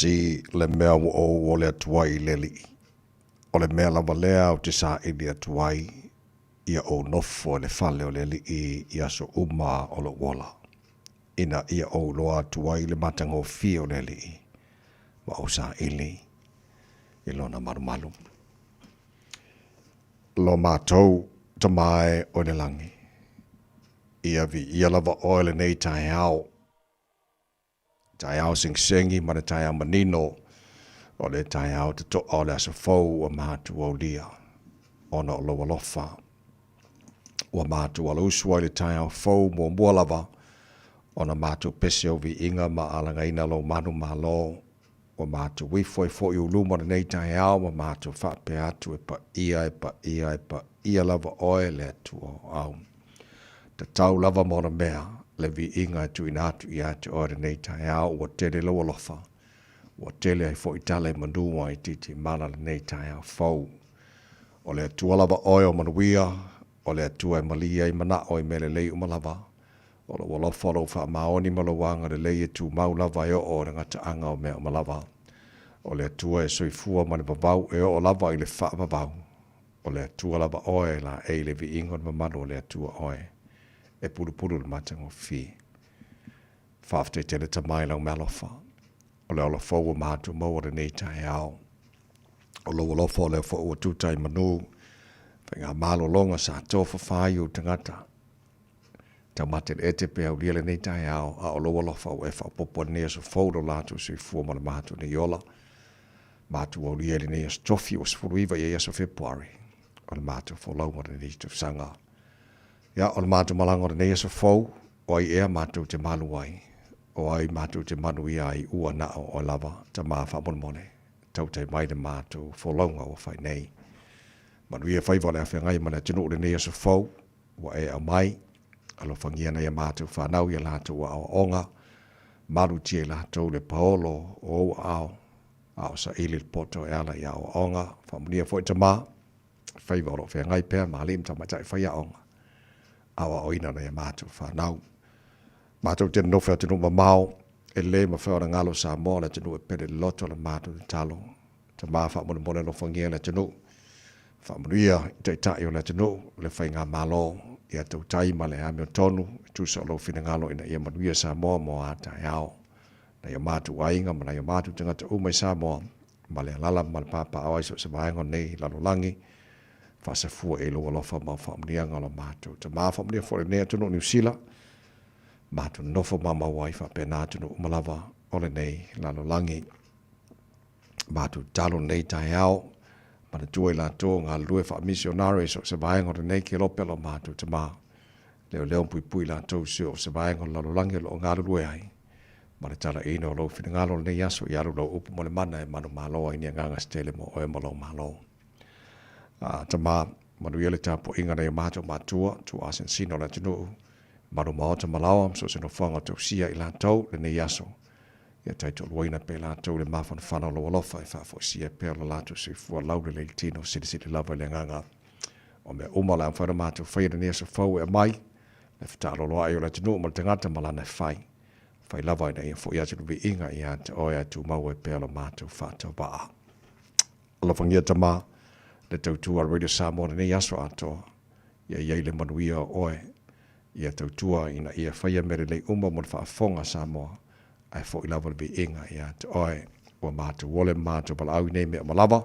tasi le mea ua ou ole atu ai i le Alii, o le mea lava lea ou te saili atu ai, ia ou nofo i le fale o le Alii i aso uma o lou ola, ina ia ou iloa atu ai le matagofie o le Alii, ma ou saili i lona malumalu. Lo matou Tama e o i le lagi, ia viia lava oe lenei taeao, taeao segisegi ma le taeao manino, o le taeao totoa o le aso fou ua matou aulia, ona o lou alofa. Ua matou alausu ai le taeao fou muamua lava, ona matou pese au viiga ma alagaina lou manumalo. Ua matou ifo ai foi i ou luma lenei taeao ma matou faapea atu, E paia, e paia, e paia lava oe le Atua o au. Tatau lava ma ona mea le viiga e tuuina atu ia te oe lenei taeao, ua tele lou alofa, ua tele ai foi tala i manu ai titimala lenei taeao fou. O le Atua lava oe o manuia, o le Atua e malie ai manao i mea lelei uma lava. O lou alofa, o lou faamaoni ma lou agalelei e tumau lava e oo i le gataaga o mea uma lava. O le Atua e soifua ma le vavau e oo lava i le faavavau. O le Atua lava oe e laei i le viiga o le mamalu o le Atua oe e pulupulu i le matagofie. Faafetai tele Tama i lau meaalofa. O le ola fou ua matou maua lenei taeao. O lou alofa o lea foi ua tuta i manu, faiga malologa sa tofafa ai ou tagata. Taumate le ete pe aulia lenei taeao, a o lou alofa ua e faaopoopo ai lenei aso fou i lo latou soifua ma le matou nei ola. Matou aulia i lenei aso tofi ua 19 i ai aso Fepuari o le matou folauga o lenei tausaga. Ia, o le matou malaga o lenei aso fou, o ai ea matou te malu ai? O ai matou te manuia ai ua na o oe lava, Tama faamolemole, tautai mai le matou folauga ua fai nei. Manuia faiva o le afeagai ma le atunuu i lenei aso fou, ua e aumai, alofagia nai a matou fanau i a latou aoaoga, malutia i latou le paolo o ou aao, a o saili le poto e ala i aoaoga. Faamanuia foi Tama, faiva o lo o feagai pea ma alii ma tamaitai faiaoga, aoaoina nai a matou fanau. Matou te nonofo i atunuu mamao, e le mafai ona galo Samoa o le atunuu e pele loloto le matou tatalo. Tama faamolemole alofagia le atunuu. Faamanuia i taitai o le atunuu, le faigamalo, ia tautai ma le amiotonu e tusa o lou finagalo ina ia manuia Samoa mo a taeao. Nai o matou aiga ma nai o matou tagata uma i Samoa, ma le alala ma le papaaao ai so o se vaega o lenei lalolagi, faasafua i lou alofa ma faamanuiaga o lo matou Tama. Faamanuia foi lenei atunuu Niu Sila, matou nonofo mamau ai faapena atunuu uma lava o lenei lalolagi. Matou tatalo lenei taeao, manatua i latou o galulue faamisionare i so o se vaega o lenei kelope o lo matou Tama. Leoleo ma puipui latou i so o se vaega o le lalolagi o lo o galulue ai. Ma le talaiina o lou finagalo lenei aso i alu lau upu ma le mana e manumalo ai ni agaga se tele mo oe ma lou Malo. A, Tama, manuia le tapuaiga nai o matou matua, tuuasinasina o le atunuu, malu maota ma laoa ma so o se nofoaga o tausia i latou lenei aso. Ia taitoaluaina pea i latou le mafanafana o lou alofa e faafoisia pea lo latou soifua laulelei i le tino silisili lava i le agaga. O mea uma o le a mafai ona matou faia lenei aso fou e aumai le fetaaloloai o le atunuu ma le tagata ma lana e fai. Fai lava ina ia foi atu le viiga ia te oe ae tumau ai pea lo matou faatauvaa. Alofagia Tama, le tautua a Radio Samoa lenei aso atoa, ia i ai le manuia o oe, ia tautua ina ia faia mea lelei uma mo le faafofoga a Samoa, ae foi lava le viiga ia te oe. Ua matou ole ma matou valaau i nei mea uma lava,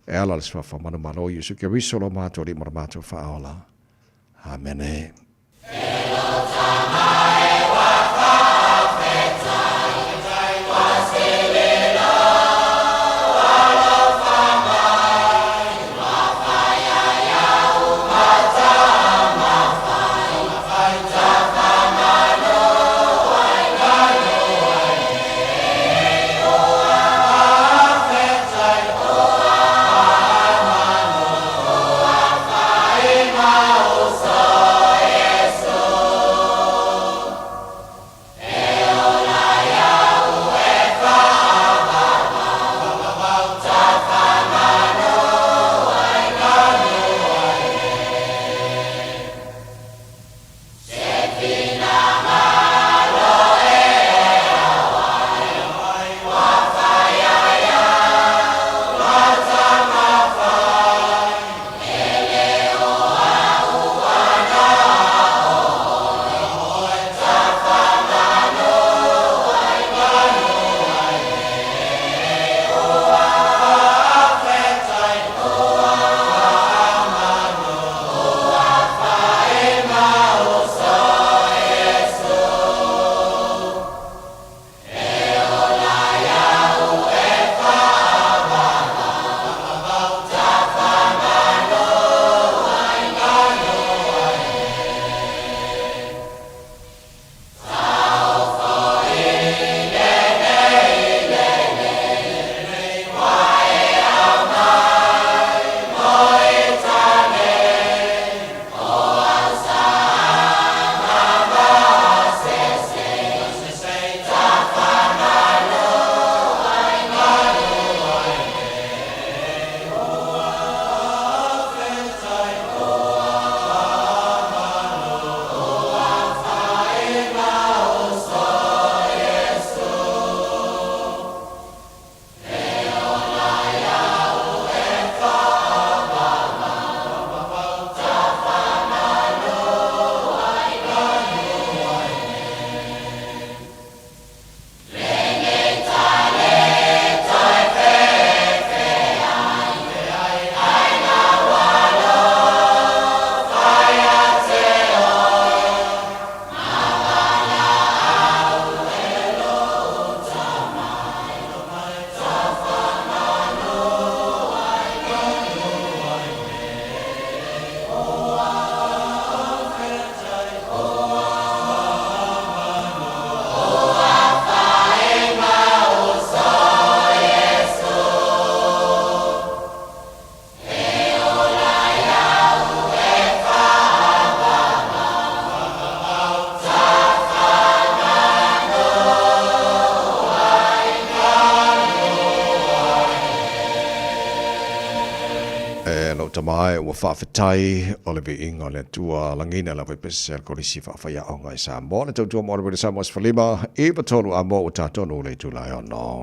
e ala i le Suafa manumalo o Iesu Keriso lo matou Alii ma lo matou Faaola. Amene. Lou tama e ua faafetai o le viiga o le Atua lagiina lava i pese a le Kolisi Faafaiaoga i Samoa le tautua mo le Samoa 15 93 a mo ua tatonu le itula e ono.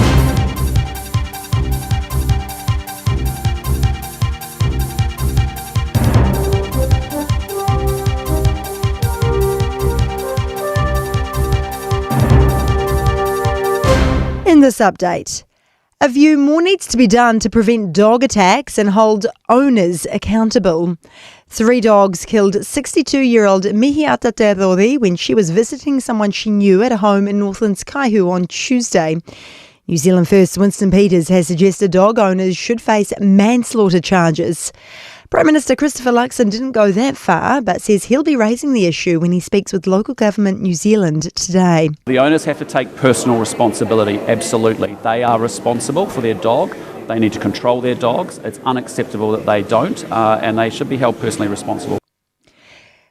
In this update, a view more needs to be done to prevent dog attacks and hold owners accountable. 3 dogs killed 62-year-old Mihiata Te Rori when she was visiting someone she knew at a home in Northland's Kaihu on Tuesday. New Zealand First Winston Peters has suggested dog owners should face manslaughter charges. Prime Minister Christopher Luxon didn't go that far, but says he'll be raising the issue when he speaks with local government New Zealand today. The owners have to take personal responsibility, absolutely. They are responsible for their dog. They need to control their dogs. It's unacceptable that they don't, and they should be held personally responsible.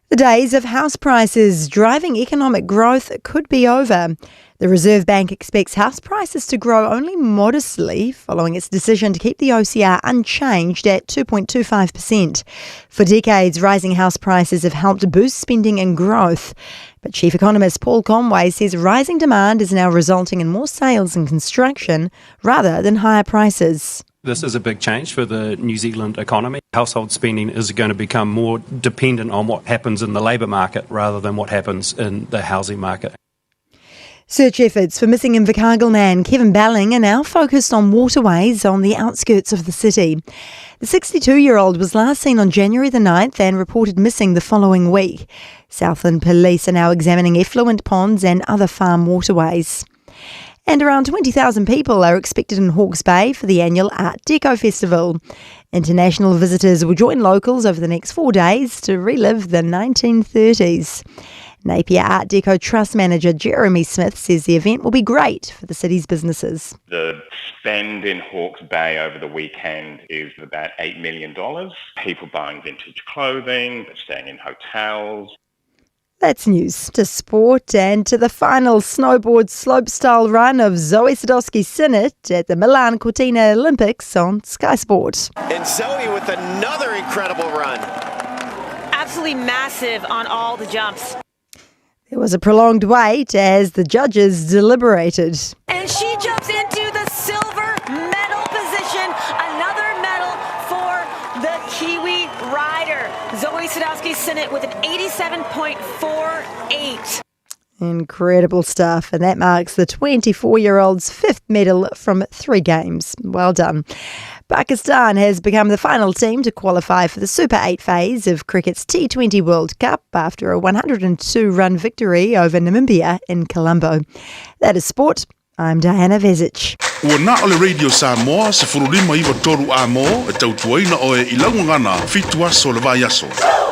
The days of house prices driving economic growth could be over. The Reserve Bank expects house prices to grow only modestly following its decision to keep the OCR unchanged at 2.25%. For decades, rising house prices have helped boost spending and growth. But Chief Economist Paul Conway says rising demand is now resulting in more sales and construction rather than higher prices. This is a big change for the New Zealand economy. Household spending is going to become more dependent on what happens in the labour market rather than what happens in the housing market. Search efforts for missing Invercargill man Kevin Balling are now focused on waterways on the outskirts of the city. The 62-year-old was last seen on January the 9th and reported missing the following week. Southland Police are now examining effluent ponds and other farm waterways. And around 20,000 people are expected in Hawke's Bay for the annual Art Deco Festival. International visitors will join locals over the next 4 days to relive the 1930s. Napier Art Deco Trust Manager Jeremy Smith says the event will be great for the city's businesses. The spend in Hawke's Bay over the weekend is about $8 million. People buying vintage clothing, staying in hotels. That's news to sport and to the final snowboard slopestyle run of Zoi Sadowski-Synnott at the Milan Cortina Olympics on Sky Sport. And Zoe with another incredible run. Absolutely massive on all the jumps. There was a prolonged wait as the judges deliberated. And she jumps into the silver medal position. Another medal for the Kiwi rider. Zoi Sadowski-Synnott with an 87.48. Incredible stuff. And that marks the 24-year-old's fifth medal from 3 games. Well done. Pakistan has become the final team to qualify for the Super 8 phase of cricket's T20 World Cup after a 102-run victory over Namibia in Colombo. That is sport. I'm Diana Vezic. Ua na o le Radio Samoa, se furulima iwa toru a mō, e tautuaina oe i laugagana, 7 aso le vai aso.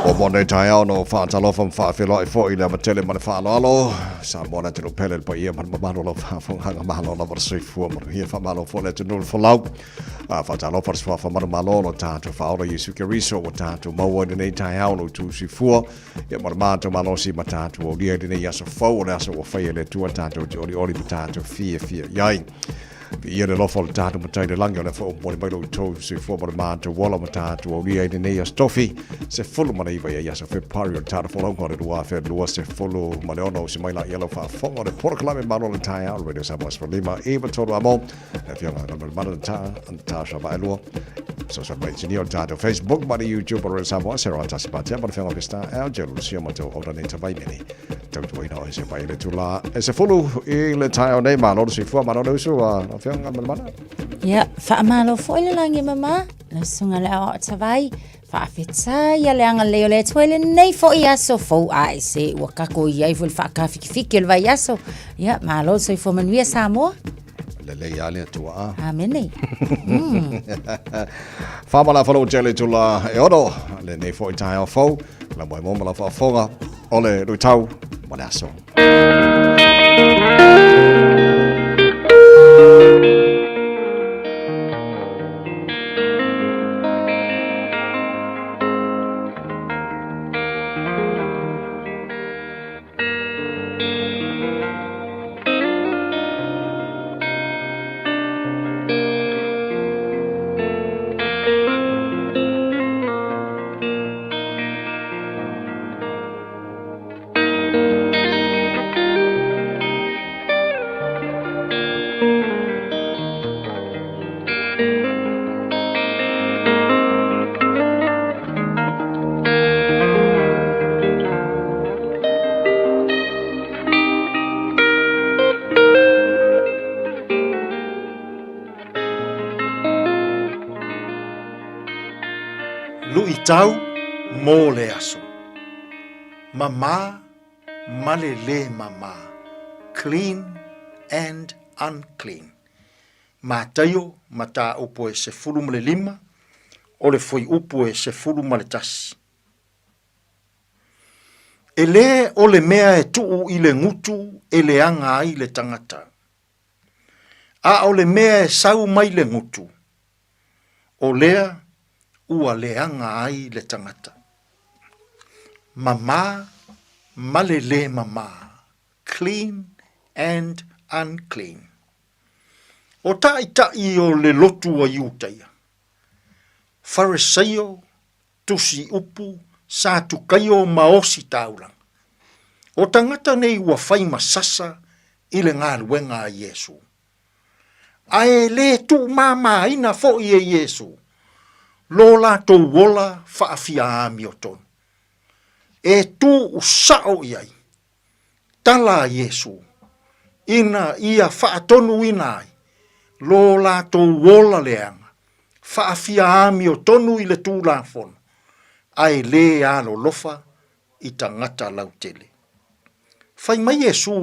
O mo nei taeao no whaatalofa mwhaawheloi fo i le amatele ma le whaaloalo. Samoa na tino pele le paia ma le mamalo lau whaafonganga mahalo lava le soifua manuia whamalo fo le tunu le folau. Whaatalofa le swa whamanu malo lo tātou whaola Yesu Keriso o tātou maua i nei taeao no tū sifua. Ia ma le mātou malosi ma tātou o lia i nei aso fau o le aso o whaia le tua tātou te ori ori ma tātou fia fia iai. Ia le lofa o le tātou matai le langi o le wha o mai lo tau soifua ma le mātou wala ma tātou o lia i nei aso tofi se fulu ma le iwa ia aso Februari o le tātou whalaunga o le 2026 ma le ono se mai la ia lau whaafonga o le porokalame malo le taeao o Radio Samoa 15 iwa tolu a mo le fionga ngā mana le tā Natasha Vaelua social media o le tātou Facebook ma le YouTube o Radio Samoa se roa tasi patea ma le fionga pesta e au jelu lusia ma tau ora nei tawai mene tautuaina o se mai le tula e se fulu i le taeao nei malo le soifua malo le usu a fionga ma le mana. Ia, whaamalo fo i le langi mama, la sunga le ao tawai, whaafetai ia le anga leo le atua i le nei fo i aso fou a e se ua kako i ai fo le whaakawhikifiki o le vai aso. Ia, malo soifua manuia Samoa. Lelei a le atua a. Amene. Whamala whalo tele tula e ono, le nei fo i taeao fou, la moe mo ma la whaafonga, o le luitau, ma le aso. Luʻitau mo le aso. Mamā ma le lē mamā, clean and unclean. Mataio mataupu e 15 o le fuaiupu e 11. E lē o le mea e tuu i le gutu e leaga ai le tagata, a o le mea e sau mai le gutu, o lea ua leaga ai le tagata. Mamā ma le lē mamā, clean and unclean. O taʻitaʻi o le lotu a Iutaia, Fariseio, tusi upu, Satukaio ma osi taulaga. O tagata nei ua fai ma sasa i le galuega a Iesu. Ae le tuumāmāina foʻi e Iesu lo latou ola faafiaamiotonu. E tuu saʻo i ai tala a Iesu ina ia faatonuina ai lo latou ola leaga faafiaamiotonu i le Tulafono, ae lē alolofa i tagata lautele. Fai mai Iesu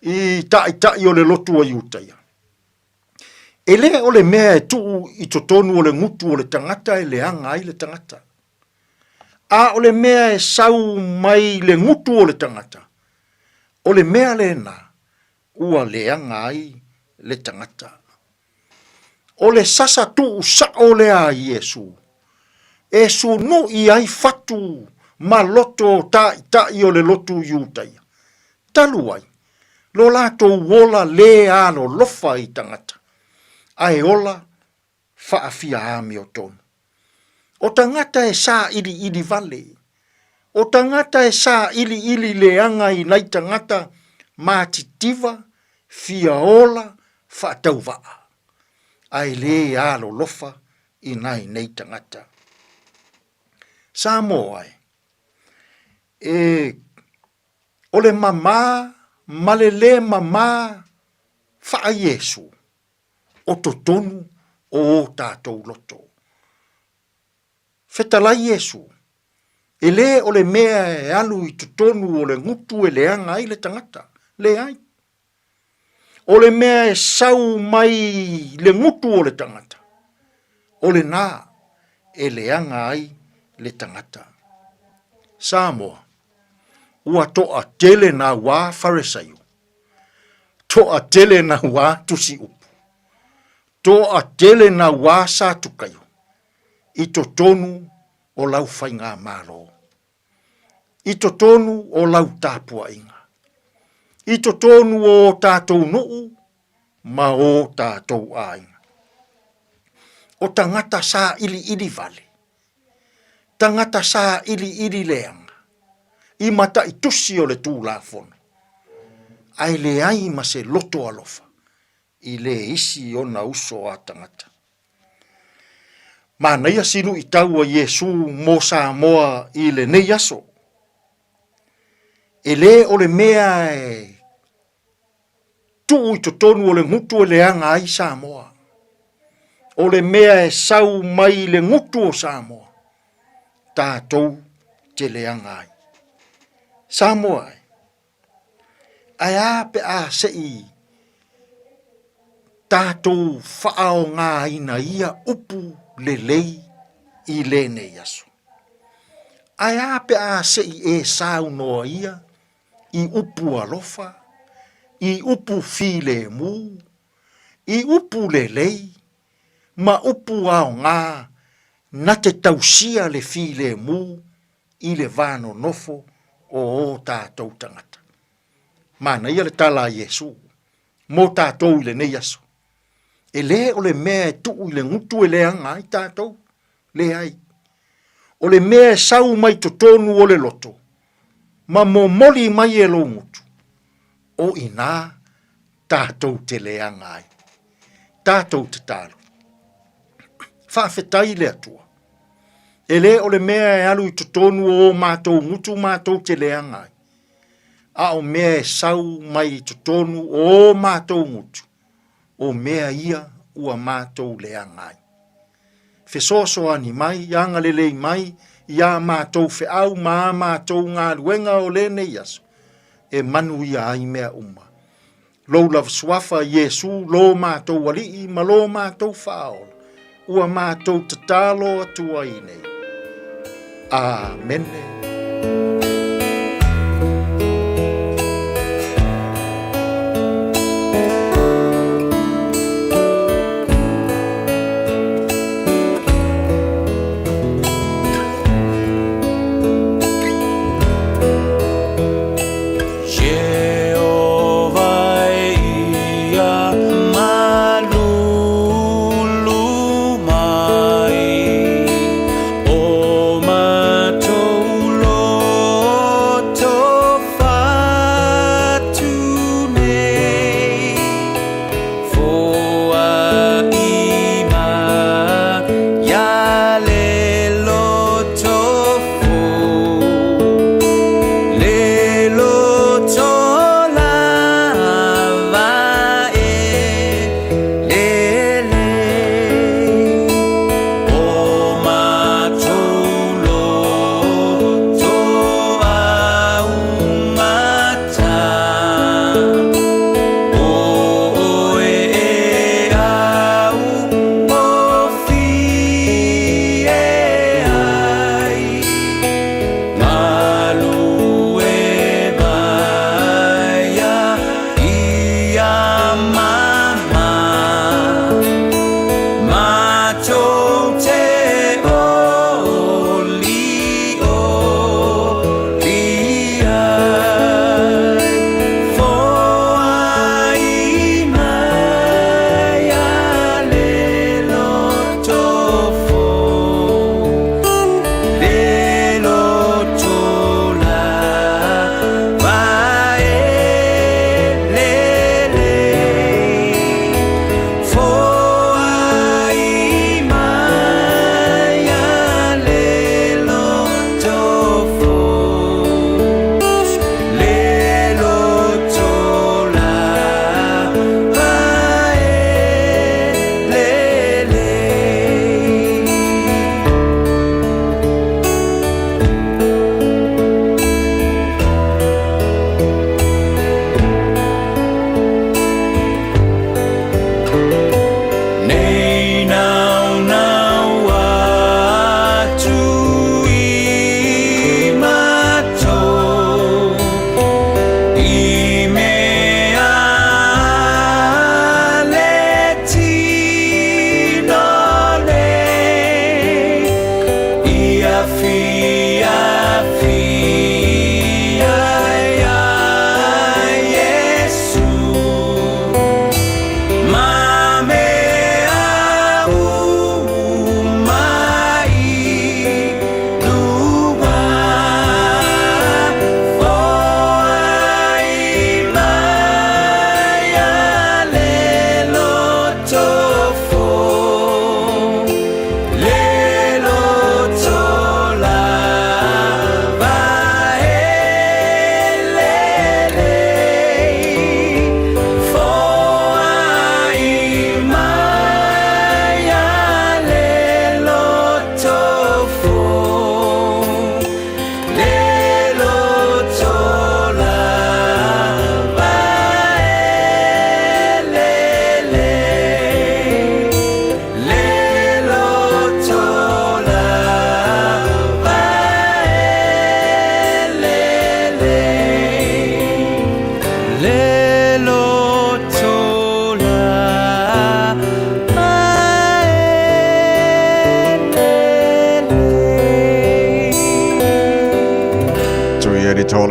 i taʻitaʻi o le lotu a Iutaia, E lē o le mea e tuu i totonu o le gutu o le tagata e leaga ai le tagata, a o le mea e sau mai le gutu o le tagata, o le mea lena ua leaga ai le tagata. O le sasa tuu saʻo lea a Iesu, e sunuʻi ai fatu ma loto taʻitaʻi o le lotu Iutaia, talu ai lo latou ola lē alolofa i tagata, ae ola faafiaamiotonu. O tagata e saʻiliʻili wale, o tagata e saʻiliʻili leaga i nai tagata matitiva fia ola faatauvaa, ae lē alolofa i nai nei tagata. Samoa e, e o le mamā ma le lē mamā faa-Iesu, o totonu o ō tātou loto. Fetalai Iesu, e lē o le mea e alu i totonu o le gutu e leaga ai le tagata, leai. O le mea e sau mai le gutu o le tagata, o lenā e leaga ai le tagata. Samoa, ua toatele nā wā Faresaio, toatele nā wā tusi upu, toatele nā wā Satukaio i totonu o lau faigamalo. I totonu o lau tapuaiga. I totonu o ō tātou nuu ma ō tātou āinga. O tangata sāiliili wale, tangata sāiliili leaga, i mataitusi o le Tulafono, ae leai ma se loto alofa i le isi ona uso a tagata. Manaia si luʻitau a Iesū mo Samoa i lenei aso. E lē o le mea e tuu i totonu o le gutu e leaga ai Samoa. O le mea e sau mai i le gutu o Samoa, tatou te leaga ai. Samoa e, ae a pe a se i tatou faaogaina ia upu lelei i lenei aso? Ae a pe a se i e saunoa ia i upu alofa, i upu filemu, i upu lelei, ma upu aoga na te tausia le filemu i le va nonofo o ō tātou tagata. Manaia le tala a Iesū mō tātou i lenei aso. E lē o le mea e tuu i le gutu e leaga ai tātou, leai. O le mea e sau mai totonu o le loto, ma momoli mai e lou gutu, o inā tātou te leaga ai. Tātou tatalo. Faafetai i le Atua. E lē o le mea e alu i totonu o ō mātou gutu mātou te leaga ai, a o mea e sau mai i totonu o ō mātou gutu, o mea ia ua mātou leaga ai. fesoasoani mai, agalelei mai i ā mātou feau ma ā mātou galuega o lenei aso, e manuia ai mea uma. Lou lava suafa, Iesu, lo mātou Alii ma lo mātou Faaola, ua mātou tatalo atu ai nei. Amene.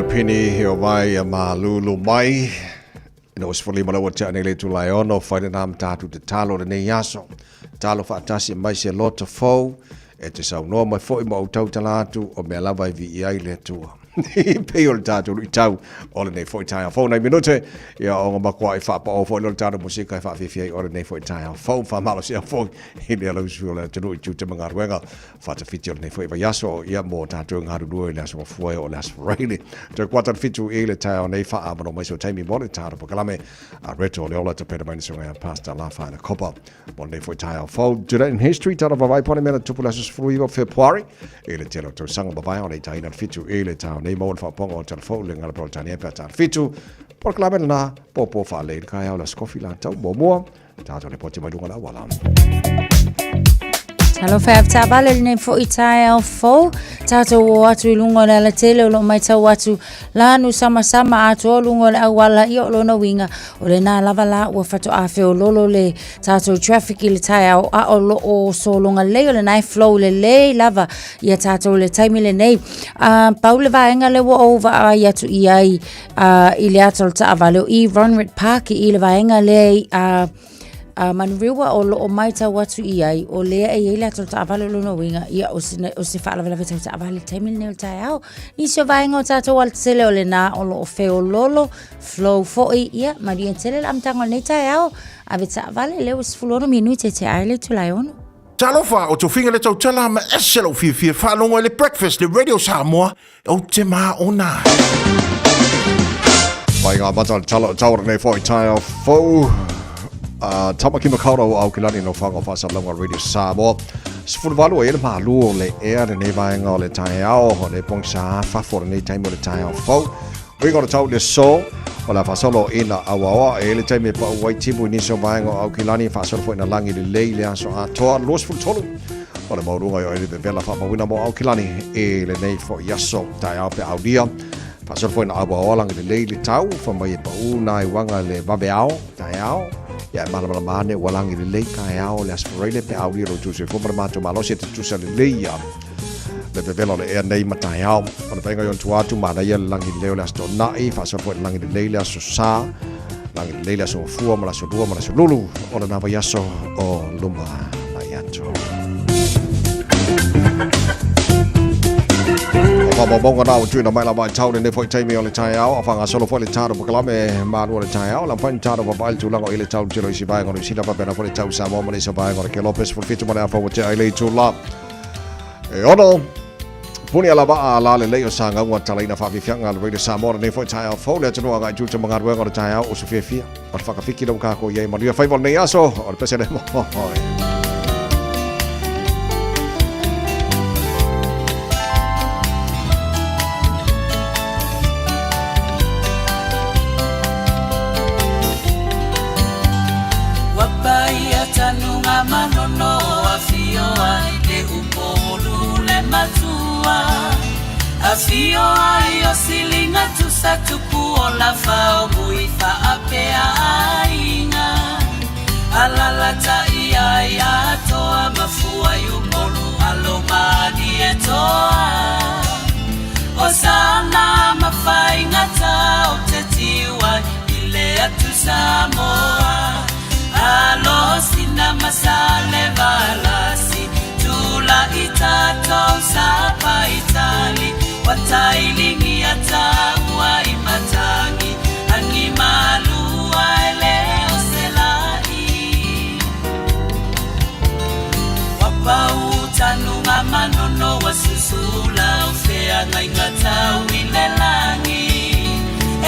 Pini he o vai a malulu mai. Ina o sefulu lima ua tea nei le itula e ono, fai lena ma tatou tatalo lenei aso. Tatalo faatasi e mai se loto fou, e te saunoa mai foi ma ou tautala atu o mea lava e viia ai le Atua. Pei o le tatou luitau o lenei foi taeao fou. Nai minute, ia ona matuai faapao foi lea o le tatou musika e faafiafia ai o lenei foi taeao fou. Faamalosiau foi i le alausu o le atunuu i tiute ma galuega faatafiti o lenei foi vaiaso, ia mo tatou e galulue i le aso Gafua o le aso Faraile. Toe kuata le 7 i le taeao nei, faaavanoa mai so taimi mo le tatou polokalame a Reto o le Ola tapena mai le susuga ia Pastor Lafa Kopa mo lenei foi taeao fou. Today in History, tala vavai pone mea na tupu le aso 19 o Fepuari i le tele o tausaga mavae o le itaina le 7 i le taeao nei. Maua le faapopoga o tala fou le gala Peretania pe a ta le 7. Polokalame lena, pōpō faalelei le kaeao le aso kofi la tau muamua. Tatou lipoti mai luga o le auala. Talofa e avetaavale lenei foi taeao fou. Tatou o atu i luga o le alatele o lo o matau atu lanu samasama atoa luga o le auala ia o lona uiga o lena lava la ua faatoa feololo le tatou traffic i le taeao a o lo o sologa lelei o lena e flow lelei lava ia tatou i le taimi lenei. Pau le vaega lea ua ou vaai atu i ai i le ata o le taavale o i Ronrit Park i le vaega lea i Manurewa o lo o matau atu i ai o lea e i ai le ata o le taavale o lona uiga ia o se, o se faalavelave tau taavale i le taimi lenei o le taeao. Nisi o vaega o tatou alatele o lena o lo o feololo flow foi ia manuia tele le amataga o lenei taeao ave taavale lea ua 16 minute te ai le itula e 6. Talofa, o Tofiga le tautala ma ese lou fiafia faalogo i le Breakfast le Radio Samoa Ou te māona ai. Mai ngā mata o le tala o taura nei foi taeao fou. Tamaki Makaurau o Aukilani no whanga whaasalauga Radio Samoa. 18 e le malu o le ea lenei vaega o le taeao o le pongisa fafo o lenei taimi o le taeao fou. Uiga o le tau le so o le faasolo ina auaoa e le taimi e pau ai timu i nisi o vaega o Aukilani faasolo foi na langi lelei le aso atoa 23 o le maualuga i o ele vevela faamauina mo Aukilani i lenei foi aso taeao pe aulia. Faasolo foi na auaoa langi lelei le tau fa mai e pau nā i wanga le vaveao taeao. Ia e malamalama ane ua langi lelei taeao le aso Faraile pe aulia lo tusi fo ma le matou malosi e tutusa lelei ia le vevela o le ea nei ma taeao. O le vaaiga i ona tua atu, manaia le lagi lelei o le Aso Toonai, faasolo foi le lagi lelei le Aso Sa, lagi lelei le Aso Gafua ma le Aso Lua ma le Aso Lulu o lena vaiaso o luma mai atu. O faamaumauga na ua tuuina mai lava i tau lenei foi taimi o le taeao, a faagasolo foi le talo polokalame malu o le taeao, la mafai ona talo vaavaai le tulaga o i le tau le tele o isi vaega o Niu Sila faapena foi le tau i Samoa ma nisi o vaega o le Kelope 17 ma le afa ua tea i le itula. E ono, puni ala waa a la lelei o Sagauga talaina faafiafiaga a le Radio Samoa lenei foi taeao fou le atunuu agai tiute ma galuega o le taeao usu fiafia o le whakawhiki lau kākou i ai manuia faiva o lenei aso o le pese le moe. Ua paia tanuga manono afio ai le upolu le matua Afio ai o silinga tusa tupu o lafa o mui faapea aiga Alalatai ai atoa mafua i upolu alo mani e toa O sana mafaigata o te tiu ai i le atu Samoa Alo sina masale valasi Tula i tatou sapa itali Watailingi ataua i matangi Angi malua e le o selai Wapau tanuga manono wa susula O feagaiga tau i le lagi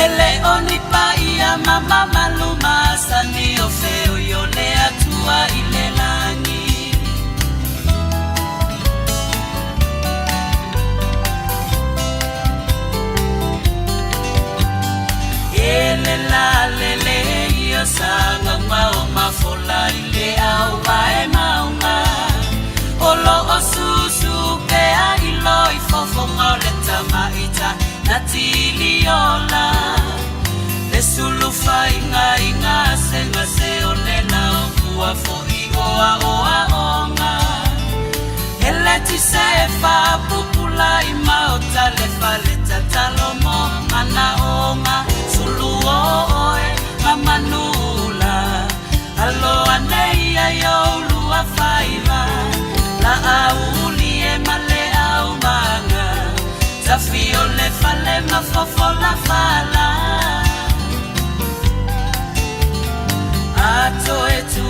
E le o ni paia ma mamalu masani O feoi o le Atua i le lagi. E le la lele ia sagauga o mafola i le au vae maunga O lo o susu pea i loi fofoga o le tamaita na tiliola Le sulu faiga i gasegase o le lao ua foi oa oa onga Ele ti se fapupula i maota le fale tatalo mo mana onga Sulu o oe mamanula Alo ane ia i ulua faiva La auli e male au manga Tafi o le fale fofola fala A toe tu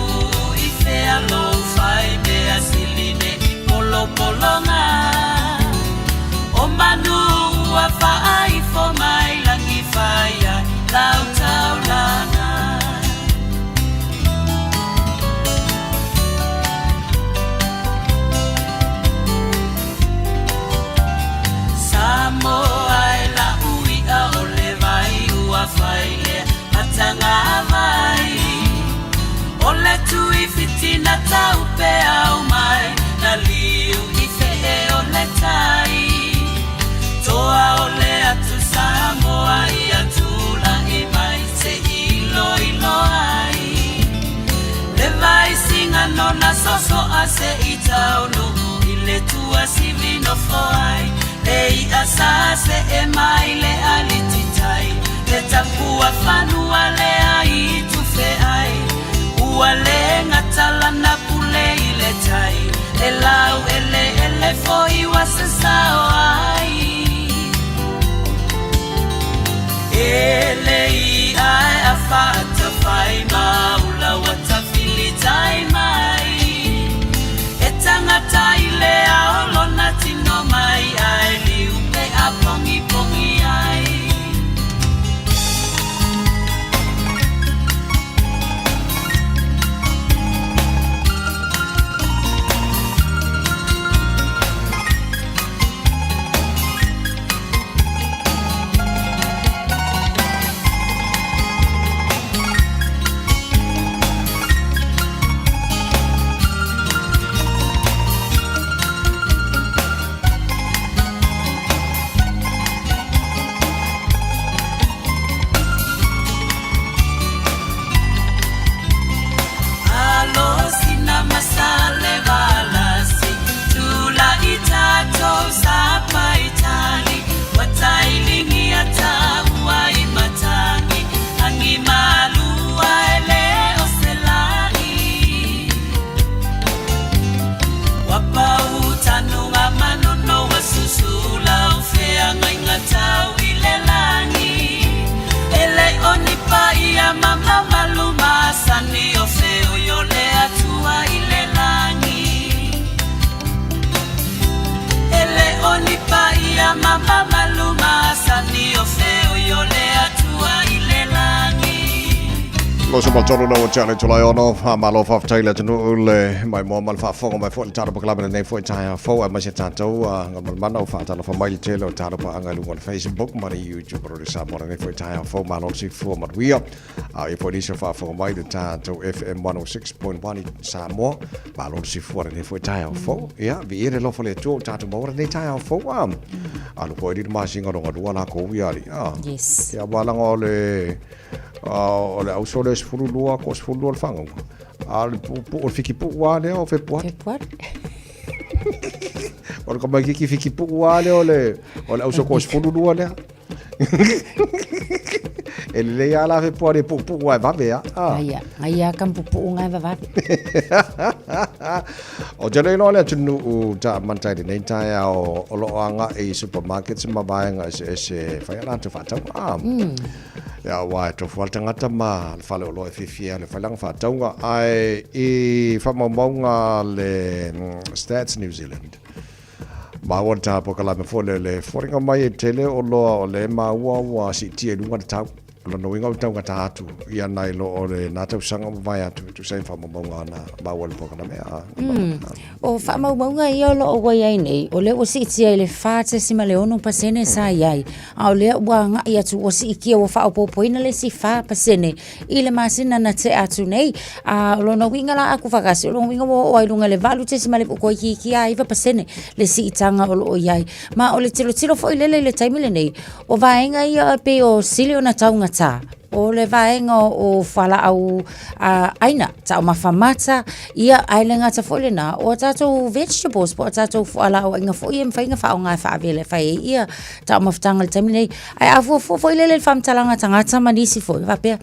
i fea lou fai mea sili nei polopologa O manu ua faaifo mai lagi fai ai lau taulaga. Samoa e la'u i'a o le vai ua fai lea matagavai O le tui fitina taupe au mai na liu i fee o le tai Toa o le atu Samoa ia tula'i mai se iloilo ai Le vai sigano na soso'a se i taunuu i le tuasivi nofo ai Le i'a sa see mai le alititai Le tapua fanua lea i tufe ai Ua le gata lana pule i le tai E lau eleele foi ua sasao ai E le i'a e afa atafai ma ula ua tafilitai mai E tagata i le ao lona tino mai ae liu pe a pogipogi ai. Alo sina masale valasi tula i tatou sapaitali watailigia taua i matagi agi malua e le o selai Ua pau tanuga manono ua susula o feagaiga tau i le lagi E le o ni paia ma mamalu masani o feoi o le Atua i le lagi E le o ni paia ma mamalu masani o feoi o le Atua i le lagi. 23 na ua tea le itula e ono, faamalo faafetai i le atunuu le maimoa ma le faafofoga mai foi i le tatou polokalame lenei foi taeao fou aemaise tatou gamalmana ua faatalofa mai i le tele o tatou paaga i luga o le Facebook ma le YouTube o Radio Samoa lenei foi taeao fou. Malo le soifua manuia. A ia foi nisi o faafofoga mai i le tatou FM 106.1 i Samoa. Malo le soifua lenei foi taeao fou. Ia, viia le alofa o le Atua ua tatou maua lenei taeao fou. A, alu foi le masina lona lua lakou ia alii. A, Yes. Ia, aua leaga o le o le auso lea 12 ko 12 le faagauga. A o le puupuu, o le fikipuu lava lea o Fepuari. Fepuari. O le tamaititi fikipuu lava lea o le, o le auso 12 lea. E lelei lava la Fepuari e puupuu lava e vave lava. Ah. Aia, aia ka pupuu ngai vavave. Ou te le iloa le atunuu taamata i lenei taeao o lo o agai i supermarkets ma vaega eseese e fai a latou faatauga. Ah. Ia, aua e tofu lava le tagata ma le faleoloa e fiafia ai le fai lana faatauga. Ae i faamaumauga a le Stats New Zealand, maua le tapue foi lea le foliga mai e tele oloa o lea e maua ua siitia i luga le tau. O lona uiga ua taugata atu ia nai lo o lena tausaga ua mavae atu e tusa ai ma faamaumauga na maua i le polokalame. O faamaumauga ia o lo o ua i ai nei, o lea ua siitia i le 4.6% sa i ai, a o lea ua agai atu ua siitia ua faaopoopoina le isi 4% i le masina na tea atu nei. A o lona uiga la a tuufaatasi, o lona uiga ua oo ai i luga i le 8.9% le siitaga o lo o i ai. Ma o le tilotilo foi lele i le taimi lenei, o vaega ia e pei o sili ona taugata, o le vaega o fualaau aina, taumafa mata, ia ae le gata foi lena, o a tatou vegetables po o a tatou fualaau aina foi e mafai ona faaaoga e faavela e fai ai ia taumafataga i le taimi lenei. Ae a fuafua foi lele i le faamatalaga a tagata ma nisi foi, faapea,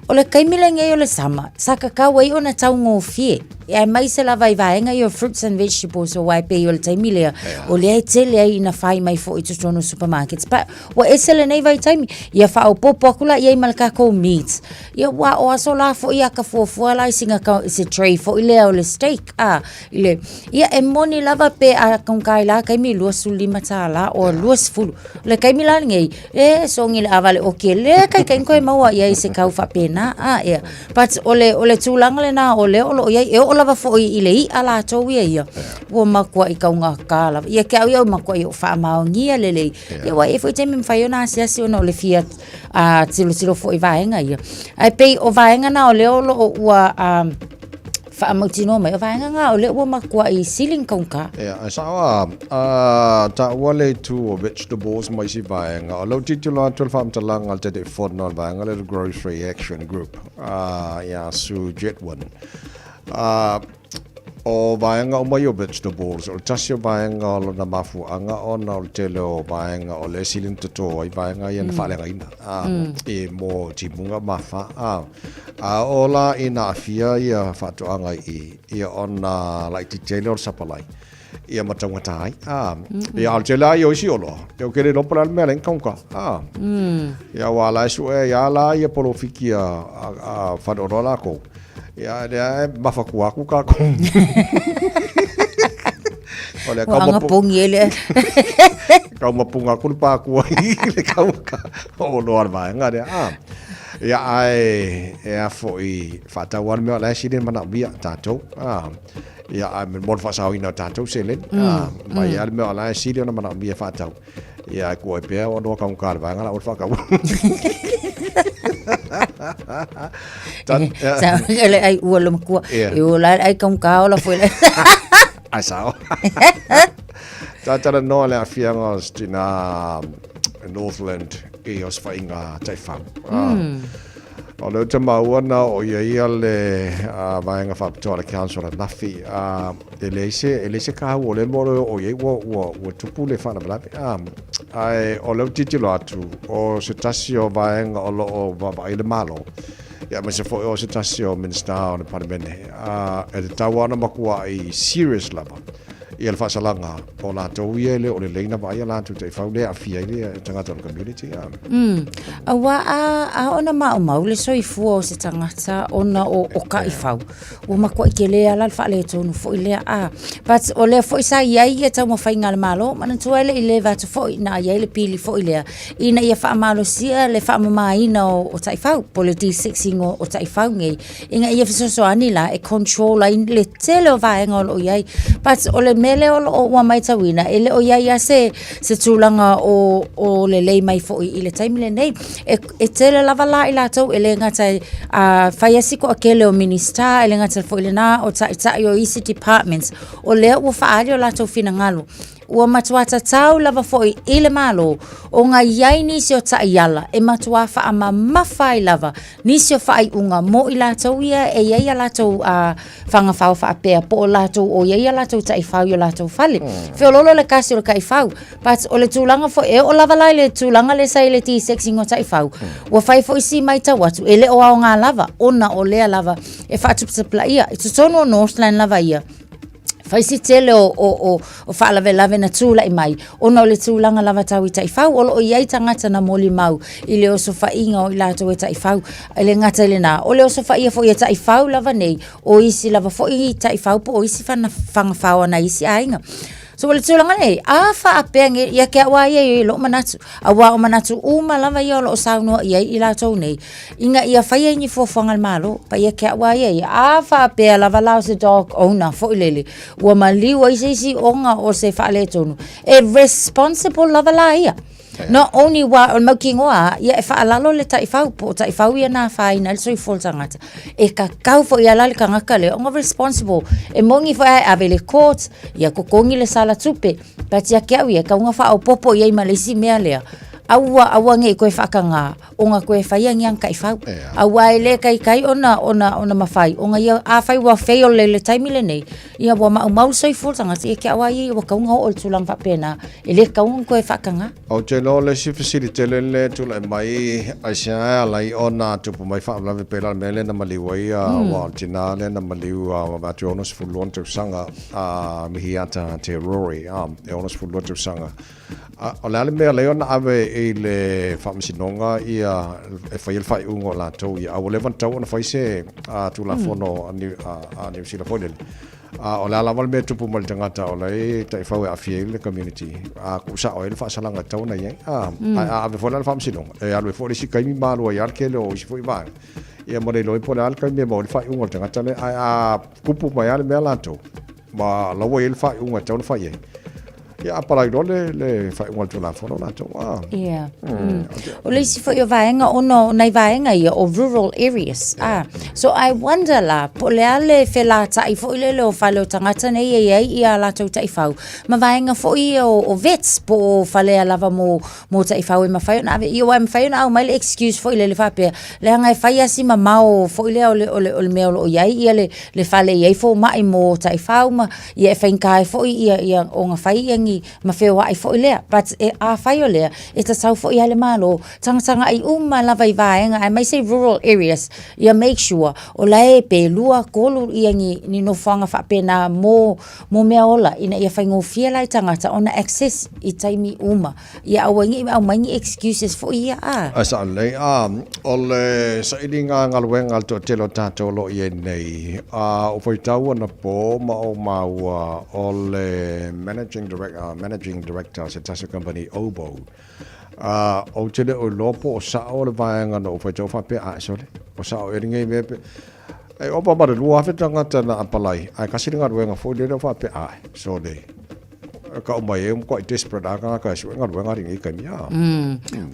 O le taimi lenei o le sama, sa tatau ai ona taugofie, aemaise lava i vaega ia o fruits and vegetables aua e pei o le taimi lea, o lea e tele ai ina fai mai foi i totonu o supermarkets. But ua ese lenei vaitaimi, ia faaopoopo atu la i ai ma le tatou meat. Ia aua o aso la foi a ka fuafua la i sina ka, se tray foi lea o le steak, a, i le, ia e moni lava pe a taugata i la taimi $25 or 20. O le taimi la lenei, e sogi le ava le oki e le taitai ona toe maua i ai se tau faapena a ea. But o le, o le tulaga lena o lea o lo o i ai, e oo lava foi i le i'a latou ia ia, ua matuai taugata lava. Ia te au ia ua matuai ou faamaonia lelei, ia aua e i ai foi taimi e mafai ai ona asiasi ona o le fia tilotilo foi i vaega ia. Ae pei o vaega na o lea o lo o ua faamautinoa mai, o vaega na o lea ua matuai sili ona taugata. Ia, e sao a, a taua le itu o vegetables ma isi vaega, o lou tilotilo atu i le faamatalaga a le Taitaifono o le vaega lea o le Grocery Action Group, a, ia Sue Jetwin, a, o vaega uma ia o vegetables, o le tasi o vaega o lona mafuaaga ona o le tele o vaega o lea e sili ona toto ai vaega ia na faaleagaina, a, i mo timuga ma fa, a. A oo la ina aafia ia faatoaga i ia ona laitiiti ai lea o le sapalai, ia ma taugata ai. A, ia a o le tele lava ia o isi oloa, ia ou te le iloa po o le a le mea e ala ai ona taugata. A, ia aua o la e sue ai lava la ia polofiki a, a, a faleoloa lakou, ia lea e mafatua atu tatou. O le Ua agapogi ai le Kaumapuga atu le pākua i le taugata o oloa a le vaega lea. A. Ia, ae e a foi, faatau lava le mea o la e sili ona manaomia tatou. A, ia, ae mo le faasaoina o tatou seleni. A, mai lava le mea o la e sili ona manaomia e faatau. Ia, ae tuu ai pea oloa taugata a le vaega la aua le faatau. Sa le ai ua le matua. E ola le ai taugata ola foi le. Ai sao. Talanoa le aafiaga o se tina Northland i osofaiga taifau. Mm. O lea ou te maua na o ia ia le vaega faapitoa a le council ananafi. E leai se, e leai se kāu o lea mea o lea o i ai ua, ua, ua tupu le faalavelave. Ae o lea ou tilotilo atu, o se tasi o vaega o lo o vaavaai le Malo, ia aemaise foi o se tasi o Minisita o le Palemene, e tatau lava ona matuai serious lava ia le faasalaga o latou ia e le o lelei na vaai a latou taifau lea e aafia ai le tagata o le community. A. Aua a, a ona maumau le soifua o se tagata ona o, o taifau, ua matuai tele lava la le faaletonu foi lea. A, but o lea foi sa i ai ia taumafaiga a le Malo, manatua e le i leva atu foi na i ai le pili foi lea, ina ia faamalosia le faamamaina o, o taifau, po o le desexing o, o taifau nei, ina ia fesoasoani la e control ai le tele o vaega o lo o i ai. But o le mea lea o lo o ua matauina, e le o i ai lava se, se tulaga o, o lelei mai foi i le taimi lenei. E, e tele lava la i latou e le gata e fai lava si toatele o Minista, e le gata foi i lena o taitai o isi departments, o lea ua faaali o latou finagalo. Ua matua tatau lava foi i le Malo ona i ai nisi o taiala e matua faamamafa ai lava nisi o faaiuga mo i latou ia e i ai a latou fagafao faapea po o latou o i ai a latou taifau i o latou fale. Feoloolo le kasi o le taifau, but o le tulaga foi, e oo lava la i le tulaga lea sa i le desexing o taifau, ua fai foi si matau atu, e le o aoga lava ona o lea lava e faatuputupulaia i totonu o Northland lava ia, fai si tele o, o, o, o faalavelave na tulai mai ona o le tulaga lava tau i taifau. O lo o i ai tagata na molimau i le osofaiga o i latou e taifau. E le gata i lena, o le osofaia foi e taifau lava nei, o isi lava foi taifau po o isi fagafao a nai isi aiga. So o le tulaga nei, a faapea nei, ia te au lava ia i lou manatu, aua o manatu uma lava ia o lo o saunoa i ai i latou nei, ina ia fai ai ni fuafuaga a le Malo, pa ia te au lava ia ia, a faapea lava la o se dog owner foi lele, ua maliu ai se isi ona o se faaletonu, e responsible lava la ia. Not only ua o le mautinoa lava, ia e faalalo le taifau, po o taifau ia na afaina ai le soifua o le tagata. E tatau foi lava la le tagata lea ona responsible. E moni foi a e ave i le court, ia totogi le sala tupe, but ia te au ia, e tatau ona faaopoopo i ai ma le isi mea lea. Aua, aua ne i koe whaakangā, o nga koe whaia ni ang taifau. Aua e le kaikai ona, ona, ona mawhai, o nga ia, a whai ua fail le le taimi le nei, ia ua maumau le soifua o le tagata, ia kia aua ia ua tau ona oo i le tulaga faapena, e le tatau ona toe faataga. Ou te iloa o le isi fesili tele lea e tulai mai, aisea e ala ai ona tupu mai faalavelave pei la le mea lea na maliu ai, aua o le tina lea na maliu atu e 62 tausaga, a Mihiata Te Rore, e 62 tausaga. O le a le mea lea ona ave i le faamasinoga ia e faia le faaiuga o latou ia, a ua leva ona tatau ona fai se Tulafono a Niu Sila foi lele. A o le a lava le mea e tupu mai le tagata o la e taifau e aafia ai le community, a tuusao ai le faasalaga e tatau ona i ai. Ae a ave foi la i le faamasinoga, e alu ai foi le isi taimi ma alu ai lava le tele o isi foi vaega. Ia ma le iloa ai po o le a le taimi e maua ai le faaiuga o le tagata lea. Ae a tupu mai lava le mea latou, ma la ua i ai le faaiuga e tatau ona fai ai. Ia apalai loa le, le faaiuga o le Tulafono latou. Ah. Yeah. O le isi foi o vaega ona o nai vaega ia o rural areas. Yeah. Ah. So I wonder la, po o le a le felata'i foi lele o fale o tagata nei e i ai ia latou taifau, ma vaega foi ia o, o vets po o fale a lava mo, mo taifau e mafai ona ave. Ia, aua e mafai ona aumai le excuse foi lele faapea, leaga e fai lava si mamao foi lea o le, o le, o le mea o lo o i ai ia le, le fale e i ai fomai mo taifau ma Ia e faigata ai foi ia ia ona fai ia ni ma feoai foi lea. But e afai o lea, e tatau foi lava le Malo tagatagai uma lava i vaega aemaise rural areas ia make sure o la e pe lua, tolu ia ni ni nofoaga faapena mo mo meaola ina ia faigofie la i tagata ona access i taimi uma. Ia aua ne i aumai ni excuses foi ia a. Ae sao lelei, a, o le sailiga galuega a le toatele o tatou o lo o i ai nei, a, ua faitau anapo ma ou maua o le Managing Director, Managing Director o se tasi o kamupani Obo, a, ou te le o iloa po o sao le vaega na ou faitau faapea, ae sole, o sao ea lenei mea pe, e ova ma le 2,000 tagata na apalai, ae kasi le galuega foi lele o faapea, ae, sole. Kau mai e matuai desperate a tagata e sue galuega i lenei taimi a.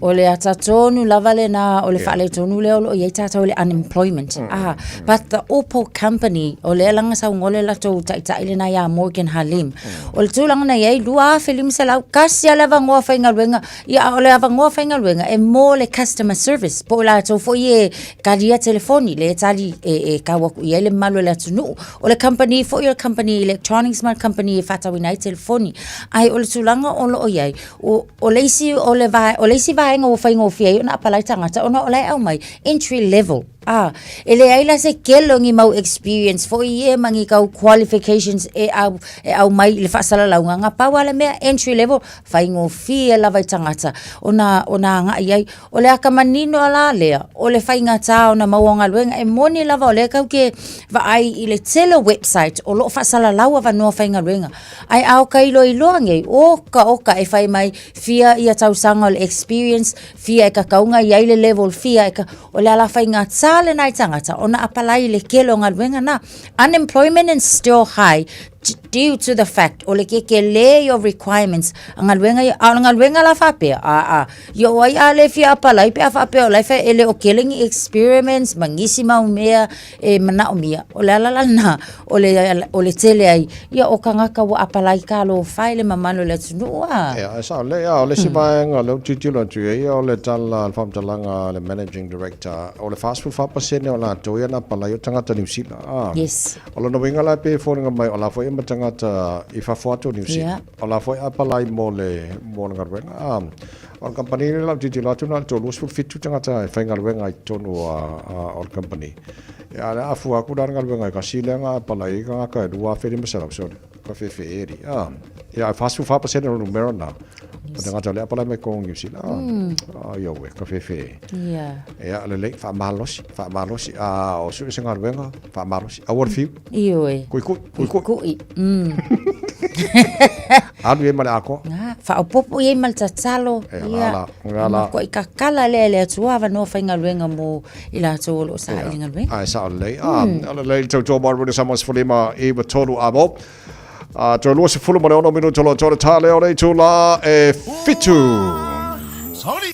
O le ata tonu lava lena o le faaletonu lea o lo o i ai tatou i le unemployment. Ah, but the Opal company, o lea laga saunoa le latou taitai lena ia Morgan Halim. O le tulaga na i ai, 2,500, tasi lava le avanoa faigaluega, ia a o le avanoa faigaluega e mo le customer service, po o latou foi e talia telefoni, lea e tali e tau atu i ai le mamalu o le atunuu. O le company foi o le company electronics ma le company e faatauina ai telefoni. Ae o le tulaga o lo o i ai, o, o le isi, o le, vae, o le isi vaega ua faigofie ai ona apalai tagata ona o la e aumai entry level. Ah, e leai la se tele o ni mau experience foi ia ma ni tau qualifications e au, e aumai i le faasalalauga, na pau lava le mea entry level, faigofie lava i tagata ona, ona agai ai. O le ata manino la lea, o le faigata ona maua o galuega, e moni lava o lea tatou te vaai i le tele o website o lo o faasalalau avanoa faigaluega. Ae a ota iloiloa nei, oka oka e fai mai fia ia tausaga o le experience, fia e tatau ona i ai le level fia e ka, o le ala faigata lena i tagata ona apalai i le tele o galuega na. Unemployment is still high due to the fact o le kekele ia o requirements a galuega ia, a o le galuega la faapea, aa, Ia o ai a le fia apalai pe a faapea o la e fai e le o kele ni experiments ma nisi mau mea e manaomia. O le ala la lena o le, o le tele ai, ia o tagata ua apalai talofa e le mamalu o le atunuu a. Ia, e sao lelei, a o le isi vaega o lea ou te tilotilo atu i ai, o le tala, le faamatalaga a le Managing Director, o le 44% o latou ia na apalai o tagata Niu Sila, a. Yes. O lona uiga la e pei e foliga mai o la foi e ma tagata i fafo atu o Niu Sila. Yeah. O la foi a apalai mo le, mo le galuega. A, o le kamupani lea lau tilotilo atu na o le 37 tagata e faigaluega i totonu o, a, o le kamupani. Ia, a le a fua atu la le galuega e kasi lea na apalai ai tagata e 2,500, sole, ka fefe eri. A, ia, e 44% o le numera na. O tagata o lea apalai mai totonu o Niu Sila. A, ioe, ka fefe. Yeah. Ia, lelei, faamalosi, faamalosi. A, o sue se galuega, faamalosi. Aua le fiu. Ioe. Kuikui, kuikui. Kuikui. Alu i ai ma le atoa. Na, faaopoopo i ai ma le tatalo. Ia, la, la, la, la. Matuai kakala lea e le Atua avanoa faigaluega mo i latou o lo o saili galuega. Ae sao lelei. Ah, lelei le tautua mai Radio Samoa 15 i 3 a mo. Ah, toe 26 minuta loa toe le tā lea o le itulā e 7. Sorry.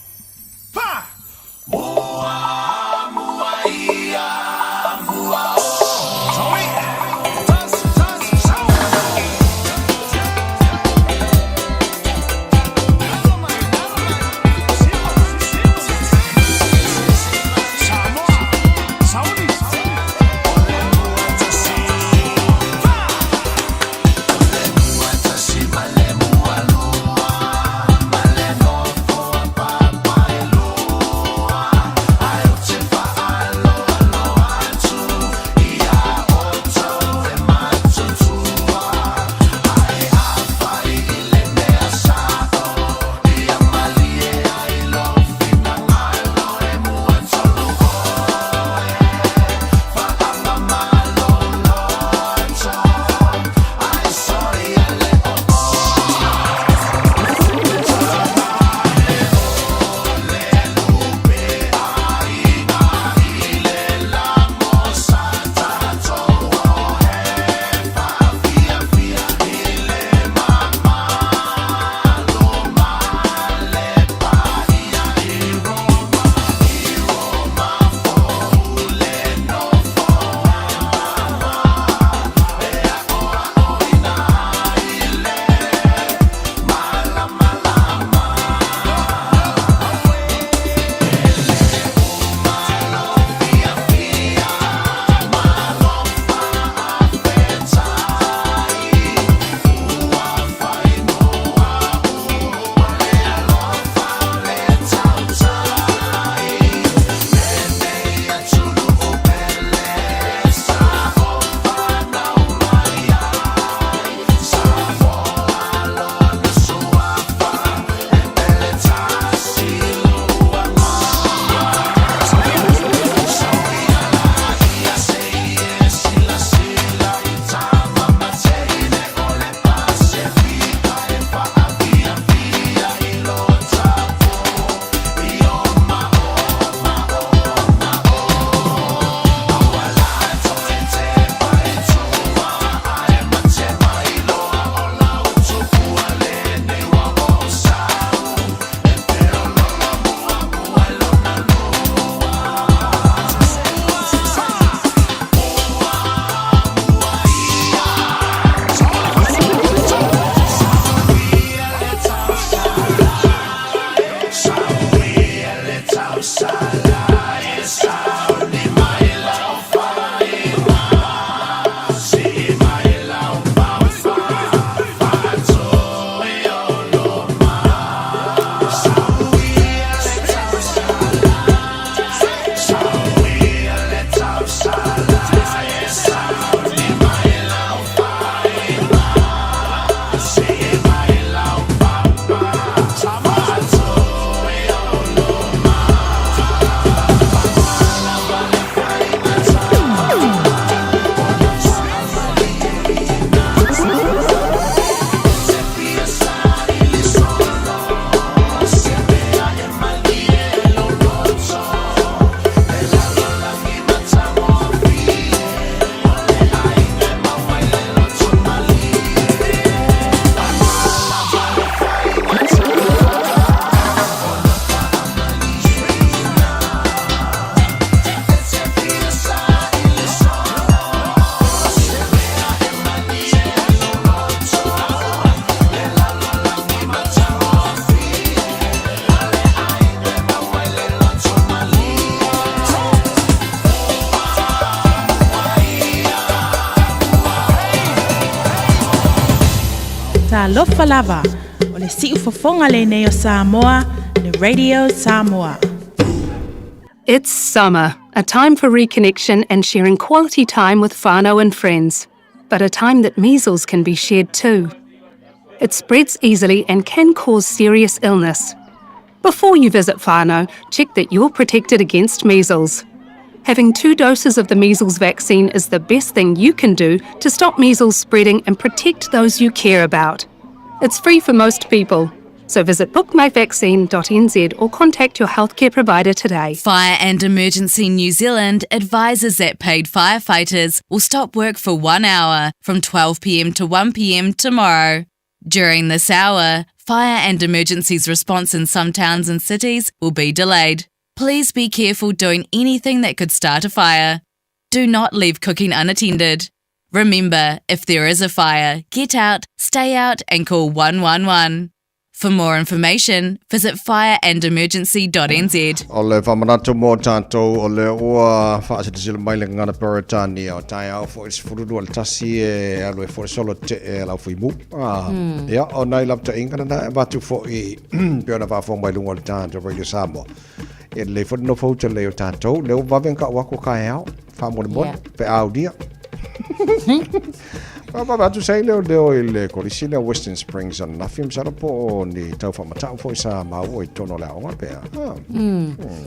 Talofa lava, o le siufofoga lenei o Samoa, le Radio Samoa. It's summer, a time for reconnection and sharing quality time with whānau and friends, but a time that measles can be shared too. It spreads easily and can cause serious illness. Before you visit whānau, check that you're protected against measles. Having two doses of the measles vaccine is the best thing you can do to stop measles spreading and protect those you care about. It's free for most people. So visit bookmyvaccine.nz or contact your healthcare provider today. Fire and Emergency New Zealand advises that paid firefighters will stop work for one hour from 12pm to 1pm tomorrow. During this hour, fire and emergencies response in some towns and cities will be delayed. Please be careful doing anything that could start a fire. Do not leave cooking unattended. Remember, if there is a fire, get out, stay out, and call 111. For more information, visit fireandemergency.nz. O le faamanatu mo tatou, o lea ua faasilasila mai le gagana Peretania o taeao foi le 12 i le tasi e alu ai foi le solo tetee a le aufuimu. Ia, o nai lapataiga lena e avatu foi pei ona faafofoga mai luga o le tatou Radio Samoa. E lelei foi le nofo uta lelei o tatou, lea ua vave ona tau atu taeao, faamolemole, pe aulia. Vave atu sa i leoleo i le kolisi lea o Western Springs ananafi, masalo po o ni tau faamatau foi sa maua i totonu o le aoga pe a.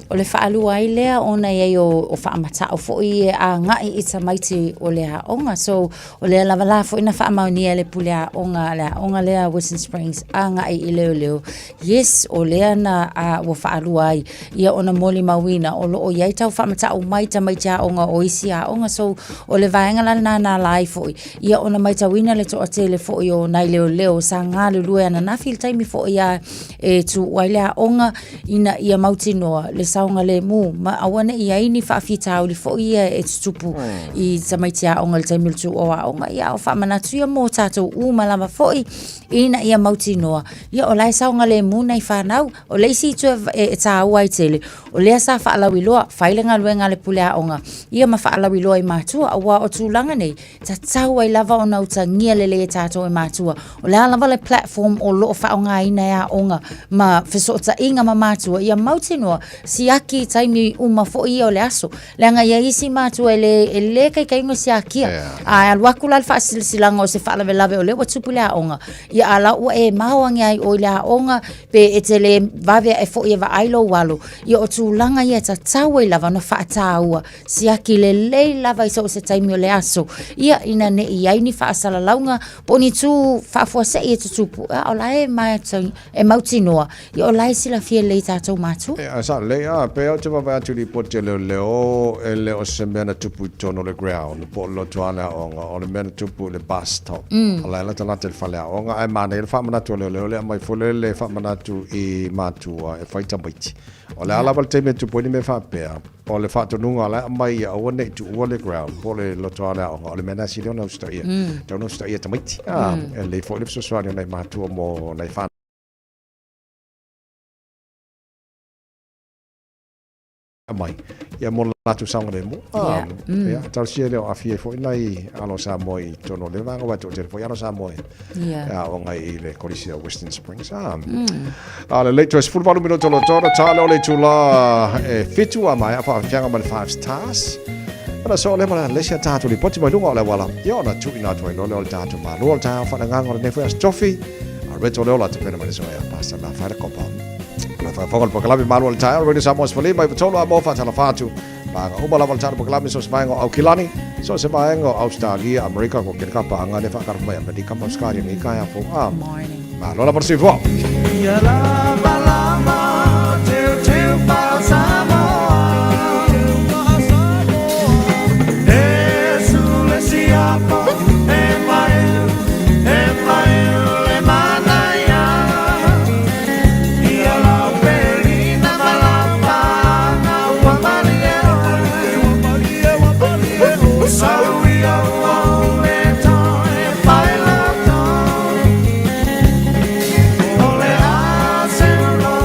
O le faalua ai lea ona i ai o faamatau foi e agai i tamaiti o le aoga. So, o lea lava la foi na faamaonia e le pule aoga, le aoga lea a Western Springs agai i leoleo. Yes, o lea na a, ua faalua ai ia ona molimauina o lo o i ai tau faamatau mai tamaiti aoga o isi aoga. So, o le vaega la lena na ala ai foi ia ona matauina le toatele foi o nai leoleo sa galulue ananafi i le taimi foi a e tuua ai le aoga ina ia mautinoa le saogalemu ma aua ne i i ai ni faafitauli foi ia e tutupu i tamaiti aoga i le taimi o le tuua o aoga. Ia, a o faamanatu ia mo tatou uma lava foi ina ia mautinoa ia o la e saogalemu nai fanau. O le isi itu e tāua ai tele, o lea sa faalauiloa, fai le galuega a le pule aoga ia ma faalauiloa i matua, aua o tulaga nei, tatau ai lava ona utagia lelei e tatou e matua. O le a lava le platform o lo o faaaogaina e aoga ma fesootaiga ma matua, ia mautinoa siaki i taimi uma foi ia o le aso. Leaga e i ai isi matua e le, e le kaikai ona siakia. Yeah. A e alu atu la le faasilasilaga o se faalavelave o lea ua tupu i le aoga, ia a la ua e mao ane ai ʻoe i le aoga, pe e te le vave aʻe foi e vaai lou alo. Ia o tulaga ia e tatau ai lava ona faataua, siaki lelei lava i so o se taimi o le aso, ia ina ne i i ai ni faasalalauga po o ni tū faafuasei e tutupu, a o la e e mautinoa, ia o la e silafia lelei e tatou matua. Ia, sa lelei a, pei ou te vaavaai atu i lipoti a leoleo, e le o se mea na tupu i totonu o le ground, po o le loto a le aoga, o le mea na tupu i le bus stop. O la e latalata i le fale aoga, ae manaia le faamanatu a leoleo le aumai foi lea le faamanatu i matua e fai tamaiti. O le a lava le taimi e tupu ai ni mea faapea, o le faatonuga la e aumai ia aua ne i tuua le ground po o le loto a le aoga, o le mea lena e sili ona usitaia. Tatau ona usitaia tamaiti. E lelei foi le fesoasoani o nai matua mo nai fanau mai ia mo le latou saogalemu. Ia, talosia lea o aafia ai foi nai alo Samoa i totonu o lea vaega, aua e toatele foi alo Samoa e aoga i le Kolisi o Western Springs. A lelei, toe 18 minute o loto, na tā leo le itula e fitu a maea faafiaga ma le Five Stars. Ona so le ma le sia tātou lipoti mai luga o le auala. Ia ona tuuina atu ai loa lea o le tātou malo o le taeao faaleagaga o lenei foi aso tofi. A reto leo la te pena mai le soa ia Pastor La Whaere Kopa. O le whaefonga le polokalame malo o le taeao, Radio Samoa 15 i tolu a mo whaatalafa atu. Paanga uma lava le tātou polokalame so se vaega o Aukilani, so se vaega o Australia, Amerika, ko kere ka paanga le whaakara mai Amerika ma Australia nei kai afo. Ah, malo lava le soifua. Ia lava lava, teu teu pa Samoa. E sule siapo, e mai, e mai le manaia. Ia lau pelina ma lau paanga ua malie oe. Sau ia ua le toe pai la toe. O le a se lo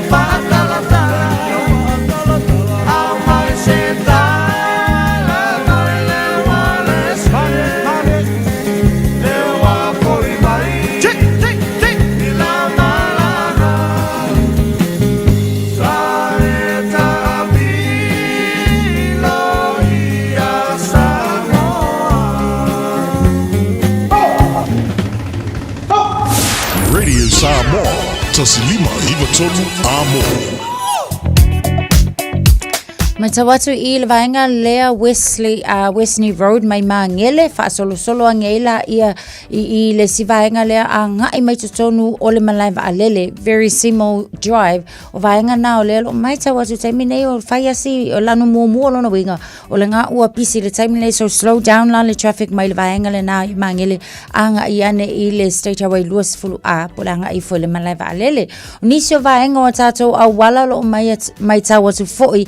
Faatalatala Aumai se tala mai le ualese Le ua foi mai I la malaga Sa e taamilo ia Samoa. Radio Samoa, 153 Amo. Matau atu i le vaega lea Wesley, Westney Road mai Magele, faasolosolo ane ai la ia i, i le si vaega lea agai mai totonu o le malae vaalele, Verisimo Drive. O vaega na o lea o lo o matau atu taimi nei o fai asi o lanu muamua lona uiga o le gā ua pisi i le taimi lenei so slow down la le traffic mai le vaega lena i Magele agai ane i le State Highway 20A po o le agai ifo i le malae vaalele. O nisi o vaega o a tātou auala o lo o mai matau atu foi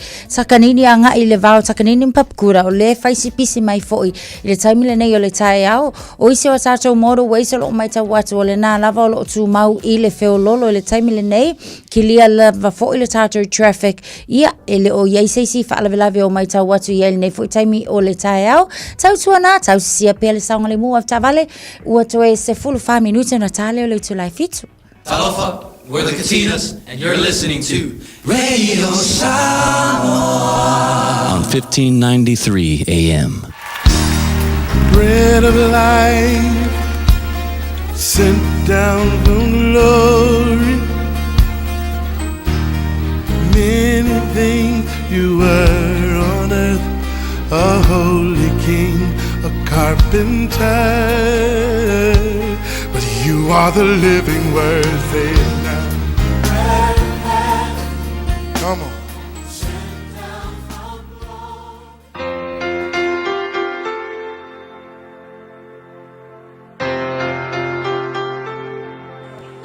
Takanini agai i le va o Takanini ma Papakura o lea e fai si pisi mai foi i le taimi lenei o le taeao. O isi o a tātou motorways o lo o matau atu o lena lava o lo o tumau i le feololo i le taimi lenei, kilia lava foi le tātou traffic Ia, e le o i ai se isi faalavelave o matau atu i ai lenei foi taimi o le taeao. Tautuana, tausisia pea le saogalemu avetaavale, ua toe 14 minute ona ta lea o le itula e fitu. Talofa, we're the Katinas and you're listening to Radio Samoa on 1593 AM. Bread of life sent down from glory. Many things you were on earth, a holy king, a carpenter. But you are the living word, say it now. Come on.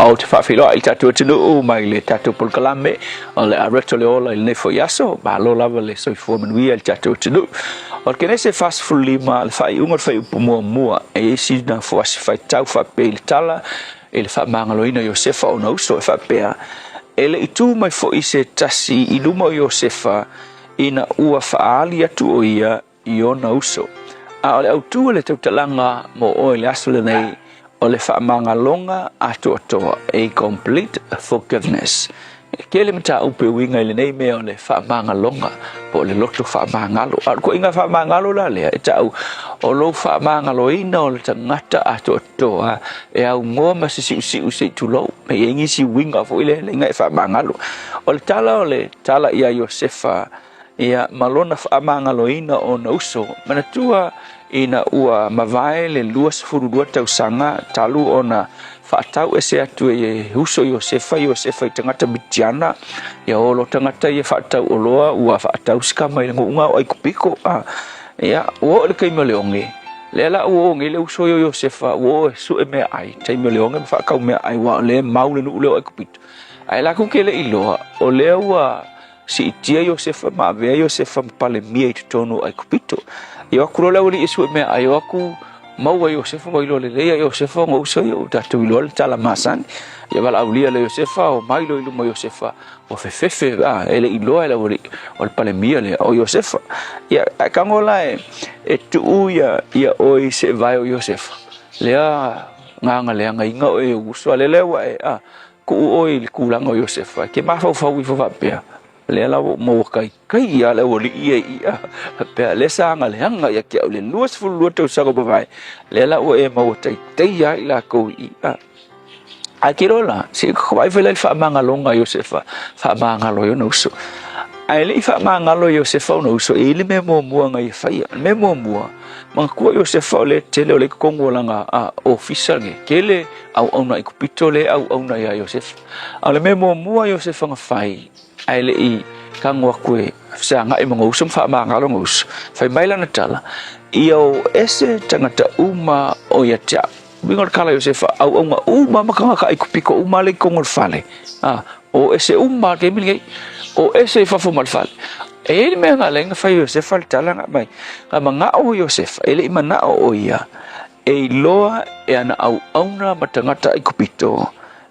Ou te faafeiloai i le tatou atunuu mai le tatou polokalame o le Areto le Ola i lenei foi aso. Malo lava le soifua manuia i le tatou atunuu. O le Kenese 45, le faaiuga o le fuaiupu muamua, e i ai sina fuasi faitau faapea i le tala i le faamagaloina o Iosefa ona uso e faapea, E le i tu mai foi se tasi i luma o Iosefa ina ua faaali atu o ia i ona uso. A o le autu o le tautalaga mo oe i le aso lenei, o le faamagaloga atoatoa, a complete forgiveness. E tele mataupu e uiga i lenei mea o le faamagaloga po o le loto faamagalo. A o le ituaiga faamagalo la lea e tau o lou faamagaloina o le tagata atoatoa e aunoa ma se siusiu se i tulou. E i ai nisi uiga foi lea e leaga e faamagalo. O le tala o le tala ia Iosefa Ia, ma lona faamagaloina o ona uso, manatua ina ua mavae le 22 tausaga talu ona faatau ese atu e uso Iosefa, Iosefa i tagata Mitiana, ia olo tagata ia faatau oloa ua faatau sikama i le nuuga o Aikupito. A, ia, ua oo i le taimi o le oge, lea la ua oge le uso ia o Iosefa, ua oo e sue meaai, taimi o le oge ma faatau meaai, aua o lea e mau le nuu lea o Aikupito. Ae latou te le i iloa, o lea ua Siitia Iosefa ma avea Iosefa ma Palemia i totonu o Aikupito. Ia o atu loa le aualii e sue meaai, o atu maua Iosefa ua iloa lelei ia Iosefa ona uso ia ua tatou iloa le tala masani. Ia valaaulia lea Iosefa, o mai loa i luma o Iosefa, ua fefefe, a, e le i iloa e le aualii o le Palemia lea o Iosefa. Ia, ae tago la e, e tuu ia, ia oe i seevae o Iosefa, lea gagaleagaina oe e ou uso, a lea lea ua e, a, Tuu oe i le tulaga o Iosefa, e te mafaufau ifo faapea, Lea la ua ou maua kaikai ia le aualii ia i i, faapea, lea sa agaleaga ia te au i le 22 tausaga ua mavae, lea la ua e maua taitaia ai latou i i. Ae te iloa la, se i vaai foi la i le faamagaloga a Iosefa, faamagalo ai ona uso. Ae le i faamagalo e Iosefa ona uso, e i ai le mea muamua na ia faia. O le mea muamua, manatua Iosefa o lea tele o lea i totonu o lana ofisa lenei, tele auauna Aikupito lea e auauna iā Iosefa. A o le mea muamua Iosefa na fai, ae le i tago atu e fesagai ma ona uso ma faamagalo ona uso, fai mai lana tala, Ia o ese tagata uma o ia te au. Uiga o le tala a Iosefa, auauna uma ma tagata Aikupito uma lea i totonu o le fale, a, o ese uma lava le taimi lenei, o ese i fafo ma le fale. E i ai le mea na ala ai ona fai e Iosefa le tala na aumai, na manao Iosefa, e le i manao o ia E iloa e ana auauna ma tagata Aikupito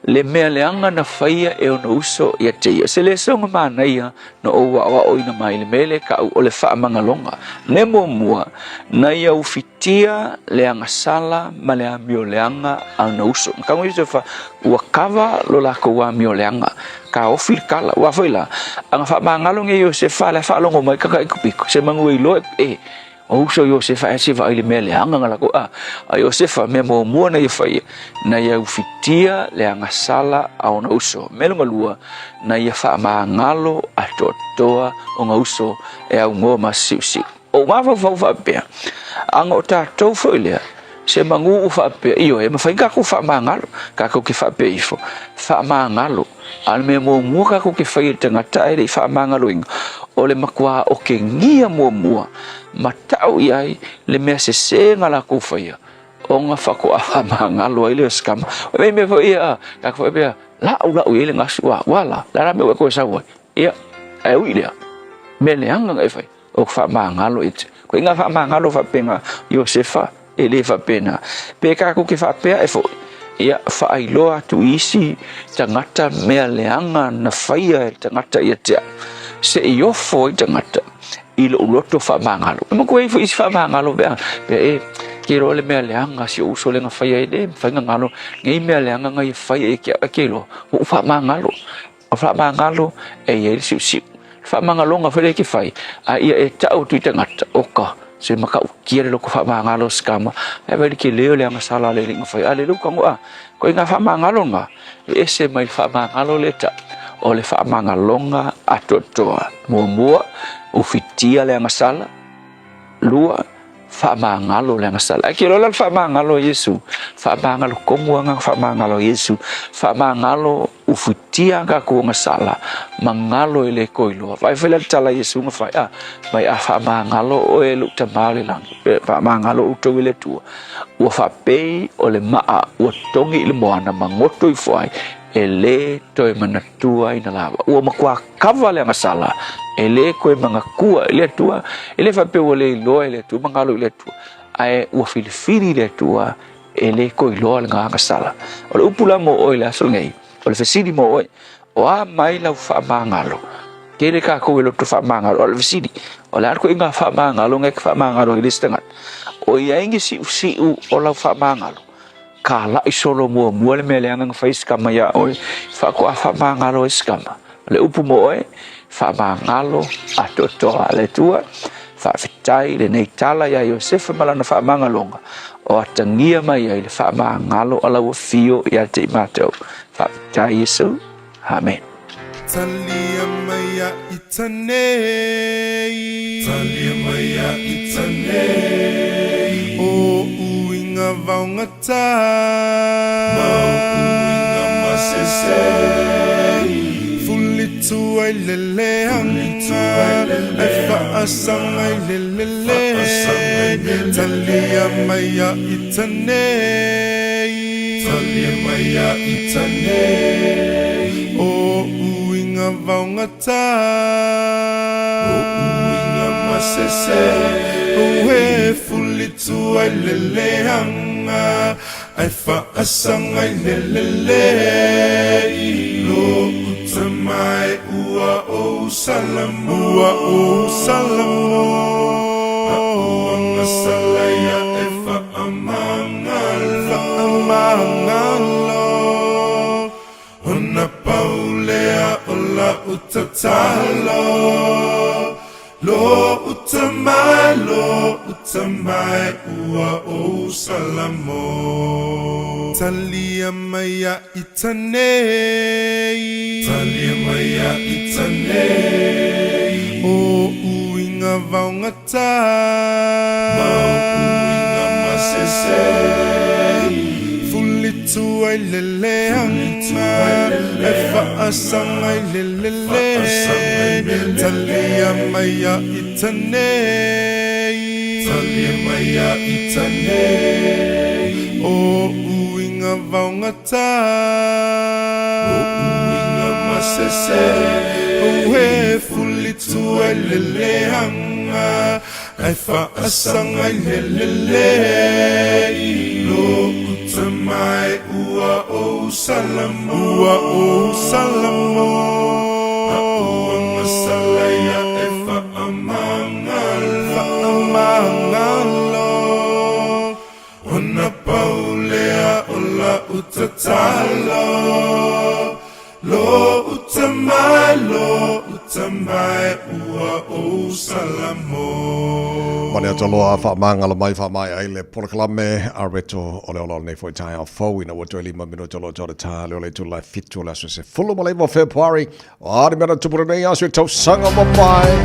Le mea leaga na faia e ona uso ia te ia. Se lesoga manaia na ou aoaoina mai le mea lea kau o le faamagaloga. Le muamua, na ia ufitia le agasala ma le amioleaga a ona uso. Na kau Iosefa, ua kava lo lakou amioleaga, kaofi le kala. Ua foi la, aga faamagalo nge Iosefa le faalogo mai kaka i kupiko, se manu e iloa e O uso Iosefa e se vaai le mea leaga nga lako a. A Iosefa mea muamua na ia faia, na ia ufitia le agasala a ona uso. Mea longa lua, na ia faamagalo atoatoa ona uso e augoa ma siusiu. O mafaufau faapea, aga o tatou foi lea, se manu u faapea, ioe, e mafai ona tatou faamagalo, tatou te faapea ifo, faamagalo. A o le mea muamua tatou te faia i le tagata ae le i faamagaloina, o le matua otegia muamua ma tau i ai le mea sese na latou faia, ona faatoa faamagalo ai lea o se tama. O le mea foi ia, tatou faapea, lau lau i ai le gasu, a ua la, le a la mea ua e toe sau ai? Ia, ae ui i lea, mea leaga na e fai, o faamagalo i te. Ko inga faamagalo faapena Iosefa, e le faapena. Pe tatou te faapea e foi, ia faailoa atu i isi tagata mea leaga na faia e le tagata ia te au, se i ofo ai tagata i lou loto faamagalo. E manatua ai foi isi faamagalo pe a, pe e, ke iloa le mea leaga si ou uso lea na faia ai, le mafai ona galo nei mea leaga na ia faia ia te au, ae ke iloa, ua ou faamagalo. O faamagalo e i ai le siusiu. Le faamagaloga foi lea e te fai, a ia e tau atu i tagata, oka, se matautia le loko faamagalo o se tama, ae vaai i le tele o le agasala a le alii na fai, a le lou tago a. Ko ina faamagalo na, e ese mai le faamagalo lea tau, o le faamagaloga atoatoa. Muamua, ufitia le agasala. Lua, faamagalo le agasala. Ae ke iloa la le faamagalo a Iesu, faamagalo tonu lava na faamagalo a Iesu, faamagalo ufitia a tatou agasala, magalo e le toe iloa. Vaai foi la le tala a Iesu na fai, a, mai a faamagalo oe e lou Tama o le lagi, pe faamagalo outou e le Atua, ua faapei o le maa ua togi i le moana ma goto ifo ai, e lē toe manatuaina lava. Ua matua kava le agasala, e lē toe manatua i le Atua, e le faapea ua le iloa e le Atua, magalo i le Atua, ae ua filifili le Atua e lē toe iloa lena agasala. O le upu la mo oe i le aso lenei, o le fesili mo oe, o a mai lau faamagalo? Tele tatou e loto faamagalo, a o le fesili, o le a le ituaiga faamagalo na e te faamagalo ai i le isi tagata? O i ai ni siusiu o lau faamagalo? Kalaʻi solo muamua le mea leaga na fai se tama iā ʻoe, faatoa faamagalo ai se tama. O le upu mo ʻoe, faamagalo atoatoa. Le Atua, faafetai i lenei tala iā Iosefa ma lana faamagaloga, o atagia mai ai le faamagalo a lau afio ia te i matou. Faafetai Iesu. Amen. Talia mai a i tanei. Talia mai a i tanei. O uiga vaogata. Ma o uiga masese. Fulitu ai le leaga. Ai faasaga i le lele. Talia mai a i tanei. Talia mai a i tanei. O uiga vaogata. O uiga masese. E fulitu ai le leaga. Ai faasaga i le lele. Lo uta mai ua ou salamo. Ua ou salamo. A'u agasala ia e faamagalo. Faamagalo. Ona pau lea o la'u tatalo. Lo uta mai, lo uta mai, ua ou salamo. Talia mai a i tanei. Talia mai a i tanei. O uiga vaogata. Ma o uiga masese. Fulitu ai le leaga. E faasaga i le lele. Talia mai a i tanei. Talia mai a i tanei. O uiga vaogata. O uiga masese. E fulitu ai le leaga. Ae faasaga i le lelei Lo uta mai ua ou salamo Ua ou salamo A ua gasala ia e faamagalo Faamagalo Ona pau lea o lau tatalo Lo uta mai, lo uta mai ua ou salamo. Ma le atoa faamagalo mai faamaea ai le polokalame a Reto o le ola o lenei foi taeao fou ina ua toe 5 minute o lo o le tā le o le itula e 7 o le aso 19 o Fepuari. O a ni mea na tupu lenei aso i tausaga ua mavae.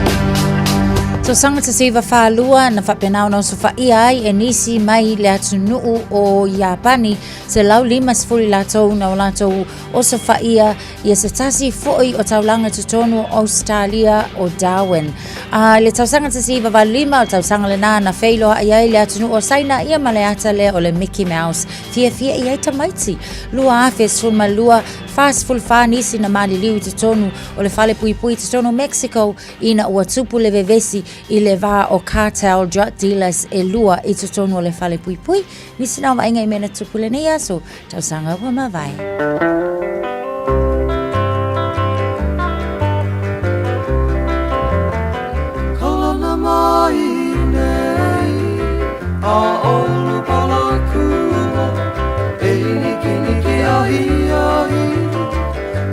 Tausaga 1942 na faapena ona osofaia ai e nisi mai le atunuu o Iapani 150 i latou na o latou osofaia ia se tasi foi o taulaga i totonu o Ausetalia o Darwin. A i le tausaga 1985 o le tausaga lenā na feiloai ai le atunuu o Saina ia ma le ata lea o le Mickey Mouse. Fiafia i ai tamaiti. 2012, 44 nisi na maliliu i totonu o le fale puipui i totonu o Mexico ina ua tupu le vevesi i le va o cartel drug dealers e lua i totonu o le fale puipui. Nisi na o vaaiga i mea na tupu i lenei aso, tausaga ua mavae. Kaulana mai nei a olu palakua e nikiniki ahi ahi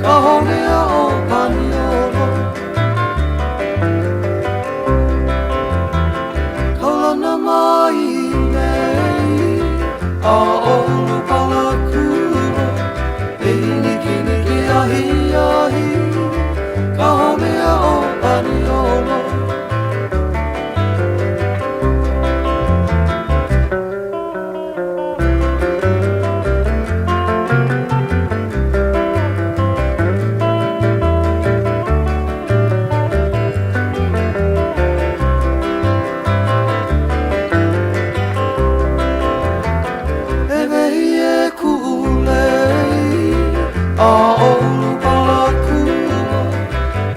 ka honea o Paniolo. Kaulana mai nei a olu palakua e nikiniki ahi ahi ka honea o Paniolo. E wehi e kuʻulei a olu palakua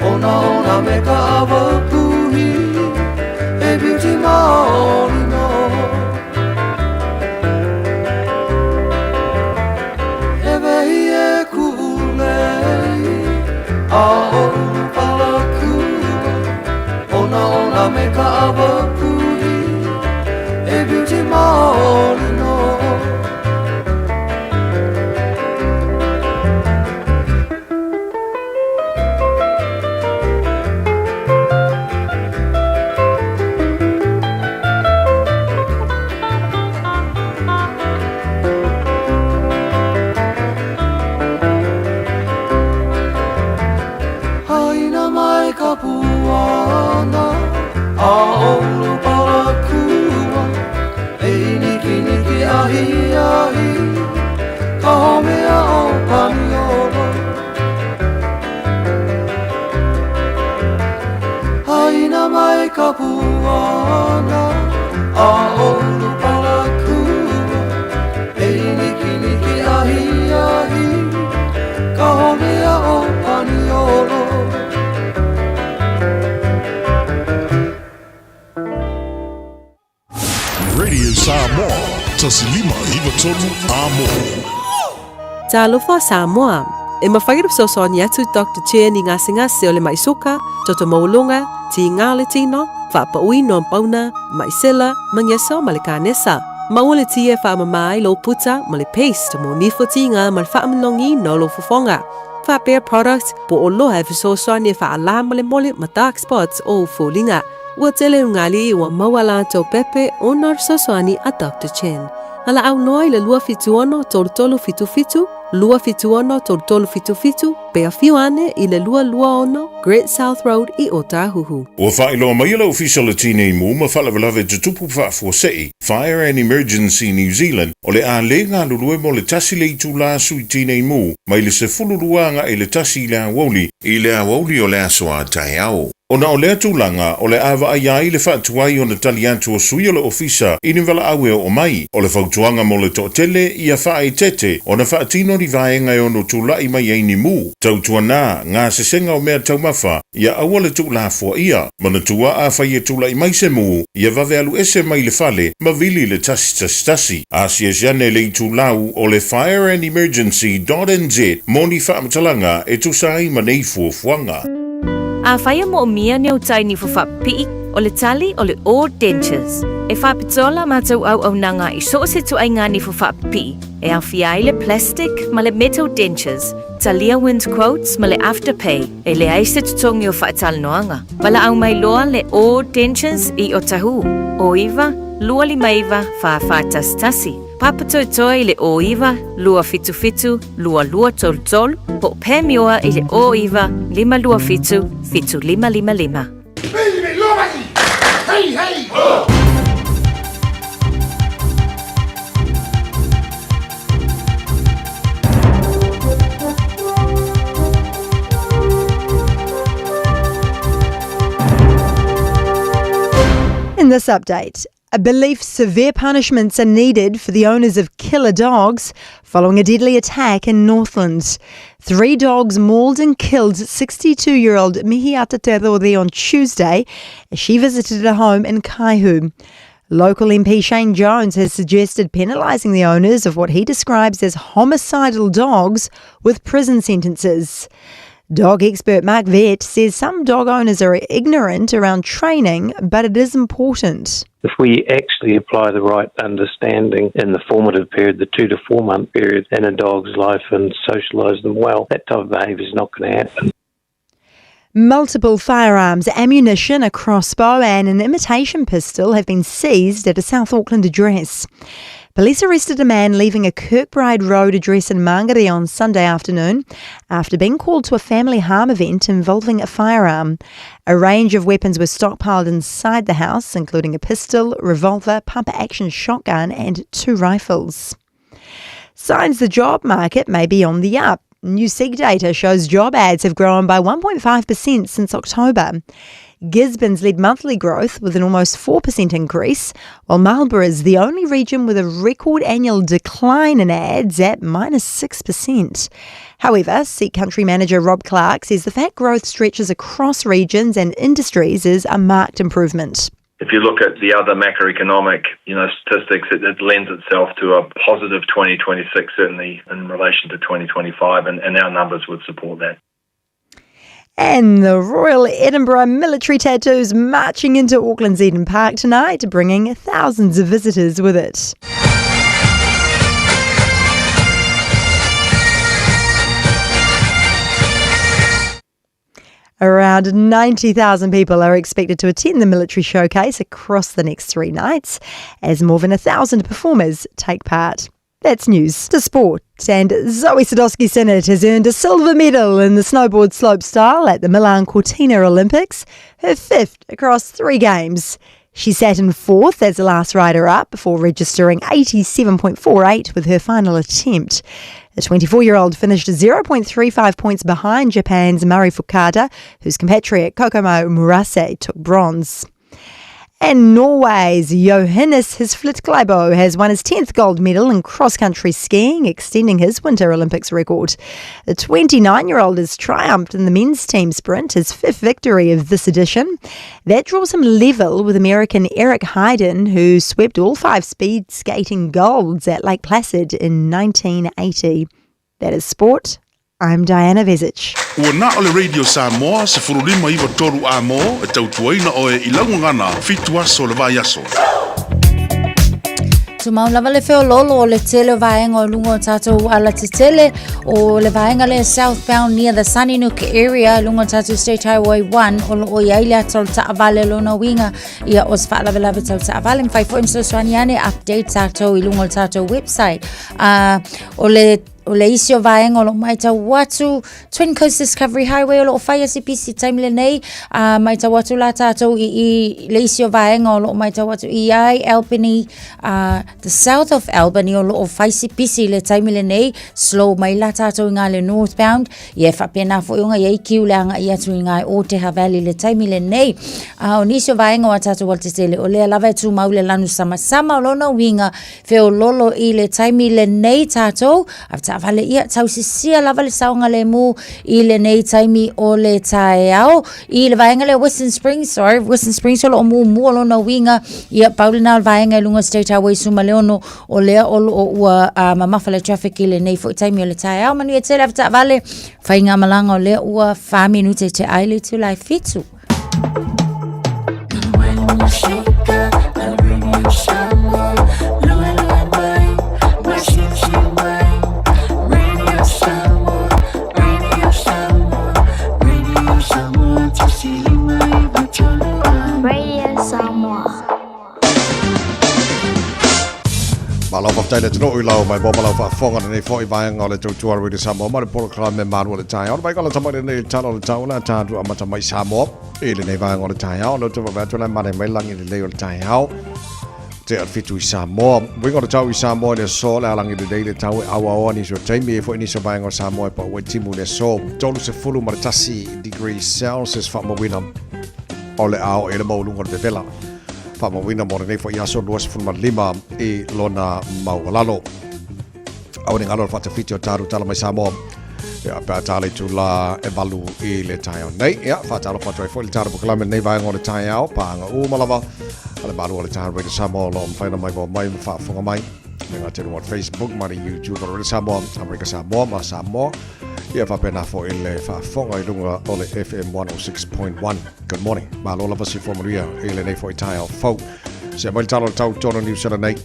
ona ona me ka ʻawa puhi e beauty maoli nō. E wehi e kuʻulei a olu palakua ona ona me ka ʻawa puhi e beauty maoli nō. Haina mai ka puana a olu palakua e nikiniki ahi ahi ka homea o Paniolo. Haina mai ka puana a olu palakua e nikiniki ahi ahi ka homea o Paniolo. Radio Samoa, 1593 Amo. Talofa Samoa! E mafai ona fesoasoani atu Doctor Chen i gasegase o le maʻi soka, toto maualuga, tiga o le tino, faapauina o pauna, maʻi sela, magiso ma le kanesa. Maua le ti e faamama ai lou puta ma le paste mo nifo tiga ma le faamalogiina o lou fofoga. Faapea product po o loa e fesoasoani e faalā molemole ma dark spots o ou foliga. Ua tele ugali ua maua latou pepe ona o le fesoasoani a Doctor Chen. Valaau loa i le 276 3377, 276 3377, pe afio ane i le 226 Great South Road i Ōtāhuhu. Ua faailoa mai e le Ofisa o le Tinei Mu ma Faalavelave Tutupu Faafuasei, Fire and Emergency New Zealand, o le a le galulue mo le tasi le itulā sui tinei mu mai le 12 agaʻi le tasi i le aoauli i le aoauli o le aso a taeao. Ona o lea tulaga, o le a vaaia ai le faatuai ona tali atu o sui o le Ofisa i ni valaau e oo mai. O le fautuaga mo le toatele, ia faaeteete ona faatino ni vaega e ono tulai mai ai ni mu. Tautuana, gasesega o mea taumafa, ia aua le tuulafoaia. Manatua afai e tulai mai se mu, ia vave alu ese mai le fale ma vili le 111. Asiasi ane i le itulau o le fireandemergency.nz mo ni faamatalaga e tusa ai ma nei fuafuaga. Afai e moomia ni utai nifo faapipii, o le tali o le O Dentures. E faapitoa la matou auaunaga i so o se ituaiga nifo faapipii, e aofia ai le plastic ma le metal dentures, talia wind quotes ma le afterpay, e leai se totogi o faatalanoaga. Valaau mai loa le O Dentures i Otahuhu, 09 259 4411, Papatoetoe i le 09 277 2233, po o Panmure i le 09 527 7555. Hey, hey! Ho! In this update, a belief severe punishments are needed for the owners of killer dogs following a deadly attack in Northland. Three dogs mauled and killed 62 year old Mihiata Te Rori on Tuesday as she visited a home in Kaihu. Local MP Shane Jones has suggested penalising the owners of what he describes as homicidal dogs with prison sentences. Dog expert Mark Vett says some dog owners are ignorant around training, but it is important. If we actually apply the right understanding in the formative period, the two to four month period in a dog's life and socialise them well, that type of behaviour is not going to happen. Multiple firearms, ammunition, a crossbow, and an imitation pistol have been seized at a South Auckland address. Police arrested a man leaving a Kirkbride Road address in Mangere on Sunday afternoon after being called to a family harm event involving a firearm. A range of weapons were stockpiled inside the house, including a pistol, revolver, pump action shotgun, and two rifles. Signs the job market may be on the up. New SEG data shows job ads have grown by 1.5% since October. Gisborne's led monthly growth with an almost 4% increase, while Marlborough is the only region with a record annual decline in ads at minus 6%. However, Seek Country Manager Rob Clark says the fact growth stretches across regions and industries is a marked improvement. If you look at the other macroeconomic, you know, statistics, it, it lends itself to a positive 2026, certainly in relation to 2025, and, and our numbers would support that. And the Royal Edinburgh Military Tattoos marching into Auckland's Eden Park tonight, bringing thousands of visitors with it. Around 90,000 people are expected to attend the military showcase across the next three nights, as more than 1,000 performers take part. That's news to sport. And Zoi Sadowski Synnott has earned a silver medal in the snowboard slopestyle at the Milan Cortina Olympics, her fifth across three games. She sat in fourth as the last rider up before registering 87.48 with her final attempt. The 24 year old finished 0.35 points behind Japan's Mari Fukada, whose compatriot Kokomo Murase took bronze. And Norway's Johannes Høsflot Klæbo has won his 10th gold medal in cross-country skiing, extending his Winter Olympics record. The 29-year-old has triumphed in the men's team sprint, his fifth victory of this edition. That draws him level with American Eric Heiden, who swept all five speed skating golds at Lake Placid in 1980. That is sport. I'm Diana Vezic. Ua na o le Radio Samoa, 159 a mō, e tautuaina oe i laugagana, fitu aso le vaiaso. Tumau lava le feololo o le tele o vaega o luga o tātou ala tetele o le vaega lea southbound near the Sunnynook area luga o tātou State Highway 1 o loo i ai le ata o le taavale lona uiga ia o se faalavelave tau taavale mafai foi ona fesoasoani ane update tātou i luga o le tātou website uh, o le o le isi o vaega o lo o matau atu, Twin Coast Discovery Highway o lo o faia se pisi taimi lenei, a matau atu la tātou i, i le isi o vaega o lo o matau atu i ai Albany, the south of Albany o lo o fai se pisi i le taimi lenei, slow mai la tātou i ngā le northbound, ia e faapena foi ona i ai kiu le agai atu i ngā Oteha Valley i le taimi lenei. A o nisi o vaega o a tātou alatetele, o lea lava e tumau le lanu samasama o lona uiga, feololo i le taimi lenei tātou, a taavale ia tausisia lava le saogalemu i lenei taimi o le taeao. I le vaega lea Western Springs, sorry, Western Springs o lo o muamua lona uiga, ia pau lena o le vaega i luga o State Highway 16, o lea o lo o ua mamafa le traffic i lenei foi taimi o le taeao. Manuia tele avetaavale, faigamalaga o lea ua 4 minute te ai le itula e 7. Radio Samoa. Malo faafetai le atunuu i lau mai ma lau faafofoga lenei foi vaega o le tautua Radio Samoa ma le polokalame Malu o le Taeao. Le vaega o le tama lenei tala o le tau la tatou amata mai Samoa i lenei vaega o le taeao. Leo te vaavaai atu la male mai lagi lelei o le taeao. Te al fitu i Samoa. Uiga o le tau i Samoa i le aso le alagi lelei le tau e auaoa nisi o taimi e foi nisi o vaega o Samoa e pau ai timu i le aso. 31 degrees Celsius faamauina o le ao e le maualuga o le vevela. Faamauina mo lenei foi aso 25 i lona maualalo. Aua ne galo le faatafiti o taru tala mai Samoa. Ia, pe a tā le itula e 8 i le taeao nei. Ia, faatalofa atu ai foi le taru polokalame lenei vaega o le taeao, pāga uma lava a le malu o le taeao Radio Samoa o lo o mafai ona maivoa mai ma faafofoga mai. Le gata i luga o le Facebook ma le YouTube o Radio Samoa, Amerika Samoa ma Samoa. Ia faapena foi le faafofoga i luga o le FM 106.1. Good morning. Malo lava soifua manuia i lenei foi taeao fou. Se mai le tala o le tau tonu Niu Sila nei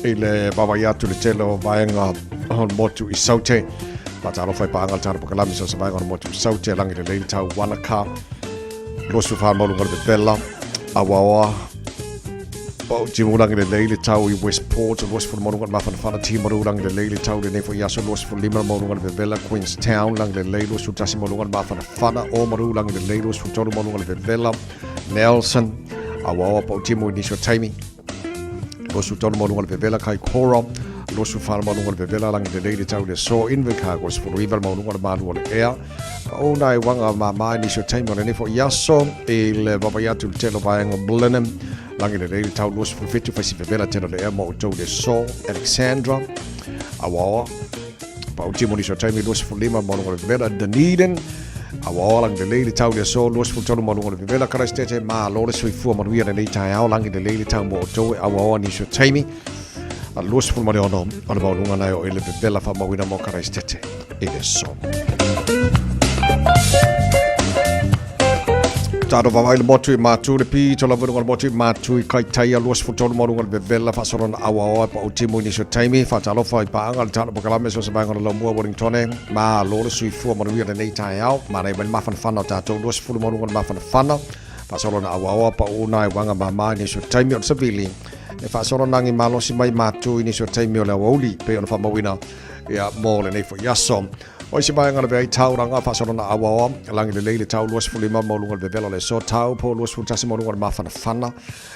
i le vaavaai atu le tele o vaega o le motu i Saute. Faatalofa i paaga le tala pakalami so se vaega o le motu i Saute, lagi lelei le tau Wanaka, 24 maualuga le vevela, Awaoa, Pau timu lagi lelei le tau i Westport, 20 maualuga le mafanafana, Timaru lagi lelei le tau lenei foi aso, 25 maualuga le vevela, Queenstown lagi lelei, 21 maualuga le mafanafana, Oamaru lagi lelei, 23 maualuga le vevela, Nelson, Awaoa pau timu i nisi o taimi, 23 maualuga le vevela, Kaikoura, 24 maualuga le vevela, lagi lelei le tau i le aso, Invercargill, 19 maualuga le malu o le ea, O nai uaga māmā i nisi o taimi o lenei foi aso i le vaavaai atu i le tele o vaega o Blenheim, lagi lelei le tau 27 fai si vevela tele o le ea mo outou i le aso, Alexandra, Awaoa, Pautimu nisi o taimi 25 maualuga o le vevela, Dunedin, Awaoa lagi lelei le tau i le aso 23 maualuga o le vevela, Karaistete, malo le soifua manuia lenei taeao, lagi lelei le tau mo outou e Awaoa nisi o taimi. 26 o le maualuga nai o i le vevela faamauina mo Karaistete i le aso. Tātou vaavaai le motu i Mātū, le pito lava luga le motu i Mātū i Kaitaia, 23 maualuga le vevela, faasolona auaoa e pau timu i nisi o taimi, faatalofa i paaga le talo pakalame so se vaega o le laumua Wellingtone, malo le soifua manuia lenei taeao, manaia mai le mafanafana o tātou 20 maualuga le mafanafana, faasolona auaoa pau nai uaga māmā i nisi o taimi o le savili, E faasolo nagi malosi mai mātou i nisi o taimi o le aoauli, pei ona faamauina ia mō lenei foi aso. O isi vaega na vea i Tauranga, faasolo na auaoa, lagi lelei le tau 25 maualuga le vevela o le aso, Taupo 21 maualuga le mafanafana,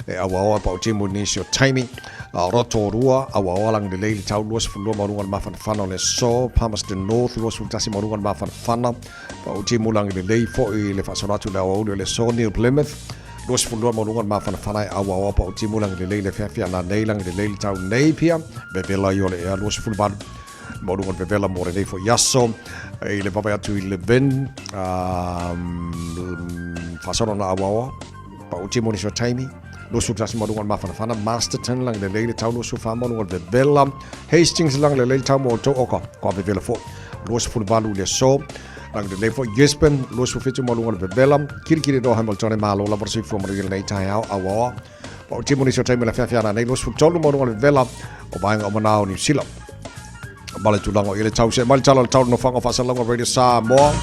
e auaoa e pautimu i nisi o taimi, Rotorua, auaoa lagi lelei le tau 22 maualuga le mafanafana o le aso, Palmerston North 21 maualuga le mafanafana, pautimu lagi lelei foi le faasolo atu i le aoauli o le aso, New Plymouth, 22 maualuga le mafanafana e auaoa pau timu lagi lelei le feafea nanei lagi lelei le tau Napier vevela i o le ea 28 maualuga le vevela mo lenei foi aso i le vaavaai atu i Levin faasolo na auaoa pau timu nisi o taimi 21 maualuga le mafanafana Masterton lagi lelei le tau 24 maualuga le vevela Hastings lagi lelei le tau mo outou oka kua vevela foi 28 i le aso Lagi lelei foi Gisborne, 27 maualuga le vevela, Kirikiri roa Hamilton e malo lava le soifua manuia lenei taeao auaoa. Pau timu nisi o taimi le feafea nanei 23 maualuga le vevela o vaega o manao Niu Sila. Ma le tulaga o i le tau se mai le tala o le tau nofoaga o faasalalauga Radio Samoa.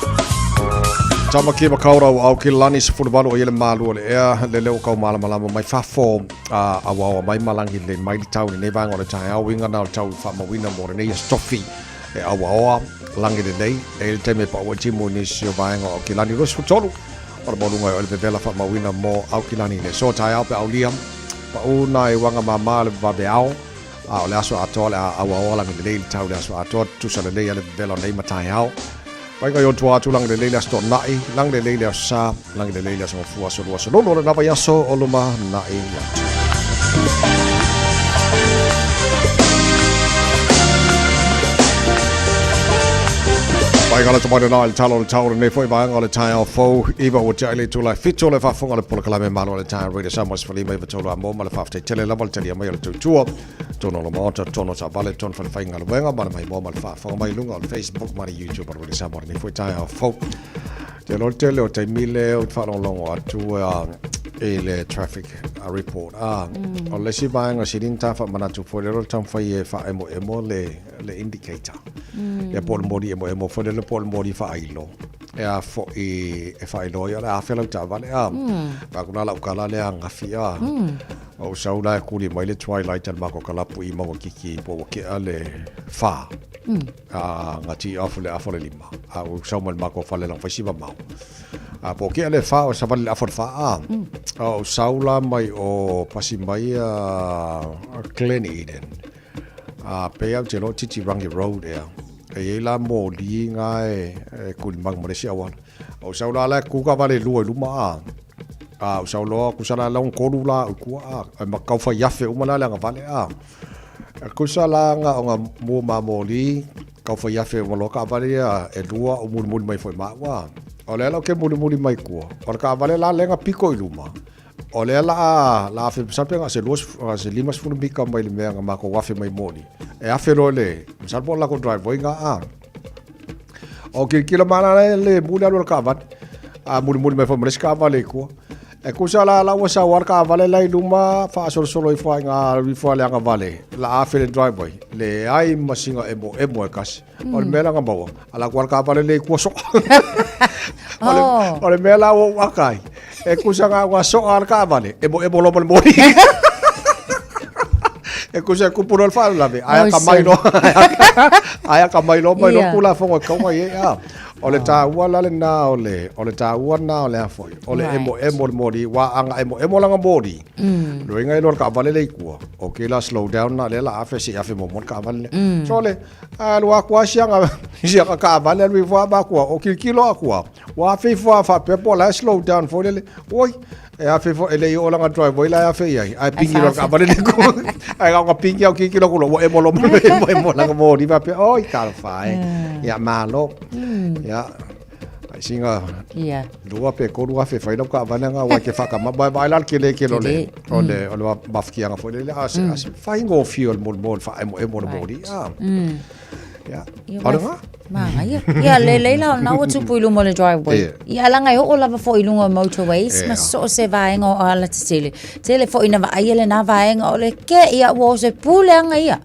Tamaki Makaurau au ki lani 18 o i le malu o le ea le leo kau malamalama mai fafo a auaoa mai malangi le mai le tau lenei vaega o le taeao uiga na o le tau faamauina mo lenei aso tofi. E auaoa lagi lelei, e i ai le taimi e pau ai timu i nisi o vaega o Aukilani 23. O le maualuga e o le vevela faamauina mo Aukilani i le aso taeao pe aulia. Pau nai uaga mama le vaveao, a o le aso atoa o le a auaoa lagi lelei i le tau i le aso atoa, tutusa lelei a le vevela o nei ma taeao. Vaega i ona tua atu lagi lelei le Aso Toonai, lagi lelei le Aso Sa, lagi lelei le Aso Gafua, Aso Lua, Aso Lolo o lena vaiaso o lumanai atu. Vaega lata mai lena i le tala o le tau o lenei foi vaega o le taeao fou iva ua tea i le itula e fitu o le faafofoga le polokalame malo a le taeao Radio Samoa 15 iva tolu a mo ma le faafetai tele lava le talia mai o le tautua tonu o le maota, tonu o taavale, tonu o falefaigaluega ma le maimoa ma le faafofoga mai i luga o le Facebook ma le YouTube o le Radio Samoa lenei foi taeao fou. Te loa le tele o taimi le ou te faalogologo atu i le traffic report. Ah, O le isi vaega sili na ta faamanatu foi lea o le taumafai e faaemoemo le, le indicator. Ia po o le moli emoemo foi lele po o le moli faailo. E a foi e faailoa ai o le a afea lau taavale. Ah, Vaai atu la lau kala lea ananafi. Ah, Ou sau la e kuli mai le twilight a le matou kalapu i Maungakiki po ua kea le fa. A nga tee off le afa o le lima. A ou sau mai le matou fale leaga fai si mamao. A po ua kea le fa o savali le afa o le fa a. A ou sau la mai o pasi mai a Glen Eden. A pei lava ou te iloa o Titirangi Road ea. E i ai la moli nga e kuli mai ma le isi auala. Ou sau la la e ku taavale e lua i luma a. A ou sau loa kusa la la tolu la au kua a. E ma kau fai afe uma la le agavale a. E kusa la nga o nga mua ma moli kau fai afe uma loa taavale ia e lua o mulimuli mai foi ma au a. O lea la ou ke mulimuli mai kua. O le taavale la lea na piko i luma. O lea la a la afe masalo pe na o se 20 na o se 50 mita mai le mea na matou afe mai moli. E afe loa le masalo po o le latou driveway na a. O kilokilo mai la le muli alu o le taavale. A mulimuli mai foi ma le isi taavale i tua. E tusa la la ua sau lava le taavale la i luma faasolosolo ifo lava i ina alu ifo lava i le agavale la afe i le driveway. Leai ma sina emoemo e tasi. O le mea la na maua, ala atu lava le taavale lea i tua soa. O le, o le mea la ua ou aka ai, e tusa na ona soa lava le taavale, emoemo loa ma le moli. E tusa e tupu loa le faalavelave, ae akamai loa, ae akamai loa mai loa Tulafono e tatau ona i ai. A, o le taua la lena o le, o le taua lena o le a foi, o le emoemo o le moli, aua a na emoemo lana moli, lona uiga e iloa e le taavale lea i tua, okay la slow down la lea o le a afe se i afe muamua le taavale lea. So le, alu atu lava siaga, siaga taavale alu ifo lava ma atua, o tilotilo atu lava, ua afe ifo lava faapea po o la e slow down foi lele, oi, e afe ifo, e le i oo lana driveway la e afe i ai, ae pingi loa le taavale lea i tua. Ae na ona pingi lava tilotilo atu loa, ua emo loa ma le emoemo lana moli faapea, oi, talofa e. Ia, malo. Ia, ai sina lua pe tolu afe e fai lau taavale lena aua e te faatamala. Aua e vaai la le tele tele o le, o le, o le mafatiaga foi lele, a o se, a o se faigofie o le mo le faaemoemo o le moli. A. Ia, pau lena. Manaia. Ia, lelei la o lena ua tupu i luma o le driveway. Ia, leaga e oo lava foi i luga o motorways ma so o se vaega o alatetele. Tele foi ina vaaia lena vaega o le kē, ia ua o se puleaga ia.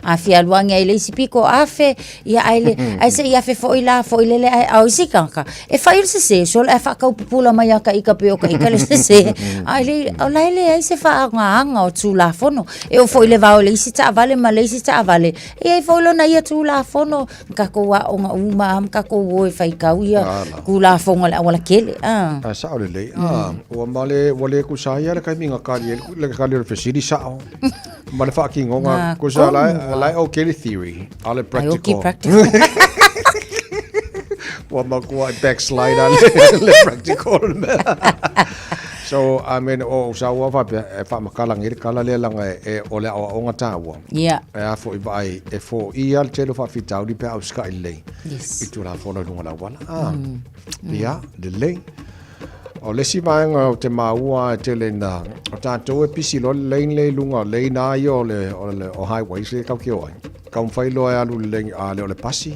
A fia alu age ai i le isi piko afe, ia ae le, ae se i afe foi la foi lele ae a o isi tagata, e fai o le sese, sole ae faakaupupula mai ia ka ika pei o ka ika le sese. Ae le, o la e leai se faaagaaga o Tulafono. E oo foi i le va o le isi taavale ma le isi taavale, E i ai foi lona ia Tulafono, ma tatou aoga uma lava ma tatou o e faitau ia Tulafono a le aualatele. A sao lelei. A, ua ma le, ua le tusa ai lava le taimi na tali ai le tali o le fesili sao ma le faatinoga. Tusa la, la e okay le theory, a o le practical. Ai oki practical. Ua matua backslide lava le practical le mea. So, I mean, o ou sau lava faapea, e faamatala nei le tala lea leaga e, o le aoaoga taua. Yeah. E a foi vaai, e foia le tele o faafitauli pe a usitai lelei. Yes. I Tulafono i luga o le auala. Ah. Ia, lelei. O le isi vaega ou te maua e tele ina, o tatou e pisi loa le lane lea i luga, lane lava ia o le, o le, o highways lea tatou te o ai. Taumafai loa e alu i le lane, a le o le pasi,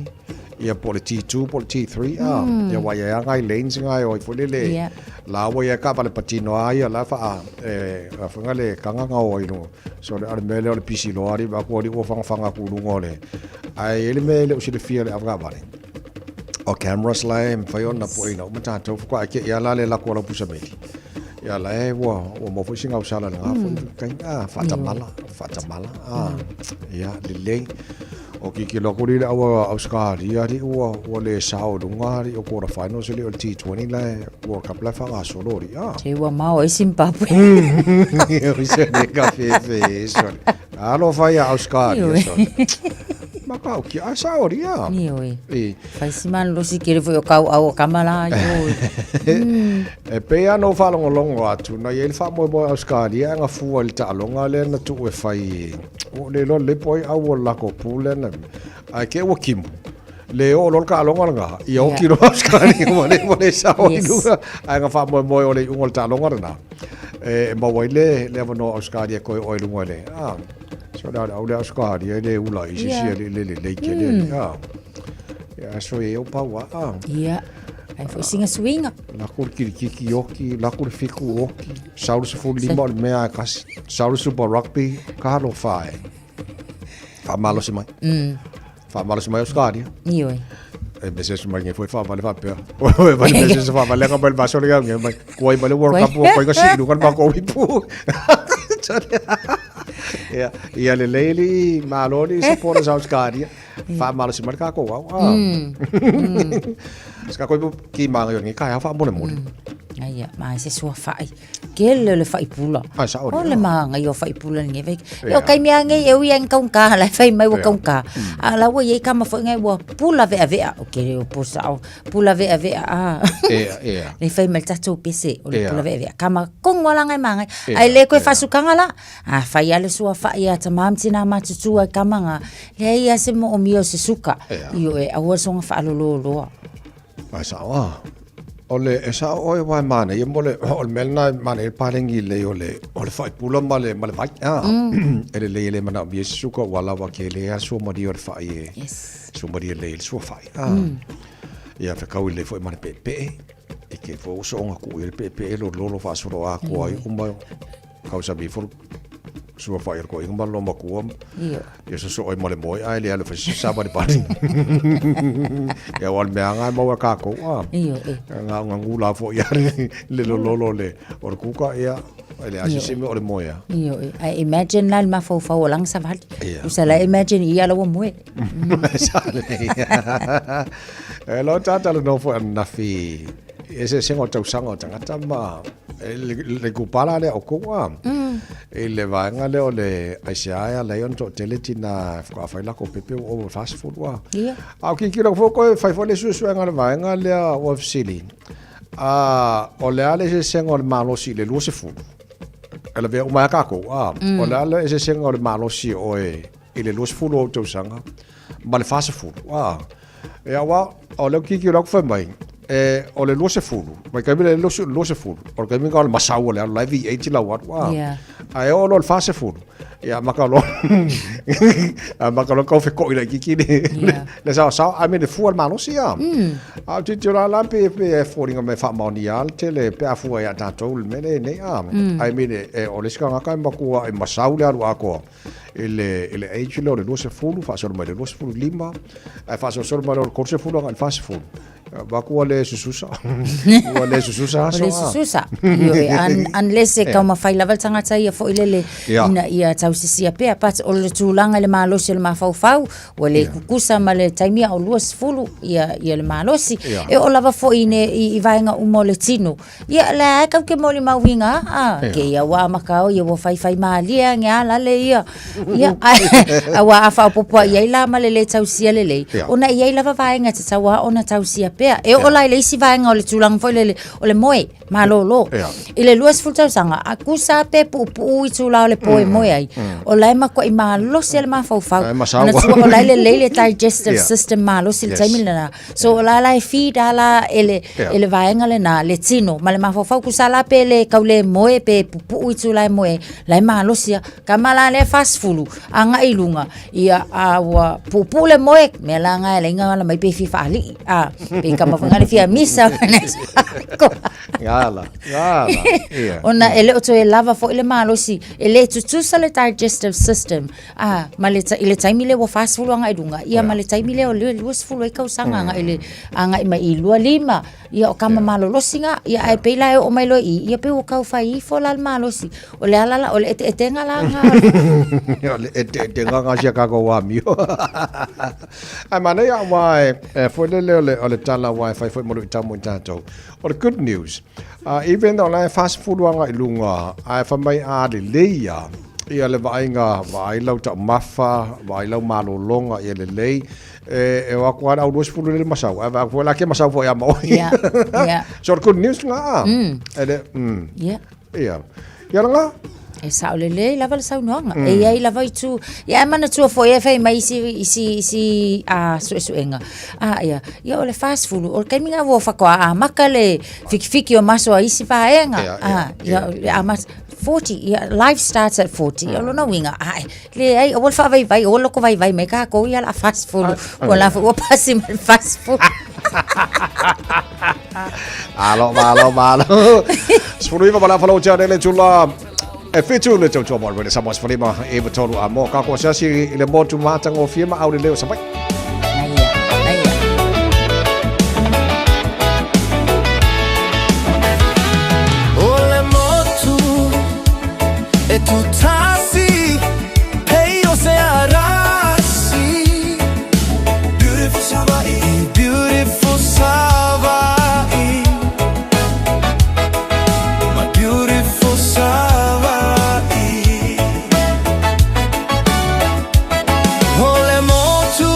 ia po o le T2 po o le T3, a, ia aua e i ai lava nai lanes na e o ai foi lele, la ua i ai taavale patino lava ia la e faa, e, a foi na le taga na o ai i luga. So o le mea lea o le pisi loa alii vaai atu alii ua fagafaga atu i luga o le, ae i ai le mea e le o silafia e le avetaavale, o cameras la e mafai ona pueina uma tatou faatoa e te i lava la le alu atu a lau pusa meli. Ia la e ua ua maua foi sina ausala i lena foi taimi. Ah, faatamala, faatamala. Ah, ia lelei. O kiki lo kuri le aua Australia li ua ua le sao lunga li o quarter finals li o le T20 le World Cup le whanga solo li. Ah. Te ua mao ai Zimbabwe. Io se ne ka fe fe so. Alo fai a Australia so. Makau ki a sao li a. Ioe. E. Fai si man losi kere foi o kau au o kamala ioe. E pei lava ona ou faalogologo atu, na i ai le faamoemoe o Ausetalia e gafua i le taaloga lea na tuu e fai i, ua ou le iloa lelei po o ai au o le latou pool lea na, ae te i ua timu, le oo loa le taaloga lena, ia oti loa Ausetalia ua le, ua le sao i luga, ae na faamoemoe o le iuga o le taaloga lena, e maua ai le, le avanoa o Ausetalia e toe oo ai i luga i le, a, so o le au lea Ausetalia e le ula i se isi alii le lelei tele alii, a. Ia, so e o pau a, a. Ia. Ai foi singa suiga. Lako le kirikiki oki, lako le fiku oki, sau le 15 o le mea e kasi, sau le Super Rugby, ka alofa e. Faamalosi mai. Faamalosi mai Australia. Ioe. E message mai nge foi whaavale whaapea. Oe vale message whaavale nga mai le vaso le nge mai. Kuai mai le World Cup ua koe nga silu ka le mako ipu. Ia, ia le lei malo li supporters Australia. Faamalosi mai le kākou au. Ah. Se kākou ipu ki māngai o lenei kaeao faamolemole. Aia, ma se sua whai. Ke le le whai pula. Ai, sao O le māngai o whai pula ni vai. E o kai mea ngai e ui ai kaunka la whai mai ua kaunka. A la ua iai kama foi ngai ua pula vea vea. O ke o po sao. Pula vea vea a. Ea, ea. Le whai mai tatou pese o le pula vea vea. Kama kongo la ngai māngai. Ai le koe whasukanga la. Afai lava le suafa'i a tamā ma tinā matutua i kama ga, leai lava se mo'omia o se suka, ioe, aua le soga faalololoa. Ae sa'o a. O le, e sa'o oe aua e manaia mo le, o le mea lena e manaia le palegi lelei o le, o le faipula ma le, ma le vai, a. E lelei e le manaomia se suka ua lava kele lava le suamalie o le fa'i e, Yes. suamalie lelei ai le suafa'i, a. Ia fekau lelei foi ma le pe'epe'e, e ke foi ua soonga ku'u i ai le pe'epe'e lololo faasolo atoa ai uma. Kausami ifo sua whai ko inga malo makua. Io. Ia so so oi male moe ai le alu fasi sa bari bari. Ia wal mea ngai maua kākou a. Io e. Nga nga ngula fo ia le lo lo le o le kuka ia le asi sime o le moe a. Io e. I imagine la le mafaufau o langa savali. Usa la imagine ia la ua moe. Sa le. E lo tata le nofo ananafi eseesega o tausaga o tagata ma e le, le kupala lea o kou a. I le vaega lea o le aisea e ala ai ona toatele tina faatoa fai lakou pepe ua ova 40 a. Ia. A o kikilo foi koe fai foi le suesuega o le vaega lea ua fesili. A o le a le eseesega o le malosi i le 20. E lavea uma ai a kākou a. O le a le eseesega o le malosi o oe i le 20 o ou tausaga ma le 40 a. E aua, o lea kiki o lea fai mai, e, o le 20, mai taimi le 20, o le taimi o le masau o le alu la e V8 lau atu, a. Yeah. Ae oo loa i le 40, ia maka loa, a maka loa kau feko'i laitiiti le, Yeah. le saosao, I mean, le fua o le malosi, a. A o tilotilo lava la pe, pe e foliga mai e faamaonia lava le tele pe a fua ia tatou le mea lea e nei, a. I mean, e, o le isi tagata e matua e masau le alu atoa, i le, i le age lea o le 20, faasolo mai le 25, ae faasolosolo mai loa i le 30 agai i le 40. Vaku ua le sususa. Ua le sususa aso. Ua le sususa. Ioe, un, unless e taumafai lava le tagata ia foi lele Yeah. ina ia tausisia pea. But o le tulaga i le malosi o le mafaufau, ua le kukusa ma le taimi a o 20 ia, ia le malosi. Yeah. E oo lava foi i, ne, i, i vaega uma o le tino. Ia, lea e kau ke molimauina, a, ke ia ua amata o ia ua whaiwhai mālie ange a lale ia. Ia, a ua a whaopopo ai ai la ma le le tausia le lei. Ona i ai lava vaenga te tau a ona tausia pea. E o la i le isi vaenga o le tūlanga foi lele, o le moe, malōlō. I le 20 tausaga, a kusa pe puupuu i tūlā o le pō e moe ai. O la e makuaʻi malosi a le mafaufau. Ona tua o la e lelei le digestive system malosi i le taimi lena. So o la la e feed a la e le, Yeah. e le vaega lena, le tino, ma le mafaufau kusa la pe le kau le moe pe pupu'u i tūlae moe, la e malosi a. Ka ma la lea 40, agai i luga, ia a ua puupuu le moe, mea la nga e lainga ala mai pe fia faalii, a, pe kama foi nga le fia fia misa Gala, gala. Ia. Ona e le o toe lava foi le malosi, e le tutusa le digestive system, a, ma le, i le taimi lea ua 40 agai i luga, ia ma le taimi lea o le 20 ai tausaga agai i le, agai mai i 25, ia o tama malolosi na, ia ae pei la e oo mai loa i i, ia pei ua tau fai ifo la le malosi. O le ala la, o le eteetega la na. O le eteetega na sia kākou amio. Ae manaia aua e, e foi lele o le, o le tala aua e fai foi mo luitau mo i tātou. O le good news, even though la e 40 agai i luga, ae fai mai a lelei ia, ia le vaaiga, vaai lau taumafa, vaai lau malologa ia lelei, e, e o atu lava le au 20 lele ma sau, ae vaai atu foi la ke ma sau foi ia ma oe. Yeah, yeah. So le good news nga. E le, Yeah. Ia. Ia langa? E sao lelei lava le saunoaga. E iai lava itu, ia ae manatua foi e fai mai isi, isi, isi a suesuega. A ia, ia o le 40, o le taimi na ua faatoa amata le fikifiki o maso a isi vaega. Ia, ia, A, ia, le amata, 40, ia, life starts at 40. O lona uiga, ae, leai, aua le faavaivai, aua le loto vaivai mai tatou ia o le a 40. Ua la foi ua pasi mai le 40. Malo, malo, malo. 19 ma le afa lau tia lele tula. E 7 le tautua mo le Samoa 15 e 3 a mo ka ko asiasi i le motu matagofie ma aulelei o Savaii. O le motu e tutasi pei o se arasi. Beautiful Savaii, beautiful Savaii. My beautiful Savaii. O le motu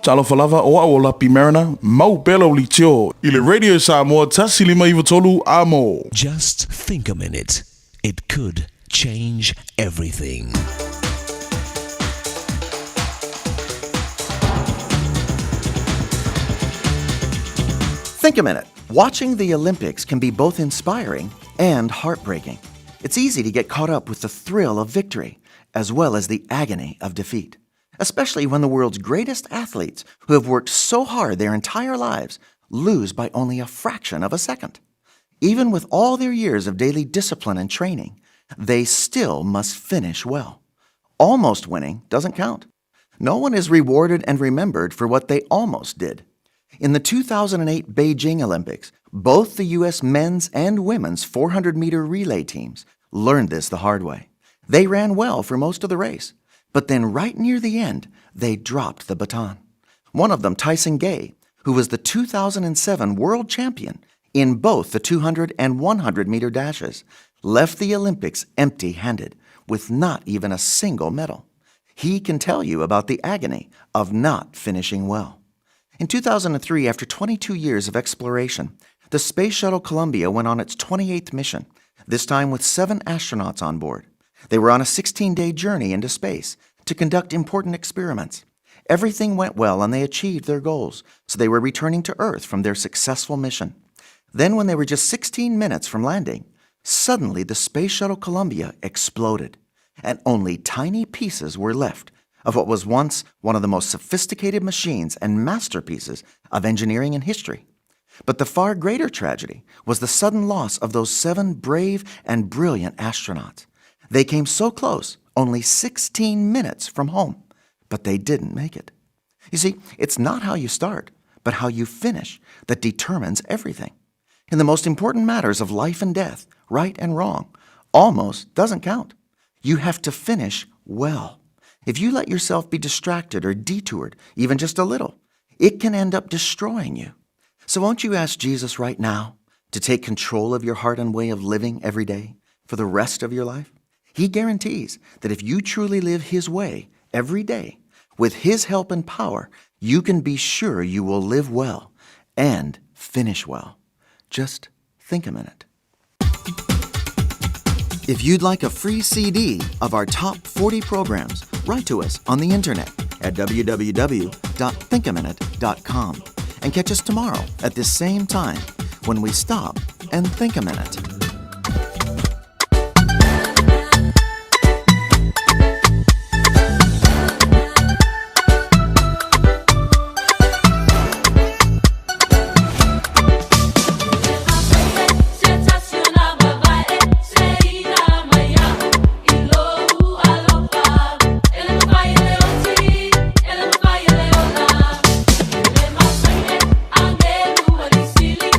Talofa lava, o au o Lapi Mariner, mau pea lau leitio i le Radio Samoa 1593 amo. Just think a minute, it could change everything. Think a minute. Watching the Olympics can be both inspiring and heartbreaking. It's easy to get caught up with the thrill of victory as well as the agony of defeat, especially when the world's greatest athletes who have worked so hard their entire lives lose by only a fraction of a second. Even with all their years of daily discipline and training, they still must finish well. Almost winning doesn't count. No one is rewarded and remembered for what they almost did. In the 2008 Beijing Olympics, both the U.S. men's and women's 400 meter relay teams learned this the hard way. They ran well for most of the race, but then right near the end, they dropped the baton. One of them, Tyson Gay, who was the 2007 world champion in both the 200 and 100 meter dashes, left the Olympics empty handed with not even a single medal. He can tell you about the agony of not finishing well. In 2003, after 22 years of exploration, the Space Shuttle Columbia went on its 28th mission, this time with seven astronauts on board. They were on a 16 day journey into space to conduct important experiments. Everything went well and they achieved their goals, so they were returning to Earth from their successful mission. Then, when they were just 16 minutes from landing, suddenly the Space Shuttle Columbia exploded, and only tiny pieces were left of what was once one of the most sophisticated machines and masterpieces of engineering in history. But the far greater tragedy was the sudden loss of those seven brave and brilliant astronauts. They came so close, only 16 minutes from home, but they didn't make it. You see, it's not how you start, but how you finish that determines everything. In the most important matters of life and death, right and wrong, almost doesn't count. You have to finish well. If you let yourself be distracted or detoured, even just a little, it can end up destroying you. So won't you ask Jesus right now to take control of your heart and way of living every day for the rest of your life? He guarantees that if you truly live His way every day, with His help and power, you can be sure you will live well and finish well. Just think a minute. If you'd like a free CD of our top 40 programs, write to us on the internet at www.thinkaminute.com and catch us tomorrow at this same time when we stop and think a minute. Sili,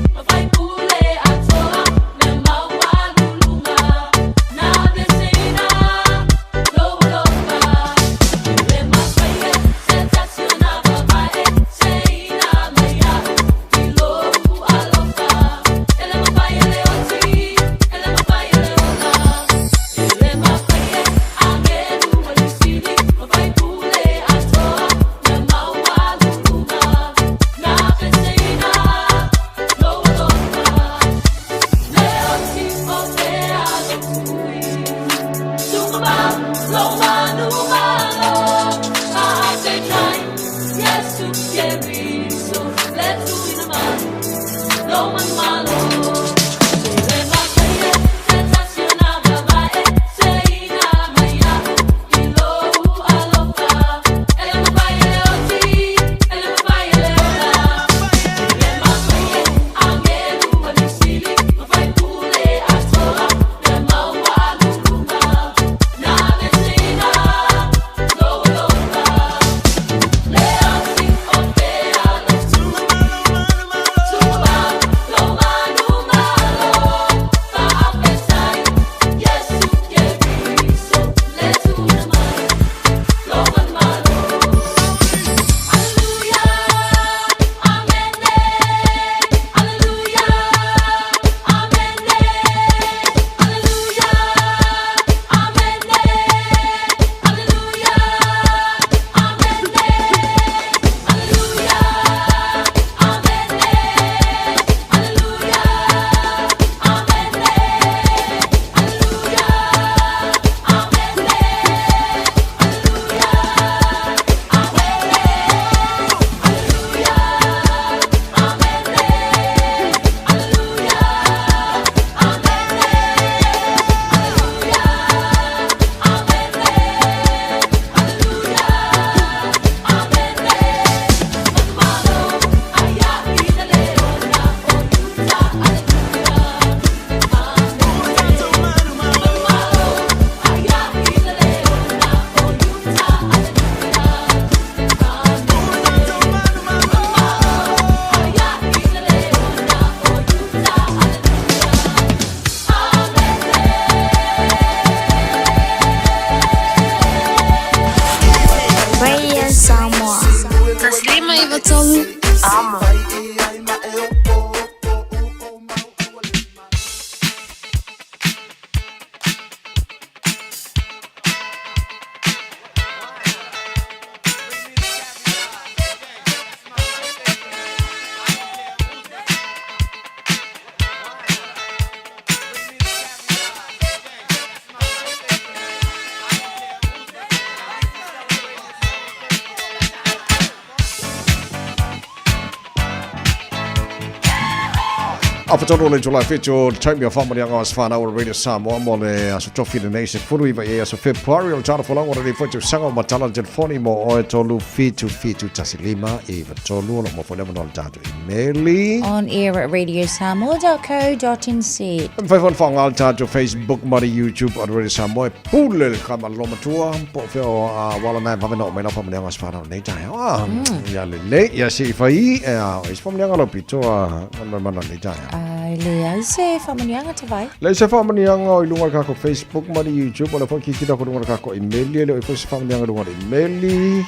Afatolu o le itula e fitu o le taimi o faamanuiaga o Aso Fanau o le Radio Samoa mo le aso tofi lenei 19 i aso Fepuari o le tala folauga o lenei foi tausaga o matala le telefoni mo oe 3 7 7 1 5 9 3 o lo o maua foi le avanoa i le tatou imeli. On air at radiosamoa.co.nz. E mafai foi ona faaaoga le tatou Facebook ma le YouTube o le Radio Samoa e pule le kama le lomatua po o fea o auala na e vave ona oo mai lau faamanuiaga o Aso Fanau i lenei taeao. Ia lelei, ia se i fai, o ai se faamanuiaga lau pito a mana lenei taeao. Ai, leai se faamanuiaga Tavai. Leai se faamanuiaga o i luga o le kako Facebook ma le YouTube, o lea foi kikilo atu i luga o le kako imeli, e le o i foi se faamanuiaga i luga o le imeli.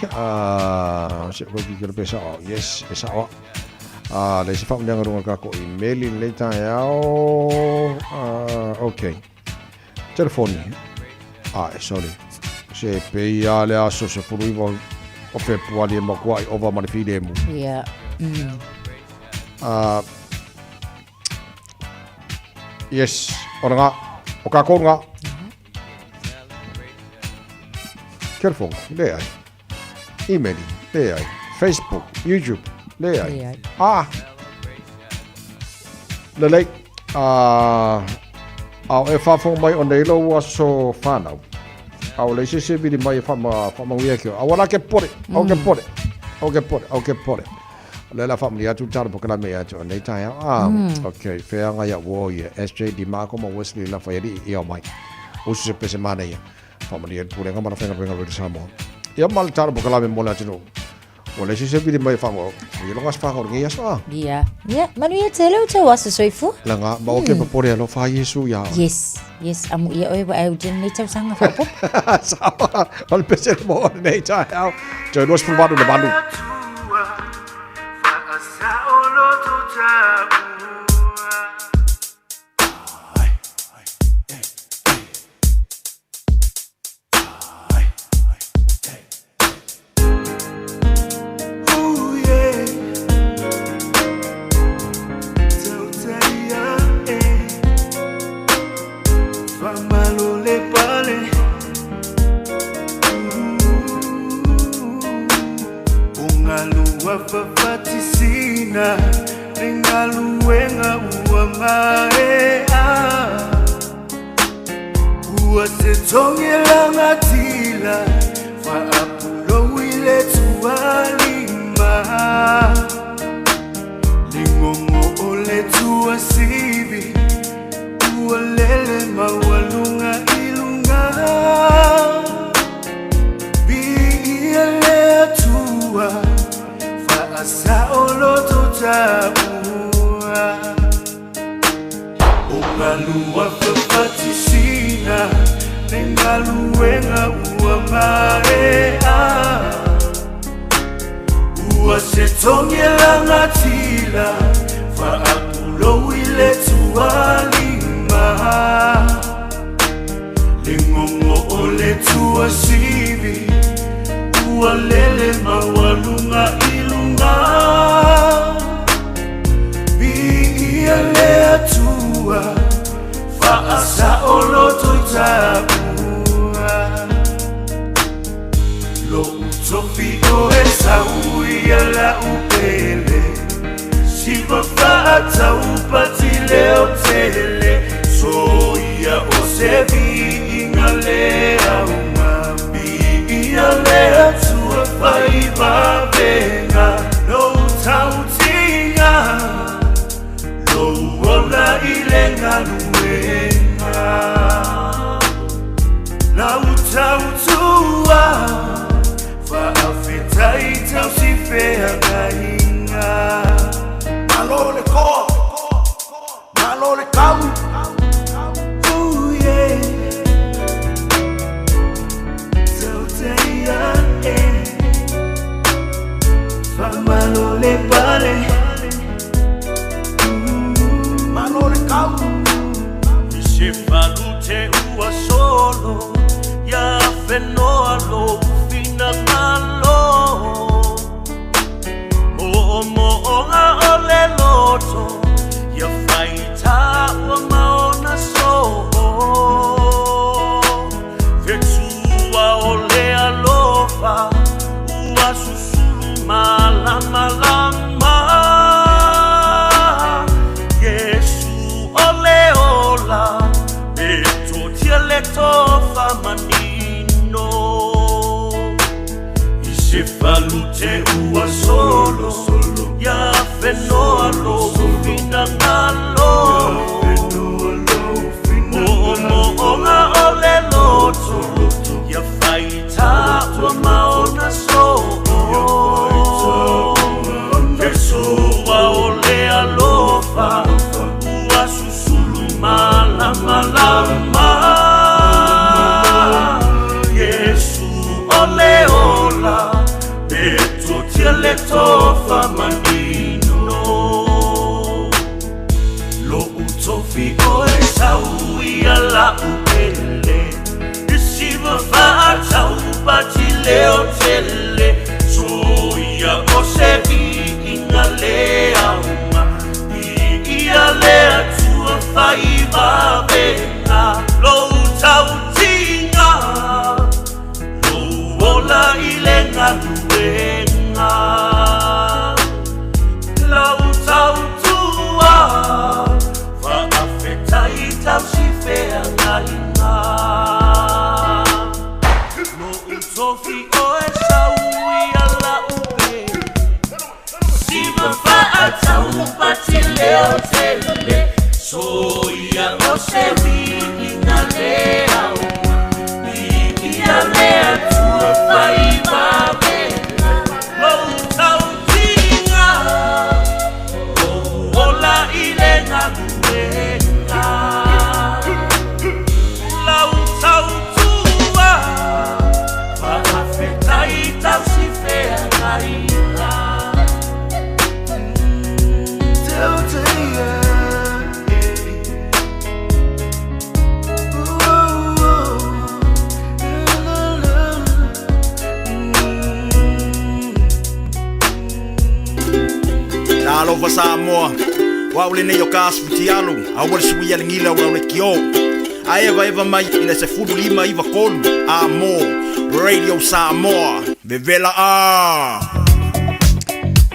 Se i kikilo pe sao au. Yes, e sao au. Leai se faamanuiaga i luga o le kako imeli i lenei taeao. Okay. Telefoni. Ae, sorry. Se pei a le aso 19 o Fepuari e makuaʻi ova ma le filemu. Yeah. Yes, o lena, o kākou lena. Telefoni, leai. Email, leai. Facebook, YouTube, leai. Leai. Ah. Lelei. A o e faafofoga mai o nei lou aso fanau. A o leai se isi e vili mai e faamanuia ki Aua la ke popole, aua ke popole, aua ke popole, aua ke popole. O lea o le a faamanuia atu le tala polokalame ia te oe nei taeao. Ah, okay, feaga ia ua ia SJ DiMarco ma Wesley Lafaiali'i ia omai. Usu se pese manaia. Faamanuia i le Pulega ma le Faigaluega Radio Samoa. Ia ma le tala polokalame mo le atunuu. Ua leai se isi e vili mai e faamanuia i lona aso fanau i lenei aso a. Ia. Ia, manuia tele o tou aso soifua. Langa, ma o ke popole alofa a Iesu iā oe. Yes, yes, amuia oe ua e utia lenei tausaga faaopoopo. Sawa, o le pese le mo lenei taeao. Toe 28 le valu. Se falute ua solo Ia whenoa lo finangalo Mo mo o nga o le loto Ia whaita ua maona so Fetua o le alofa Ua susulu malamalama Yesu o le ola E totia le tofa manino I se falute ua solo Ia whenoa lo finangalo Mo mo o nga o le loto Ia whaita ua maona so Fesua o le alofa Ua susulu malamalama Yesu o le ola E totia le tofa manino Lo utofi o e sau ia la upele Isiva whaatau pati leo tele So ia o se i inga le aunga I ia le atua whai vavenga Lo tau tinga Lo ola i le ngaluenga Lau tau tua Whaafetai tau si whea ngainga Lo utofi o e sau ia la upe Siva whaatau pati leo tele So ia o se wi inga le aunga I ia le atua whai vavenga Lo tau tinga Lo ola i le ngaluenga Lau tau tua Whaafetai tau si whea ngainga Talofa Samoa. Wa ule nei o ka asu futialu, a ua le sui ale ngila ua le kio. A eva eva mai i le se fulu lima iwa kolu, a mo, Radio Samoa, vevela a.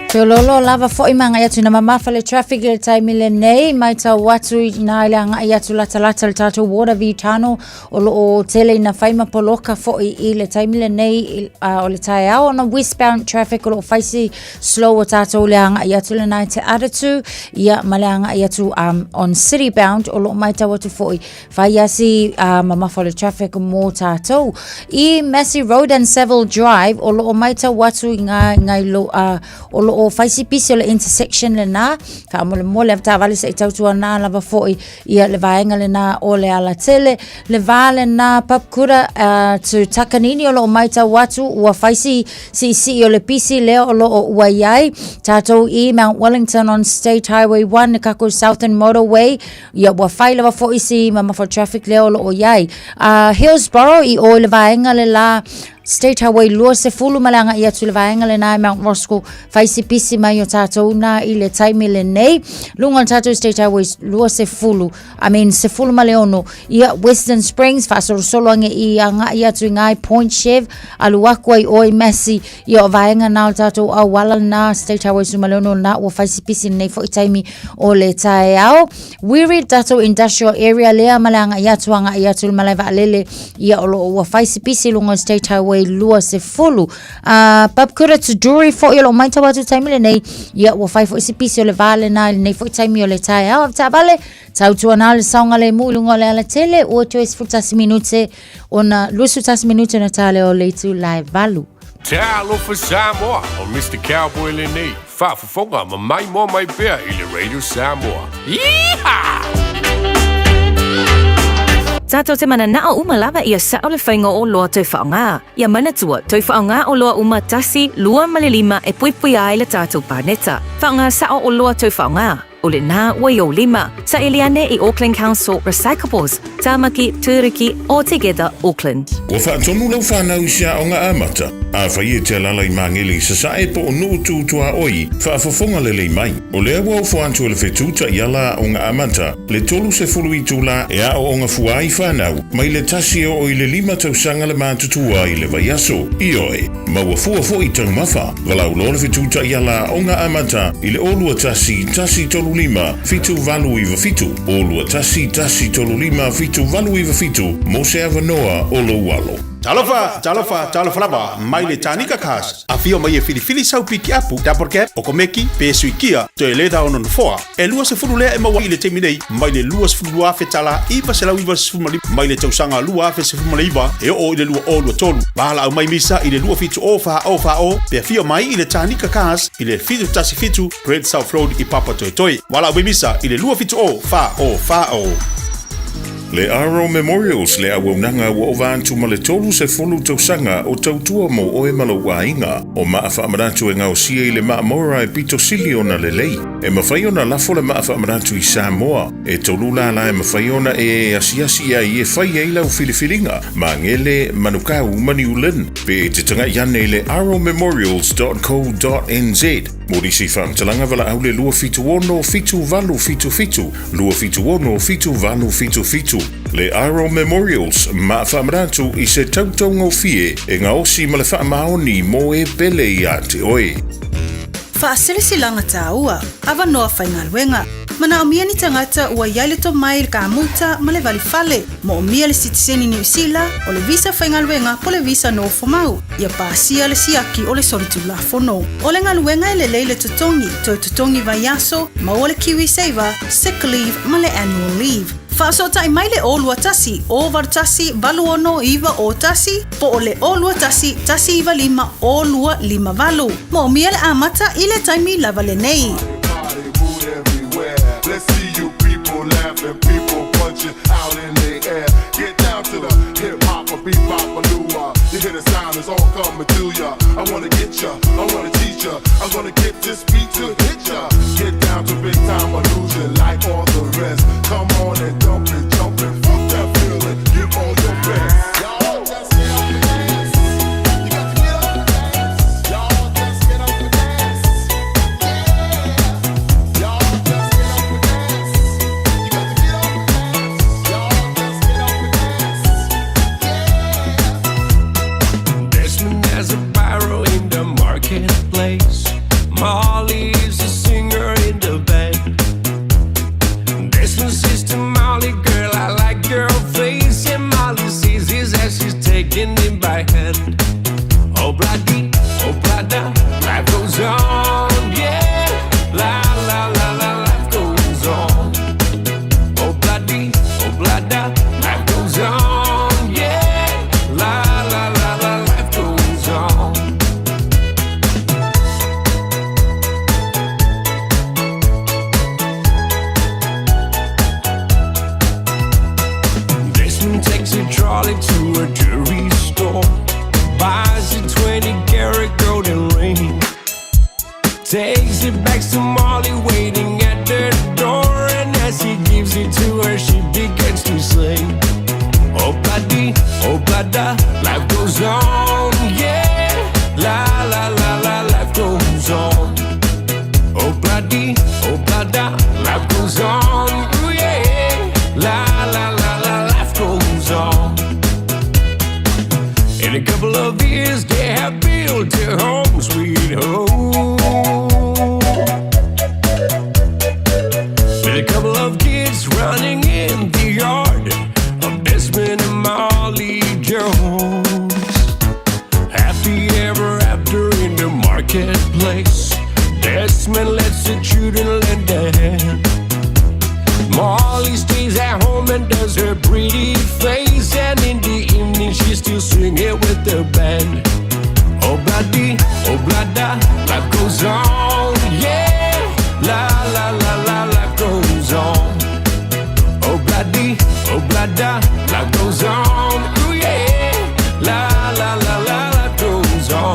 Feololo lava fo'i magai atu ina mamafa le traffic i le taimi lenei maitau atu ina i le agai atu latalata le tatou Water View Tunnel o loo tele ina fai ma poloka fo'i i le taimi lenei o le taeao ona westbound traffic o loo faisi slow o tatou le agai atu lena i te Atatu ia ma le agai atu on city bound o loo maitau atu fo'i fai asi mamafa o le traffic mo tatou. I Massey Road and Savile Drive o loo maitau atu i ngā ngai lo o loo faisi pisi o le intersection lena faamolemole avetaavale se'i tautuanā lava fo'i ia le vaega lena o le alatele le vā lena Papakura to Takanini o loo maitau atu ua faisi siisii o le pisi lea o loo ua iai tatou i Mount Wellington on State Highway 1 le kako Southern Motorway ia ua fai lava fo'i si mamafa traffic lea o loo iai Hillsborough i o i le vaega le la State Highway 20 ma le agai atu i le vaega lena i Mount Roskill faisi pisi mai o tatou na i le taimi lenei luga o le tatou State Highway 20 I mean 16 ia Western Springs faasolosolo age i agai atu i ngai Point Chev alu aku ai oe Massey ia o vaega na o le tatou auala lena State Highway 16 na ua faisi pisi lenei fo'i taimi o le taeao Wiri tatou industrial area lea ma le agai atu agai atu i le malae vaalele ia o loo ua faisi pisi i luga o State Highway 20 Papakura to Drury fo'i o loo maitau atu i le taimi lenei ia ua fai fo'i si pisi o le va lena i lenei fo'i taimi o le taeao avetaavale tautuana le saogalemu i luga o le alatele ua toe 11 minute ona 21 minute ona tā lea o le itula e 8. Talofa Samoa, o Mr. Cowboy lenei, faafofoga ma maimoa mai pea i le Radio Samoa. Yeehaw! Tātou te mananao uma lava ia sao le faiga o oloa toe faaaoga. Ia manatua, toe faaaoga oloa uma tasi, lua ma le lima e puipuia ai le tatou paneta. Faaaoga sao oloa toe faaaoga. O lenā ua i ou lima. Saili ane i Auckland Council Recyclables, Tāmaki, Tūruki, or Together Auckland. Ua faatonu lau fanau i se aoga amata, afai e te alaala i Magele i Sasae po o Nuu Tu Tuaoi, faafofoga lelei mai. O lea ua ofo atu e le Fetu Taiala Aoga Amata le 30 itula e aooga fua ai fanau mai le tasi e oo i le lima tausaga le matutua i le vaiaso. Ioe, maua fua foi taumafa. Valaau loa le Fetu Taiala Aoga Amata i le 0 21 135 7897, 0 21 135 7897 mo se avanoa o lou alo. Talofa, talofa, talofa lava, mai le Tanika Cars. Afio mai e filifili sau pikiapu, double cab, okomeki, pe sui kia, toe leda ona nofoa. E 20 lea e maua i le taimi nei, mai le 22,000 tala 995 mai le tausaga 2019 e oo i le 2023. Valaau mai Misa i le 27 o 4 o 4 o, pe afio mai i le Tanika Cars i le 717 Great South Road i Papatoetoe. Valaau mai Misa i le 27 o 4 o 4 o. Le Aro Memorials le auaunaga ua ova atu ma le 30 tausaga o tautua mo oe ma lou aiga. O maa faamanatu e gaosia i le maamora e pito sili ona lelei. E mafai ona lafo le maa faamanatu i Samoa. E tolu lala e mafai ona e asiasi ai e fai ai lau filifiliga. Magele, Manukau ma New Lynn. Pe e te tagai ane i le aromemorials.co.nz. Mo nisi faamatalaga valaau le 276 7877, 276 7877. Le Aro Memorials, maa faamanatu i se tautaugofie e gaosi ma le faamaoni mo e pele ia te oe. Faasilasilaga tāua, avanoa faigaluega. Manaomia ni tagata ua i ai le tomai i le kamuta ma le valifale. Moomia le sitiseni Niu Sila, o le visa faigaluega po le visa nofomau. Ia pasia le siaki o le solitulafono. O le galuega e lelei le totogi, toe totogi vaiaso, maua le KiwiSaver, sick leave ma le annual leave. Faafesootai mai le 021 081 86 91 po o le 021 195 0258. Moomia le amata i le taimi lava lenei. Let's see you people laughing, people punching out in the air. Get down to the hip hop or bebop or lua. You hear the sound, it's all coming to ya. I wanna get ya, I wanna teach ya. I'm gonna get this beat to hit ya. Get down to big time illusion like all the rest. Come on and dump it, jump it, fuck that feeling. Give all your best. Y'all just get up and dance. You got to get up and dance. Y'all just get up and dance. Yeah. Y'all just get up and dance. You got to get up and dance. Y'all just get up and dance. Desmond has a barrow in the marketplace. Molly is a singer in the band. Desmond says to Molly, girl, I like your face. And Molly sees his as she's taking him by hand. Oh, bloody, oh, blada, life goes on, yeah. La, la, la, la, life goes on. Oh, bloody, oh, blada, life goes on, yeah. La, la, la, la, life goes on. Desmond takes a trolley to a jewelry store, buys a 20 karat golden ring, takes it back to Molly waiting at the door, and as he gives it to her, she begins to sing. Oh, bloody, oh, blada, life goes on, yeah. La, la, la, la, life goes on. Oh, bloody, oh, blada, life goes on, ooh, yeah. La, la, la, la, life goes on. In a couple of years, they have built a home, sweet home. With a couple of kids running in the yard of Desmond and Molly Jones. Happy ever after in the marketplace. Desmond lets the children lend a hand. Molly stays at home and does her pretty face. And in the evening, she's still singing with the band. Oh, bloody, oh, blada, life goes on, yeah. La, la, la, la, life goes on. Oh, bloody, oh, blada, life goes on, ooh, yeah. La, la, la, la, life goes on.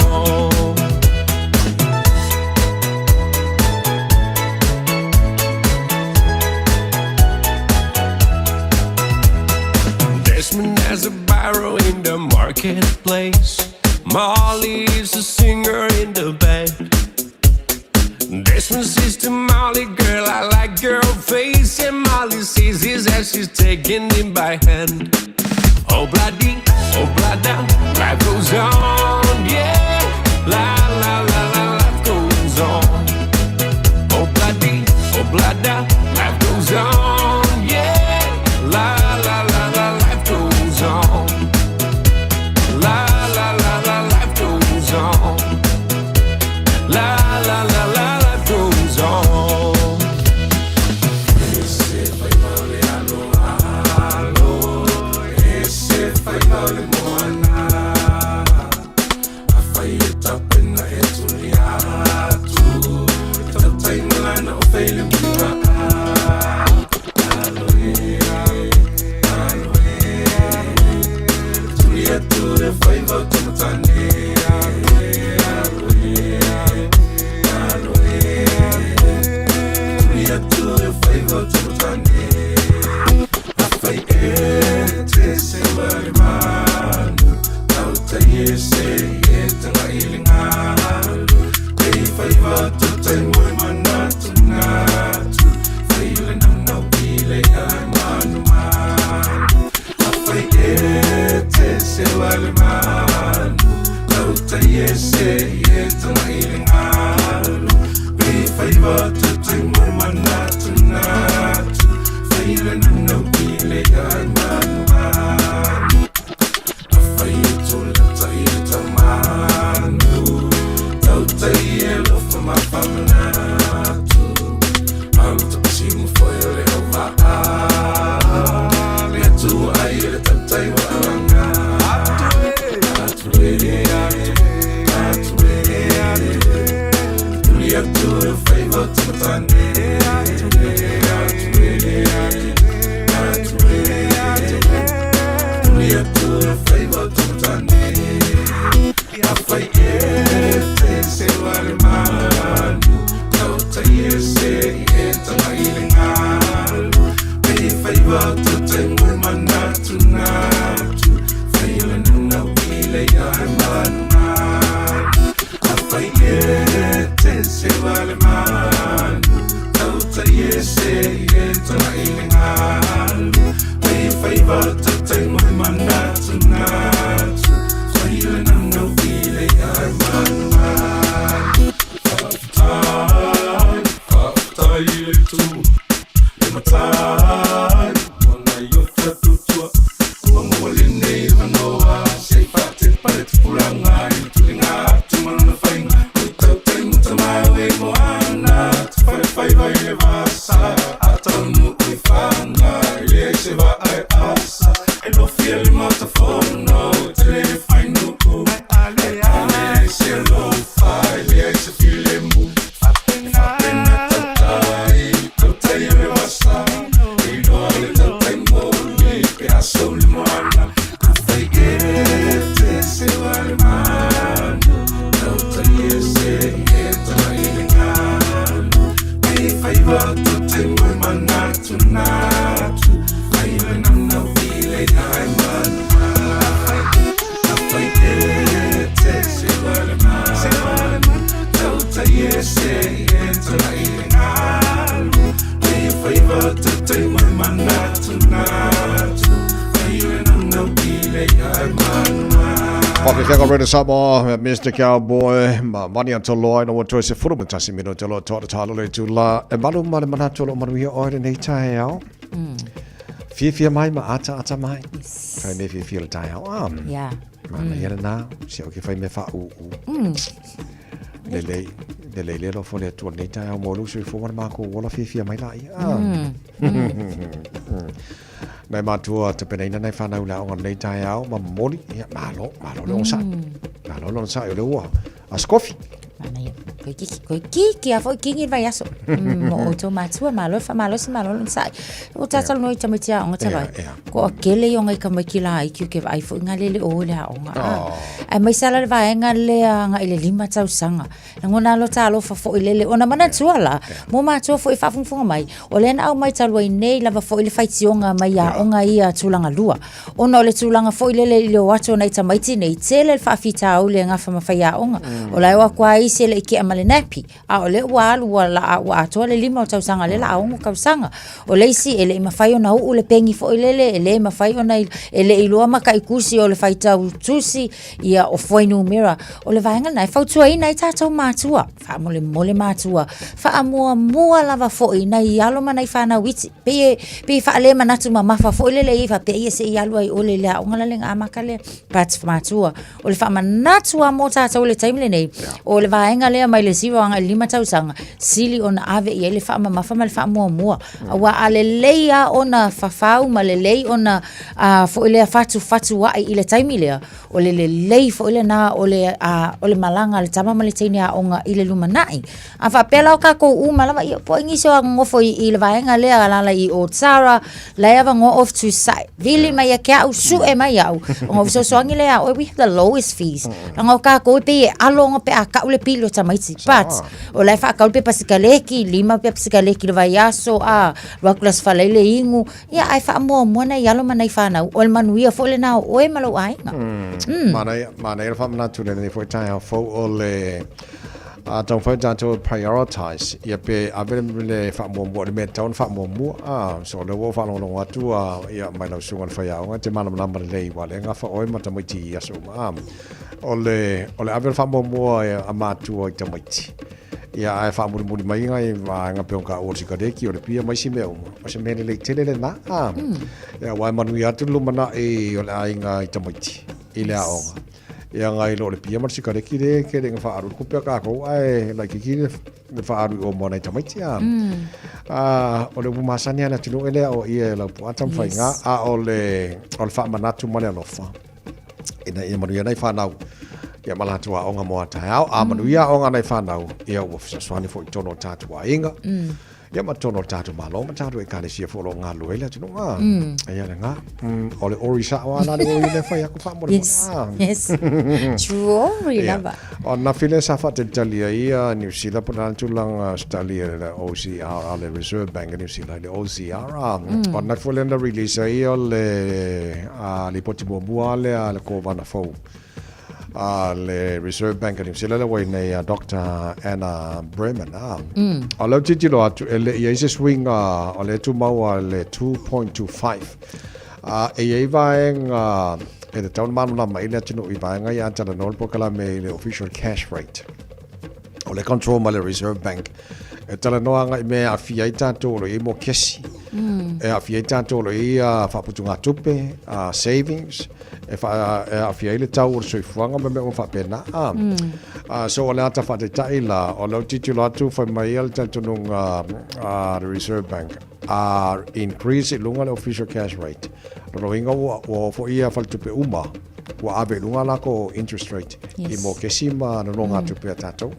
has a barrow in the marketplace. Molly is a singer in the band. Desmond says to Molly, girl, I like your face. And Molly sees his as she's taking him by hand. Oh, bloody, oh, blada, life goes on, yeah. La, la, la, la, life goes on. Oh, bloody, oh, blada, life goes on, yeah. La, la, la, la, life goes on. La, la, la, la, life goes on. La, la, la, la, life goes on. Whakakeka Rena Samoa, Mr. Cowboy, ma mani atu loa ina ua toe se furu ma tasi mino te loa toa talo le tu la. E malu ma le manatu lo manuia oe le nei tae ao. Fiafia mai ma ata ata mai. Yes. Kai me fiafia le tae ao. Ah. Yeah. Mana ia le nā, si au ke whai me wha u u. Le lei, le lei le lo fo le atua nei tae ao mo lu sui fo wana mako wala fiafia mai la ia. Ah. Nei mātua te peneina nei whanau la onga nei tae ao ma moli. Ia, malo, malo le onsa. Malo le onsa i o le ua. A skofi. Mana ia. Toeitiiti lava foi kini le vaiaso. Mo outou matua, malo le faamalosi, malo le onosai. Ua talanoa i tamaiti aoga talu ai. Toatele ia o nai tamaiti laiti ou te vaai foi na lele o i le aoga. Aemaise lava la le vaega lea agai i le 5 tausaga. Lagona lava lota alofa foi lele, ona manatua la, mo matua foi e faafogafoga mai, o lea na aumai talu ai nei lava foi le faitioga mai aoga ia tulaga lua. Ona o le tulaga foi lele i le o atu o nai tamaiti nei, tele le faafitauli e gafa ma faiaoga. O la e o atu lava isi e le i tea ma le nappy, a o lea ua alu ua la, ua atoa le 5 o tausaga, lea o le a 6 tausaga. O le isi e le i mafai ona uu le pegi foi lele, e le mafai ona, e le i iloa mataitusi o le faitau tusi, ia o fuainumera. O le vaega lena e fautuaina ai tatou matua, faamolemole matua, faamuamua lava foi nai alo ma nai fanau iti. Pei e, pei e faalemanatu mamafa foi lele i ai faapea, ia se i alu ai ole i le aoga la le na amata lea. But matua, o le faamanatu lava mo tatou i le taimi lenei, o le vaega lea mai le 0 agai i le 5 tausaga, sili ona ave i ai le faamamafa ma le faamuamua. Aua a lelei lava ona fafau ma lelei ona foi lea fatufatuai i le taimi lea, o le lelei foi lena o le, o le malaga a le tama ma le teine aoga i le lumanai. A faapea la o tatou uma lava, ia po o ai nisi o nonofo i le vaega lea alaala i Otara, la e avanoa off to side. Vili mai ia te au, sue mai au, ona ou fesoasoani lea ia oe, we have the lowest fees. Leaga o tatou e pei e alo ona pe a tau le pili o tamaiti. But, o la e faatau le pepa sikaleki, 5 pepa sikaleki i le vaiaso, a, alu atu i le Aso Faraile inu, ia ae faamuamua nai alo ma nai fanau, o le manuia foi lena o oe ma lou aiga. Manaia, manaia le faamanatu i lenei foi taeao fou o le A taumafai tatou e prioritize, ia pe ave le faamuamua i le mea e tatau ona faamuamua. A, so o lea ua ou faalogologo atu a, ia, mai lau susuga i le faiaoga, e te malamalama lelei aua o lea e gafa oe ma tamaiti i aso uma. A, o le, o le ave o le faamuamua a matua i tamaiti, ia ae faamulimuli mai nai vaega pei ona taua o le sikareti, o le pia ma isi mea uma, o se mea lelei tele lena. A, ia aua e manuia atu le lumanai o le aiga i tamaiti i le aoga. Ia ngai lo le pia ma le sikareti le ke le whaaru le kupe a kākou ae laitiiti le whaaru i o moana i tamaiti a. A o le upu masani a le atunuu e lea o ia e laupu'a taumafaiga a o le o le faamanatu ma le alofa ina ia manuia nai fanau ia ma latou aoga mo a taeao. A manuia aoga a nai fanau ia ua fesoasoani foi i totonu o tatou aiga. Ia ma totonu o le tatou Malo ma tatou Ekalesia foi o lo o galulue ai le atunuu. Ah, Ia lena. O le ori sao lava la le ori lea fai atu faamolemole. Yes, yes. True ori lava. O ananafi lea sa faatalitali ai a Niu Sila po o le a le tulaga se tali a le OCR a le Reserve Bank a Niu Sila i le OCR. O ananafi foi lea na release ai o le lipoti muamua lea a le Kovana fou. a le Reserve Bank of New Zealand ua i nei a Dr. Anna Breman. A. O lea ou tilotilo atu, e le i ai se suiga o lea e tumau a le 2.25. A, e i ai vaega e tatau ona malamalama ai le atunuu i vaega ia a talanoa le polokalame i le official cash rate. O le control mai le Reserve Bank e talanoa agai i mea e aafia ai tatou o lo o i ai mokesi. E aafia ai tatou o lo o i ai faaputugatupe, savings, e aafia ai le tau o le soifuaga ma mea uma faapena. So o le ata faataitai la, o lea ou tilotilo atu fai mai ia le talitonuga a le Reserve Bank, a increase i luga le official cash rate, lona uiga ua oo foi ia faletupe uma ua ave i luga lakou interest rate i mokesi ma nonogatupe a tatou.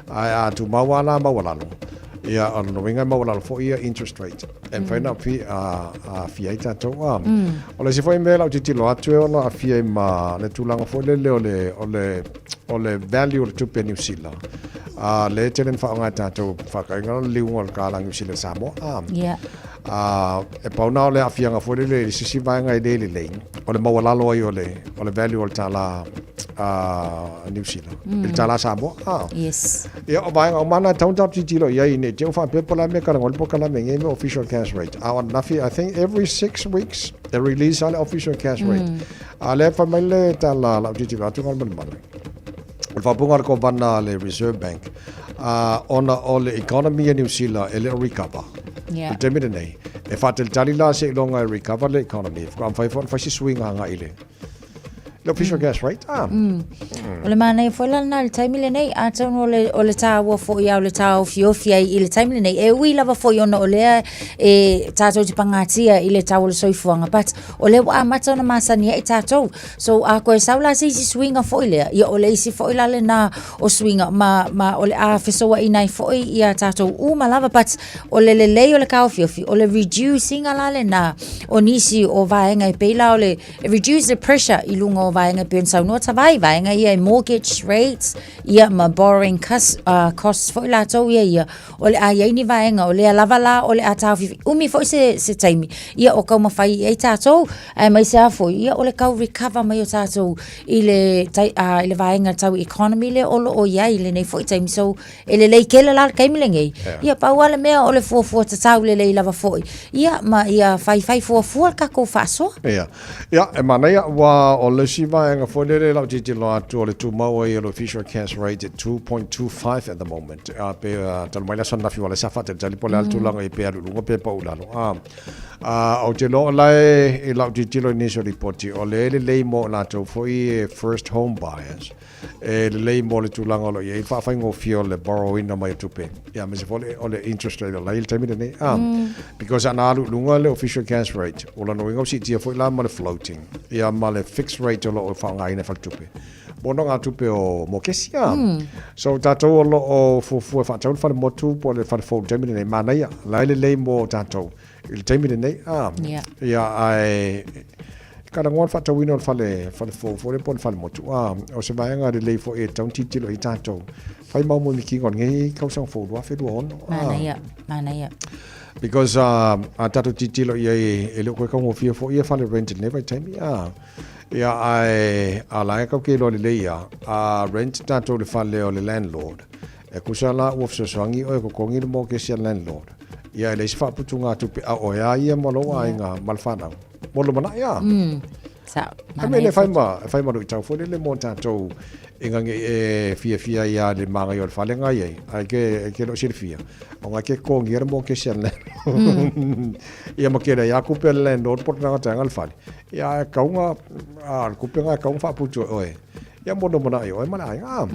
Ae a tumau lava la maualalo, ia o lona uiga e maualalo foi ia interest rate e mafai ona aafia ai tatou. O le isi foi mea o lau tilotilo atu e ono aafia ai ma le tulaga foi lele o le, o le, o le value o le tupe Niu Sila. A lea e tele ina faaaoga e tatou faataitaiga o le liuga o le kālā Niu Sila i Samoa. A, e pau lena o le aafiaga foi lele i le isi vaega e le lelei, o le maualalo ai o le, o le value o le tālā Niu Sila i le tālā Samoa. Yes. Ia, o vaega uma na e tatau ona tatou tilotilo i ai ne i te i ua faapea po o le a le mea e talanoa ai le polokalame nei mea official cash rate. A o ananafi, I think every 6 weeks e release lava le official cash rate. A o lea e fai mai le tala a lau tilotilo atu malemale. O le faaupuga a le Kovana a le Reserve Bank, ona o le economy a Niu Sila e le o recover. I le taimi lenei, e faatalitali la seiloga e recover le economy, faatoa mafai foi ona fai se suiga agai i le. Le official cash rate, ah. O le manaia foi la lena i le taimi lenei, atonu o le, o le taua foi a o le taofiofi ai i le taimi lenei, e ui lava foi ona o lea e tātou te pagatia i le tau o le soifuaga, but o lea ua amata ona masani ai tātou. So a koe sau la se isi suiga foi lea, ia o le isi foi la lena o suiga ma, ma o le a fesoaina ai foi ia tātou uma lava, but o le lelei o le taofiofi, o le reduce ina la lena o nisi o vaega e pei la o le E reduce the pressure i luga o vaega e pei ona saunoa Tavai, vaega ia e mortgage rates, ia ma borrowing costs, uh, costs foi latou ia ia. O le a iai ni vaega, o lea lava la o le a taofifi. Umi foi se, se taimi, ia o taumafai i ai tātou, aemaise lava foi, ia o le tau recover mai o tātou i le, tai, uh, i le vaega tau economy lea o lo o iai i lenei foi taimi. So, E lelei tele la le taimi lenei. Yeah. Ia pau lava le mea o le fuafua tatau lelei lava foi. Ia ma ia faifai fuafua le tatou faasoa. Ia. Ia, e manaia, ua o le isi vaega foi lele lau tilotilo atu o le tumau ai o le official cash rate at 2.25 at the moment. A pe talu mai le aso ananafi ua leai sa faatalitali po o le a le tulaga i pe alu i luga pe pau i lalo. A, a ou te iloa o la e i lau tilotilo i nisi o lipoti, o le lelei mo i latou foi e first home buyers. E lelei mo le tulaga o lo o i ai le faafaigofie o le borrow-ina mai o tupe. Ia, aemaise foi o le interest rate o la e i ai i le taimi lenei. Ah, because ana alu i luga le official cash rate, o lona uiga ua siitia foi la ma le floating, ia ma le fixed rate o lo o faaaogaina e faletupe mo nogatupe o mokesi. Ah. So tatou o lo o fuafua e faatau le fale motu po o le fale fou i le taimi lenei, manaia, la e lelei mo tatou i le taimi lenei. Ah, ia, ae Ka lagoa le faatauina o le fale, fale fou foi lea po o le fale motu. A, o se vaega lelei foi e tatau ona tilotilo i ai tatou. Fai mau moemitiga o lenei tausaga fou 2026. Manaia, manaia. Because uh, a tatou tilotilo i ai e le o koe taugofie foi ia fale rent i lenei vaitaimi. A, ia ae a la e kau ke iloa lelei ia, a rent tatou le fale o le landlord. E kusa la ua fesoasoani oe e totogi le mokesi a le landlord. Ia e leai se faaputugatupe a oe a ia ma lou aiga ma le fanau. Mo le lumanai a. Sao. Ai mea lea e fai ma, e fai ma luitau foi lele mo tatou ina ne i e fiafia ai lava i le mānaia o le fale na i ai, ae ke, ke le o silafia, ona e ke totogia le mokesi a le landlord. Ia ma ke leai lava tupe a le landlord po o le tagata e ana le fale. Ia ae tatau ona, a o le tupe lena e tatau ona faaputu e oe. Ia mo le lumanai o oe ma le aiga.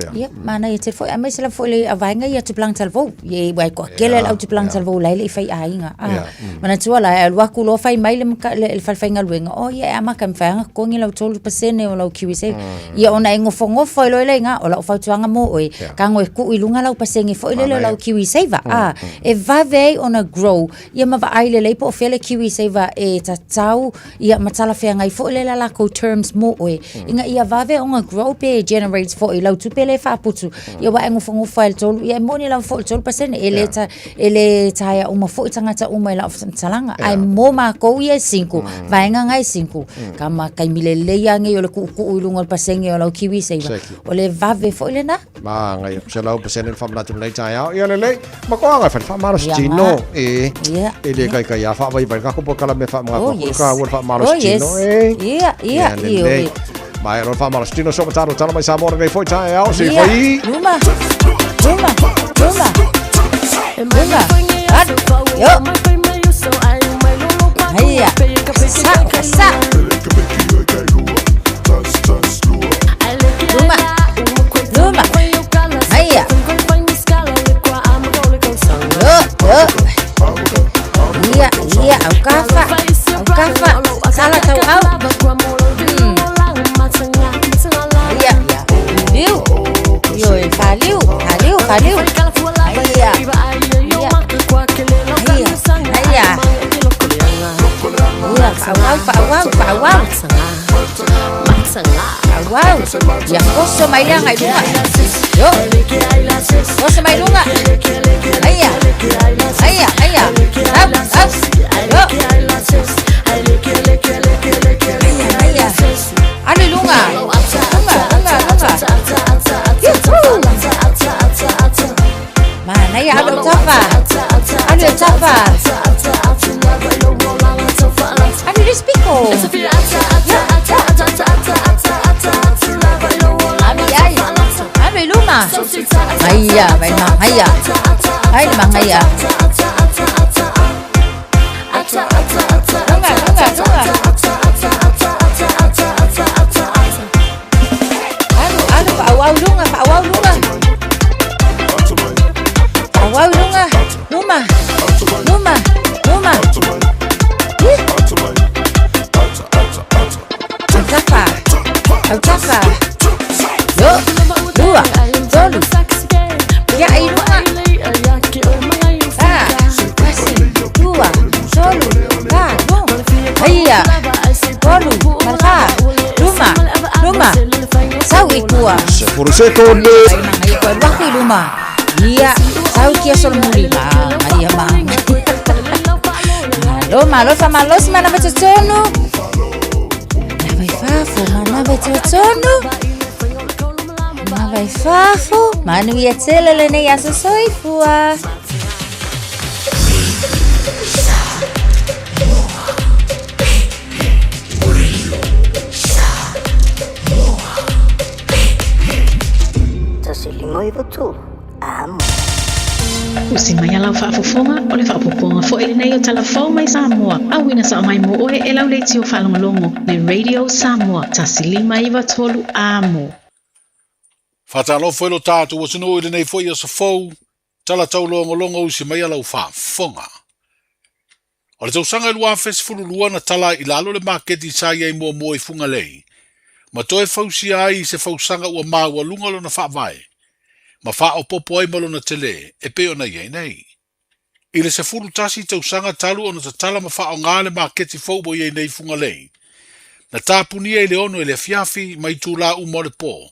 Ia. Ia, manaia tele foi, aemaise lava foi le vaega ia tupulaga talavou. Ia, aua e toatele le au tupulaga talavou la e le i fai aiga. Ah, manatua la, e alu atu loa fai mai le, le, le falefaigaluega, oh ia e amata e mafai lava ona totogi lau 3% o lau KiwiSaver. Ia ona e nofonofo ai loa lea i ina, o lau fautuaga mo oe, tago e tuu i luga lau pasene foi lele o lau KiwiSaver. Ah, e vave ai ona grow, ia ma vaai lelei po o fea le KiwiSaver e tatau ia ma talafeagai foi lea la lakou terms mo oe ina ia vave ona grow pe generates foi lau tupe lea e faaputu ia aua e nofonofo ai i le tolu ia e moni lava foi i le 3% e le ta e le taea uma foi tagata uma i lau faamatalaga ae mo makou ia e single vaega na e single tama taimi lelei lava nei o le tuutuu i luga o le pasene o lau KiwiSaver o le vave foi lena. Manaia, 100% le faamanatu i lenei taeao. Ia lelei, ma koaga e fai le faamalosi tino, e, e le kaikai a faavaivai le tatou polokalame faamanatu atu le taua le faamalosi tino, e. Ia, ia, ia, lelei. Ma e lo le faamalosi tino, so matalo tala mai Samoa lenei foi taeao, se foi. Luma, luma, luma, luma, alu, yo. Haia, sa, sa. Luma. Luma. Aia. Yo, yo. Ia, ia, au kafa. Au kafa. Sala tau au. Ia, ia. Liu. Io e faliu, faliu, faliu. Aia. Ia. Aia. Aia. Ia, fa'auau, fa'auau, fa'auau. Fa'auau. Ia oso mai lea agai luga. Io. Oso mai luga. Aia. Aia, aia. Au, au. Io. Aia, aia. Alu i luga. Luga, luga, luga. Yuhu. Manaia, alu au tafa. Alu au tafa. Alu i le isi pito. Ia, ia. Alu i ai. Alu i luma. Aia, vai magaia. Ai le magaia. Luga, luga, luga. Autafa. Yo, lua, tolu. Ia i luga. Fa, tasi, lua, tolu, fa, no. Aia, tolu, malha, luma, luma. Sau i tua. Sefuru sekonde. Ai manga ia koe waku i luma. Ia, sau kia solomuli. Ma, ia ma. Malo, malo, fa malosi mana vatotonu. Manava i fafo, manava i totonu. Manava i fafo. Manuia tele lenei aso soifua. Tasi lima iwa tolu. Amo. Usi mai a lau faafofoga, o le faaopoopoga foi lenei o Tala Fou mai Samoa, auina sao mai mo oe e lau leitio faalogologo le Radio Samoa 1 5 9 3 Amo. Faatalofa i lo tatou atunuu i lenei foi aso fou, tala taulogologo usi mai a lau faafofoga. O le tausaga e 2012 na tala i lalo le maketi sa i ai muamua i Fugalei, ma toe fausia ai i se fausaga ua maualuga lona faavae, ma faaopoopo ai ma lona telē e pei ona i ai nei. I le 11 tausaga talu ona tatala ma faaaogā le maketi fou ua i ai nei i Fugalei, na tapunia i le 6 i le afiafi ma itulā uma o le pō,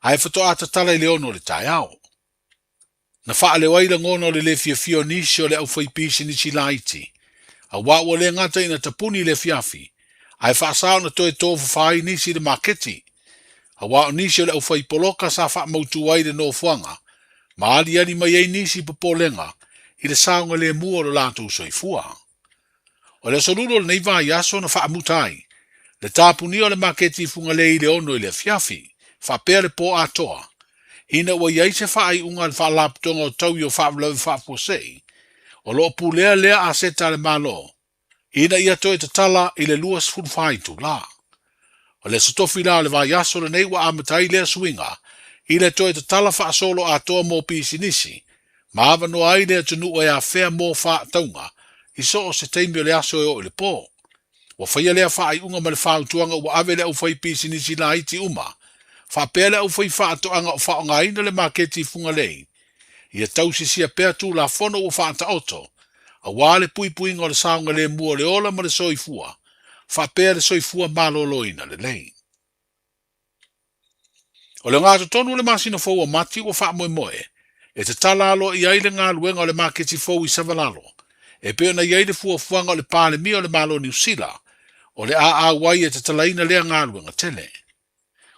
ae faatoa tatala i le 6 o le taeao. Na faaleo ai lagona o le lē fiafia o nisi o le aufaipisinisi laiti, auā ua le gata ina tapuni i le afiafi, ae faasā ona toe tofafa ai nisi i le maketi, auā o nisi o le aufaipoloka sa faamautū ai le nofoaga, ma aliali mai ai nisi popolega i le saogalēmū o lo latou soifua. O le aso Lulu o lenei vaiaso na faamuta ai le tapunia o le maketi i Fugalei i le 6 i le afiafi, faapea le pō atoa, ina ua i ai se faaiuga a le Faalapotopotoga o Taui o Faalavelave Faafuasei, o loo pulea lea aseta a le Malo, ina ia toe tatala i le 24 itulā. O le aso Tofi la o le vaiaso lenei ua amata ai lea suiga i le toe tatala faasolo atoa mo pisinisi, ma avanoa ai le atunuu e afea mo faatauga i so o se taimi o le aso e oo i le pō. Ua faia lea faaiuga ma le fautuaga ua ave i le aufaipisinisi laiti uma, faapea le aufaifaatoaga o faaaogaina le maketi i Fugalei, ia tausisia pea tulafono ua faataoto, auā le puipuiga o le saogalēmū o le ola ma le soifua, faapea le soifua malōlōina lelei. O le ogatotonu o le masina fou o Mati ua faamoemoe e tatala aloaia ai le galuega o le maketi fou i Savalalo, e pei ona i ai le fuafuaga o le Palemia o le Malo o Niu Sila, o le a auai e tatalaina lea galuega tele.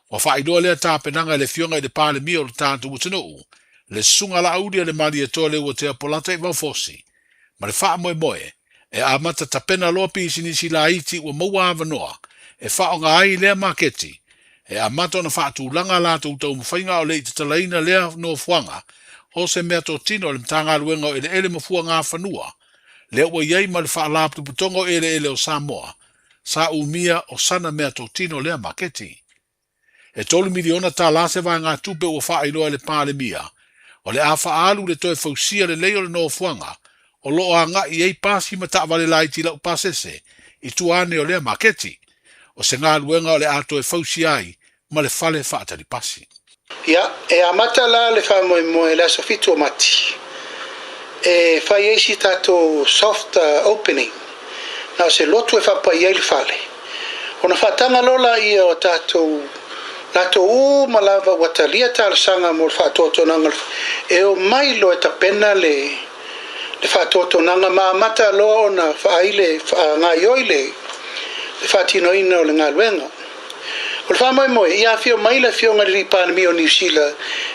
Ua faailoa lea tapenaga e le Afioga i le Palemia o le tatou atunuu, le Susuga Laaulialemalietoa Leuatea Polataivao Fosi, ma le faamoemoe e amata tapena loa pisinisi laiti ua maua avanoa e faaaoga ai lea maketi, e amata ona faatulaga a latou taumafaiga o le i tatalaina lea nofoaga o se meatotino a le Matagaluega o Eleele ma Fuagafanua, lea ua i ai ma le Faalapotopotoga o Eleele o Samoa, sa umia o sana meatotino lea maketi. E $3 miliona se vaegatupe ua faailoa e le Palemia, o le a faaalu i le toe fausia lelei o le nofoaga o loo agai ai pasi ma taavale laiti laupasese i tua ane o lea maketi. O se galuega o le a toe fausia ai ma le fale faatalipasi. Ia, e amata la le faamoemoe i le aso 7 o Mati e fai ai si tatou soft opening, na o se lotu e faapaia ai le fale. Ona faataga loa laia o tatou latou uma lava ua talia talosaga mo le faatoatonaga e omai loa e tapena le faatoatonaga ma amata loa ona faai le faagaioi le faatinoina o le galuega. O le faamoemoe, ia afio mai le Afioga i le alii Palemia o Niu Sila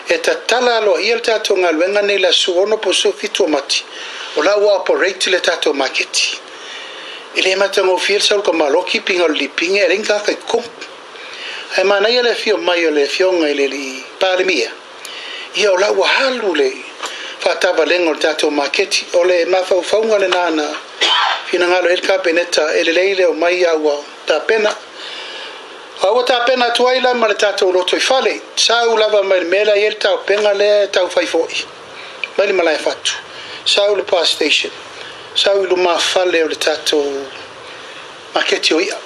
e tatala aloaia le tatou galuega nei le aso 16 po o 17 o Mati, o la ua operate le tatou maketi. E le matagofie le sau i le tamaloa keeping o le lipigi ae leai ni tagata i totonu. Ae manaia le afio mai o le Afioga i le alii Palemia, ia o la ua alu le faatavalega o le tatou maketi. O le mafaufauga lena na finagalo ai le Kapeneta e lelei le omai a ua tapena. A ua tapena atu ai la ma le tatou lotoifale, sau lava mai le mea la e i ai le taopega lea e taufai foi mai le malae fatu, sau le bus station, sau i lumafale o le tatou maketi o i'a.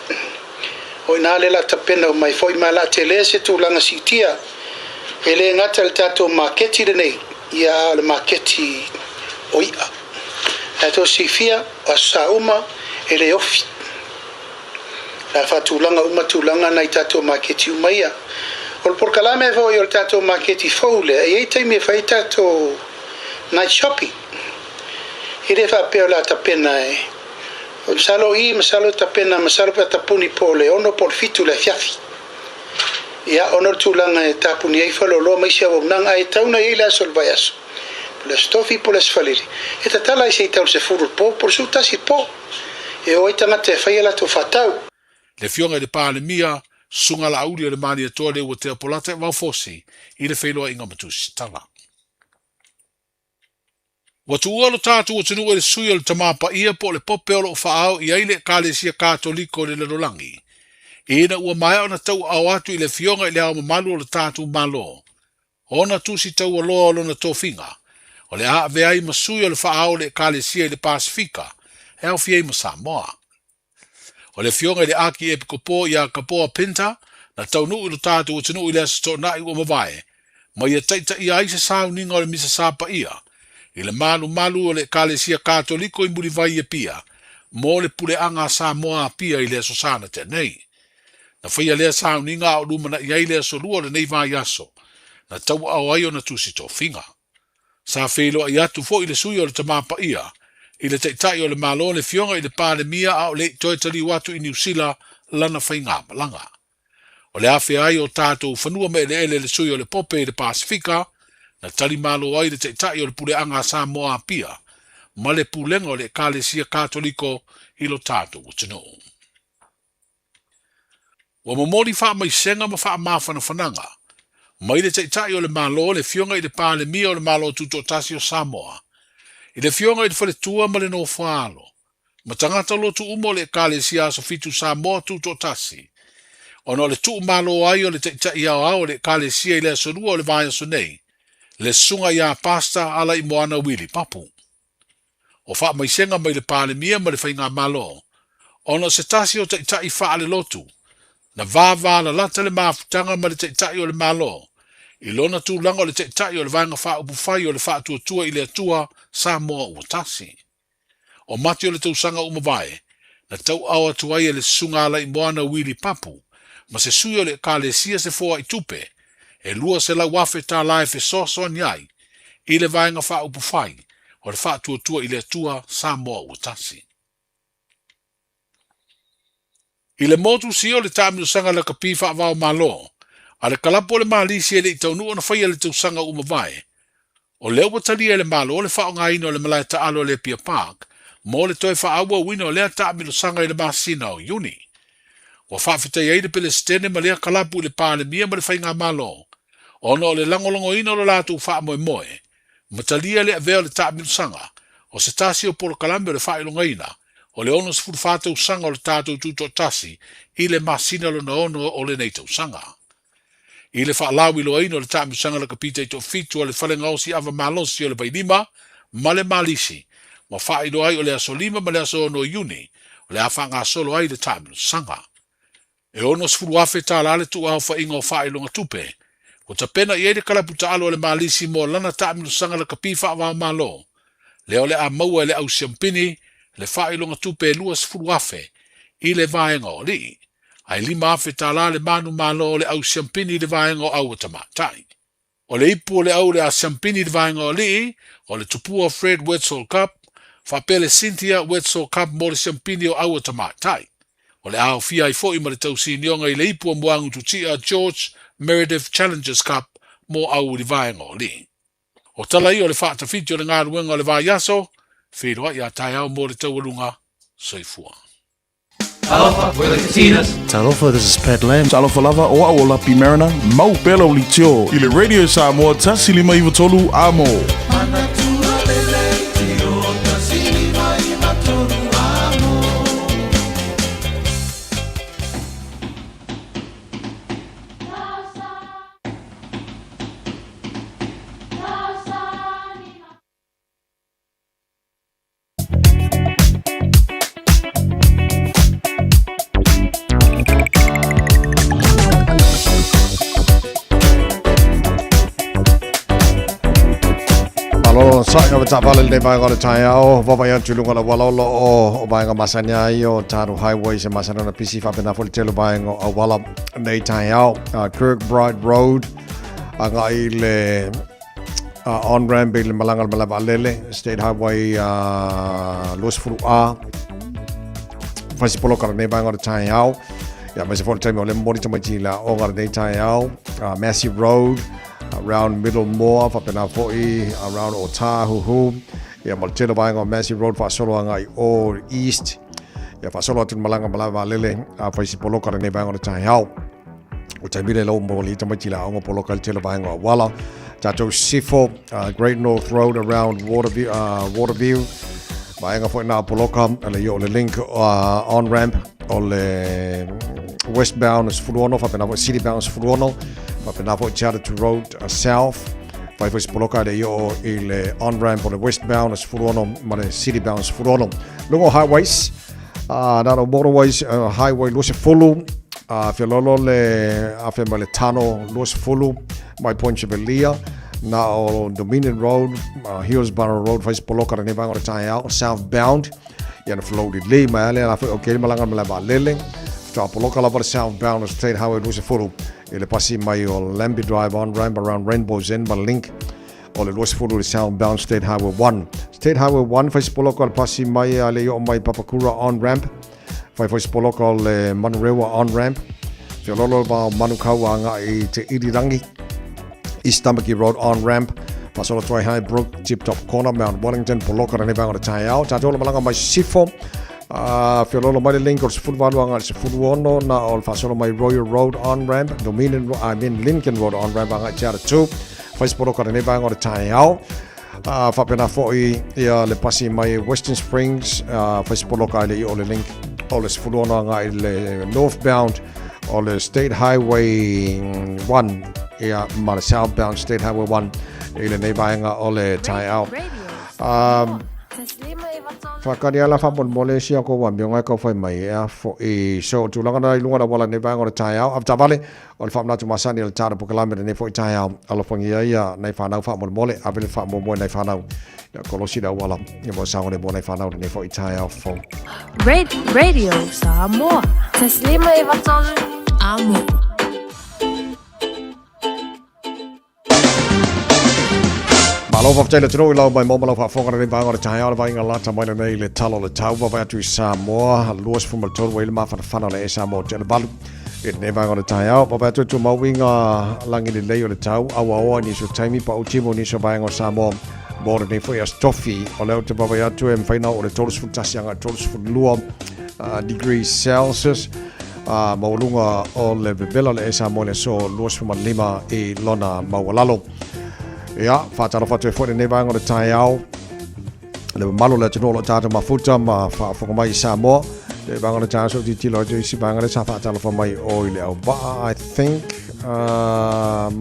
O i ina lea o le a tapena uma ai foi ma o le a tele se tulaga siitia. E le gata i le tatou maketi lenei, ia a o le maketi o i'a. Ae tou silafia, o Aso Sa uma e le ofi. O le a faatulaga uma tulaga na i tatou maketi uma ia. O le polokalame foi o le tatou maketi fou lea, e i ai taimi e fai ai tatou night shopping. E le faapea o le a tapena e Masalo i, masalo tapena, masalo pe a tapuni po o le 6 po o le 7 i le afiafi. Ia, ona o le tulaga e tapuni ai faleoloa ma isi auaunaga, ae tatau ona i ai le aso o le vaiaso, po o le aso Tofi po o le aso Falele, e tatala ai se i tau i le 10 i le po po o le 11 i le po, e o ai tagata e fai a latou faatau. Le Afioga i le Palemia, Susuga Laauli o le Malietoa Leuatea Polata e Vaofosi i le feiloaiga ma Tusitala. Ua tuua lo tatou atunuu e le sui o le Tama Paia po o le Pope o lo o faaao i ai le Ekalesia Katoliko i le lalolagi, ina ua maea ona tauaao atu i le Afioga i le Ao Mamalu o le tatou Malo ona tusi taualoa o lona tofiga, o le a avea ai ma sui o le faaao o le Ekalesia i le Pasefika e aofia ai ma Samoa. O le Afioga i le Akiepikopo ia Kapoa Pinter na taunuu i lo tatou atunuu i le Aso Toonai ua mavae, ma ia taitaia ai se sauniga o le Misa Sa Paia i le malumalu o le Ekalesia Katoliko i Mulivai i Apia mo le puleaga a Samoa Apia i le Aso Sa na tea nei. Na faia lea sauniga a o lumanai ai le Aso Lua o lenei vaiaso na tauaao ai ona tusi tofiga. Sa feiloai atu foi le sui o le Tama Paia i le Taitai o le Malo le Afioga i le Palemia a o le i toe taliu atu i Niu Sila lana faigamalaga. O le afea ai o tatou fanua ma eleele le sui o le Pope i le Pasefika, na tali malo ai le Taitai o le Puleaga a Samoa Apia ma le Pulega o le Ekalesia Katoliko i lo tatou atunuu. Ua momoli faamaisega ma faamafanafanaga mai le Taitai o le Malo, le Afioga i le Palemia o le Malo Tutoatasi o Samoa, i le Afioga i le Faletua ma le Nofoaalo, ma tagata lotu uma o le Ekalesia Aso Fitu Samoa Tutoatasi, ona o le tuumalo ai o le Taitai Aoao o le Ekalesia i le Aso Lua o le vaiaso nei, le Susuga ia Pastor Alaimoana Willie Papu. O faamaisega mai le Palemia ma le Faigamalo, ona o se tasi o taitai faalelotu, na vavalalata le mafutaga ma le Taitai o le Malo, i lona tulaga o le Taitai o le Vaega Faaupufai o le Faatuatua i le Atua Samoa Ua Tasi. O Mati o le tausaga ua mavae, na tauaao atu ai e le Susuga Alaimoana Willie Papu ma se sui o le Ekalesia se foai tupe e $200,000 tala e fesoasoani ai i le Vaega Faaupufai o le Faatuatua i le Atua Samoa Ua Tasi. I le motu sio o le taamilosaga lakapi faava-o-Malo a le kalapu o le Malisi e le i taunuu ona faia i le tausaga ua mavae, o lea ua talia e le Malo le faaaogaina o le malae taalo o le Apia Park mo le toe faaauauina o lea taamilosaga i le masina o Iuni. Ua faafetai ai le Pelesitene ma lea kalapu i le Palemia ma le Faigamalo ona o le lagolagoina o lo latou faamoemoe ma talia le avea o le taamilosaga o se tasi o polokalame o le faailogaina o le 64 tausaga o le tatou Tutoatasi i le masina lona ono o lenei tausaga. I le faalauiloaina o le taamilosaga lakapi taitoafitu a le Fale Gaosi Ava Malosi o le Vailima ma le Malisi, ua faailoa ai o le aso 5 ma le aso 6 o Iuni o le a faagasolo ai le taamilosaga. E $60,000 le tuuaofaiga o faailoga tupe ua tapena i ai le kalapu taalo a le Malisi mo lana taamilosaga lakapi faava-o-Malo, lea o le a maua e le au siampini le faailoga tupe e $20,000 i le vaega o alii, ae $5,000 le manumalo o le au siampini i le vaega o au a tamaitai. O le ipu o le au o le a siampini i le vaega o alii, o le Tupua Fred Wetzel Cup, faapea le Cynthia Wetzel Cup mo le siampini o au a tamaitai. O le a aofia ai foi ma le tausinioga i le ipu o Moagu Tutia George Meredith Challengers Cup mo au i le vaega o alii. O tala ia o le faatafiti o le galuega o le vaiaso, feiloai a taeao mo le taualuga. Soifua. Talofa, we're the Katinas. Talofa, this is Pat Lam. Talofa lava, o au o Lapi Mariner, mau pea lau leitio i le Radio Samoa 153 Amo. Saʻi o taavale lenei vaega o le taeao, vaavaai atu i luga o le auala o lo o o vaega masani ai o tatou highways e masani ona pisi faapena foi le tele o vaega o auala nei taeao. Kirkbride Road agai i le on-ramp i le malaga o le malae vaalele, State Highway 20A, fai se poloka lenei vaega o le taeao. Ia, aemaise foi le taimi o lea momoli tamaiti i le aoga lenei taeao, Massey Road, around Middlemore, faapena foi around Otāhuhu, ia ma le tele o vaega o Massey Road faasolo agai o East, ia faasolo atu le malaga malae vaalele, a fai se poloka lenei vaega o le taeao. O taimi le lau momoli tamaiti i le aoga poloka i le tele o vaega o auala. Tatou sisifo, Great North Road around Waterview, Waterview. Vaega foi na poloka, le i o le link on ramp o le westbound 16, faapena foi citybound 16, faapena foi Charter Road South. Fai foi se poloka le i o i le on ramp o le westbound 16 ma le citybound 16. Luga o highways, na o motorways highway 20, feololo le afe mai le Tano 20 mai Point Chevalier, na o Dominion Road, Hillsborough Road, fai se poloka lenei vaega o le taeao, southbound, ia na flow lelei mai ale la foi o ke malanga ma le vaalele. Faatoa poloka lava le southbound o State Highway 20 i le pasi mai o Lambie Drive on ramp around Rainbow's End ma link o le 20 i le southbound State Highway 1. State Highway 1 fai se poloka o le pasi mai a le i oo mai Papakura on ramp. Fai foi se poloka o le Manurewa on ramp. Feololo le va o Manukau agai i Te Irirangi. East Tamaki Road on ramp. Faasolo atu ai Highbrook, Tip Top Corner, Mount Wellington, poloka lenei vaega o le taeao. Tatou le malaga mai sisifo. Feololo mai le link o le 18 agai i le 16 na o le faasolo mai Royal Road on ramp, Dominion, I mean Lincoln Road on ramp agai i Te Atatū. Fai se poloka lenei vaega o le taeao. Faapena foi ia le pasi mai Western Springs, fai se poloka ai le i o le link o le 16 agai i le northbound o le State Highway 1 ia ma le southbound State Highway 1 i lenei vaega o le taeao. Whakari ala whamolemole si ako wa mionga e kau whai mai e a fo i so tūlanga na i lunga la wala nei vaega o le taeao. Avitavale O le faamanatu masani o le tala pokalame lenei foi taeao. Alofagia ia nai whanau faamolemole, ave le faamoemoe nai whanau. Ia kolosi le auala, ia mo saogalemu mo nai whanau lenei foi taeao fou. Radio Samoa. Taslima Ivatolu. Amo. Malo faafetai le atunuu i lau mai ma lau faafofoga lenei vaega o le taeao le vaaiga lata mai lenei le tala o le tau vaavaai atu i Samoa 23 ua i le mafanafana o le e Samoa o Televalu i lenei vaega o le taeao vaavaai atu e tumau i ngā lagi lelei o le tau auaoa i nisi o taimi pau timu i nisi o vaega o Samoa mo lenei foi aso tofi o lea ou te vaavaai atu e mafai ona oo i le 31 agai 32 degrees Celsius a maualuga o le vevela o le esa mo le aso 25 i lona maualalo. Ia, faatalofa atu ai foi lenei vaega o le taeao le mamalu o le atunuu o lo o tatou mafuta ma faafofoga mai i Samoa. Le vaega o le taeao so tilotilo atu i isi vaega lea sa faatalofa mai o i le auvaa, I think,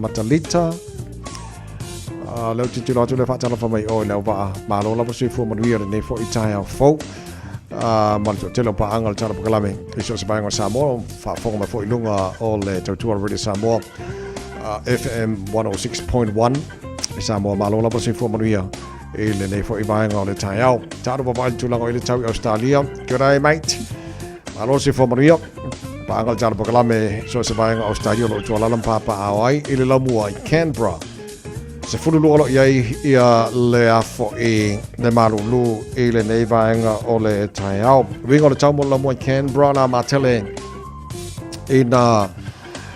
Matalita. Lea ou tilotilo atu lea faatalofa mai o i le auvaa. Malo lava soifua manuia lenei foi taeao fou. Ma le toatele o paaga o le Tala Pokalame i so o se vaega o Samoa, faafofoga mai foi i luga o le tautua Radio Samoa FM 106.1 i Samoa. Malo lava soifua manuia i lenei foi vaega o le taeao. Taalo vavaai le tulaga o i le tau i Australia. G'day mate. Malo soifua manuia. Paaga o le Tala Pokalame i so o se vaega o Australia o lo o tualala ma papaao ai i le laumua i Canberra. 12 o lo o i ai ia le afo i le malulu i lenei vaega o le taeao. Uiga o le tau mo le laumua i Canberra la matele i nā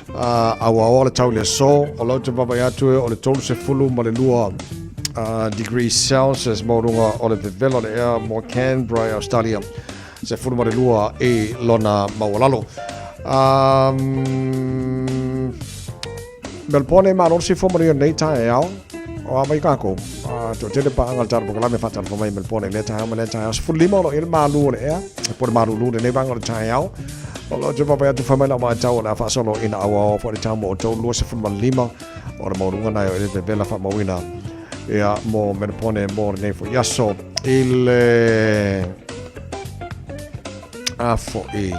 auaoa le tau i le aso. O lau te vaavaai atu e o le 32 degrees Celsius maualuga o le vevela o le ea mo Canberra i Australia. 12 i lona maualalo. Melbourne malo le soifua manuia nei taeao. O a mai kākou. Toatele paaga le tala pokalame faatalofa mai Melbourne i lea taeao ma lea taeao. 15 o lo o i ai le malu o le ea. Po o le malulu lenei vaega o le taeao. O lo o te vaavaai atu fai mai lau matau o le a faasolo ina auaoa foi le tau mo outou 25 o le maualuga na e o i le vevela faamauina ia mo Melbourne mo lenei foi aso i le a foi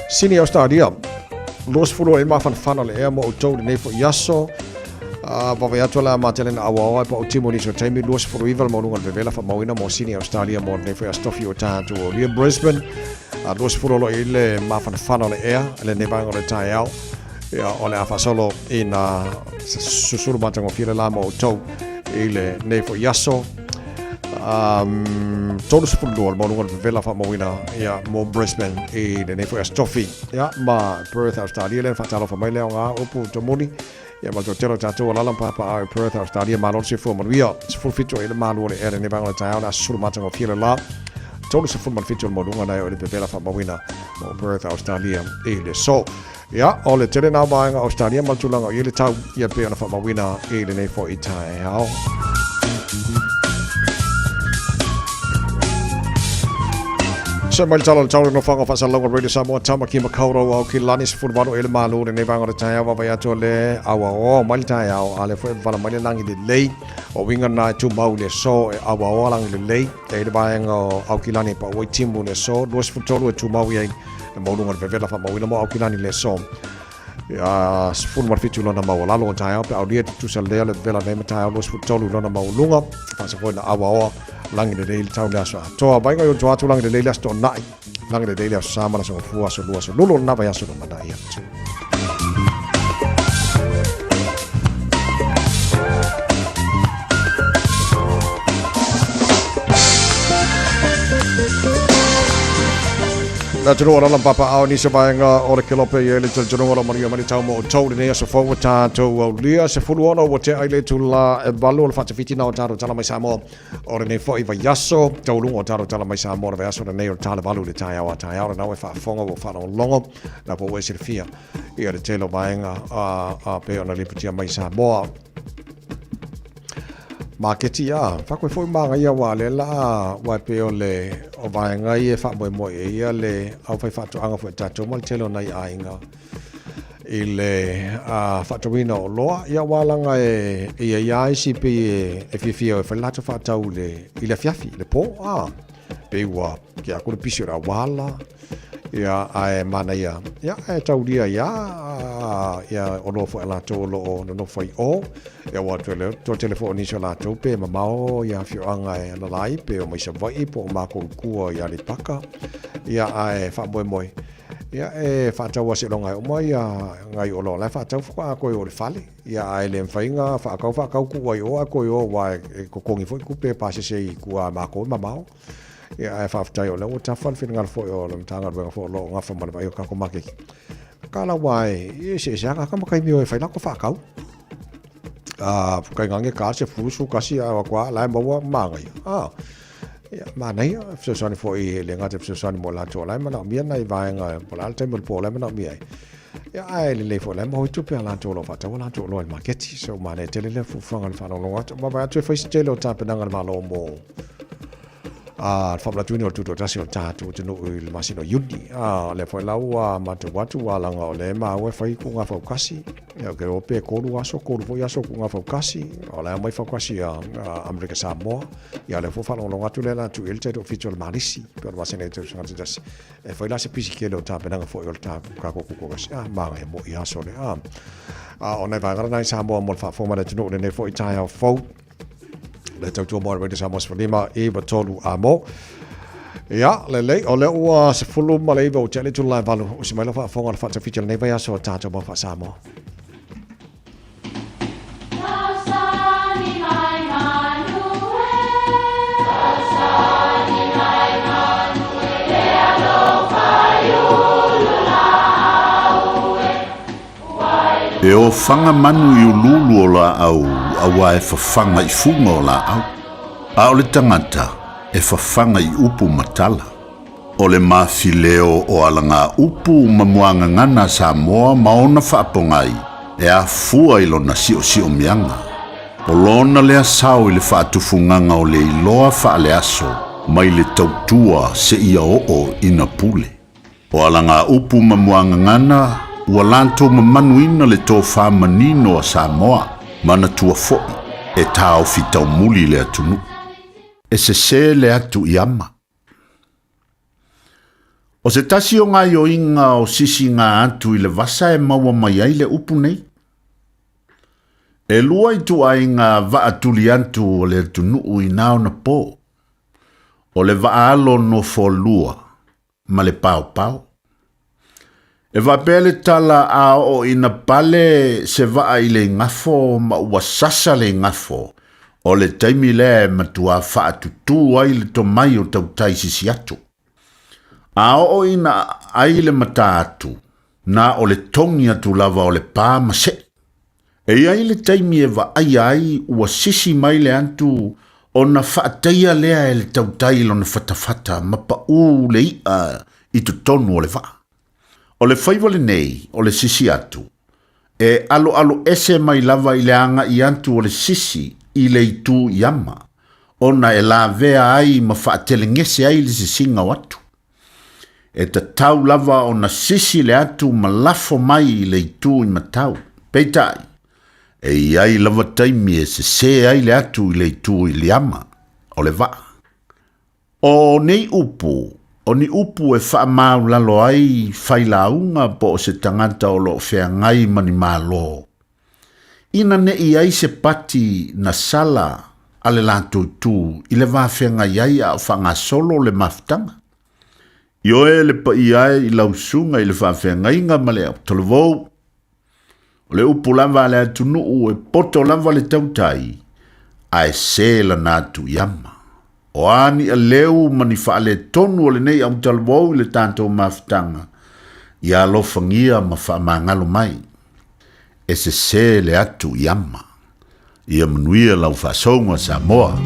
Sini Australia 20 e mafanafana le ea mo outou lenei foi aso. Vavae atu le a matele na auaoa e pa'u timu nisi o taimi 29 le maualuga o le vevela faamauina mo Sydney Australia mo lenei foi aso tofi ua tatou aulia Brisbane 20 o lo o i ai le mafanafana o le ea i lenei vaega o le taeao. Ia, o le a faasolo ina susulu matagofie le la mo outou i lenei foi aso. 32 le maualuga o le vevela faamauina ia, mo Brisbane i lenei foi aso tofi. Ia, ma Perth Australia lea na faatalofa mai lea o ngā upu tomuli. Ia ma le toatele o tatou alala ma papaaao i Perth, Australia, malo le soifua manuia. 17 ai le malu o le ea lenei vaega o le taeao, le a susulu matagofie le la. 37 o le maualuga na e o le vevela faamauina mo Perth, Australia i le so. Ia, o le tele nā vaega Australia ma le tulaga o i ai le tau, ia pei ona faamauina i lenei foi taeao. Se mai le tala o le tau le nofoaga o faasalalauga Radio Samoa Tamaki Makaurau au ki lani 18 e le malu lenei vaega o le taeao vaavaai atu le auaoa mai le taeao a le foi vala mai le lagi lelei o uiga na e tumau i le aso e auaoa lagi lelei e i le vaega o Aukilani e pau ai timu i le aso 23 e tumau i ai le maualuga o le vevela faamauina mo Aukilani i le aso Ia 17 lona maualalo o taeao pe aulia tutusa lea le vevela nei ma taeao 23 lona maualuga faasa foi na auaoa lagi lelei le tau le aso atoa vaiga i o atu lagi lelei le aso toonai lagi lelei le aso sa ma le aso gafua aso lua aso lulu o lena vaiaso lumanai atu. Le atunuu o lala papaao nisi o vaega o le kelope i ai le talitonuga o lo manuia mai le tau mo outou lenei aso fou ua tatou aulia 16 ua tea ai le itula e 8 o le faatafiti na o tatou tala mai Samoa o lenei foi vaiaso tauluga o tatou tala mai Samoa o le vaiaso lenei o le tala 8 i le taeao a taeao lena ua e faafofoga ua faalogologo na po ua e silafia ia le tele o vaega a pei ona lipotia mai Samoa Maketi a, whakoe foi māngai wā le la wā pe o le o vaega i e whaamoemoe e ia le au whai whaatoanga foi tātou ma le tele o nai āinga i le whaatauina o loa ia wālanga e ia ia isi pe e fiafia e whai lato whaatau le i le afiafi le pō a pe ua ke aku le pisi o le awala Ia, ae manaia, ia, e tauria ia, ia, o loa foi a latou o lo o nonofo ai o, ia, ua toe leo, toe tele foi o nisi o latou pe mamao ia afioaga e alala ai, pe o mai Savaii po o makou i kua i Aleipaka, ia, ae faamoemoe, ia, e faatau aseloga e uma ia ngai oloa o la e faatau faatoa toe o le fale, ia, ae le mafai ona faatau faatau tuu ai o ae toe o aua e totogi foi tupe e pasese i tua a matou e mamao. Ia, ae faafetai o lea ua tafa le finagalo foi o le Matagaluega foi o lo o gafa ma le vaai o tatou maketi. Ka lawa e, e se se anga ka makaimi o e whai lako whakau. A, kai ngange ka se furusu kasi a wakwa la e maua māngai. A, ia, mānaia, fesoasoani foi e le ngata fesoasoani mo latou la e manaomia nai vaega po o le a le taimi o le po la e manaomia ai. Ia, ae lelei foi la e maua tupe a latou o lo o faataua latou oloa i le maketi. So, manaia tele lea fuafuaga i le faalogologo atu. Vaavaai atu e fai se tele o tapenaga a le Malo mo a le faamanatuina o le tutoatasi o le tatou atunuu i le masina o Iuni. A, o lea foi la ua matou atu ua laga o lea e maua e fai kuga faukasi. Ia, ke o pe 3 aso, 3 foi aso kuga faukasi. O la e aumai faukasi a Amerika Samoa. Ia, o lea foi faalogologo atu lea la tuu i ai le taitoafitu o le Malisi. Pe o le masina i tausaga taitasi. E fai la se pisi tele o tapenaga foi o le tatou tutoatasi. A, manaia mo i aso lea. A, a o nai vaega lena i Samoa mo le faafofoga mai le atunuu i lenei foi taeao fou. Le tautua mo le Radio Samoa 15 9 3 a mo. Ia, lelei, o lea ua 19 ua tea le itula e 8, usi mai lau faafofoga o le faatafiti o lenei vaiaso o tatou mau faa-Samoa. E ofaga manu i uluulu o laau auā e fafaga i fuga o laau, a o le tagata e fafaga i upu ma tala. O le mafileo o alagaupu ma muagagana a Samoa ma ona faapogai e afua i lona siosiomiaga. O lona lea sao i le faatufugaga o le iloa faaleaso mai le tautua seia oo ina pule. O alagaupu ma muagagana ua latou mamanuina le tofa manino a Samoa, manatua foi e taofi taumuli le atunuu. E sese le atu i ama. O se tasi o gaioiga o sisiga atu i le vasa e maua mai ai le upu nei. E lua ituaiga vaa tuli atu o le atunuu i na ona po. O le vaa alo nofolua ma le paopao. E faapea le tala a oo ina pale se vaa i le igafo ma ua sasa le igafo, o le taimi lea e matuā faatutū ai le tomai o tautai sisi atu. A oo ina aai le matā atu, na o le togi atu lava o le pā ma se'i. E i ai le taimi e vaaia ai ua sisi mai le atu ona faataia lea e le tautai lona fatafata ma paʻū le iʻa i totonu o le vaa. O le faiva lenei o le sisi atu, e aloalo ese mai lava i le agai atu o le sisi i le itu i ama, ona e lavea ai ma faatelegese ai le sisiga o atu. E tatau lava ona sisi le atu ma lafo mai i le itu i matau. Peitai, e i ai lava taimi e sesē ai le atu i le itu i liama o le vaa. O nei upu, o ni upu e faamaulalo ai failauga po o se tagata o lo o feagai ma ni malo. Ina ne i ai se pati na sala a le latou itu i le va feagai ai a o faagasolo le mafutaga. Ioe le paia e i lau susuga i le faafeagaiga ma le talavou. O le upu lava a le atunuu e poto lava le tautai, ae se lana atu i ama. O a ni aleu ma ni faaletonu o lenei autalavou i le tatou mafutaga, ia alofagia ma faamagalo mai. E sesē le atu i ama. Ia manuia lau faasouga Samoa.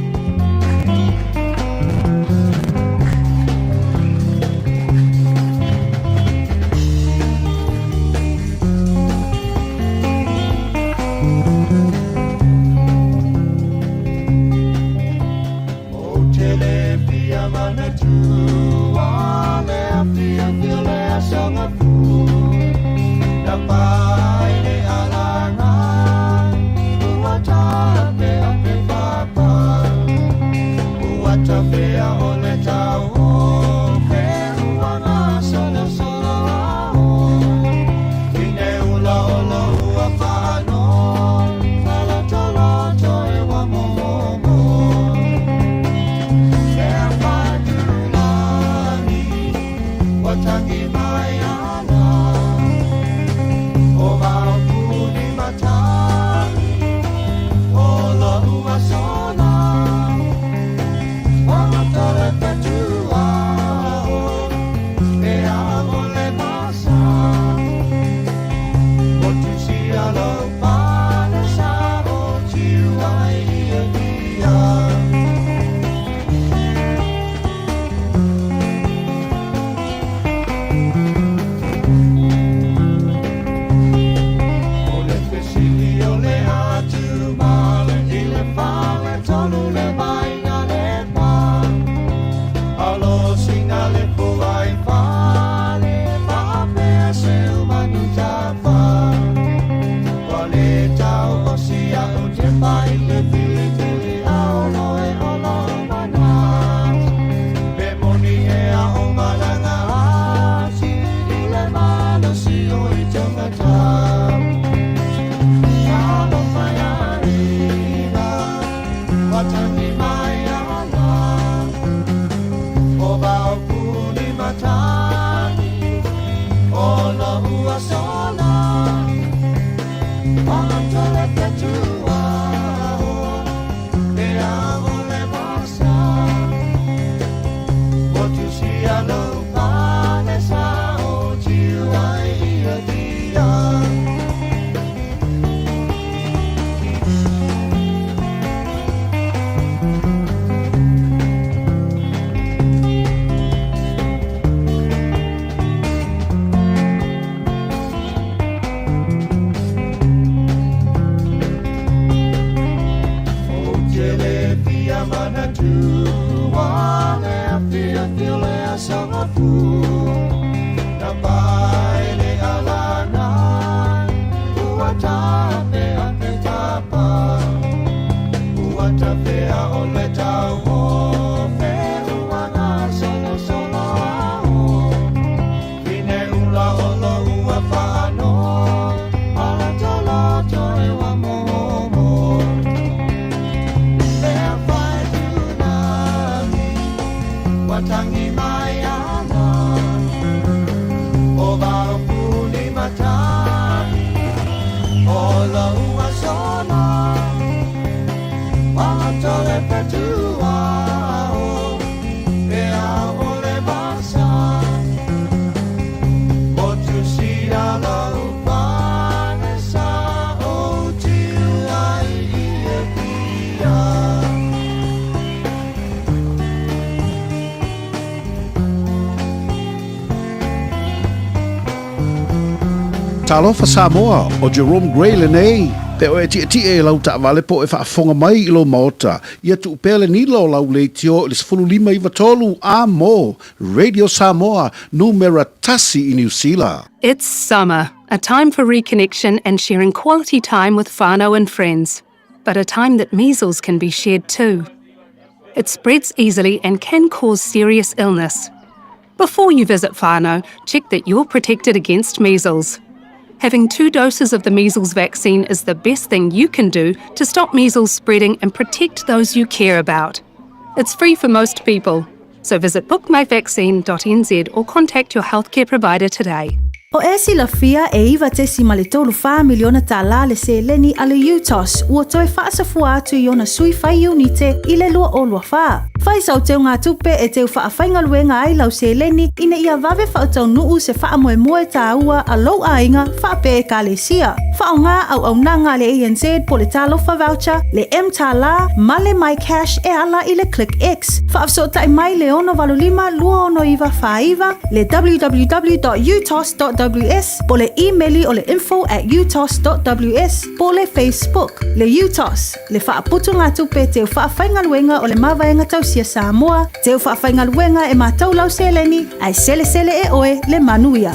Talofa Samoa, ʻo Jerome Gray lenei. Pe o e tiʻetiʻe i lau taʻawale po o e faafofoga mai i lou maota, ia tuu pea le nila o lau leitio i le 15 93 A mo Radio Samoa, numera tasi i Niu Sila. It's summer, a time for reconnection and sharing quality time with whānau and friends, but a time that measles can be shared too. It spreads easily and can cause serious illness. Before you visit whānau, check that you're protected against measles. Having two doses of the measles vaccine is the best thing you can do to stop measles spreading and protect those you care about. It's free for most people. So visit bookmyvaccine.nz or contact your healthcare provider today. O e silafia e 9.34 miliona tālā le seleni a le UTOS ua toe faasafua atu i ona sui fai iunite i le 2024. Fai sau teugatupe e teu faafaigaluega ai lau seleni ina ia vave faataunuu se faamoemoe tāua a lou aiga faapea ekalesia. Faaaoga auaunaga a le ANZ po o le Talofa Voucher, le mTālā ma le MyCash e ala i le ClickX. Faafesootai mai le 685 269 49, le www.utos.ws po o le imeli o le info@utos.ws po o le Facebook. Le UTOS, le faaputugatupe teu faafaigaluega o le Mavaega Tausia Samoa, teu faafaigaluega e matau lau seleni, ae selesele e oe le manuia.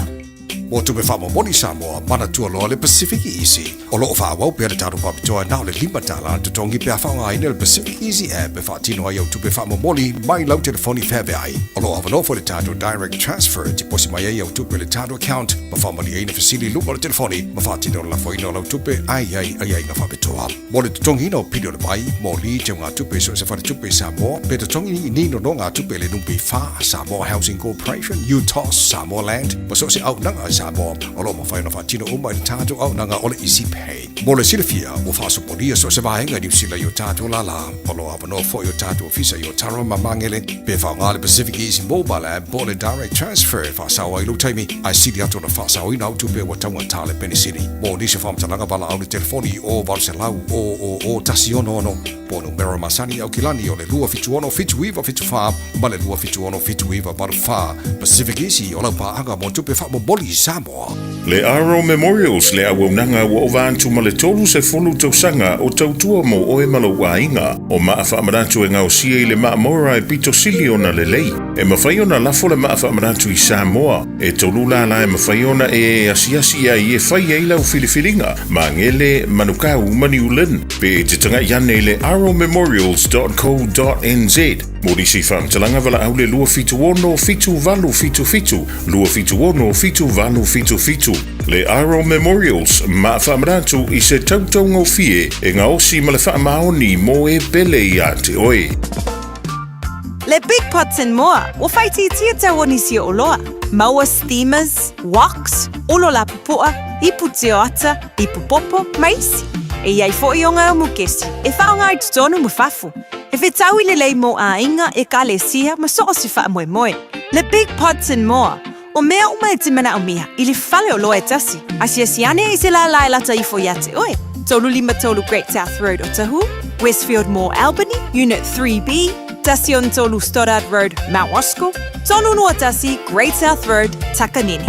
Mo tupe faamomoli Samoa, manatua loa le Pacific Easy. O lo o faaauau pea le tatou faapitoa na o le $5 le totogi pe a faaaogaina le Pacific Easy app e faatino ai au tupe faamomoli mai lau telefoni feaveai. O lo o avanoa foi le tatou Direct Transfer e tiposi mai ai au tupe i le tatou account ma faamalieina fesili i luga o le telefoni ma faatino le lafoina o lau tupe ae i ai aiaiga faapitoa. Mo le totogiina o pili o le vai, moli, teugatupe i so o se faletupe i Samoa, pe totogi ni nonogatupe i le NPF, Samoa Housing Corporation, UTOS, Samoa Land, ma so o se auaunaga a Samoa, o lo o mafai ona faatino uma i le tatou auaunaga o le Easy Pay. Mo le silafia, ua faasopolia so o se vaega i Niu Sila i o tatou lālā. O lo o avanoa foi o tatou ofisa i Otara ma Magele, pe faaaoga le Pacific Easy Mobile App po o le Direct Transfer e faasao ai lou taimi, ae sili atu ona faasaoina au tupe ua taugata le penisini. Mo nisi o faamatalaga valaau le telefoni o 800 000 166 po o numera masani i Aukilani o le 276 7974 ma le 276 7984. Pacific Easy o lau paaga mo tupe faamomoli i Samoa. Le Aro Memorials, le auaunaga ua ova atu ma le 30 tausaga o tautua mo oe ma lou aiga. O maa faamanatu e gaosia i le maa Mora e pito sili ona lelei. E mafai ona lafo le maa faamanatu i Samoa. E tolu lālā e mafai ona e asiasi ai e fai ai lau filifiliga, Magele, Manukau ma New Lynn. Pe e te taga'i ane i le aromemorials.co.nz mo nisi faamatalaga valaau le 276 7877, 276 7877. Le Aro Memorials, maa faamanatu i se tautaugofie e gaosi ma le faamaoni mo e pele iā te oe. Le Big Pots and More, ua faaitiitia tau o nisi o oloa, maua steamers, woks, olo lapopoa, ipu tioata, ipu popo, ma isi. E i ai foi o ngā mukesi e whaonga i totonu ma fafo, e whetau i lelei mō āinga, ekalesia ma so o se whaamoemoe. Le Big Pots and More, o mea uma e te manaomia i le fale oloa e tasi, asiasi ane i se lālā e lata ifo iā te oe. 353 Great South Road Otahuhu, Westfield Mall Albany, Unit 3B, 13 Stoddard Road, Mount Roskill, 321 Great South Road, Takanini.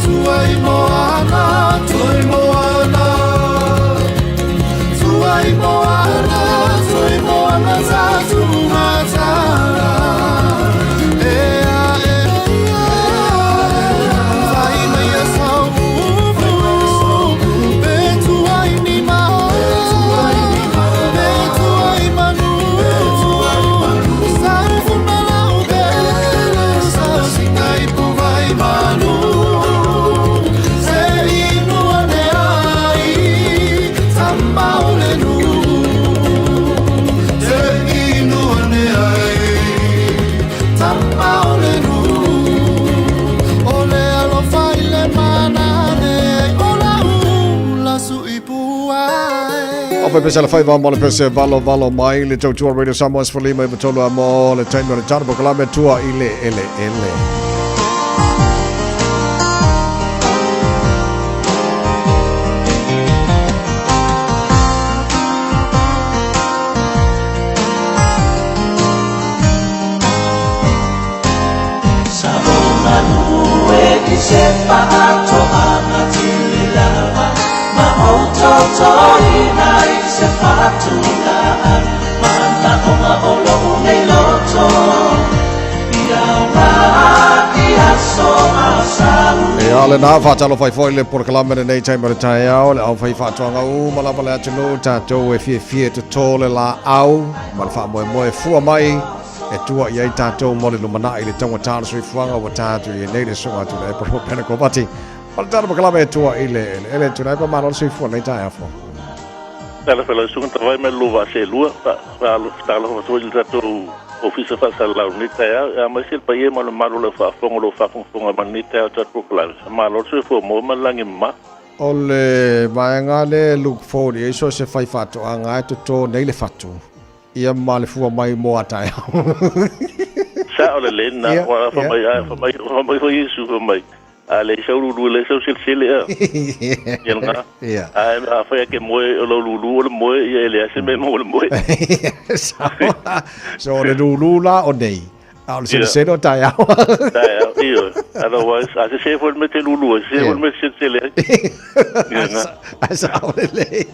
Tuai moana, toi moana. Tuai moana, toi moana tatu matara. Ea, ea, fai mai a sau upu. Pe tuai ni mao, pe tuai manu. Sau funa lau pele, sau sina ipu vai manu. Se inu ane ai, tama o le nu. Se inu ane ai, tama o le nu. O le alofa i le manane, o la ula su ipu ai. O pe pesa la faiva mo le pese valo valo mai le tautua Radio Samoa 15 i tolu a mo le taimi o le tana pokalame tua i le ele ele. Sa o manue i se whaatoanga tili lava Ma o tautoina i se whatunga Mana o ngā olo o nei loto Ia rā ia so a sau E ale nā whātalo whai foi le porokalame le nei taimi o le taeao le au whai whaatuanga u ma lava le atunuu tātou e fie fie te tō le la au ma le whaamoe moe fua mai e tua i ai tātou mo le lumanai i le taunga tāna soifuaga ua tatou i nei le susuga atu le epa Pene Kovati ma le tana porokalame e tua i le ele Tuilaepa malo le soifua lenei taeao fou. Talofa i lau susuga Tavai mai le lua vaa selua, faatalofa foi i le tatou Ofisa Faasalalau i lenei taeao. E aemaise le paia ma le mamalu o lau faafofoga o lo o faafogafoga mai i lenei taeao i le tatou polokalame. Faamalo le soifua maua ma le lagi e mama. O le vaega lea e look forward i ai so o se faifaatoaga e toto nei le fatu ia ma le fua mai mo a taeao. Sao lelei lena, aua fai mai, fai mai foi Iesu fai mai, A leai sau lulu, e leai sau selesele a. Ia lena. Ia. A afai a ke moe o lau lulu o le moe, ia e leai se mea e maua i le moe. So o le lulu la o nei, a o le selesele o taeao. Taeao, ioe. Otherwise, a sese foi le mea e te lulu ai, sese foi le mea e te selesele ai. Ia lena. Ae sao lelei.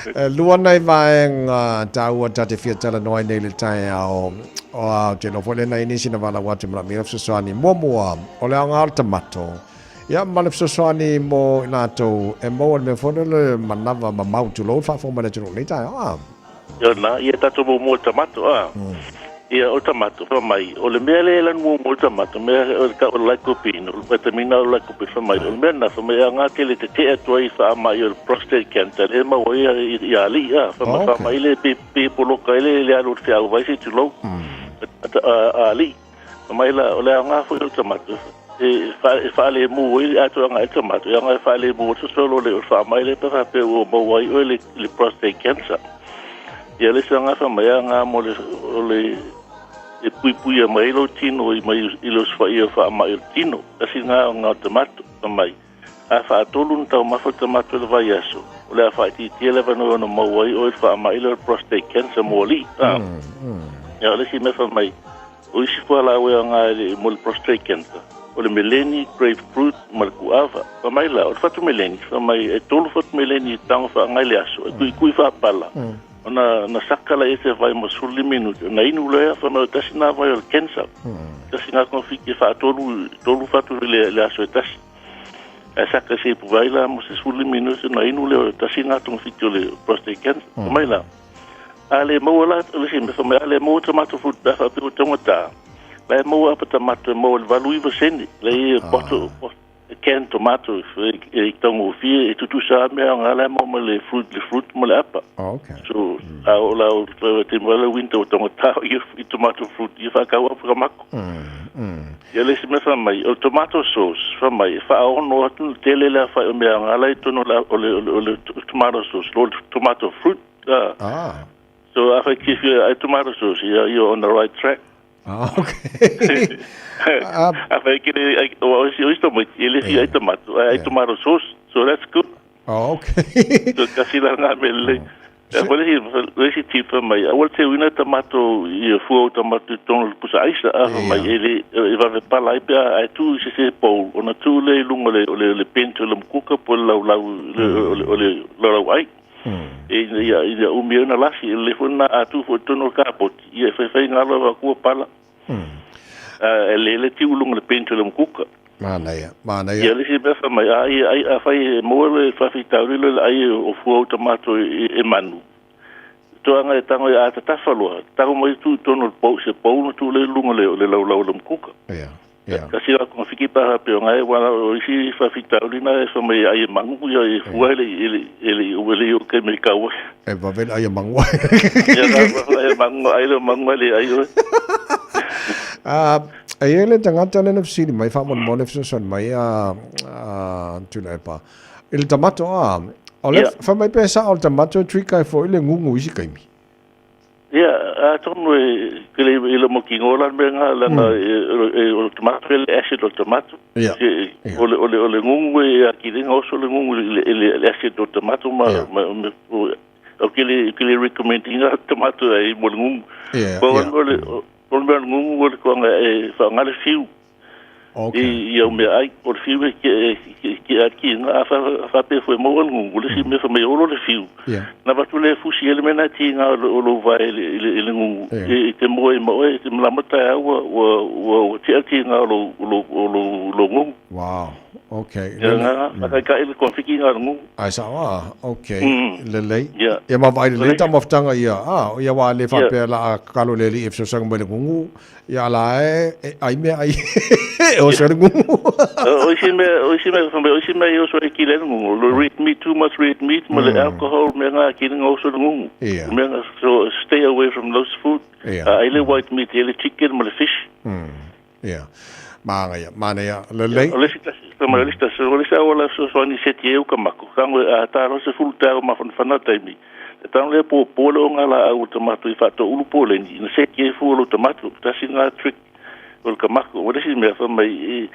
E lua nai vaega taua ta te fia talanoa ai nei i le taeao. O a, ou te iloa foi lena i nisi na valaau atu i manaomia le fesoasoani. Muamua, o le aoga o le tamato. Ia, ma le fesoasoani mo i latou e maua i le mea foi lea o le manava mamau, tulou le faafofoga mai le atunuu i lenei taeao, a. Ia na, ia tatou muamua i le tamato, a. Ia, o le tamato, fai mai, o le mea lea e lanu muamua i le tamato, mea o le tau o le lycopene, o le vitamina o le lycopene, fai mai, o le mea lena, fai mai, e aoga tele e tetee atu ai i faamai o le prostate cancer, lea e maua ai i alii, a. Fai mai, faamai le pe, pe poloka ai le, le alu o le feau vai se i tulou, a alii. Fai mai la, o le aoga foi o le tamato, e, e faalemu ai le atoaga ai le tamato, e aoga e faalemu ai le sosolo o le faamai lea pe faapea ua maua ai oe le, le prostate cancer. Ia le isi aoga fai mai, e aoga mo le, o le e puipuia mai ai lou tino i mai i le osofaiga o faamai o le tino. Tasi lena aoga o le tamato, fai mai. A faatolu ona taumafa le tamato i le vaiaso, o le a faaitiitia le avanoa e ono maua ai oe i le faamai lea o le prostate cancer mo alii. Ia, o le isi mea fai mai, O isi fualaau e aoga i le mo le prostate cancer, o le meleni, grapefruit ma le kuava. Fai mai la, o le fatu meleni, fai mai e tolu fatu meleni e tago faaagai le aso, e kuikui faapala, ona na saka la ia se vai mo 15 minute, ona inu lea, fai mai o tasi na vai o le cancer. Tasi na konofiti e faatolu, tolu fatu i le aso e tasi. Ae saka se ipu vai la mo se 15 minute, ona inu lea o tasi na togafiti o le prostate cancer. Fai mai la, A le maua la, o le isi mea, fai mai, a le maua tamato fruit pe a faapea ua taugata, la e maua apa tamato e maua i le 89 sene, la e bottle, canned tomato e taugofie, e tutusa lava mea aoga la e maua mai le fruit, le fruit ma le apa. So, a oo la o te mai le winter ua taugata i tomato fruit, ia faatau apa kamako. Ia le isi mea fai mai, o le tomato sauce, fai mai, e faaono atu le tele le aofai o mea aoga la e i totonu o le, o le tomato sauce, lo le tomato fruit. Ah. So afai te fia ai tomato sauce, you're on the right track. Ah, okay. Afai ke le ai o o si o isto mo e le fia ai tomato, ai tomato sauce. So that's good. Oh, okay. So kasi la nga me le. Ia, ko le isi tip fai mai, aua le teuina tamato ia fua o tamato i totonu o le pusa aisa, a fai mai, e le, e vave pala ai pe a e tuu i se se bowl, ona tuu lea i luga o le, o le, le bench o le mukuka po o le laulau, o le, o le laulau ai. E ina ia, ina ia umi ai ona lasi, e lelei foi lena a tuu foi i totonu o le kapoti, ia e faifai galo e avatu ua pala. A e le le tiu i luga o le bench o le mukuka. Manaia, manaia. Ia le isi mea fai mai, a ia ai, afai e maua le faafitauli lea o le ai o fua o tamato e manu, toaga e tago ia a tatafa loa, tago mai tuu i totonu o le pou, se pou ona tuu lea i luga o le laulau o le mukuka. Ia, ia. Tasi la togafiti pe a faapea o na e uala o isi faafitauli na e fai mai e ai e manu, ia e fua e le i, e le i, e le i, e le i oo i taimi e kau ai. E vave le ai a manu ai. Ia na vave ai a manu, ai le o manu ai le ai oe. Ah, E i ai le tagata lea na fesili mai, faamolemole fesoasoani mai a, a Tuilaepa. I le tamato a, o le, Ia. fai mai pe sao le tamato e trigger ai foi le gugu i isi taimi. Ia, atonu e, ke le, i le mokino la le mea nga, leaga e, e, o le tamato e le acid o le tamato. Ia. E, o le, o le, o le gugu e akili nga oso le gugu i le, i le, le acid o le tamato ma, ma, ma, o, o ke le, ke le recommend ina tamato ai mo le gugu. Ia, Ko ia. o le, O le mea o le gugu o le toaga e faaaoga le fiu i au meaai. O le fiu e tiga, a faapea foi e maua le gugu, o le isi mea fai mai e olo le fiu. Na avatu lea e fusi ai le mea lena e tiga o lou vae i le gugu, e te moe ai ma oe, e te malama taeao ua tea le tiga o lou gugu. Wow, okay. Ia nga, faataitai le togafiti nga o le gugu. Ae sao a, okay, lelei. Ia ma vaai lelei taumafataga ia, a, ia aua le faapea la a kakalo le alii e fesoasoani mai le gugu, ia a la e, e ai mea ai e oso ai le gugu. O isi mea, o isi mea, o isi mea e oso ai kila le gugu, le red meat, too much red meat, ma le alcohol, mea nga kila nga oso le gugu. Mea nga, so stay away from those food. Ai le white meat, ai le chicken ma le fish. Ia. Māngaia, mānaia, lelei. O le isi tasi, tama o le isi tasi, o le isi auala fesoasoani seti ai uka mako, ka ngoe a tā loa 10 taeao mafanafana taimi, e tano lea pōpō le o ngā laau o tamato i faatoulu pōleni, ina seti ai fua o lou tamato, tasi ngā trick o le kamako. O le isi mea, fai mai, e,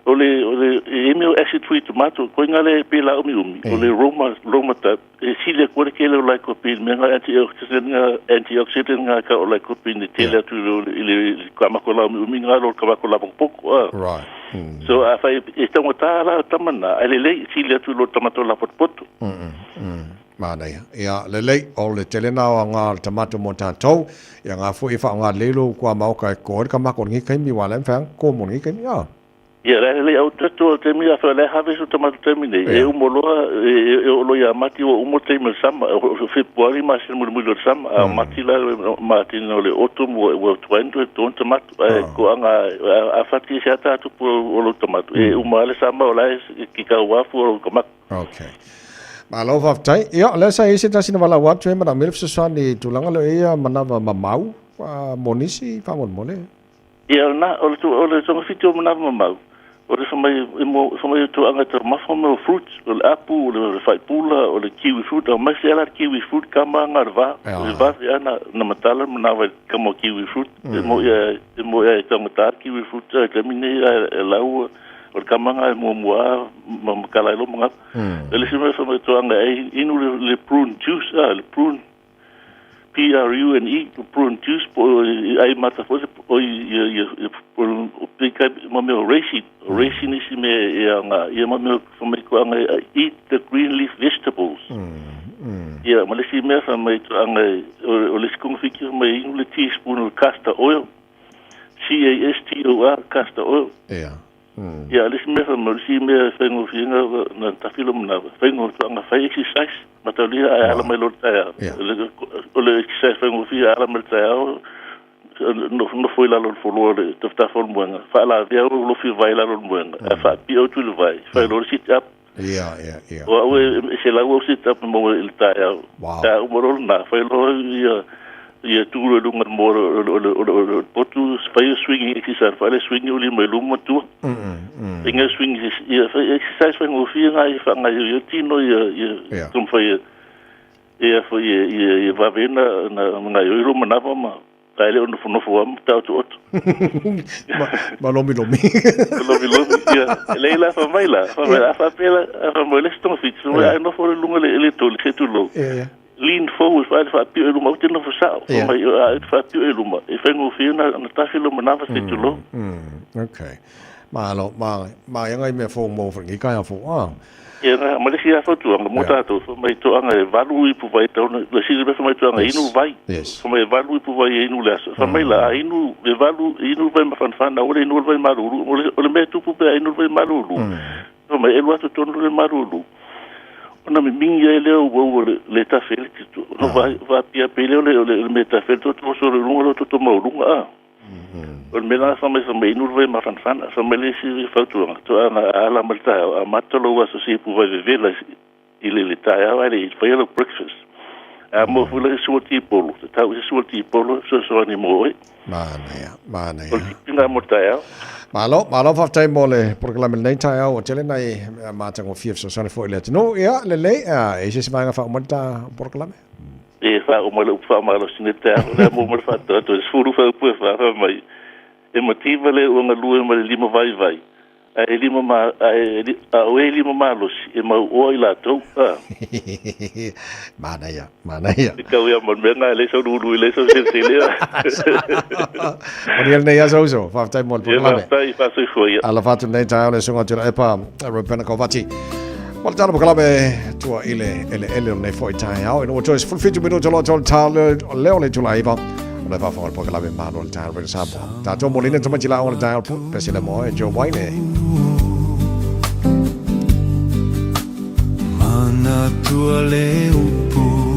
o le, o le, e emi o acid free tomato, koe ngā le pē la umiumi, o le Roma, Roma type, e sili atu ai le tele o lycopene, mea ngā antioxidant ngā, antioxidant ngā ka o lycopene e tele atu i le, i le, i le kamako la umiumi ngā lo le kamako la pokopoko, a. Right. So, a whai, e taugata la tama nā, ai lelei, sili atu i lo tamato la potopoto. Mānaia. Ia, lelei, o le tele nā o ngā tamato mō tātou, ia ngā foi e whaonga lelo kua maoka e kō le kamako o lengi kaimi, wā le mwhang, kō mō lengi kaimi, a. Ia, la lelei au toto o taimi a whai le harvest o tamato taimi nei. E umo loa, e o loa ia mati o umo taimi o le sama, o Februari masina mulimuli o le sama, a mati la masina o le autumn ua ua tuai na toe tonu tamato. Ae ko anga a whati se ata atu po o lou tamato. E uma le sama o la e ki kau afu o lou tamato. Okay. Malo faafetai. Ia, o lea sa i ai se tasi na valaau atu e manaomia le fesoasoani i tulaga lea o ia manava mamau mo nisi faamolemole. Ia, na, o le, o le togafiti o manava mamau, o le fai mai, e mo, fai mai o tuaʻaga taumafa mo fruits, o le apu, o le faipula, o le kiwi fruit, aumai se ala le kiwi fruit, kama aga le va, le vave a na, na matala le manava i le kama o kiwi fruit, e mo ia, e mo ia e taugata le kiwi fruit, a i le taimi nei a e lau, o le kama aga e muamua a ma makala ai lou manava. O le isi mea fai mai tuaʻaga e inu le, le prune juice, a, le prune, P-R-U-N-E, prune juice, po o ai mata foi le, o ia, ia, ia, o pe kai ma mea o raisin, o raisin isi mea e anga, ia ma mea fa mai ko anga eat the green leaf vegetables. Ia, ma le isi mea fa mai to anga, o le isi kongofiki fa mai inu le teaspoon o castor oil, C-A-S-T-O-R, castor oil. Ia. Ia, le isi mea fai mai, o le isi mea e faigofie na tafilo manawa, faigofie anga fai exercise, mataulia ae ala mai loa le taeao. O le exercise faigofie ala mai le taeao, nofo i lalo o le foloa o le tafatafa o le moega, faalavea ou lofi vai i lalo o le moega, ae faapio atu i le vai, fai loa le sit up. Ia, ia, ia. O au e 100 au sit up e maua i le taeao. Wow. Taeao uma loa lena, fai loa ia ia tu loa i luga o le moa o le potu, fai swing exercise, fai le swing o lima i luma ma tua. Inga swing ia fai exercise faigofie nga i faagaioio ai tino ia ia taumafai ia foi ia ia vave na na gaioi lou manava ma ae le o nofonofo lava ma taotooto. Ma lomilomi. Ma lomilomi, ia. E lei la fai mai la, fai mai la, a faapea la, a fai mai le isi togafiti, fai mai, ai nofo i luga i le toli, se tulou. Ia, ia. Lean forward fai le faapio i luma, ou te nofo sao. Ia. Fai mai, a e faapio i luma, e faigofie ona tafi lou manava se i tulou. Okay. Malo, ma, ma ia ngai mea fou mo fo ngi kai fo. Ah. Ia, na, ma le isi lava fautuaga mo tatou, fai mai toaga e valu ipu vai e tatau ona, le sili mea fai mai toaga e inu vai. Fai mai e valu ipu vai e inu i le aso. Fai mai la, a inu e valu, inu le vai mafanafana, aua le inua le vai malulu. O le mea e tupu pe a inu le vai malulu, fai mai e alu atu tonu le malulu, ona mimigi ai lea o uau o le tafe ai le tito. Ona vaapiapi lea o le mea e tafe ai le toto oso i luga o le toto maualuga a. O le mea la fai mai fai mai inu le vai mafanafana. Fai mai le isi fautuaga, toaga a ala mai le taeao, amata lou aso i se ipu vai vevela i le taeao ae le i faia lau breakfast. A maua foi la se sua tipolo, tatau i se sua tipolo e fesoasoani mo oe. Manaia, manaia. O le tipi mo le taeao. Malo, malo faafetai mo le polokalame i lenei taeao ua tele nai mea matagofie fesoasoani foi i le atunuu. Ia, lelei, e i ai se isi vaega e faauma ai le ta polokalame? E faauma ai le upu faamalosi i lenei taeao, o le a maua mai le faatoatoa i le 14 upu e 4, fai mai, E mativa le ua galue ma le lima vaivai, a e lima ma, a e, a o e lima malosi, e mau oa i latou, a. Manaia, manaia. E kau ia ma le mea na, e leai sau lulu, e leai sau selesele, a. Manuia lenei aso uso, faafetai mo le polokalame. Ia, faafetai, faasoifua ia. Alofa atu lenei taeao le susuga Tuilaepa Robena Kovati. Mo le tala polokalame tua i le eleele o lenei foi taeao. Ina ua toe 17 minuta loa tau le leo le itula 9. O le faafofoga le polokalame Malo le taeao Radio Samoa. Tatou molina tamaiti la o le taeao pese le moe Joe Wayne. Manatua le upu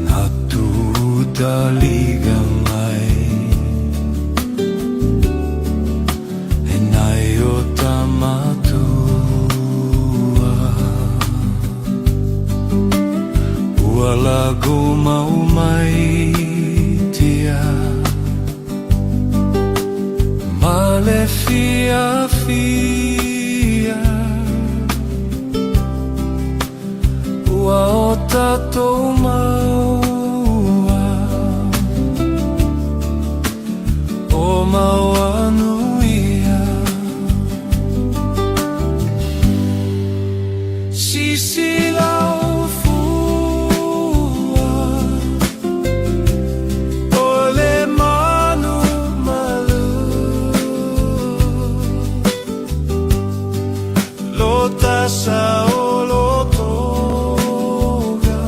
Na taliga mai E nai o tamatua Ua lago mau mai tia Ma le fiafia Ua o tatou maua O Mauanuia Sisila o fua O le manu malu Lo tasa o lo toga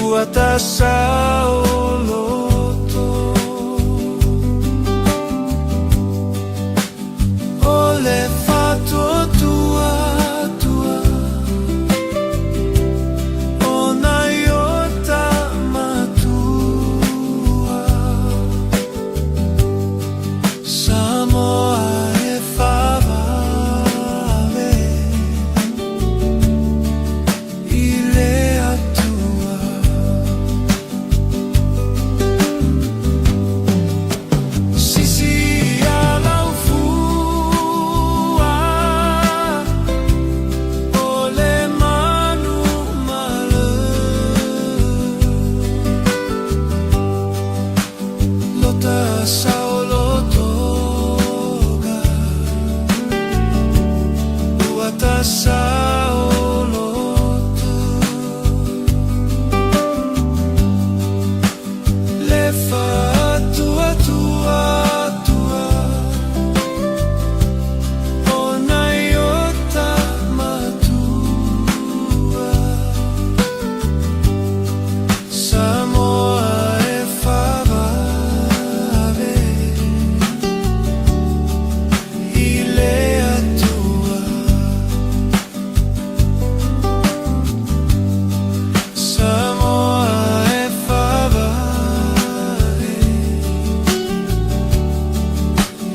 Ua tasa o loto O le faatuatua tua O nai o tamatua Samoa e faavave i le Atua. Sisi a lau fua o le manu malu. Lota saolotoga Ua tasaoloto Le faatuatua tua O nai o tamatua Samoa e faavave i le Atua. Samoa e faavave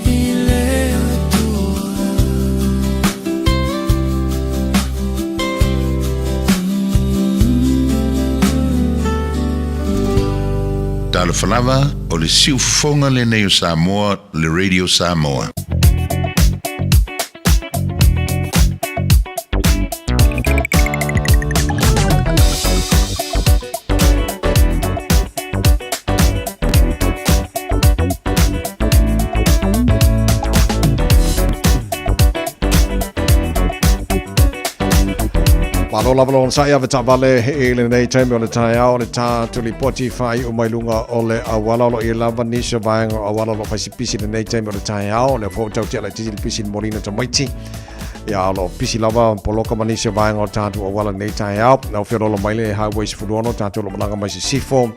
i le Atua. Talofa lava, o le siufofoga lenei o Samoa, le Radio Samoa. Malo lava lo onosai ave taavale i lenei taimi o le taeao o le tatou lipoti faaiu mai luga o le auala o lo o i ai lava nisi o vaega o auala o lo o faisipisi i lenei taimi o le taeao. O lea foi ua tau tea laitiiti le pisi i le moliina tamaiti. Ia, o lo o pisi lava poloka ma nisi o vaega o le tatou auala i lenei taeao. Na ua feoloolo mai le Highway 16, tatou o lo o malaga mai Sisifo,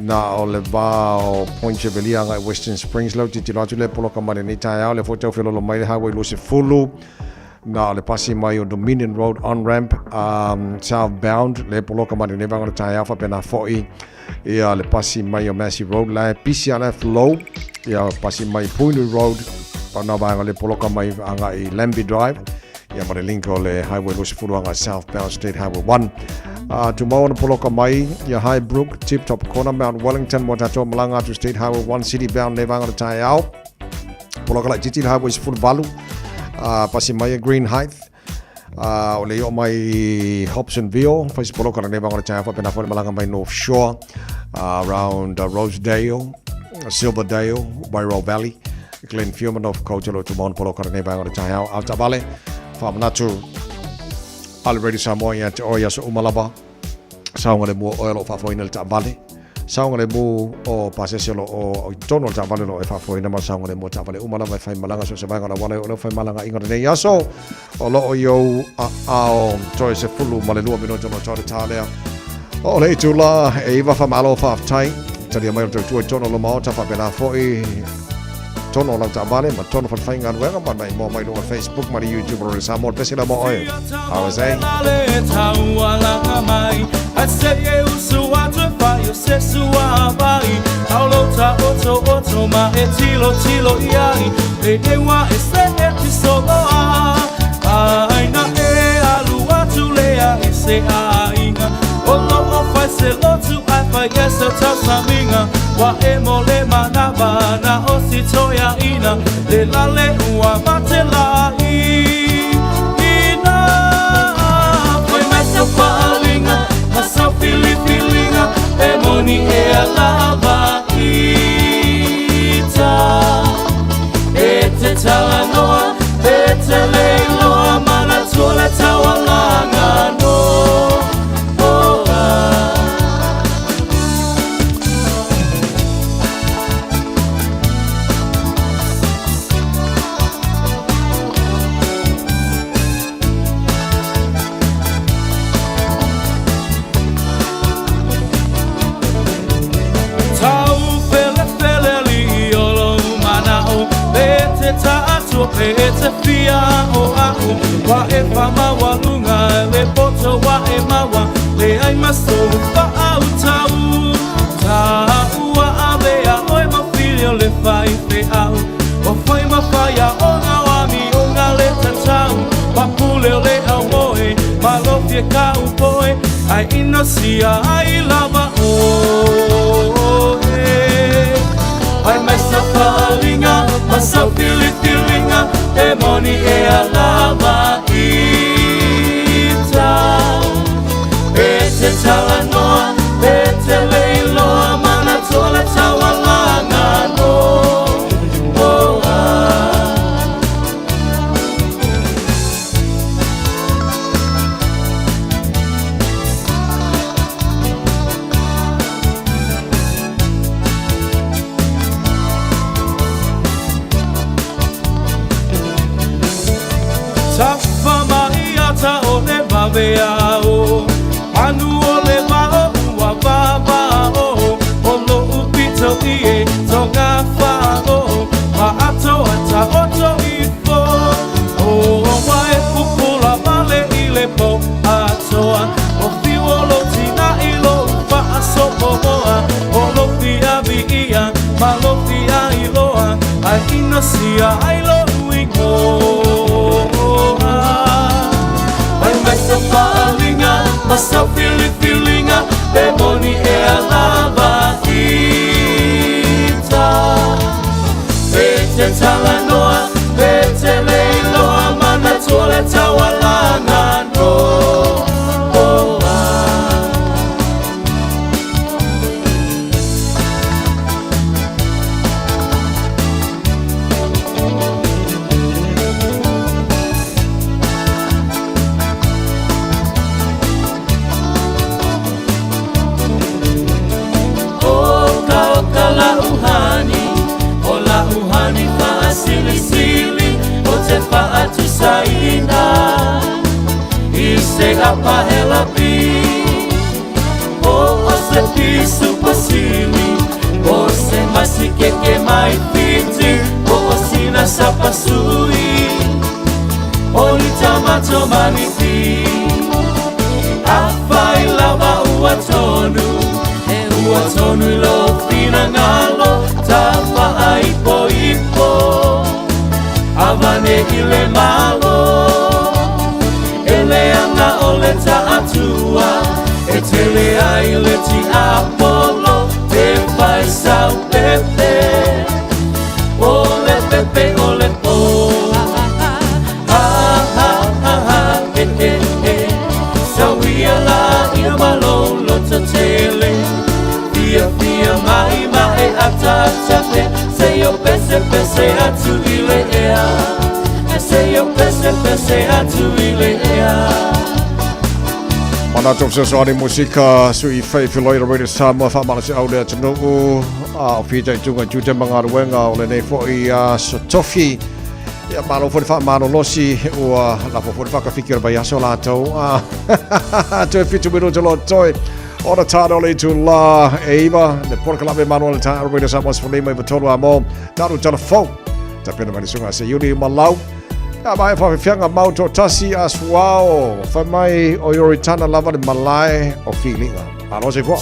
na o le va o Point Chevalier agai Western Springs lea ua tilotilo atu lea poloka mai lenei taeao. Lea foi ua tau feoloolo mai le Highway 20, Na o le pasi mai o Dominion Road on-ramp southbound le poloka mai lenei vaega o le taeao faapena foi ia le pasi mai o Massey Road la e pisi a la e flow ia pasi mai Puinui Road pau na vaega le poloka mai agai i Lambie Drive ia ma le link o le Highway 20 agai southbound State Highway 1. Tumau ona poloka mai ia Highbrook, Tip Top Corner, Mount Wellington mo tatou malaga atu State Highway 1 city bound nei vaega o le taeao. Poloka laitiiti le Highway 18, pasi mai e Green Height, o le i oo mai i Hobsonville, fai se poloka lenei vaega o le taeao faapena foi le malaga mai North Shore, around Rosedale, Silverdale, Wairau Valley, Glenfield ma North Coast o lo o tumau ona poloka lenei vaega o le taeao. Ao taavale, faamanatu a le Radio Samoa ia te oe i aso uma lava. Saogalemu o oe o lo o faafoeina le taavale. Saogalemu o pasese o lo o i totonu o le taavale o lo o e faafoeina ma le saogalemu o taavale uma lava e faimalaga so o se vaega o le auala o lea ua faimalagaina lenei aso o lo o i ou aao toe 12 minute ona toe le tā lea o le itula e 9. Faamalo faafetai talia mai o le tautua i totonu o lo maota faapena foi totonu o lau taavale ma totonu o falefaigaluega ma nai moa mai luga Facebook ma le YouTube o le Samoa le pese la mo oe. RSA. Tapa helapi O o se pisu pasili O se masikeke mai fiti O o sina sapasui O ni tamato manipi Afai lava ua tonu E ua tonu i lo finangalo Tapa ai po ipo Avane i le malo Ele anga o le taatua E tele ai le ti apolo Te fai sau pepe O le pepe o le po Ha ha ha ha e e e Sauia la ia malolo tele Fia fia mai mai ata ata te Se yo pese pese atu i le ea Se yo pese pese atu i le ea Mana tō fesoasoani musika sui fai filoi Radio Samoa wha se au le atunuu a o fita i tunga tute mangaruenga o le nei foi a sotofi ia malo foi wha malo losi ua la fo foi whakawhiki o le vai aso lātou a toe fitu minuta lo toi o na tāna o le itu la e iwa le poraka lawe manu o le tā Radio Samoa sefulima i tolu a mō tāru tala fau ta pena mai le sunga se yuri malau Ia mai whawhiwhianga mau tō tasi a suao whai mai o yoritana lava le malae o whilinga. Malo se fua.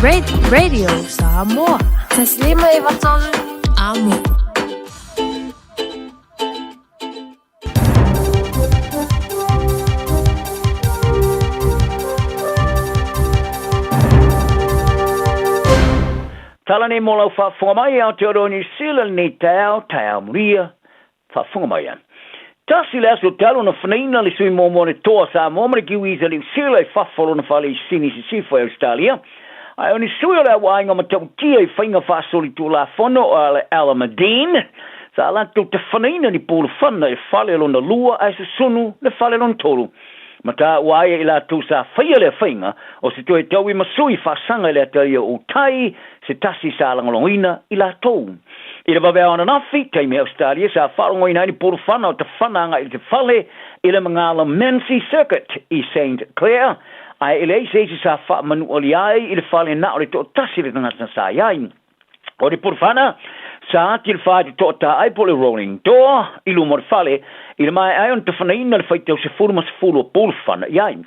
Radio Samoa. 153 Amo. Tala nei mō lau faafofoga mai Aotearoa Niu Sila lenei taeao, taeao mulia, faafofoga mai a. Tasi le aso talu na fanaina le sui muamua le toa Samoa ma le Kiwis a Niu Sila i fafo o lona fale i Sini Sisifo i Ausetalia. Ae o ni sui o le auaiga matautia i faiga faasolitulafono a le Alameddine, sa latou tafanaina ni pulufana i le fale lona lua ae susunu le fale lona tolu. Ma taua ai e i latou sa faia lea faiga, o se toe taui ma sui faasaga i le ataia o Utai, se tasi sa lagolagoina i latou. I le vaveao ananafi, taimi Ausetalia sa faalogoina ai ni pulufana o tafana agai i le fale i le magala Mansi Circuit i Saint Clair, ae e leai se isi sa faamanualia ai i le fale na o le toatasi le tagata sa i ai. O le pulufana sa ati le faitotoa ai po o le rolling door i luma o le fale i le maea ai ona tafanaina le faitau 10 ma 10 o pulufana i ai.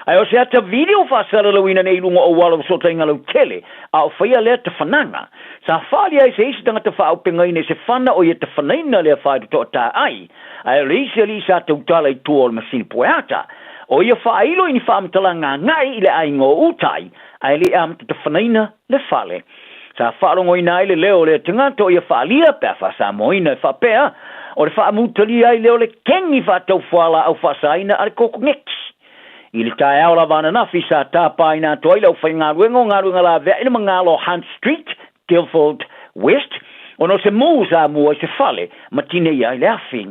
Ae o se ata video faasalalauina nei i luga o auala o fesootaiga lautele a o faia lea tafanaga. Sa faaalia ai se isi tagata faaaupegaina i se fana o ia tafanaina lea faitotoa ai. Ae o le isi alii sa tautala i tua o le masini pueata. O ia faailo i ni faamatalaga agai i le aiga o Utai ae le i amata tafanaina le fale. Sa faalogoina ai le leo o lea tagata o ia faalia pe a faasamoaina e faapea, o le faamutalia ai lea o le kegi faataufualaau faasaina a le kokoneti. I le taeao lava ananafi sa tapaina atu ai le aufaigaluega o galuega laveai i le magalo o Hunt Street, Guildford West, ona o se mū sa mua i se fale ma tinei ai le afi.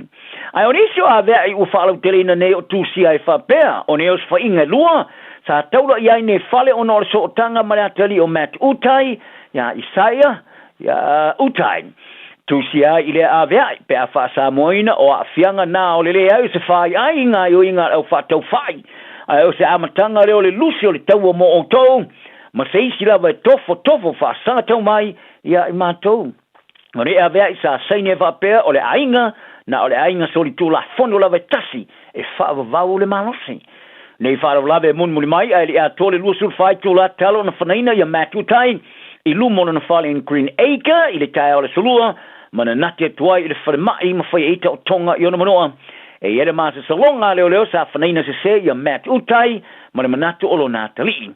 Ae o nisi o aveai ua faalauteleina nei o tusia e faapea, o nei osofaiga e lua, sa taula i ai nei fale ona o le sootaga ma le atalii o Matt Utai, ia Isaia, ia Utai. Tusia ai i lea aveai, pe a faasamoaina o aafiaga na o le leai o se faiai i gaoioiga a le au faataufai, ae o se amataga lea o le lusi o le taua mo outou, ma se isi lava e tofotofo faasaga tau mai ia i matou. O nei aveai sa saini ai faapea o le aiga, na o le aiga solitulafono lava e tasi e faavavau le malosi. Nei faalavelave e mulimuli mai ae le i atoa le 24 itula talo na fanaina ia Matt Utai i luma o lona fale in Green Acre i le taeao o le Aso Lua ma na nati atu ai i le falemai ma fai ai taotoga i ona manoa. E i ai le masasaloga a leoleo sa fanaina sese ia Matt Utai ma le manatu o lona atalii.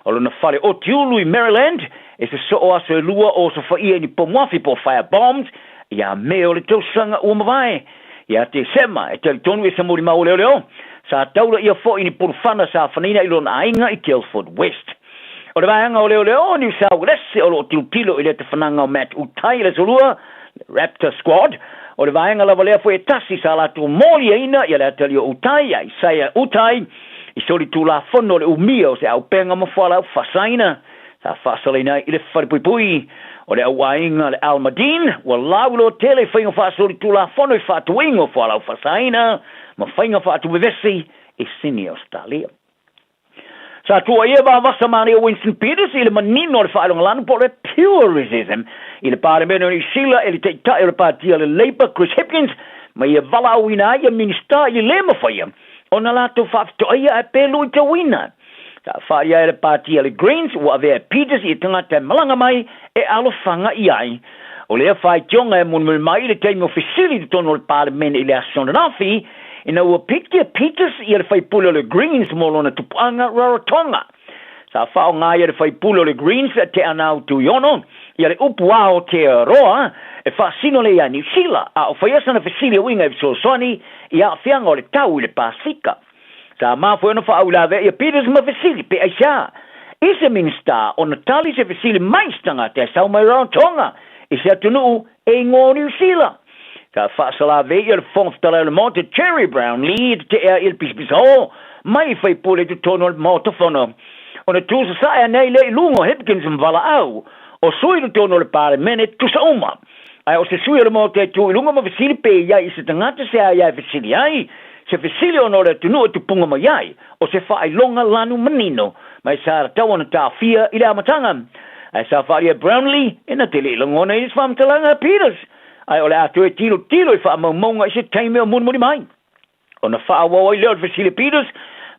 O lona fale otiulu i Maryland e sosoo aso e lua o osofaia i ni pomuafi po o fire bombs ia Me o le tausaga ua mavae. Ia Tesema, e talitonu e sa molimau o leoleo, sa taula ia foi ni pulufana sa fanaina i lona aiga i Guildford West. O le vaega o leoleo o Niu Sauelese o lo o tilotilo i le tafanaga o Matt Utai i le Aso Lua, le Raptor Squad, o le vaega lava lea foi e tasi sa latou moliaina ia le atalii o Utai, ia Isaiah Utai, i solitulafono o le umia o se auupega ma fualaau faasaina sa faasalaina ai i le falepuipui o le auaiga le Almadin, ua lauiloa tele i faiga faasolitulafono i faatuiga o fualaau faasaina ma faiga faatuvevesi i Sini Ausetalia. Sa tuuaia vavasa manaia o Winston Peters i le manino o le faailogalanu po o le purism i le Palemene o Niu Sila e le taitai o le patia le Labour Chris Hipkins ma ia valaauina ai ia Minisita i le lē mafaia ona latou faafetoaia ae pe luitauina. Sa faaalia ai le patia le Greens ua avea e Peters i tagata e malaga mai e alofaga i ai. O lea faitioga e mulimuli mai i le taimi o fesili i totonu o le Palemene i le aso ananafi ina ua pikia Peters ia le faipule o le Greens mo lona tupuaga Rarotonga. Sa faaaoga ia le faipule o le Greens Te Anau Tuiono ia le upu Aotearoa e faasino lea ia Niu Sila a o faia sana fesili e uiga i fesoasoani i aafiaga o le tau i le Pasefika. Sa mafua ona faauilavea ia Peters ma fesili pe aisea i se Minisita ona tali se fesili mai se tagata e sau mai Rarotonga i se atunuu e igoa o Niu Sila. Sa faasalavei ia le Fofoga Fetalai o le Maota Gerry Brownlee i tete'e ai i le pisapisao mai i faipule i totonu o le Maota Fono. Ona tu sasae ane ai lea i luga o Hipkins ma valaau o sui i totonu o le Palemene tusa uma. Ae o se sui o le Maota e tu i luga ma fesili pe i ai i se tagata se a ia e fesili ai, se fesili ona o le atunuu e tupuga mai ai, o se faailoga lanu manino mai sa tatau ona taofia i le amataga. Ae sa faaalia e Brownlee e na te le i lagona i se faamatalaga a Peters, ae o le a toe tilotilo i faamaumauga i se taimi o mulimuli mai. Ona faaauau ai lea o le fesili a Peters,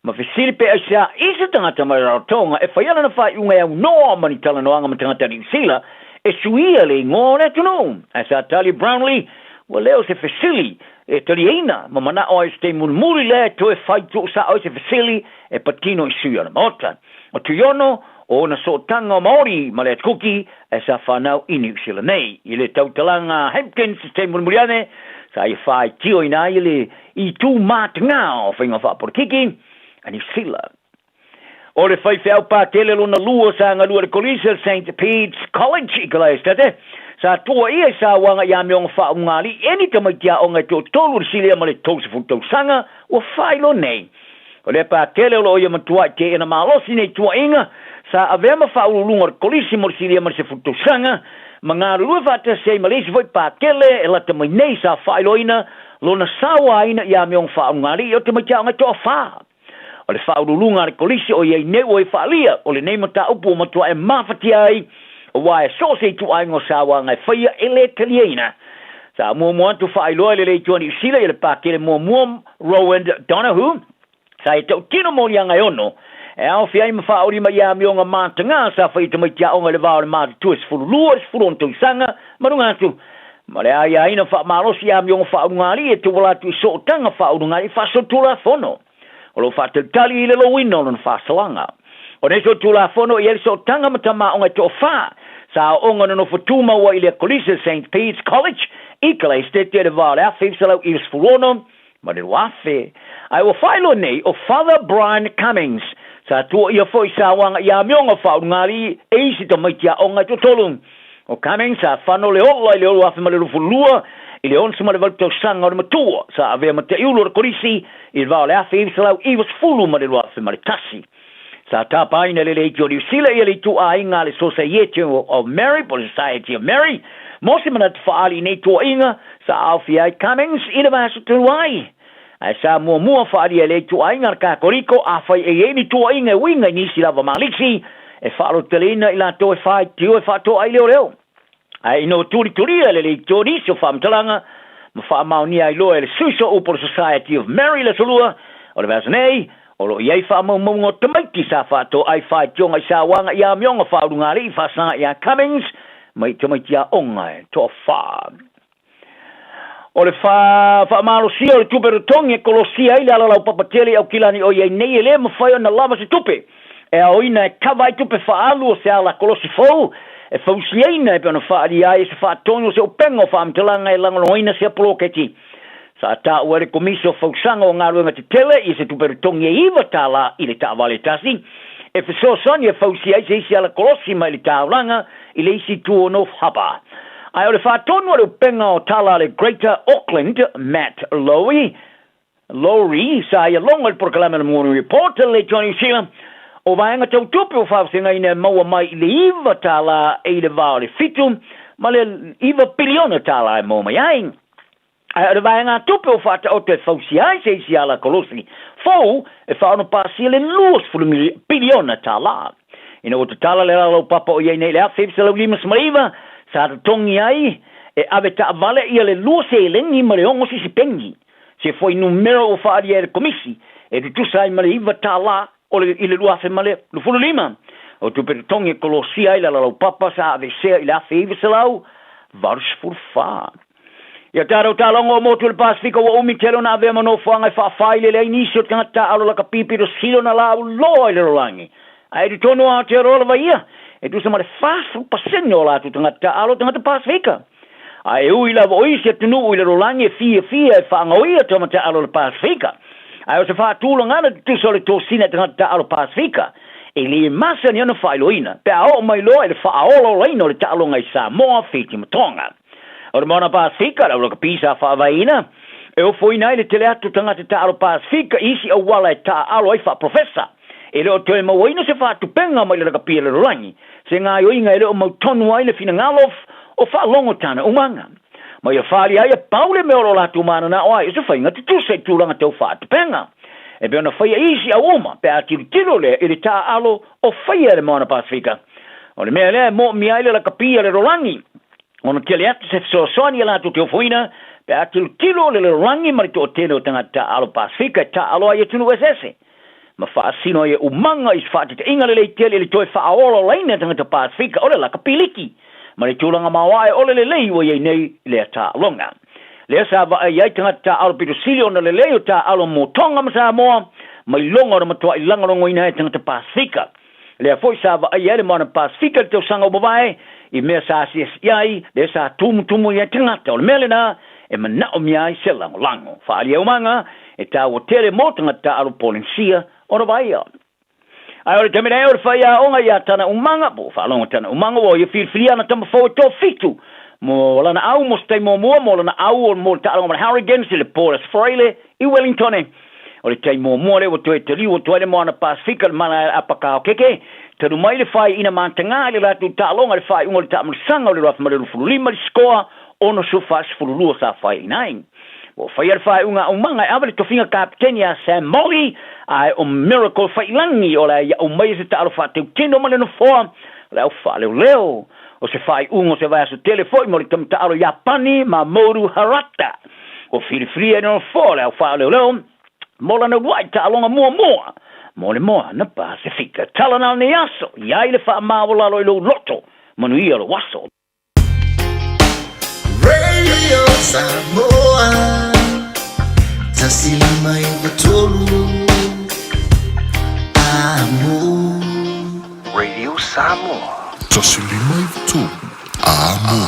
Ma fesili pe aisea i se tagata mai Rarotonga e faia lana faaiuga e aunoa ma ni talanoaga ma tagata Niu Sila e suia le igoa o le atunuu. Ae sa tali Brownlee, ua le o se fesili e taliaina ma manao ai o se taimi mulimuli lea e toe fai tuusao ai se fesili e patino i sui o le Maota. O Tuiono, o ona sootaga o Maori ma le Atukuki ae sa fanau i Niu Sila nei. I le tautalaga a Hempkins i se taimi mulimuli ane, sa ia faitioina ai le itu matagā o faiga faapolokiki a Niu Sila. O le faifeau patele lona lua sa galue i le Kolisi o le Saint Pete's College i Kalaesetete, sa tuuaia i sauaga i amioga faauugalii e ni tamaiti aoga e toatolu i le silia ma le 30 tausaga ua faailoa nei. O lea patele o lo o ia matuai teena malosi nei tuuaiga sa avea ma faauluuluga o le Kolisi mo le silia ma le 10 tausaga ma galulue faatasi ai ma le isi foi patele e lata mai nei sa faailoaina lona sauaina i amioga faauugalii o tamaiti aoga e toafa. O le faauluuluga a le Kolisi o i ai nei ua i faaalia, o lenei mataupu ua matua e mafatia ai, aua e so o se ituaiga o sauaga e faia e le taliaina. Sa muamua atu faailoa e le Leitioa Niu Sila ia le Pakele muamua Rowan Donohoe, sa ia tautino moliaga e ono, e aofia ai ma faaolima i amioga matagā sa faia tamaiti aoga i le va o le matutua e 12 i le 16 tausaga ma luga atu, ma le aiaina faamalosi i amioga faaulugalii e tauala atu i sootaga faaulugalii faasolitulafono. O lo o faatalitali i le louina o lona faasalaga. O nei solitulafono e i ai le sootaga ma tama aoga e toafa sa aooga nonofo tumau ai i le Kolisi o Saint Pete's College i Kalaesetete i le va o le 1996 ma le 2000. Ae ua faailoa nei o Father Brian Cummings sa tuuaia foi i sauaga i amioga faaulugalii e isi tamaiti aoga e toatolu. O Cummings sa fano le ola i le 2022 i le 68 tausaga o le matua sa avea ma taiulu o le Kolisi i le va o le 1990 ma le 2001. Sa tapaina e le Leitio o Niu Sila ia le ituaiga a le Sosaiete of Mary po o le Society of Mary mo se manatu faaali i nei tuuaiga sa aofia ai Cummings i le vaiaso talu ai. Ae sa muamua faaalia e le ituaiga a le Katoriko afai e i ai ni tuuaiga e uiga i nisi lava malisi e faalototeleina i latou e faitio e faatoa ai leoleo. Ae ina ua tulitulia e le leitio nisi o faamatalaga ma faamaonia ai loa e le sui sooupu o le Society of Mary le Aso Lua o le vaiaso nei, o lo o i ai faamaumauga o tamaiti sa faatoa ai faitioga i sauaga i amioga faaulugalii faasaga ia Cummings mai tamaiti aoga e toafa. O le faamalosia o le tupe totogi e kolosia ai le alalaupapa tele i Aukilani o i ai nei e le mafai ona lava se tupe e aoina e kava ai tupe faaalu o se ala kolosi fou e fausiaina e pei ona faaalia ai e se faatonu o se upega o faamatalaga e lagolagoina sea poloketi. Sa taua e le Komisi o Fausaga o Galuega Tetele i se tupe totogi e $9 i le taavale e tasi e fesoasoani e fausia ai se isi ala kolosi mai le taulaga i le isi itu o North Harbour. Ae o le faatonu a le upega o tala a le Greater Auckland, Matt Lowry, Lowry, sa ia logo i le polokalame o le Morning Report a le Leitioa Niu Sila, o vaega tau tupe ua faavasegaina e maua mai i le $9 e i le va o le 7 ma le $9 piliona e maua mai ai. Ae o le vaegatupe ua faataoto e fausia ai se isi ala kolosi fou e faaono pasia le $20 piliona. Ina ua tatala le alalaupapa o i ai nei i le 1959, sa totogi ai e ave taavale ia le lua seleni ma le ono sisi peni, se fuainumera ua faaalia e le Komisi e tutusa ai ma le $9 o le i le 2025. O tupe totogi e kolosia ai le alalaupapa sa aveesea i le 1984. Ia tatou taaloga o motu o le Pasefika ua umi tele ona avea ma nofoaga e faafailele ai nisi o tagata taaalo lakapi pito sili ona lauloa i le lalolagi. Ae i totonu o Aotearoa lava ia, e tusa ma le 40% o latou tagata taaalo tagata Pasefika. Ae ui lava o isi atunuu i le lalolagi e fiafia e faagaoia tama taaalo o le Pasefika, ae o se faatulagaga tutusa o le tosina e tagata taaalo Pasefika, e le masani ona faailoaina pe a oo mai loa i le faaolaolaina o le taaloga i Samoa, Fiti ma Tonga. O le Moana Pasefika, le aulakapi sa faavaeina, e ofoina ai le tele atu tagata taaalo Pasefika i isi auala e taaalo ai faaprofesa. E le o toe mauaina se faatupenga mai le lakapi a le lalolagi, se gaoioiga e le o mautonu ai le finagalo o faalogo tana umaga. Ma ia faaalia ai e pau le mea o lo o latou mananao ai, o se faiga tutusa i tulaga tau faatupenga. E pei ona faia i isi au uma pe a tilotilo lea i le taaalo o faia e le Moana Pasefika. O le mea lea e moomia ai le lakapi a le lalolagi, ona tele atu se fesoasoani ia latou te ofoina pe a tilotilo le lalolagi ma le toatele o tagata taaalo Pasefika e taaalo ai i atunuu eseese. ma faasino ai e Umaga i se faataitaiga lelei tele i le toe faaolaolaina e tagata Pasefika o le lakapiliki ma le tulaga maoae o le lelei ua i ai nei lea taaloga. Lea sa vaai ai tagata taaalo pito sili ona lelei o taaalo mo Tonga ma Samoa mai loga ona matuai lagolagoina ai e tagata Pasefika. Lea foi sa vaaia ai le Moana Pasefika i le tausaga ua mavae i mea sa asiasi ai, lea sa tumutumu i ai tagata. O le mea lena e manaomia ai se lagolago. Faaalia Umaga e taua tele mo tagata taaalo Polenisia ona vaaia. Ae o le taimi nei o le faiaoga ia Tana Umaga, po o Faalogo Tana Umaga, ua ia filifilia ana tama fou e toafitu mo lana au mo se taimi muamua mo lana au mo le taaloga ma le Hurricanes i le po o le Aso Faraile i Wellingtone. O le taimi muamua lea ua toe taliu atu ai le Moana Pasefika i le malae Apakaokeke, talu mai le faaiuina matagā i le latou taaloga i le faaiuga o le taamilisaga o le 2025 i le sikoa 60-42 sa faaiuina ai. Ua faia le faaiuga a Umaga e ave le tofiga kapeteni ia Sam Molly, ae o Miracle Faiilagi o le a ia aumaia se taalo faateutino ma le nofoa o le au faaleoleo. O se faaiuga o se vaiaso tele foi mo le tama taalo Iapani Mamoru Harata. Ua filifilia i le nofoa o le au faaleoleo mo lana uluai taaloga muamua mo le Moana Pasefika. Tala na lenei aso, i ai le faamaualalo i lou loto, manuia lou aso. Radio Samoa 153 Amo. Radio Samoa. 153 Amo.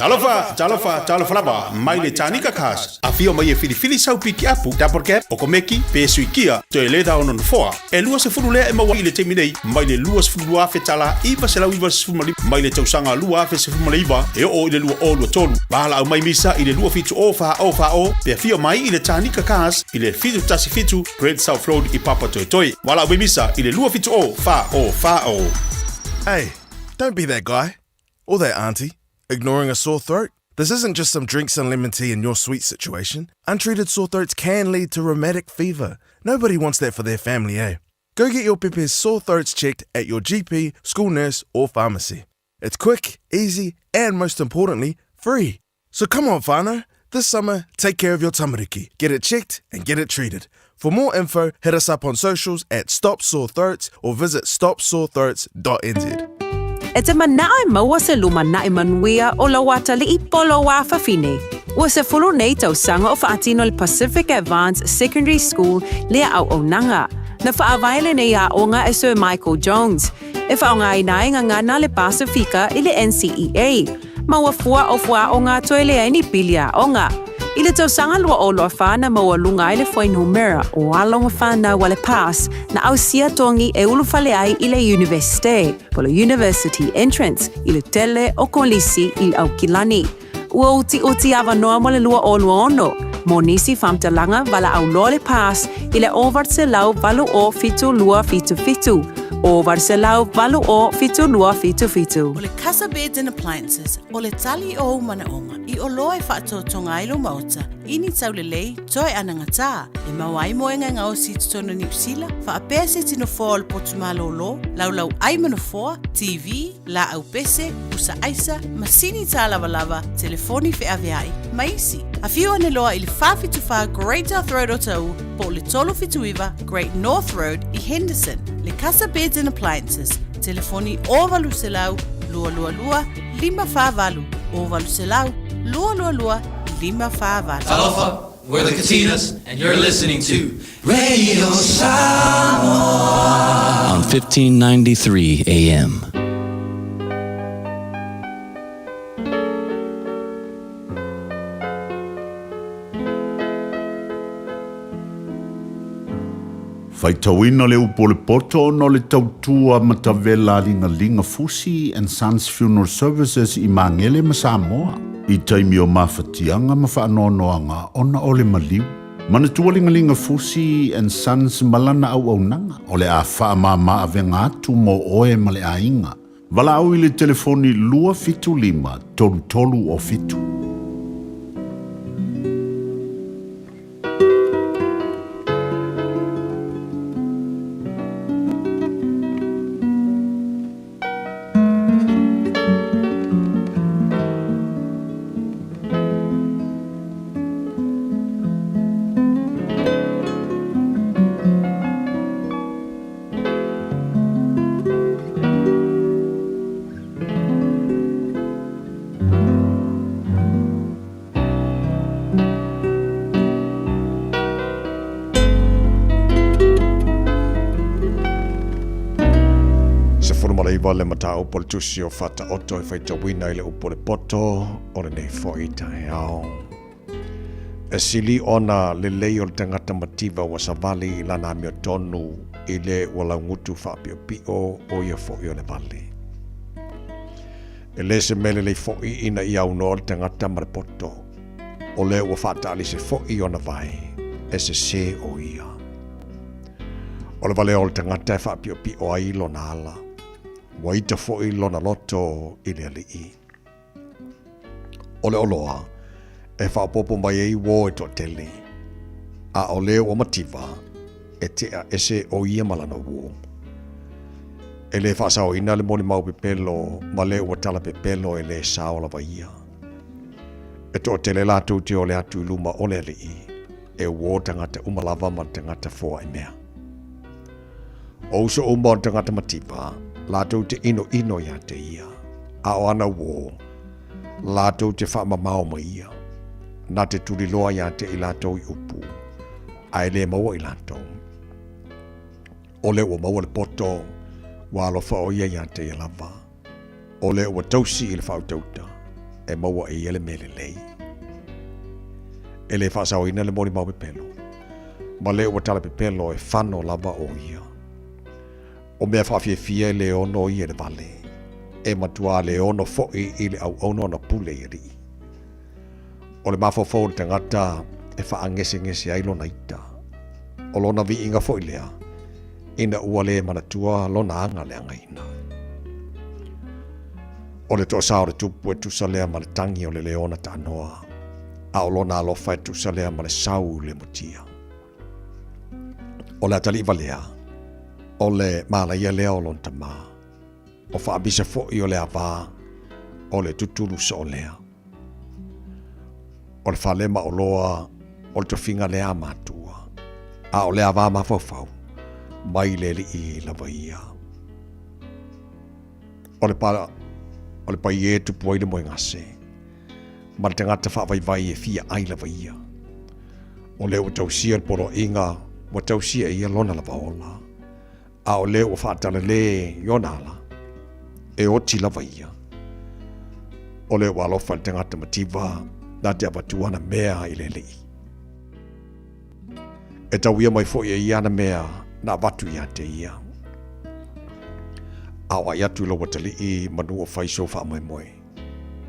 Talofa, talofa, talofa lava, mai le Tanika Cars. Afio mai e filifili sau pikiapu, double cab, o komeki, pe suikia, toe leda o nonofoa. E 20 lea e maua i le taimi nei, mai le 22,000 tala 995 mai le tausaga 2019 e oo i le 2023. Valaau mai misa i le 27 o 4 o 4 o, pe afio mai i le Tanika Cars i le 717 Great South Road i Papatoetoe. Valaau mai misa i le 27 o 4 o 4 o. Hey, don't be that guy. Or that auntie, ignoring a sore throat. This isn't just some drinks and lemon tea in your sweet situation. Untreated sore throats can lead to rheumatic fever. Nobody wants that for their family, eh? Go get your pepe's sore throats checked at your GP, school nurse, or pharmacy. It's quick, easy, and most importantly, free. So come on, whānau. This summer, take care of your tamariki. Get it checked and get it treated. For more info, hit us up on socials at Stop Sore Throats or visit stopsorethroats.nz. E te manao e maua se lumanai manuia o lou atalii po lou afafine. Ua 10 nei tausaga o faatino le Pacific Advance Secondary School lea auaunaga. Na faavae lenei aoga e Sir Michael Jones. E faaaogaina ai gagana le Pasifika i le NCEA. Maua fua o fuaaoga toe leai ni pili aoga. I le tausaga 2024 na maualuga ai le fuainumera o alo ma fanau a le PASS na ausia togi e ulufale ai i le Iunivesite po le University Entrance i le tele o kolisi i Aukilani. Ua utiuti avanoa mo le 2026 mo nisi faamatalaga valaau loa le PASS i le 808 7277, 808 7277. O le Casa Beds and Appliances, o le tali o ou manaoga i oloa e faatoatoga ai lou maota i ni taulelei toe anagatā, e maua ai moega e gaosi i totonu o Niu Sila, faapea se tino foa o le potu malōlō, laulau ai ma nofoa, TV, laau pese, pusa aisa, masini tālavalava, telefoni feaveai, ma isi. Afio ane loa i le 474 Great South Road Otahuhu po o le 379 Great North Road i Henderson. Le Casa Beds and Appliances, telefoni 0800 222 548, 0800 222 548. Talofa, we're the Katinas, and you're listening to Radio Samoa on 1593 AM. Faitauina le upu o le poto ona o le tautua matavela a Ligalinga Fusi and Sons Funeral Services i Magele ma Samoa i taimi o mafatiaga ma faanoanoaga ona o le maliu. Manatua Ligalinga Fusi and Sons ma lana auaunaga o le a faamama avega atu mo oe ma le aiga. Valaau i le telefoni 275 33 o 7. lava le mataupu o le tusi o Faataoto e faitauina i le upu o le poto o lenei foi taeao. E sili ona lelei o le tagata mativa ua savali i lana amiotonu i le ua laugutu faapiopio o ia foi o le vale. E le se mea lelei foi ina ia aunoa le tagata ma le poto, o lea ua faataalise foi ona vae e sesē o ia. O le valea o le tagata e faapiopio ai lona ala, ua ita foi lona loto i le Alii. O le oloa e faaopoopo mai ai uō e toatele, a o le ua mativa e tea ese o ia ma lana uō. E le faasaoina le molimau pepelo ma le ua tala pepelo e le sao lava ia. E toatele latou te ole atu i luma o le Alii, e uō tagata uma lava ma le tagata foai mea. O uso uma o le tagata mativa, latou te ʻinoʻino iā te ia, a o ana uō, latou te faamamao ma ia. Na te tuliloa iā te i latou i upu, a e le maua i latou. O le ua maua le poto, ua alofa o ia iā te ia lava. O le ua tausi i le faautauta, e maua e ia le mea lelei. E le faasaoina le molimau pepelo, ma le ua tala pepelo e fano lava o ia. O mea faafiafia e le ono ia i le vale, e matuā le ono foi i le auauna ona pule i alii. O le mafaufau o le tagata e faagesegese ai lona ita. O lona viiga foi lea, ina ua le manatua lona aga leagaina. O le toasā o le tupu e tusa lea ma le tagi o le leona taanoa, a o lona alofa e tusa lea ma le sau i le mutia. O le atalii valea, o le malaia lea o lona tamā, o faamisa foi o le avā o le tutulu soo lea. O le fale maoloa o le tofiga lea a matua, a o le avā mafaufau mai le alii lava ia. O le, pa, o le paie e tupu ai le moegase, ma le tagata faavaivai e fia ai lava ia. O lea ua tausia le poloaiga, ua tausia e ia lona lava ola. A o lea ua faatalale i ona ala, e oti lava ia. O lea ua alofa i le tagata mativa, na te avatua ana mea i le Alii. E tauia mai foi e ia ana mea na avatu ia te ia. A o ai atu i lou atalii manu o fai sou faamoemoe,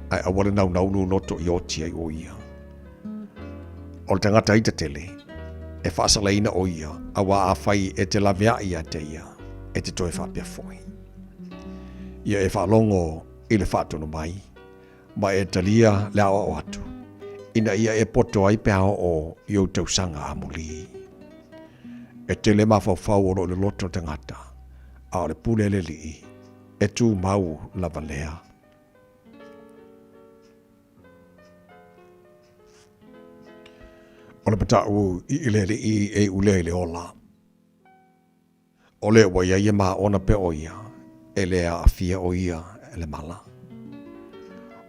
ae aua le naunaunu loto i oti ai o ia. O le tagata ita tele, e faasalaina o ia, auā afai e te laveai ia te ia, e te toe faapea foi. Ia e faalogo i le faatonu mai, ma e talia le aoao atu, ina ia e poto ai pe a oo i ou tausaga amuli. E tele mafaufau o lo o i le loto o le tagata, a o le pule a le Alii, e tumau lava lea. O le matau i le Alii e iulea i le ola. O lea ua i ai e maona pea o ia, e le aafia o ia e le mala.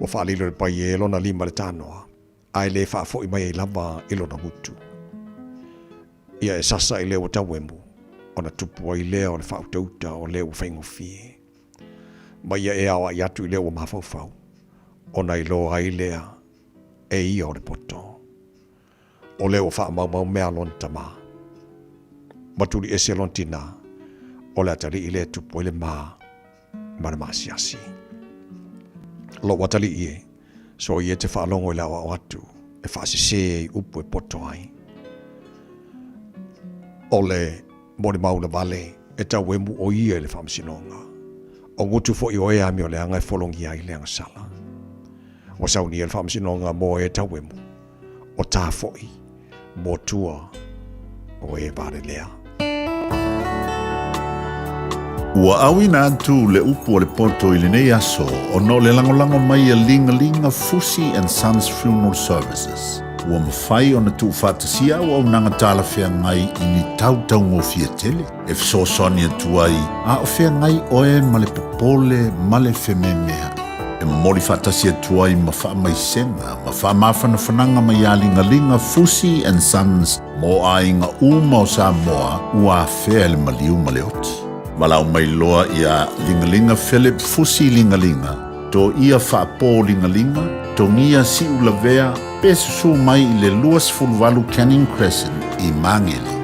Ua faalilo le paie e lona lima le tanoa, a e le faafoi mai ai lava i lona gutu. Ia e sasa i le ua tauemu, ona tupu ai lea o le faautauta o le ua faigofie. Ma ia e aoai atu i le ua mafaufau, ona iloa ai lea e ia o le poto. O lea ua faamaumau mea a lona tamā. Ma tuli ese lona tinā, o le atalii lea e tupu ai le mā ma le maasiasi. Lou atalii e, soia e te faalogo i le aoao atu e faasesē i upu e poto ai. O le molimau na vale e tauemu o ia i le faamasinoga. O gutu foi o e amioleaga e fologia ai le agasala. Ua saunia le faamasinoga mo e tauemu. O tā foi mo tua o e valelea. Ua auina atu le upu a le poto i lenei aso ona o le lagolago mai a Ligalinga Fusi and Sons Funeral Services. Ua mafai ona tuufaatasia auaunaga talafeagai i ni tau taugofie tele e fesoasoani atu ai a o feagai oe ma le popole ma le fememeaʻi. E momoli faatasi atu ai ma faamaisega ma faamafanafanaga mai ia Ligaliga Fusi and Sons mo aiga uma o Samoa ua afea e le maliu ma le oti. Valaau mai loa ia Ligalinga Philip Fusi Ligalinga, Toia Faapo Ligalinga, Togia Siulavea pe susu mai i le 28 Canning Crescent i Magele.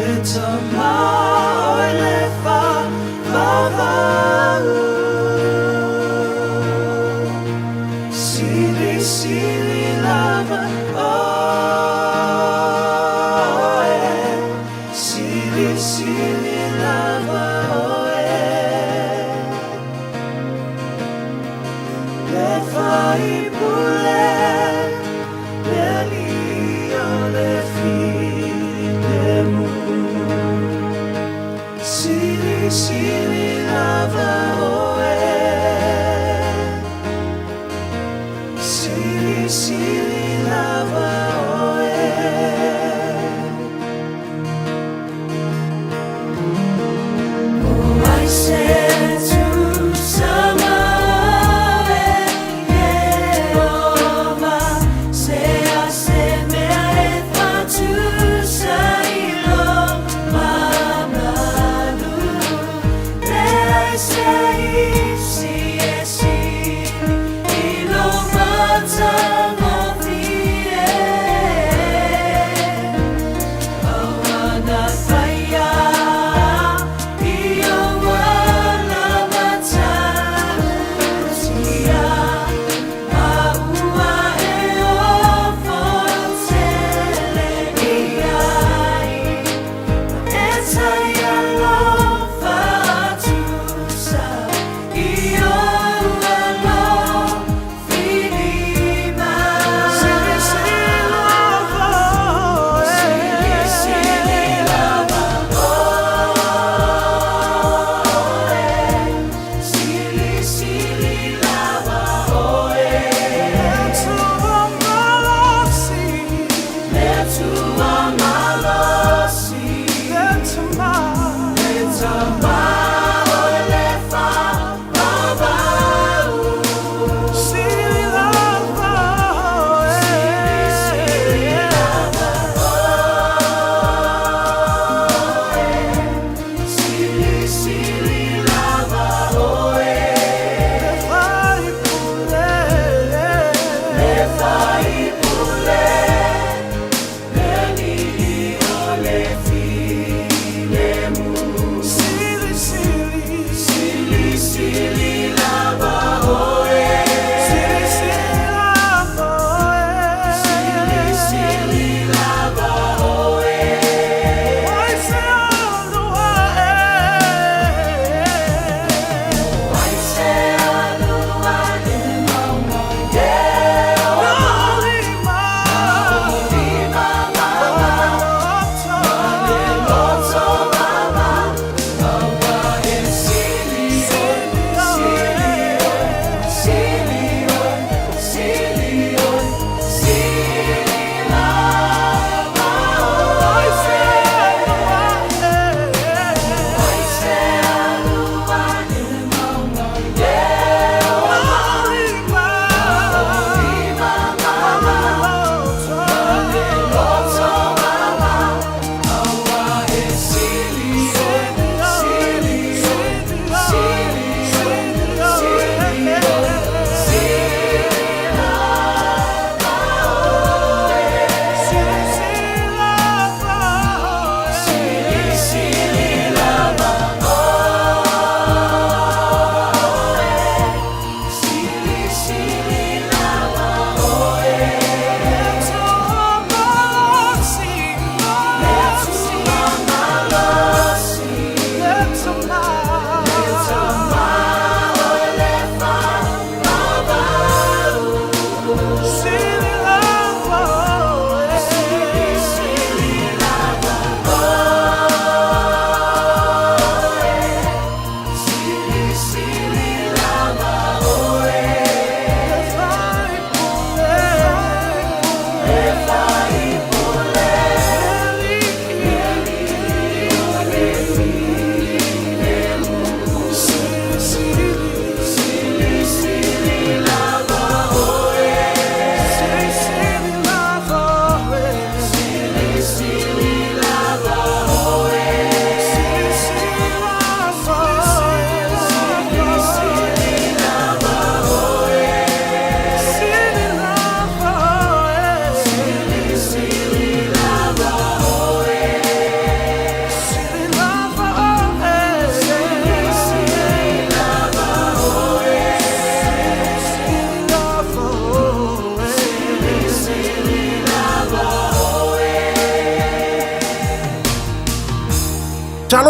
It's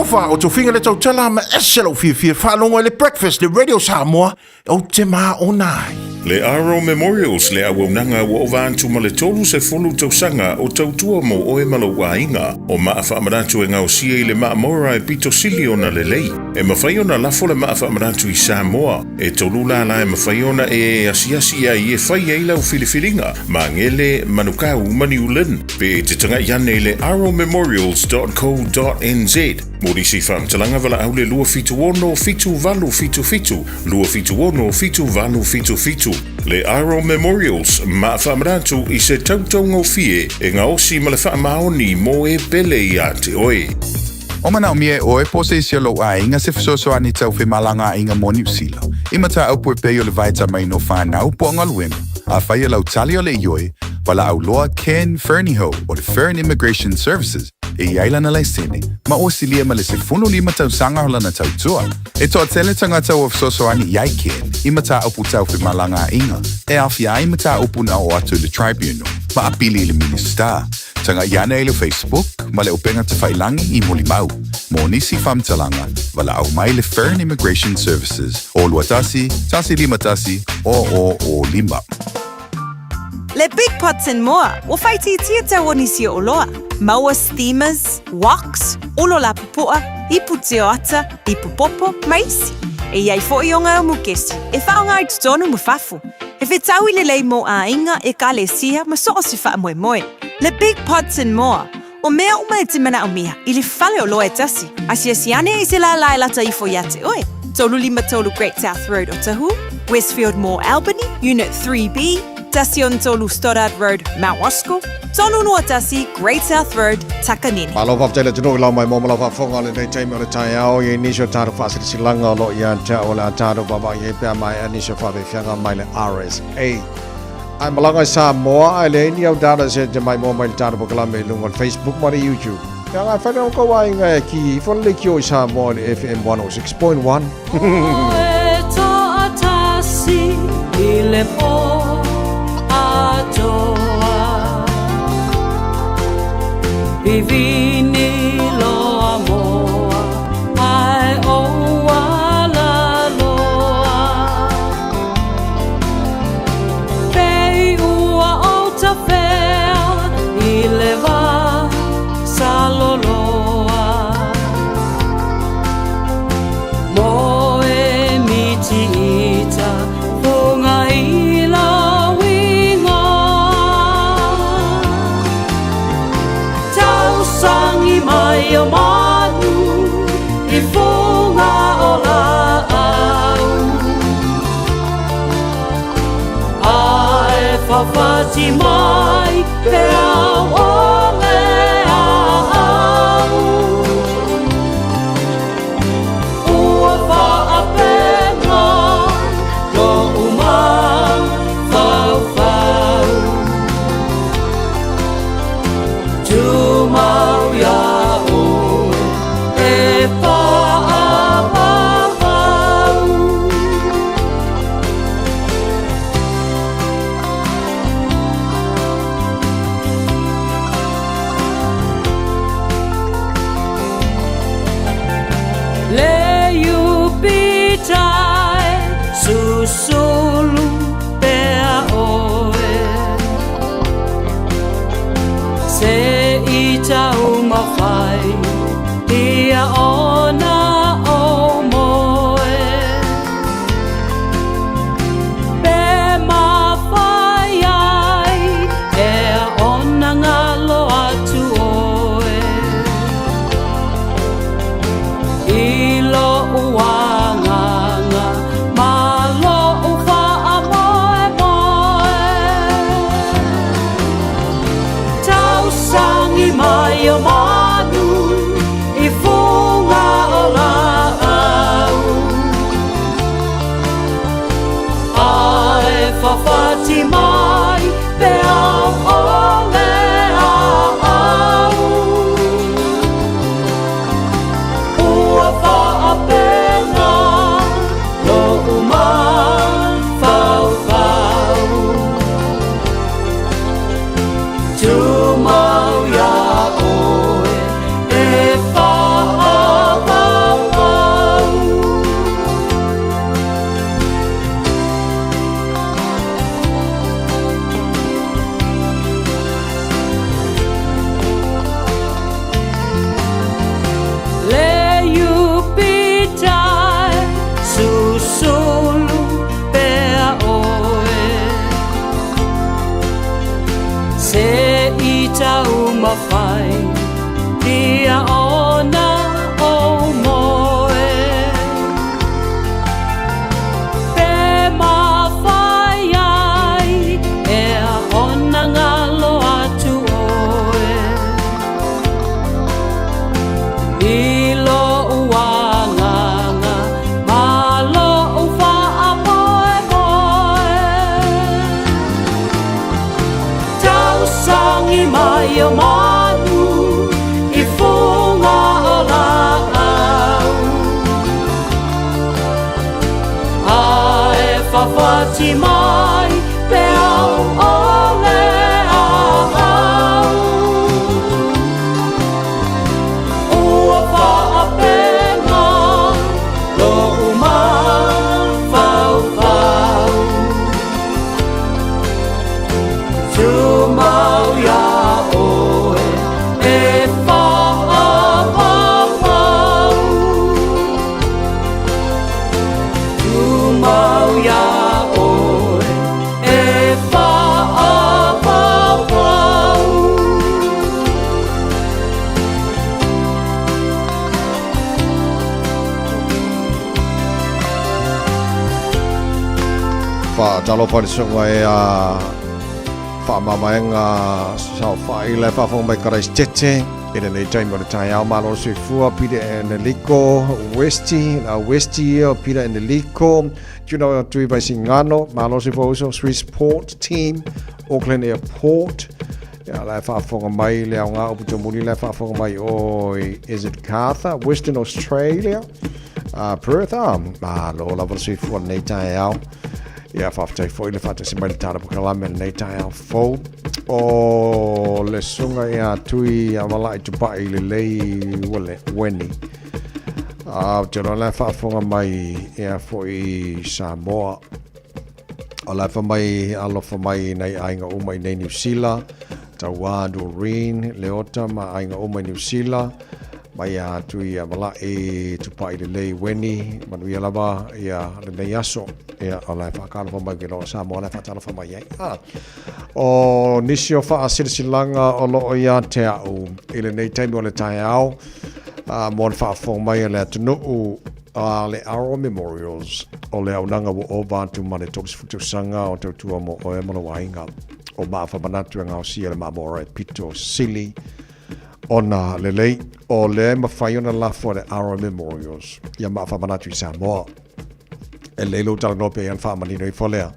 Talofa, o tofiga le tautala ma ese lou fiafia faalogo i le Breakfast le Radio Samoa, ou te maona ai. Le Aro Memorials le auaunaga ua ova atu ma le 30 tausaga o tautua mo oe ma lou aiga. O maa faamanatu e gaosia i le maa mora e pito sili ona lelei. E mafai ona lafo le maa faamanatu i Samoa. E tolu lala e mafai ona e asiasi ai e fai ai lau filifiliga, Magele, Manukau ma New Lynn. Pe e te taga'i ane i le arrowmemorials.co.nz mo nisi faamatalaga valaau le 276 7877, 276 7877. Le Aro Memorials, maa faamanatu i se tautaugofie e gaosi ma le faamaoni mo e pele ia te oe. O manaomia e oe po o se isi o lou aiga se fesoasoani tau femalagaaiga mo Niu Sila, i mataupu e pei o le vaetamaina o fanau po o galuega, afai o lau tali o le ioe, valaau loa Ken Fernihough o le Fern Immigration Services e i ai lana laisene, ma ua silia ma le 15 tausaga o lana tautua. E toatele tagata ua fesoasoani i ai Ken i mataupu tau femalagaaiga e aofia ai mataupu na oo atu i le Tribunal ma apili i le Minisita. Taga'i ane i le Facebook ma le upega tafailangi i Molimau. Mo nisi faamatalaga, valaau mai le Fern Immigration Services o 21 151 0005. Le Big Pots and More, ua faaitiitia tau o nisi o oloa, maua steamers, woks, olo lapupu'a, ipu tioata, ipu popo, ma isi. E i ai fo'i o ngā mukesi e faaaoga i totonu ma fafo. E fetaui lelei mō āiga, ekalesia ma so o se faamoemoe. Le Big Pots and More, o mea uma e te manaomia i le fale oloa e tasi, asiasi ane i se lālā e lata ifo iā te oe. 33 Great South Road Otahuhu, Westfield Mall Albany, Unit 3B, 13 Stoddard Road, Mount Roskill, 321 Great South Road, Takanini. Malo faafetai le atunuu i lau mai mo ma lau faafofoga o lenei taimi o le taeao i nisi o tatou faasilasilaga o lo o ia te au o le a tatou vaavaai ai pe a maea nisi o faafeafeaga mai le RSA. Ae malaga i Samoa ae leai ni au data se te mai moa mai le tatou polokalame i luga o le Facebook ma le YouTube. Pe aga e whai o kou aiga e ki ifo le leitio i Samoa i le FM 106.1. E toatasi i le po atoa Vivini loa moa ae ou ala loa Pei ua ou tafea i le wā sa loloa Mo e miti ita funga i la winga Tausangi mai o manu i funga o la au Ae fafati mai pe au o le au Ua faapena lo'u mafaufau Tumau iā oe e paapavau. Ua whati mai te au o le ahau. Ua whaapenga lo'u mafaufau. Tumau ia oe e whaapapau. Tumau ia oe e whaapapau. Faatalofa i le susuga e a Faamamaega Saofai le faafofoga mai Karaisitete i lenei taimi o le taeao. Malo le soifua Peter Eneliko Westy, la Westy ia o Peter Eneliko, Juno Tuivaisigano, malo le soifua uso, Swissport Team, Auckland Airport. Ia la e faafofoga mai le aoga upu tumuli la e faafofoga mai oi is it Cartha, Western Australia, Perth, malo lava le soifua lenei taeao. Ia faafetai foi le faatasi mai le tala pakalame lenei taeao fou. O le susuga ia Tui Amalai Tupai lelei ua le weni. A ou te iloa la e faafofoga mai ia foi Samoa. O la e fai mai alofa mai nai aiga uma i nei Niu Sila, Tauā Doreen, Leota ma aiga uma i Niu Sila, mai ia Tui Amalai Tupai lelei weni, manuia lava ia lenei aso. Ia, o la e faatalofa mai ke loa Samoa la e faatalofa mai ai. Ah. O nisi o faasilasilaga o loo ia te au i lenei taimi o le taeao mo le faafofoga mai a le atunuu a le Arrow Memorials o le auaunaga ua ova atu ma le 30 tausaga o tautua mo oe ma lou aiga. O maafamanatu e gaosia le maamoa e pito sili ona lelei o lea e mafai ona lafo e le Arrow Memorials ia maafamanatu i Samoa. E lelei lou talanoa pea i ana faamanino ifo lea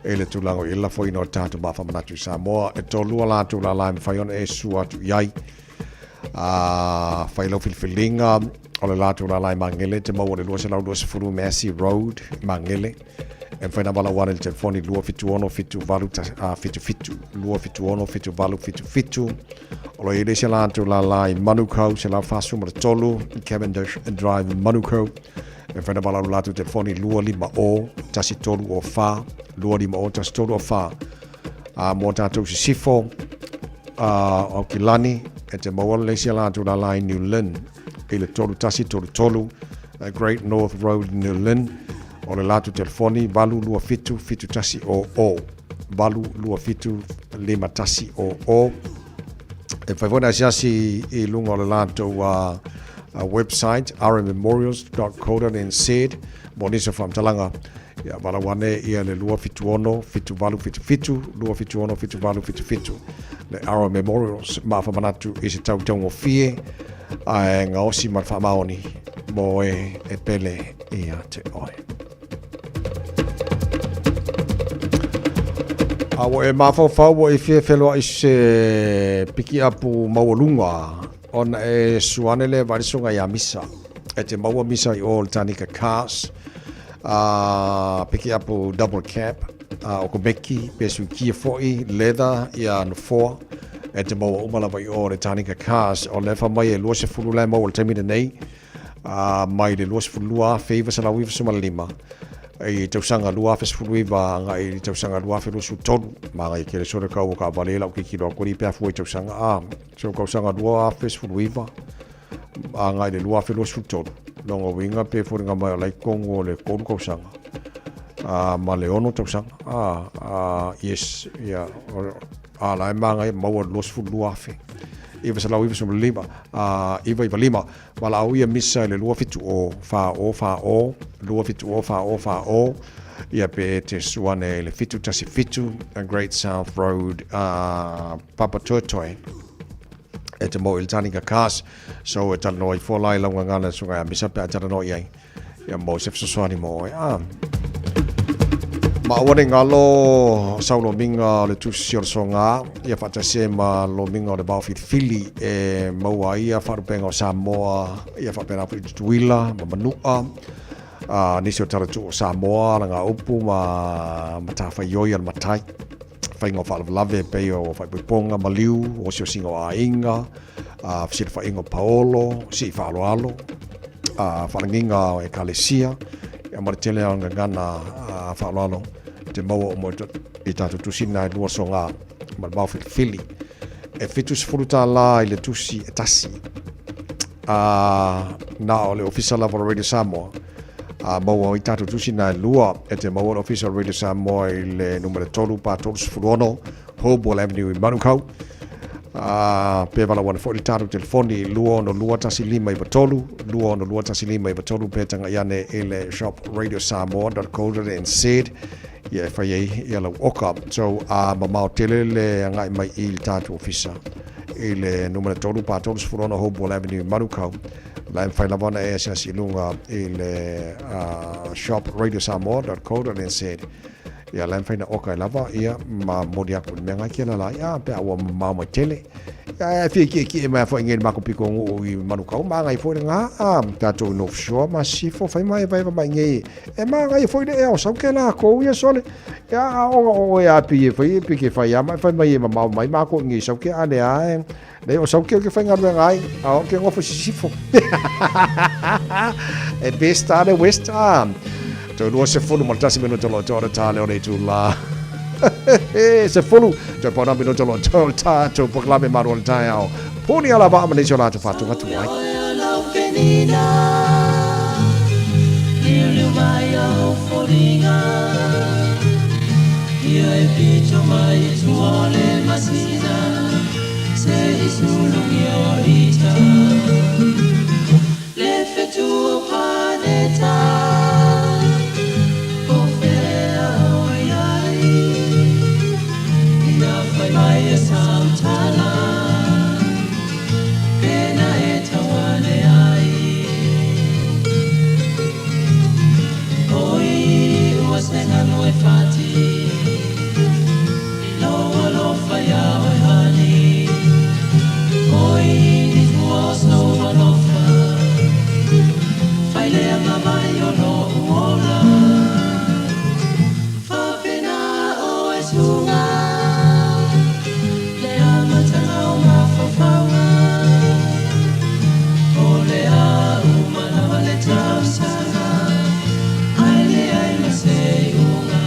i le tulaga o i lafoina o le tatou maafamanatu i Samoa. E tolua latou lala e mafai ona e sua atu i ai. A fai lau filifiliga o le latou lala i Magele te maua le 220 Massey Road i Magele. E mafai ona valaau ane i le telefoni 276 78 77 276 78 77. O lo o i ai le isi latou lala i Manukau 143 Cavendish Drive Manukau. E mafai ona valaau i le latou telefoni 250 1304 250 1304. A mo tatou sisifo a Aukilani e te maua le isi latou lala i New Lynn i le 3133 Great North Road New Lynn. O le latou telefoni 827 7100 827 5100. E fai foi na asiasi i luga o le latou website rmmemorials.co.nz mo nisi o faamatalaga. Ia valaau ane ia le 276 7877 276 7877 le RM Memorials ma whamanatu i se tau taugofie ae ngaosi ma le faamaoni mo e e pele ia te oe. A ua e mafaufau ua e fia feloai se pikiapu maualuga ona e suane lea vaai le susuga ia Misa. E te maua Misa i o le Tanika Cars, a pikiapu double cab, a o ko meki, pe suikia foi, leather, ia nofoa. E te maua uma lava i o le Tanika Cars. O lea fa mai e 20 la e maua i le taimi lenei. ā, mai le 22,995 i tausaga 2019 agai i le tausaga 2023. Manaia tele sole kau o kaavale lau tilotilo atu alii pe a fua i tausaga, ā, so tausaga 2019 agai i le 2023. Lona uiga pe foliga mai o la i totonu o le 3 tausaga, ā, ma le 6 tausaga, ā, ā, yes, ia, ā, la e manaia maua le 22,000. 995, ā, 995. Valaau ia misa i le 270 40 40, 270 40 40, ia pe te suane i le 717 Great South Road, Papatoetoe, e te mau i le Tanika Cars. So e talanoa ifo la i lau gagana suga ia misa pe a talanoa i ai. Ia mo se fesoasoani mo oe. Ah. Ma aua ne galo sau lomiga o le tusi o le soga, ia faatasi ai ma lomiga o le vaofilifili e maua ai ia faalupega o Samoa, ia faapena foi Tutuila ma Manua. Nisi o tala tuu o Samoa, alagaupu ma matafaioi a le matai, faiga o faalavelave e pei o faaipoipoga, maliu, osiosiga o aiga, fesilafaiga o paolo, sii faaaloalo, faalagiga o ekalesia, ma le tele o gagana faaaloalo te maua uma i tatou tusi na e lua soga ma le vaofilifili. E $70 i le tusi e tasi. Na o le ofisa lava o le Radio Samoa a maua ai tatou tusi na e lua. E te maua le ofisa o le Radio Samoa i le numera 3 pa 36 Hopewell Avenue i Manukau. Pe valaau ane foi le tatou telefoni i 262 1593, 262 1593, pe tagai ane i le shopradiosamoa.co.nz ia e fai ai ia lau oka. So, a mamao tele le agai mai i le tatou ofisa i le numera 3 pa 36 Hopewell Avenue i Manukau, la e mafai lava ona e asiasi i luga i le shopradiosamoa.co.nz ia la e mafai na oka ai lava ia ma moli atu i le mea ngai kela la ia pe a ua mamao mai tele. Ia e fia kiekie mai foi ngei mako piko nuu i Manukau ma ngai foi le ngā a tatou i North Shore ma Sifo fai mai vai mai ngei e ma ngai foi le ea o sau ke la kou ia sole ia a o o e a pi e fai e pi ke fai a mai fai mai e mamao mai ma ko ngei sau ke ane a e le o sau ke ke fai ngalu ngai a o ke ngofo sisifo e best a le west a to 21 minuta lo to ta le o le tu la 10 toe pauna minuta lo to ta to poklame maru o le taeao puni ala va ma nisi o latou faatuga tu ai. Ia e pito mai i tua o le masina Se i sulugia o ita Le fetu o paneta O fea o iai Ina fai mai e sautala Pena e tauane ai Oi ua se galu e fati Lou alofa iā oe hani Oi ni fua o sou alofa Fai lea ma vai o lo'u ola Faapena oe suga Le amataga o mafaufauga O le a uma lava le tausaga Ae leai ma se iuga.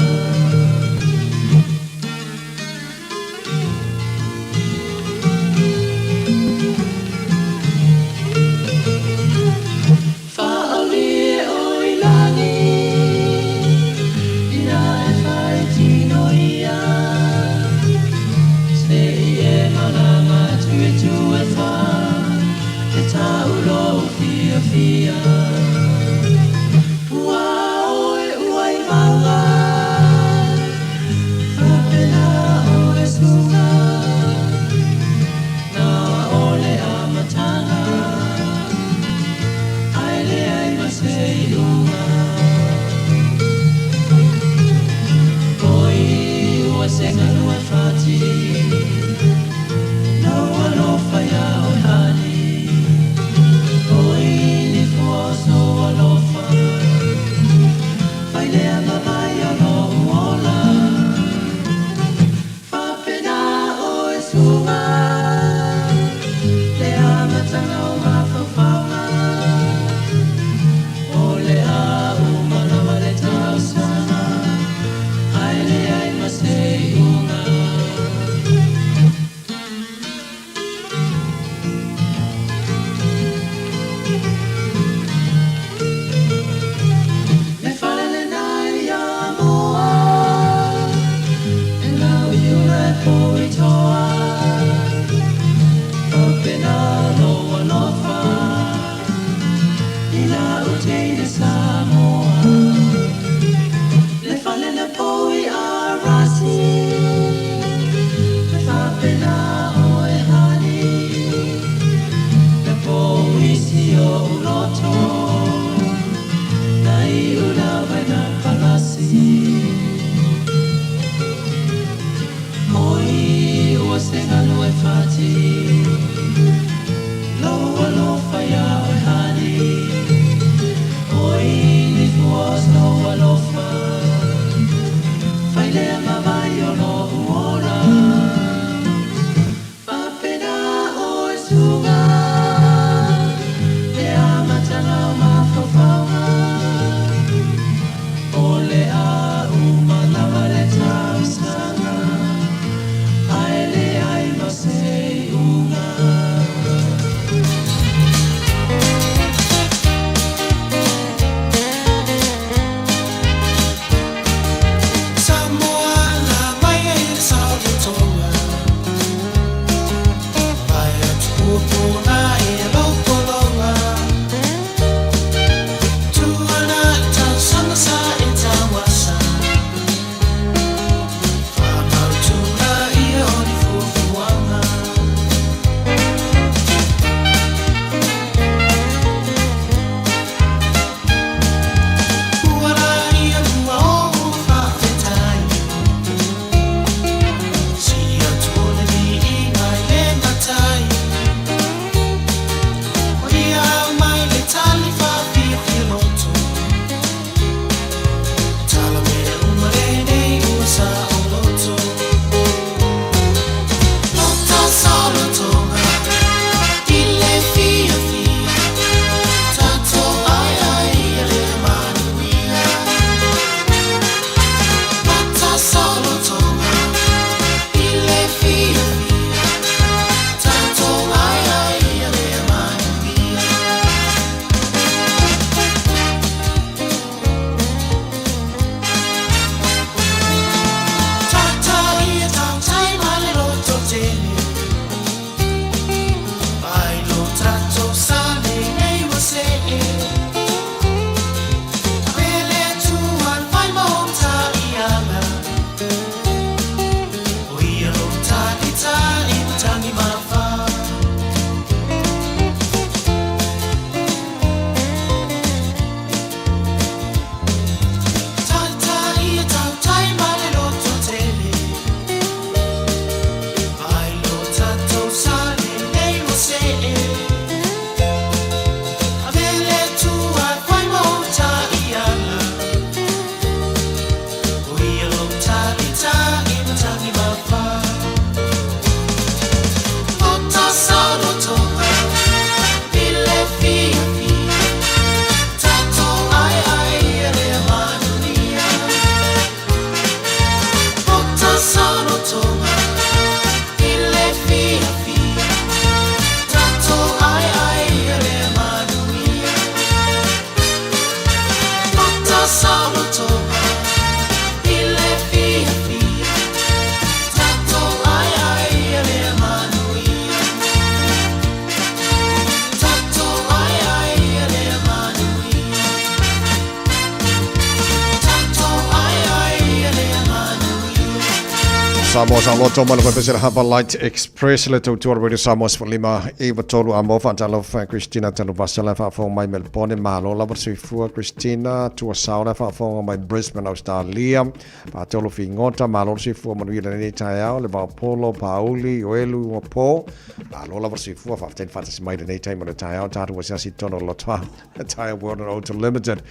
Samoa sa loto mai le pese Harbor Light Express le tautua Radio Samoa 15 93 a mo whaatalofa Christina Taluvasala whaafonga mai Melbourne malo lava soifua Christina Tuasaona whaafonga mai Brisbane Australia whaatolo fingota malo soifua manuia lenei taeao le Vaopolo Pauli Oelu Wapo malo lava soifua whaafeteni whaatasi mai lenei taimi o le taeao tātou asiasi tono lotoa Tire World and Auto Limited.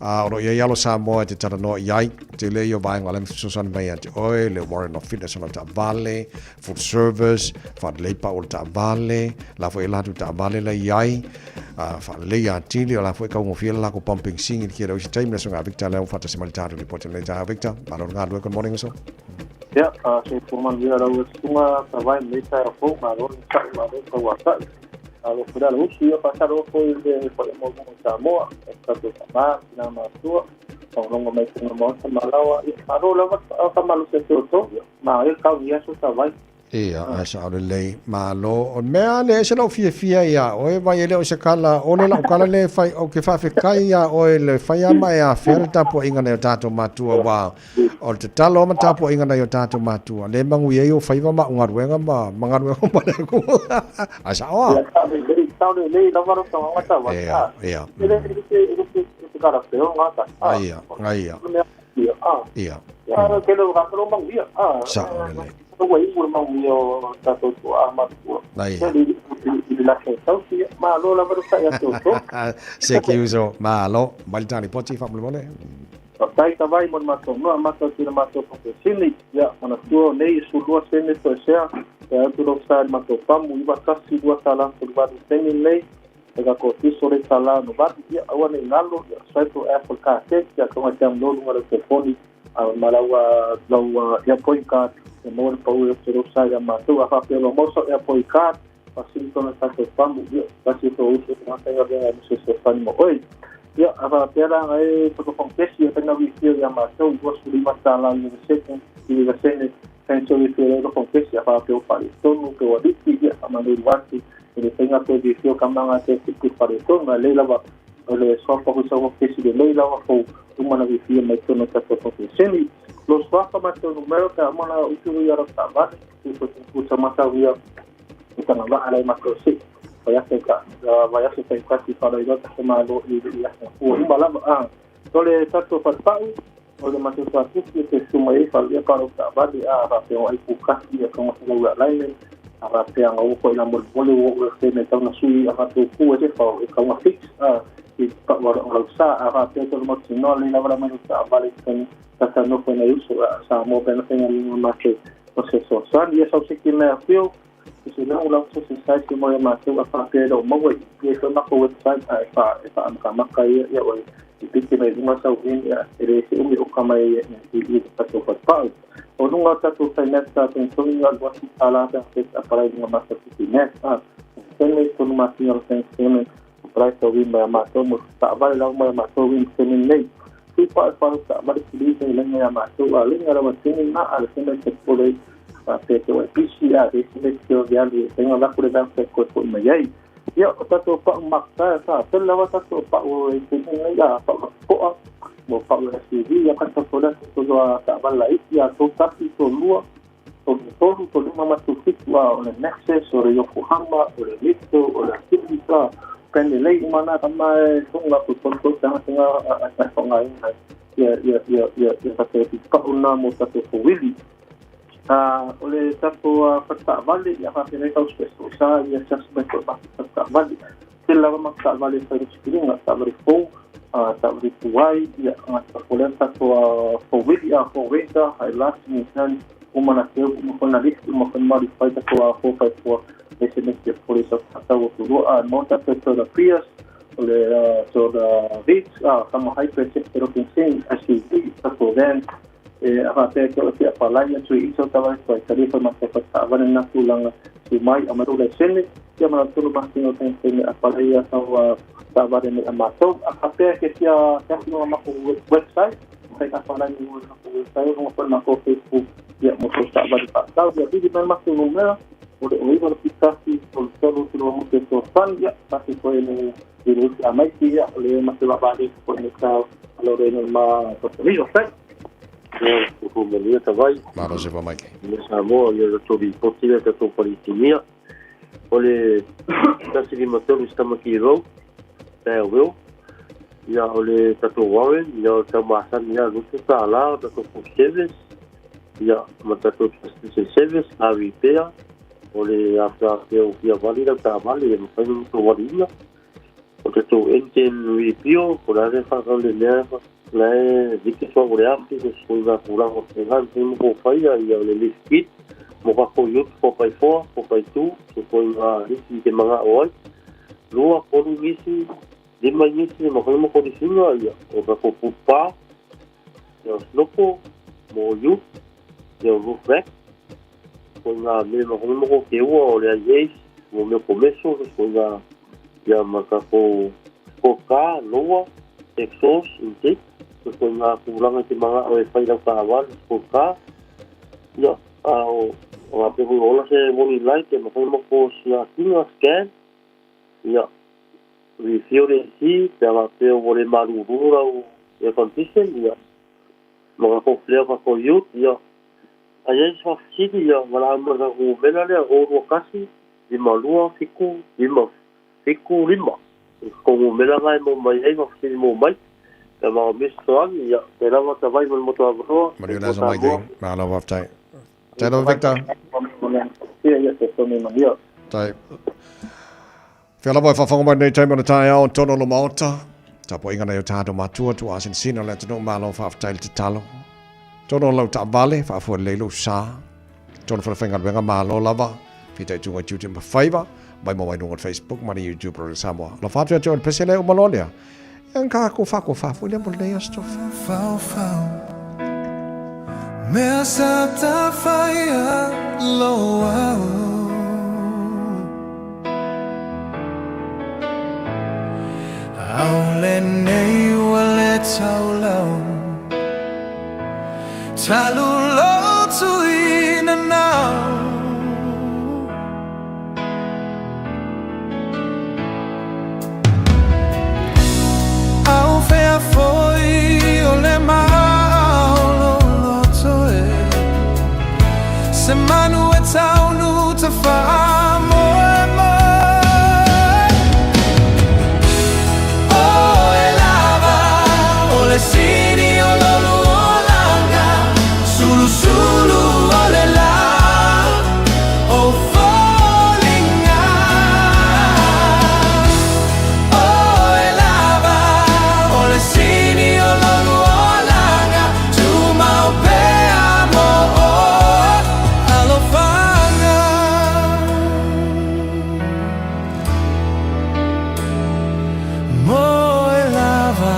O lo iai alo Samoa e te talanoa i ai, tele ia o vaega o le fesoasoani mai ia te oe, le Warrant of Fitness o lau taavale, full service, faalelei pau o le taavale, la foi e latou taavale la i ai, faalelei atili, o la foi e kaugofie le lako pumping sing i le kele o isi taimi, le asoga Victor lea ua faatasi mai le tatou lipoti o lenei taeao. Victor, malo le galue, good morning uso. Ia, soifua manuia lau susuga Tavai i lenei taeao fou, malo le sa'i, malo le tauatai. Malo foi le alausu, ia faatalofa foi i le paia maualuga o Samoa, i tatou tama, tina ma matua, faalogologo mai i totonu o le Maota ma Alaoa, ia malo lava le faamalosi atu e outou, ia manaia le tau i aso Tavai. Ia, ae sao lelei, malo. O le mea lea e ese lou fiafia iā oe, vai e le o se kala, o le lau kala lea e fai, ou te faafetai iā oe le fai a ma e afea le tapuaiga nai o tatou matua, aua o le tatalo ma tapuaiga nai o tatou matua, le manuia ai ou faiva ma au galuega ma ma galuega uma le Atua. Ae sao a? Ia, sao lelei, sao lelei lava lou tagata Tavai. Ia, ia. E le, e le, e le, e le kala peo gata. Ia, ia. Ia, Ia. Ia, tele o gata lou manuia. Sao lelei. Ua iu le manuia o tatou tuaa matua. Ia. I le laki tausi, malo lava le sa'i atu o outou. Seki uso, malo. Mai le tā lipoti faamolemole. Faafetai Tavai mo le matou noa amata atu i le matou pakesini. Ia, manatua o nei e 12 sene toesea e atu lou sa i le matou pamu, 91 2 tala 38 sene lenei. E ka kotiso le tala no valu, ia aua nei galo, ia swipe lou app o le kaseti, ia tonga te amlo luga lau telefoni, a ma lau lau airpoint card, e maua le pau e ote lou sa ia matou. A faapea loa maua sau airpoint card, faasili tona tatou pamu, ia tasi e tou uso tagata i galuega e fesoasoani mo oe. Ia, a faapea la ga e fotofongesi e faina wifio ia matou, 25 tala i le sene, i le sene, faina tau wifio le fotofongesi, a faapea o faaletonu, pe ua liki, ia, a manelu atu, i le faiga toe wifio ka manga te tipu faaletonu, a lei lava, o le soafa hui sau fongesi le lei lava fou, uma na wifio mai tonu tatou fongesi. Lo soafa matou numero, ka amana utu ia rau taavale, utu matau ia, i tana vaa lai matou si vai ase ka vai ase tai kati whara i rota se malo i i ase ua uma lava a tole tatou whatapau o le matou tuatusi e te suma i whalia ka rau taavale a rapea o ai pūkasi a kaunga whalau a laine a rapea ngā oko i la mole mole o ue whene tauna sui a rapea pū e te whao e kaunga fix a i pa o lau sa a rapea tolu matu noa le lava la mai taavale tonu tata nofo nei uso a sa mo pena whenga linga mate o se soasoani ia sau se ki mea whio i se lau lau se se site mo ia matou a faapea e leo maua i e foi makou website a e fa e faaamakamaka ia ia oe i piki mai luga sau in ia e le se umi oka mai ia i i le tatou fatupa'u o luga o tatou fai math togitogi alu atu tala pe a apalai luga mata tupi math a sene tonu masina o le thanksgiving apalai tauina mai a matou mo taavale lava mai a matou in sene nei tui paʻu falu taavale piliga i laga iā matou a laga lava tini na a le sene te pole faapea te wai pisi a le sene te o vialu e faiga laku le vau koe foʻi mai ai. Ia o tatou paʻu makatae sa tele lava tatou paʻu e tini nei a paʻu poʻa mo paʻu SUV ia ka tatou le tatou a taavale laiti a tou tasi tou lua tolu tolu tolu lima ma tou fitu a o le Maxus o le Yokohama o le Mito o le Akili a pene lei uma na tama e tonga ko tolu tolu tagata a faaaogaina ia ia ia ia ia tatou paʻu na mo tatou fowili. O le tatou faletaavale ia faapena tau special sa ia adjustment o le faletaavale tele lava ma taavale e fai le sipiliga taavale fou taavale tuai ia gata o lea tatou fowili a four winter Hilux Nissan uma na teu uma foi na list uma foi modify tatou 4x4 SMS pole sa tatau o tulua a mo tatou Toyota Prius o le Toyota Vitz a kama hyper pero kinsing SUV tatou van e a faapea ke o te apalai atu i isa o tala e tali foi ma te whataavale na tulaga tu mai a maru le sene ia mana tolu masina o tene apalai ia tau taavale nei a matou a faapea ke fia te atu nga makou website kai apalai ni mo makou website o nga makou Facebook ia mo so taavale whaatau ia vili mai matou numera o le oiva le pitasi o le tolu tolu mo te so fan ia pasi koe le i le usi a maiti ia o le ma te vavale ko ne tau alo re no ma to Ia, tupu manuia tavai. Malo se famaike. Ia Samoa, ia tatou lipoti lea tatou palitinia. O le 153 Stamaki Road, Fairville. Ia, o le tatou Warren, ia o tau masani ia $20, o tatou food service. Ia, ma tatou transportation service, car repair. O le afea o fia vali lau taavale, ia mafai ona tou valiina. O tatou engine rebuild, po o le a le faatau le mea la e liki soa o le afi, se sui ngā tulaga o te ngā, mafai mo kou faia, ia o le lift kit, mo kako ute 4x4, 4x2, se koi ngā liki i te manga'o ai. 2, 3 nisi, 5 nisi, mafai mo kou lisiga, ia, o kako pupa, ia o snopo, mo ute, ia o roof rack, koi ngā mea mafai mo kou keua o le IAs, mo mea komeso, se koi ngā, ia ma kako koka, loa, exhaust, intake, se koi ngā tulaga i te manga'o e whai lau taavale, koka, ia, a o o ngā pehu ola se warning light, e mafai mo ko siakinga, scan, ia, refill le AC, pe a peo o le maruru rau air condition, ia, ma kako flare kako ute, ia, a iai se faafesili, ia, valaau mai le tatou mela lea, 021, 52, 7, 5, 7, 5. Ko mela ngai mo mai ai faafesili mo mai. Ia ma misi toagi, ia, te lava tavai ma le moto avanoa. Manuia le aso Maite. Malo faafetai. Tai lava Victor. Ia, ia, te tonu manuia. Tai. Fea lava e faafofoga mai lenei taimi o le taeao tonu o le Maota. Tapuaiga nai o tatou matua, tuuasinasina o le atunuu, malo faafetai le tatalo. Tonu o lau taavale, faafua lelei lou sa. Tonu fale faigaluega, malo lava. Fitaituga i tiute ma faiva, mai mo mai luga o le Facebook ma le YouTube o Radio Samoa. Alofa atu ia te oe le pese lea uma loa lea. Ia ka ko fa ko fa foi lea mo lenei aso tofi. Mea sa tafaia lo au. Aole nei ua le taulau. Talu lotu i nanau. Au fea foi o le mao loto e. Se manu e taunu ta whaamoe moe. O e lava, o le sini o lolu o langa. Sulu sulu o le la, o foliga. O e lava, o le sini o lolu o langa. Tumau pea mo o alofaga. Mo e lava.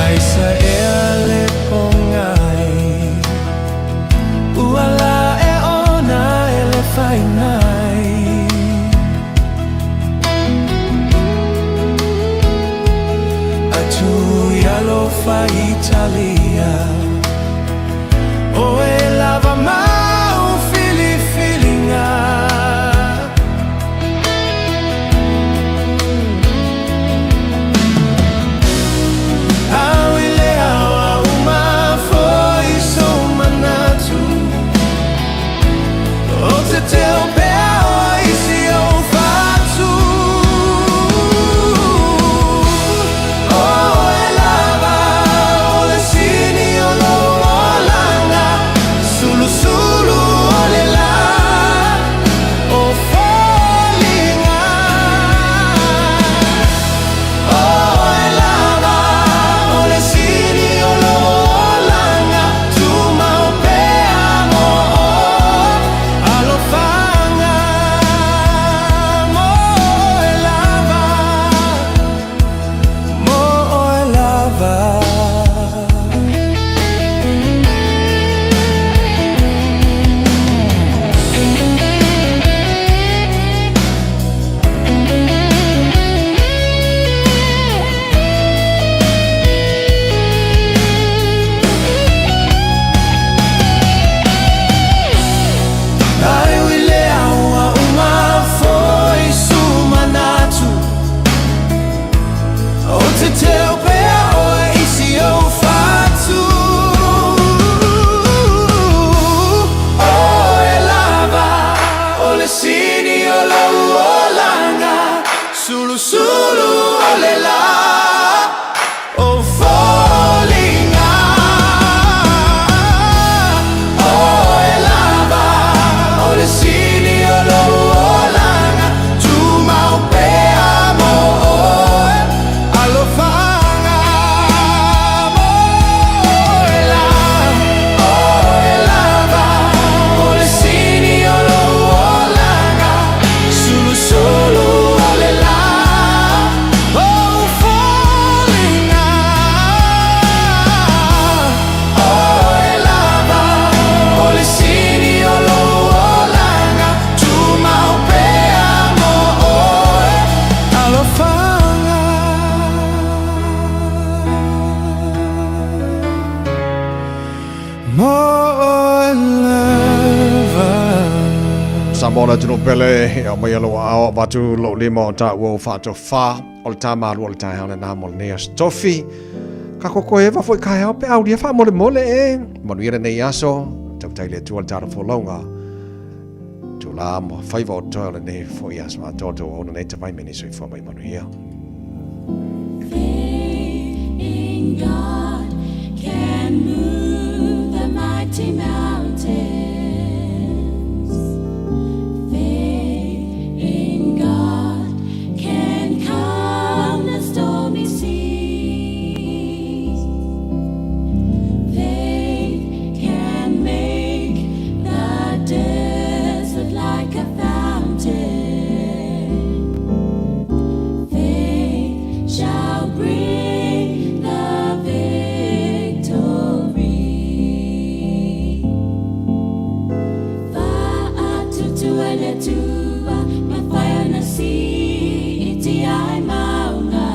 Ai sa ea le pongai. Ua la e ona e le whaingai. Atu i alofa Italia. O e lava mau filifilinga. Au i le ao au foi so manatu. O te teo pea o isi o fatu. O e lava, o le sini o lo olanga. Sulu sulu. Sulusulu o le lā O foliga Oe lava O le sini o lou olaga Tumau pea mo oe Alofaga mo oe la Oe lava O le sini o lou olaga Sulusulu o le lā O foliga Oe lava O le sini o lou olaga Tumau pea mo oe Alofaga Mo oe lava. Samoa le atunuu pele, e ao mai e lou aao avatu lou lima o taua ua faatofa o le tamalua o le taeao lena mo lenei aso tofi. Ka koko eva foi kaeao pe aulia faamolemole e. Manuia lenei aso, tautai le Atua le tala folauga. Tula ma faiva o totoe o lenei foi aso atoa tou ona nei tavai me nei soifua mai manuia. Faith in God can move the mighty mountains. Faith in God can calm the stormy seas. Faith can make the desert like a fountain. Faith shall bring the victory. Fa'atutua le Atua, mafai ona siitia ai maunga.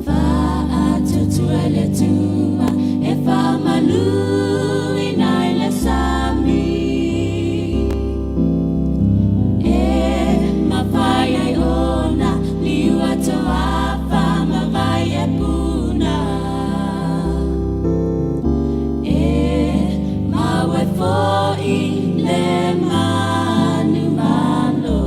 Fa'atutua le Atua, e fa'amanuina ai le sami. E mafai ai ona liu atoafa ma vai e puna. E mau ai fo'i le manumalo.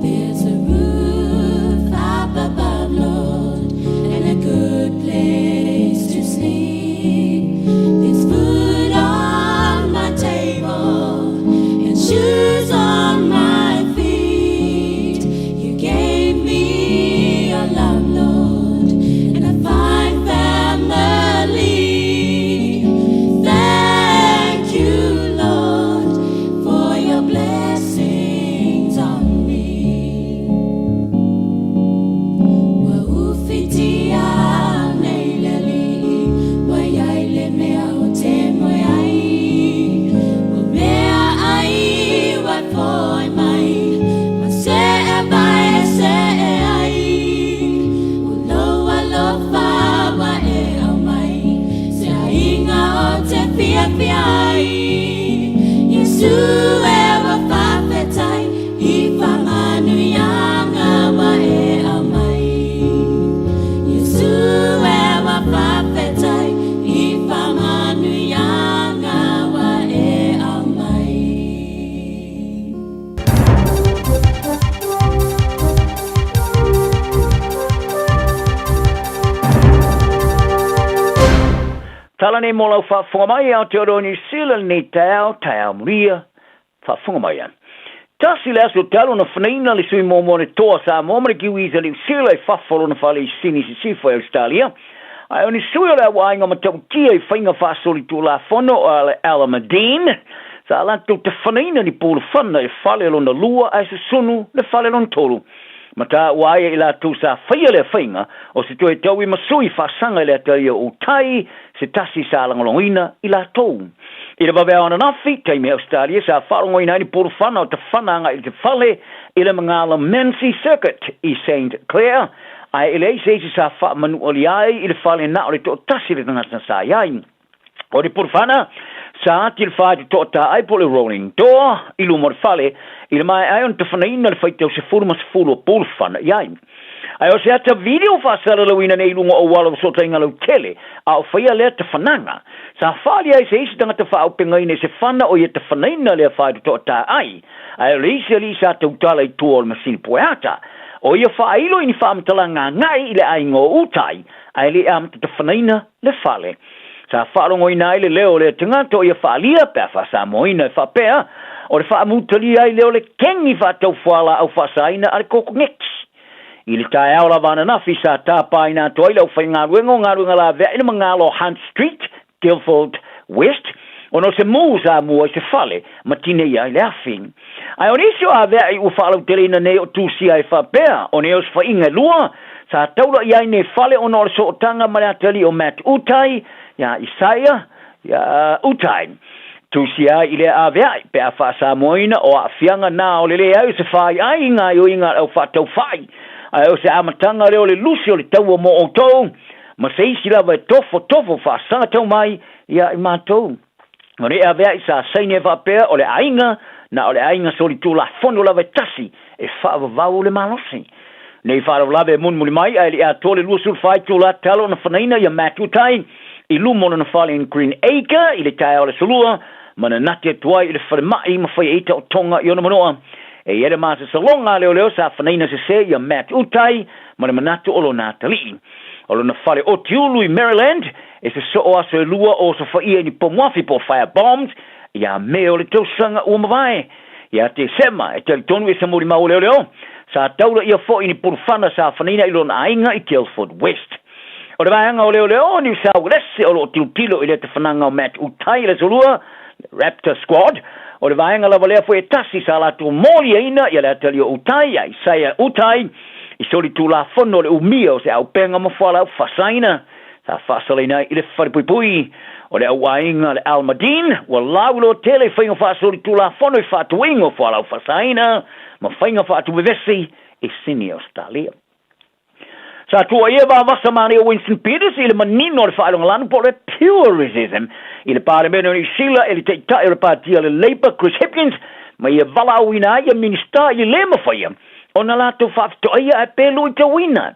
There's a roof up above, Lord, and a good place to sleep. There's food on my table and shoes on my feet. You gave me your love, Lord, and a fine family. Thank you, Lord, for your blessings on me. Ua ufitia nei le Alii, ua iai le mea o te moe ai. O mea ai ua foi mai, ma see vai e see ai. O lou alofa ua e aumai, se aiga o te fiafia ai. Iesu e ua faafetai i faamanuiaga ua e aumai. Iesu e ua faafetai i faamanuiaga ua e aumai. Tala nei mō lau faafofoga mai Aotearoa Niu Sila lenei taeao, taeao mulia, faafofoga mai a. Tasi le aso talu na fanaina le sui muamua o le Toa Samoa ma le Kiwis a Niu Sila i fafo o lona fale i Sini Sisifo i Ausetalia. Ae o ni sui o le auaiga matautia i faiga faasolitulafono a le Alameddine, sa latou tafanaina ni pulufana i le fale lona lua ae susunu le fale lona tolu. Mataua ai e i latou sa faia lea faiga, o se toe taui ma sui faasaga i le ataia o tai, se tasi sa lagolagoina i latou. I le vaveao ananafi, taimi Ausetalia, sa faalogoina ai ni pulufana o tafana agai i te fale i le Mangala Mansi Circuit i Saint Clair, ae e leai se isi sa faamanualia ai i le fale na o le toatasi le tagata sa i ai. O ni pulufana Sa ati le faitotoa ai po o le rolling door i luma o le fale i le maea ai ona tafanaina le faitau 10 ma 10 o pulufana i ai. Ae o se ata video faasalalauina nei i luga o auala o fesootaiga lautele a o faia lea tafanaga. Sa faaali ai se isi tagata faaaupegaina i se fana o ia tafanaina lea faitotoa ai, ae o le isi alii sa tautala i tua o le masini pueata. O ia faailo i ni faamatalaga agai i le aiga o Utai, ae le i amata tafanaina le fale. Sa faalogoina ai le leo o lea tagata o ia faalia pe a faasamoaina e faapea, o le faamutalia ai lea o le kegi faataufualaau faasaina a le kokoneti. I le taeao lava ananafi sa tapaina atu ai le aufaigaluega o galuega laveai i le magalo o Hunt Street, Guildford West, ona o se mū sa mua i se fale ma tineia ai le afi. Ae o nisi o aveai ua faalauteleina nei o tusia ai faapea, o nei osofaiga e lua, sa taula i ai nei fale ona o le sootaga ma le atalii o Matt Utai, ia Isaia, ia Utai. Tusia ai i lea aveai, pe a faasamoaina o aafiaga na o le leai o se faiai i gaoioiga a le au faataufai, ae o se amataga lea o le lusi o le taua mo outou, ma se isi lava e tofotofo faasagatau mai ia i matou. O nei avea'i sa saini ai faapea o le aiga, na o le aiga solitulafono lava e tasi e faavavau le malosi. Nei faalavelave e mulimuli mai ae le i atoa le 24 itula talo ona fanaina ia Matt Utai i luma o lona fale in Green Acre i le taeao o le Aso Lua ma nanati atu ai i le falemai ma fai ai taotoga i ona manoa. E i ai le masasaloga a leoleo sa fanaina sese ia Matt Utai ma le manatu o lona atalii. O lona fale otiulu i Maryland, e sosoo aso e lua o osofaia i ni pomuafi po o fire bombs ia Me o le tausaga ua mavae. Ia Tesema, e talitonu e se molimau o leoleo, sa taula ia foi i ni pulufana sa fanaina i lona aiga i Guildford West. O le vaega o leoleo o New South Wales o lo o tilotilo i lea tafanaga o Matt Utai i le aso Lua, le Raptor Squad, o le vaega lava lea foi e tasi sa latou moliaina ia le atalii o Utai, ia Isaiah Utai, i solitulafono o le umia o se auupega ma fualaau fasaina sa faasalaina ai i le falepuipui o le auaiga le Almadin, ua lauiloa tele i faiga faasolitulafono i faatuiga o fualaau faasaina ma faiga faatuvevesi i Sini Ausetalia. Sa tuuaia vavasa manaia Winston Peters i le manino o le faailogalanu po o le Purism i le Palemene o Niu Sila e le Taitai o le Patia le Labour Chris Hipkins ma ia valaauina ai ia Minisita i le lē mafaia ona latou faafetoaia ae pe luitauina.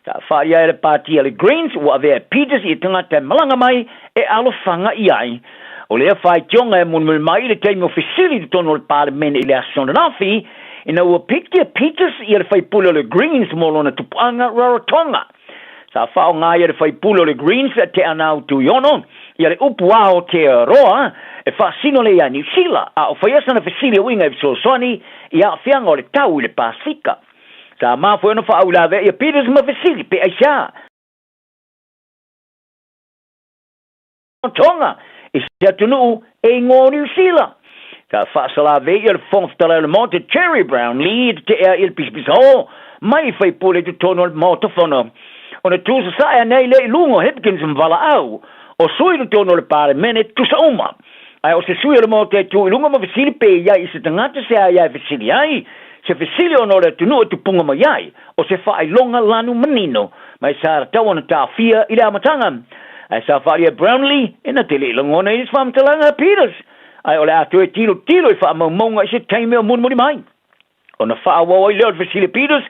Sa faalia ai le pati a le Greens ua avea e Peters i tagata e malaga mai e alofaga i ai. O lea faitioga e mulimuli mai i le taimi o fesili i totonu o le Palemene i le aso ananafi, ina ua pikia Peters ia le faipule o le Greens mo lona tupuaga Rarotonga. Sa faaaoga ia le faipule o le Greens Te Anau Tuiono ia le upu Aotearoa e faasino lea ia Niu Sila, a o faia sana fesili e uiga i fesoasoani i aafiaga o le tau i le Pasefika. Sa mafua ona faauilavea ia Peters ma fesili pe aisea Tonga i se atunuu e igoa o Niu Sila. Sa faasalavei ia le Fofoga Fetalai o le Maota Gerry Brownlee i tete'e ai i le pisapisao mai i faipule i totonu o le Maota Fono. Ona tu sasae ane ai lea i luga o Hipkins ma valaau o sui i totonu o le Palemene tusa uma. Ae o se sui o le Maota e tu i luga ma fesili pe i ai i se tagata se a ia e fesili ai, se fesili ona o le atunuu e tupuga mai ai, o se faailoga lanu manino mai sa tatau ona taofia i le amataga. Ae sa faaalia e Brownlee e na te le i lagona i se faamatalaga a Peters, ae o le a toe tilotilo i faamaumauga i se taimi o mulimuli mai. Ona faaauau ai lea o le fesili a Peters,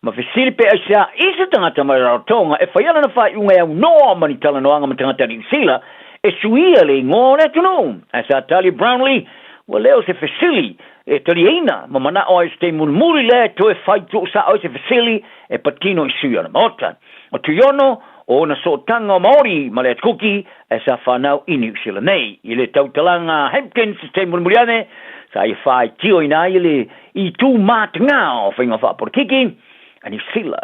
ma fesili pe aisea i se tagata mai Rarotonga e fai ai lana faaiuga e aunoa ma ni talanoaga ma tagata Niu Sila e suia le igoa o le atunuu. Ae sa tali Brownlee, ua le o se fesili e taliaina ma manao ai o se taimi mulimuli lea e toe fai tuusao ai se fesili e patino i sui o le Maota. O Tuiono, o ona sootaga o Maori ma le Atukuki ae sa fanau i Niu Sila nei. I le tautalaga a Hempkins i se taimi mulimuli ane, sa ia faitioina ai le itu matagā o faiga faapolokiki a Niu Sila.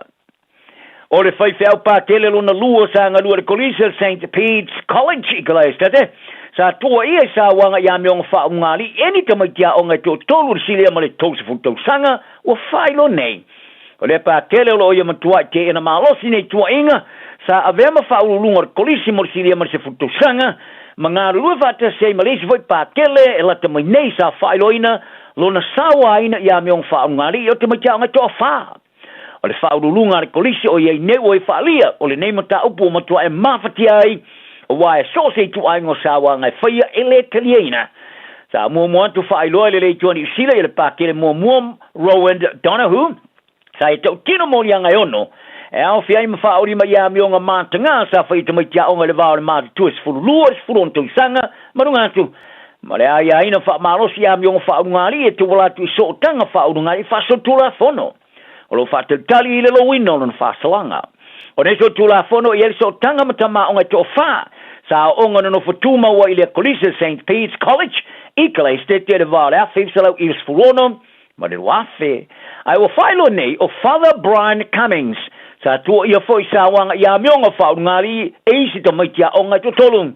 O le faifeau patele lona lua sa galue i le Kolisi o le Saint Bede's College i Kalaesetate, sa tuuaia i sauaga i amioga faauugalii e ni tamaiti aoga e toatolu i le silia ma le 30 tausaga ua faailoa nei. O lea patele o lo o ia matuai teena malosi nei tuuaiga sa avea ma faauluuluga o le Kolisi mo le silia ma le 10 tausaga ma galulue faatasi ai ma le isi foi patele e lata mai nei sa faailoaina lona sauaina i amioga faauugalii o tamaiti aoga e toafa. O le faauluuluga a le Kolisi o i ai nei ua i faalia o lenei mataupu ua matua e mafatia ai. Aua e so o se ituaiga o sauaga e faia e lē taliaina. Sa muamua atu faailoa e le Leitio a Niu Sila ia le Pakele muamua Rowan Donohoe, sa ia tautino moliaga e ono e aofia ai ma faaolima i amioga matagā sa faia tamaiti aoga i le va o le matutua e 12 i le 16 tausaga ma luga atu, ma le aiaina faamalosi i amioga faaulugalii e tauala atu i sootaga faaulugalii faasolitulafono o lo o faatalitali i le louina o lona faasalaga. O nei solitulafono e i ai le sootaga ma tama aoga e toafa sa aooga nonofo tumau ai i le Kolisi Saint Pete's College i Kalaesetete i le va o le 1996 ma le 2000. Ae ua faailoa nei o Father Brian Cummings, sa tuuaia foi i sauaga i amioga faaulugalii e isi tamaiti aoga e toatolu.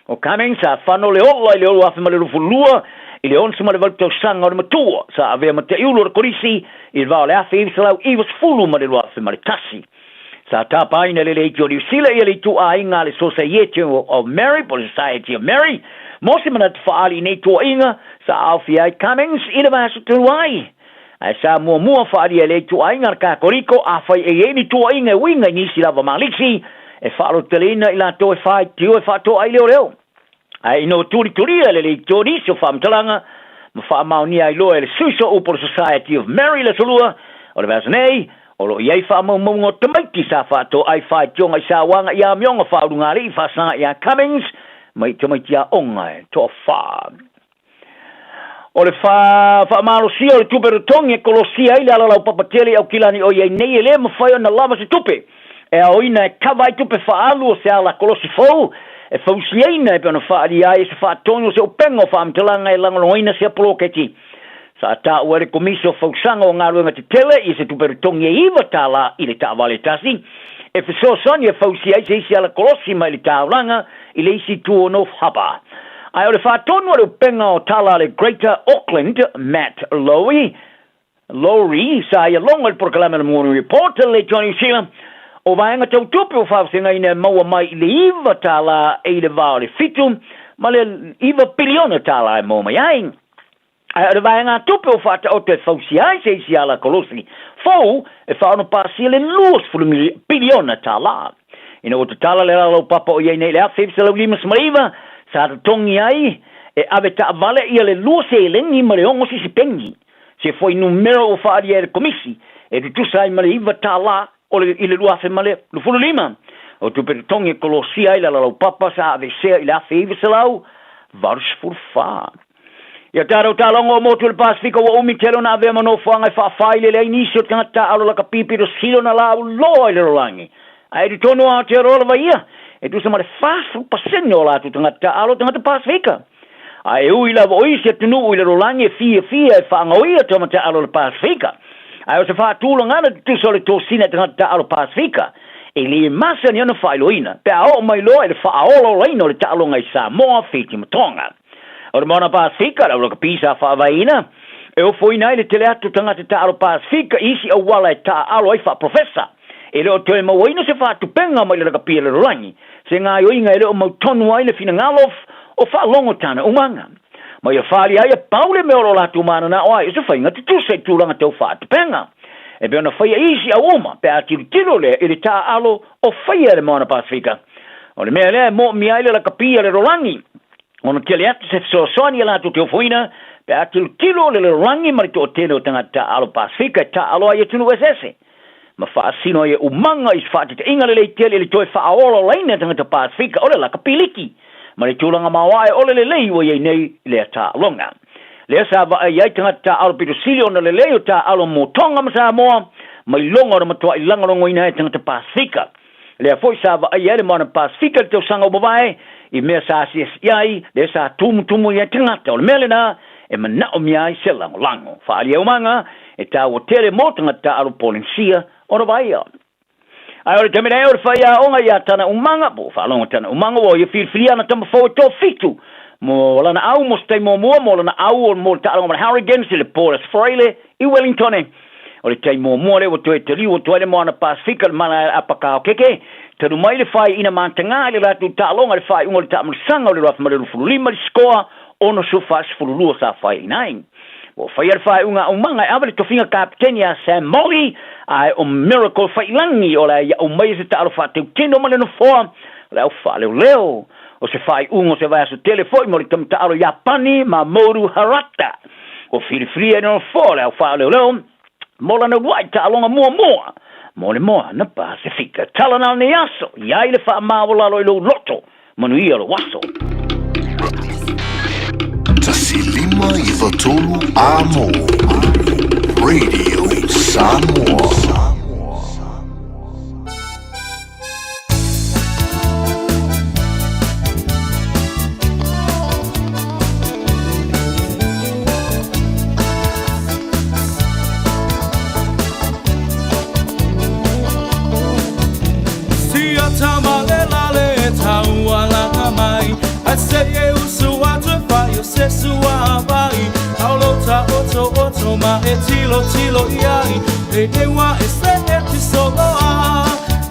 O Cummings sa fano le ola i le 2022 i le 68 tausaga o le matua, sa avea ma taiulu o le Kolisi i le va o le 1990 ma le 2001. Sa tapaina e le Leitio o Niu Sila ia le ituaiga a le Sosaiete of Mary po o le Society of Mary mo se manatu faaali i nei tuuaiga sa aofia ai Cummings i le vaiaso talu ai. Ae sa muamua faaalia e le ituaiga a le Katoriko afai e i ai ni tuuaiga e uiga i nisi lava malisi e faalototeleina i latou e faitio e faatoa ai leoleo. Ae ina ua tulitulia e le Leitio nisi o faamatalaga ma faamaonia ai loa e le Suiso upu o le Society of Mary le Aso Lua o le vaiaso nei, o lo o i ai faamaumauga o tamaiti sa faatoa ai faitioga i sauaga i amioga faaulugalii faasaga ia Cummings mai tamaiti aoga e toafa. O le faamalosia o le tupe totogi e kolosia ai le alalaupapa tele i Aukilani o i ai nei e le mafai ona lava se tupe e aoina e kava ai tupe faaalu o se ala kolosi fou e fausiaina e pei ona faaalia ai e se faatonu o se upega o faamatalaga e lagolagoina sea poloketi. Sa taua e le Komisi o Fausaga o Galuega Tetele i se tupe totogi e $9 i le taavale e tasi e fesoasoani e fausia ai se isi ala kolosi mai le taulaga i le isi itu o North Harbour. Ae o le faatonu a le upega o tala a le Greater Auckland, Matt Lowry, Lowry, sa ia logo i le polokalame o le Morning Report a le Leitio a Niu Sila, o vaega tau tupe ua faafeagaiina e maua mai i le $9 e i le va o le 7 ma le $9 piliona e maua mai ai. Ae o le vaegatupe ua faataoto e fausia ai se isi ala kolosi fou e faaono pasia le $20 piliona. Ina ua tatala le alalaupapa o i ai nei i le 1959, sa totogi ai e ave taavale ia le lua seleni ma le ono sisipeni, se fuainumera ua faaalia e le Komisi e tutusa ai ma le $9 o le i le 2025. O tupe totogi e kolosia ai le alalaupapa sa aveesea i le 1984. Ia tatou taaloga o motu o le Pasefika ua umi tele ona avea ma nofoaga e faafailele ai nisi o tagata taaalo lakapi pito sili ona lauloa i le lalolagi. Ae i totonu o Aotearoa lava ia, e tusa ma le 40% o latou tagata taaalo o tagata Pasefika. Ae e ui lava o isi atunuu i le lalolagi e fiafia e faagaoia tama taaalo o le Pasefika, ae o se faatulagaga tutusa o le tosina i tagata taaalo Pasefika, e le masani ona faailoaina pe a oo mai loa i le faaolaolaina o le taaloga i Samoa, Fiti ma Tonga. O le Moana Pasefika, le aulakapi sa faavaeina, e ofoina ai le tele atu o tagata taaalo Pasefika i isi auala e taaalo ai faaprofesa. E le o toe mauaina se faatupega mai le lakapi a le lalolagi, se gaoioiga e le o mautonu ai le finagalo o faalogo tana umaga. Ma ia faaalia ai a pau le mea o lo o latou mananao ai, o se faiga tutusa i tulaga tau faatupega. E pei ona faia i isi au uma pe a tilotilo lea i le taaalo o faia e le Moana Pasefika. O le mea lea e moomia ai le lakapi a le lalolagi, ona tele atu se fesoasoani a latou te ofoina pe a tilotilo le lalolagi ma le toatele o tagata taaalo Pasefika e taaalo ai i atunuu eseese ma faasino ai e umaga i se faataitaiga lelei tele i le toe faaolaolaina e tagata Pasefika o le lakapi liki ma le tulaga maoae o le lelei ua i ai nei lea taaloga. Lea sa vaai ai tagata taaalo pito sili ona lelei o taaalo mo Tonga ma Samoa mai loga ona matuai lagolagoina ai tagata Pasefika. Lea foi sa vaaia ai le Moana Pasefika i le tausaga ua mavae, i mea sa asiasi ai, lea sa tumutumu i ai tagata. O le mea lena e manaomia ai se lagolago. Faaalia umaga e taua tele mo tagata taaalo Polenisia ona vaaia. Ae o le taimi nei o le faiaoga ia tana umaga, po o faalogo tana umaga ua ia filifilia ana tama fou e toafitu mo lana au mo se taimi muamua mo lana au mo le taaloga ma le Hurricanes i le Porter Freile i Wellingtone. O le taimi muamua lea ua toe taliu atu ai le Moana Pasefika i le malae Apakaokeke, talu mai le faaiuina matagā i le latou taaloga i le faaiuga o le taamilisaga o le 2025 i le sikoa 6-42 sa faaiuina ai. Ua faia le faaiuga aumaga e ave le tofiga kapeteni ia Sam Molly, ae o Miracle Faiilagi o le a ia aumaia se taalo faateutino ma le nofoa o le au faaleoleo. O se faaiuga o se vaiaso tele foi mo le tamata'alo Iapani Mamoru Harata ua filifilia i le nofoa o le aofā o leoleo mo lana ulua'i taaloga muamua mo le Moana Pasefika. Tala na lenei aso, i ai le faamaualalo i lou loto, manuia lou aso. 1 5 9 3 Amo Radio Samoa. Sia tama le lale e taualaga mai Ai se e usu atu e fai o se sua vai Aulo ta oto oto ma e tilo tilo iai E ewa e se e ti soloa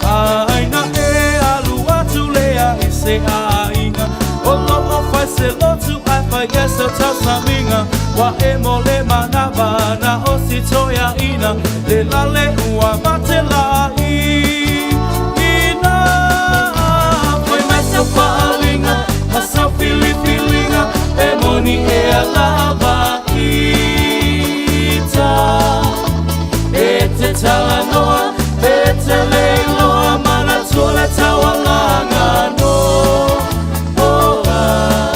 Ai na e alu atu lea i se aiga O lo o fai se lotu ai fai e se tausamiga Wa e mo le manava na o si toia ina Le lale ua mate la i ina Foi mai sau faalinga ma sau filifiliga E moni e alava ita E te talanoa e te leiloa Manatua le taualaga no oh, ah.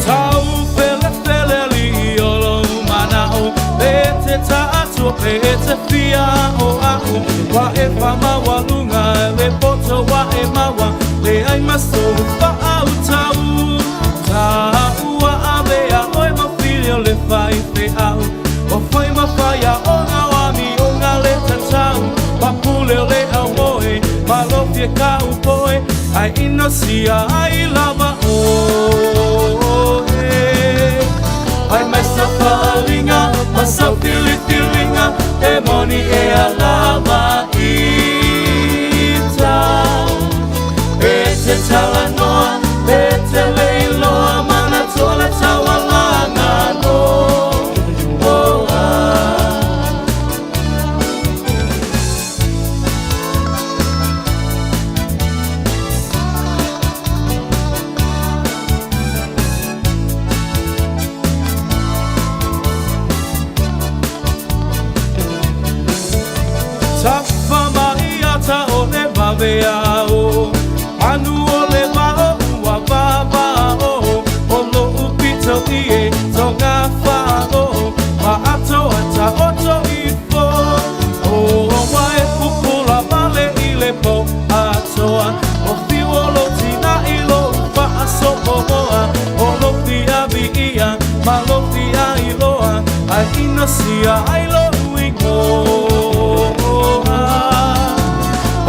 Tau fele fele li o lo mana'o E te ta'atua pe e te fia o a'u Wa e whamawaluga le poto wa e maua Le ai maso whaau tau Ta'ua ave a oi mawhili o le whai fe au O whai mawhai a o ngā wami o ngā le tatau Papule o le au moe Malofia ka upoe Ai ino sia ai lava o e Ai mai sa faalinga ma sa filifilinga E moni e alava ita E te talanoa e te leiloa Manatua le taualaga no oh, ah. Tafa mai ata o le vave ao Manu o le vao ua vava o O lo upito i e tonga whao Ma ato ata oto ifo O wa e pupula vale i le po atoa O fiu o lo tina i lo whaasopomoa O lo fia vi ia ma lo fia iloa Ai ina sia ai lo uingoa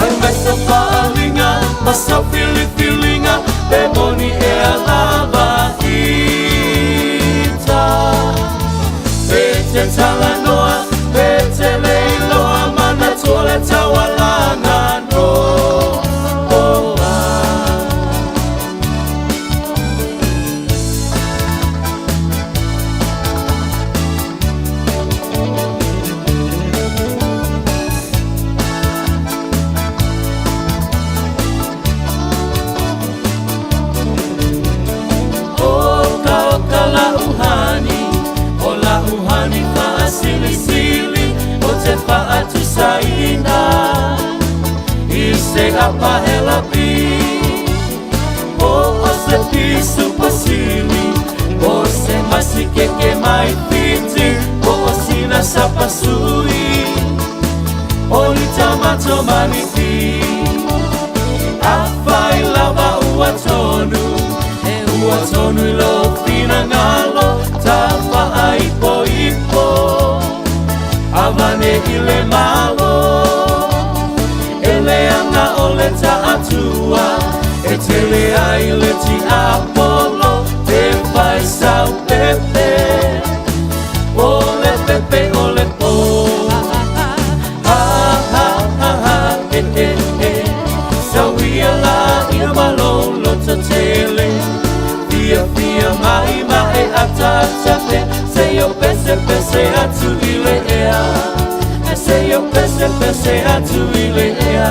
Ai mai sa faalinga ma sa filifilinga E moni e alava ita E te talanoa e te leiloa Manatua le taualaga no oh, ah. O ka o ka la uhani O la uhani faasilisili O te faatusaina I se apahela pi O o se pisu pasili O se masikeke mai fiti O o sina sapasui O ni tamato manifi Afai lava ua tonu E ua tonu i lo finangalo Ta ipo ipo Avane i le malo E le anga o le ta'atua E tele ai le ti apolo Te fai sau pepe O le pepe o le po Ha ha ha ha e e e Sauia la i pesepese atu i le ea. Ae seia ou pesepese atu i le ea.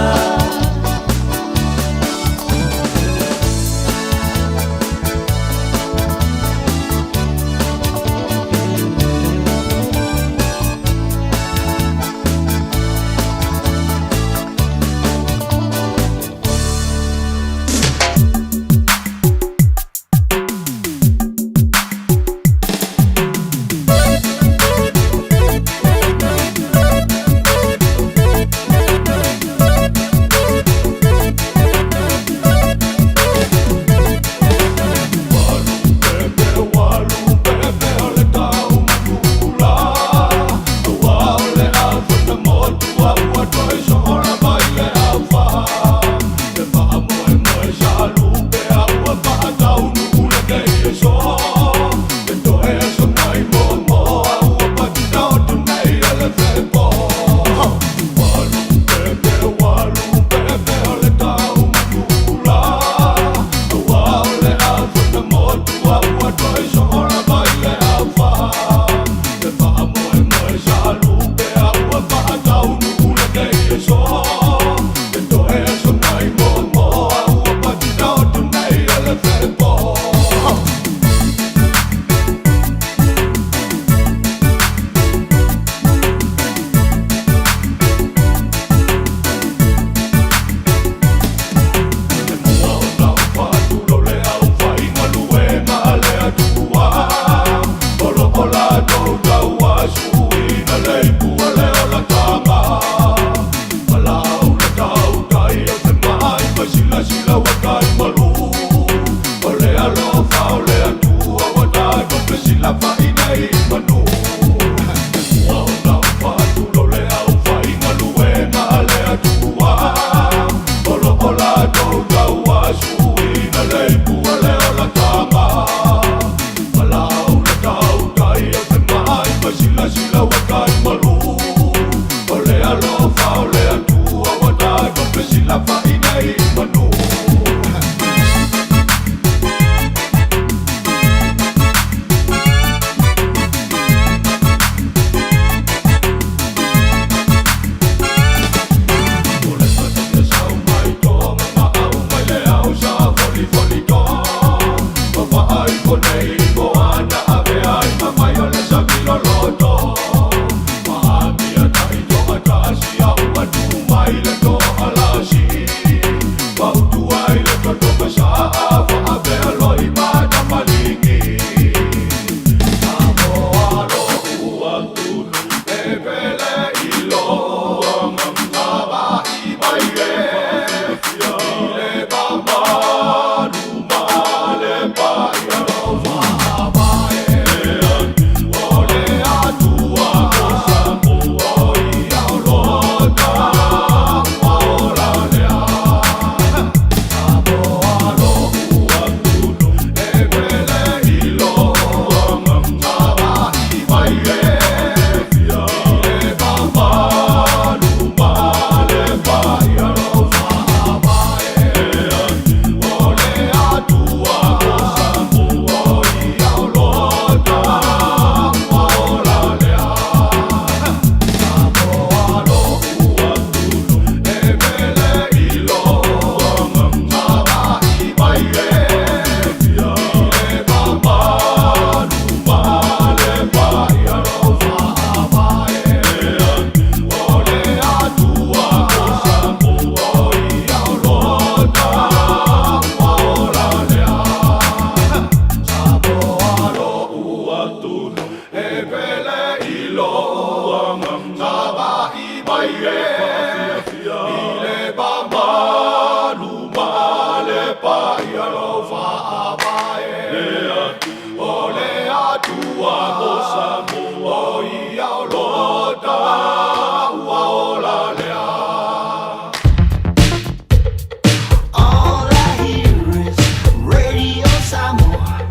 All I hear is Radio Samoa,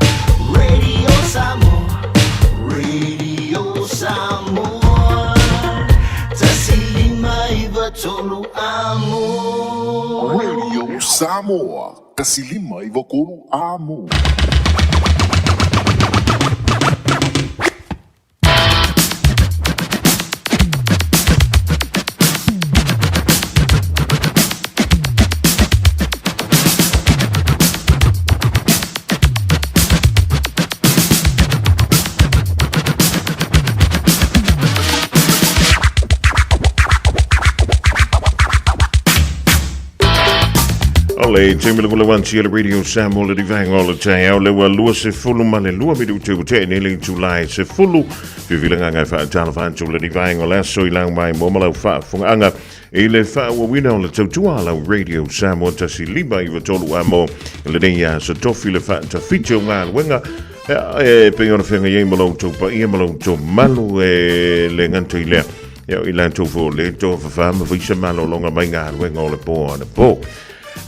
Radio Samoa, Radio Samoa. Tasilima iwa tolu amo. Radio Samoa, tasilima i wakolu amo. O le taimi le kula wanti le Radio Samoa le divaenga o le taeao le ua 22 minute ua tea nei le itula e 10. Fifilaga ngai faatalofa atu le divaenga o le aso i lau mai mo ma lau faafogaaga i le faaauauina o le tautua a lau Radio Samoa 1593 amo lenei aso tofi le faatafiti o galuega e pei ona feagai ai ma lo outou paia ma lo outou malu e le gata i lea ia o i latou foi o le tofafa ma faisa malologa mai galuega o le po anapo.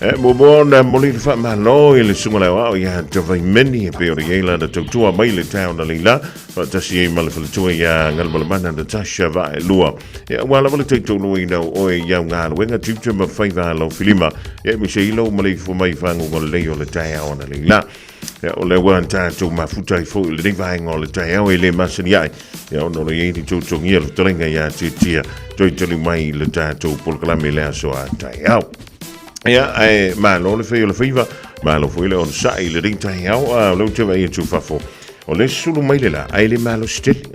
E muamua ona momoli le faamalo i le susuga le aoao ia Tavaimeni e pei ona i ai lana tautua mai le taeao na leila faatasi ai ma le faletua ia Galumalemana Natasha Vaelua. Ia aua lava le taitaunuaina o oe i au galuega tiute ma faiva a lau filima. Ia aemaise ai lou maleifua mai i faguga lelei o le taeao na leila. Ia, o lea ua tatou mafuta ai foi i lenei vaega o le taeao e le masani ai. Ia, ona o lo i ai ni tautogia le fetalaiga ia Tiatia toe tali mai i le tatou polokalame i le aso a taeao. Ia, ae malo le fai o le faiva, malo foi le onosai i lenei taeao, a o lea ou te vaai atu i fafo. O le sulu mai le la, ae le malosi tele.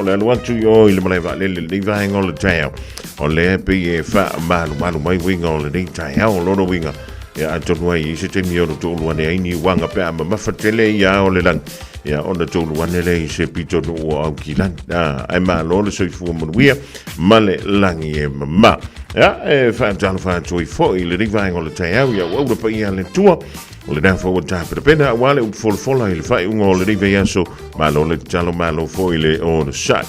O le alu atu i o i le malae vaalele i lenei vaega o le taeao. O lea pei e faamalumalu mai uiga o lenei taeao, o lona uiga, Ia, atonu ai i se taimi ona toulu ane ai ni uaga pe a mamafa tele ia ao le lagi. Ia, ona toulu ane lea i se pitonuu o Aukilani. A, ae malo le soifua manuia ma le lagi e mama. Ia, e faatalofa atu ai foi i lenei vaega o le taeao ia ua ula paia a le Atua. O lena foi ua tapenapena aua le upu folafola i le faaiuga o lenei vaiaso. Malo le tatalo, malo foi le onosai.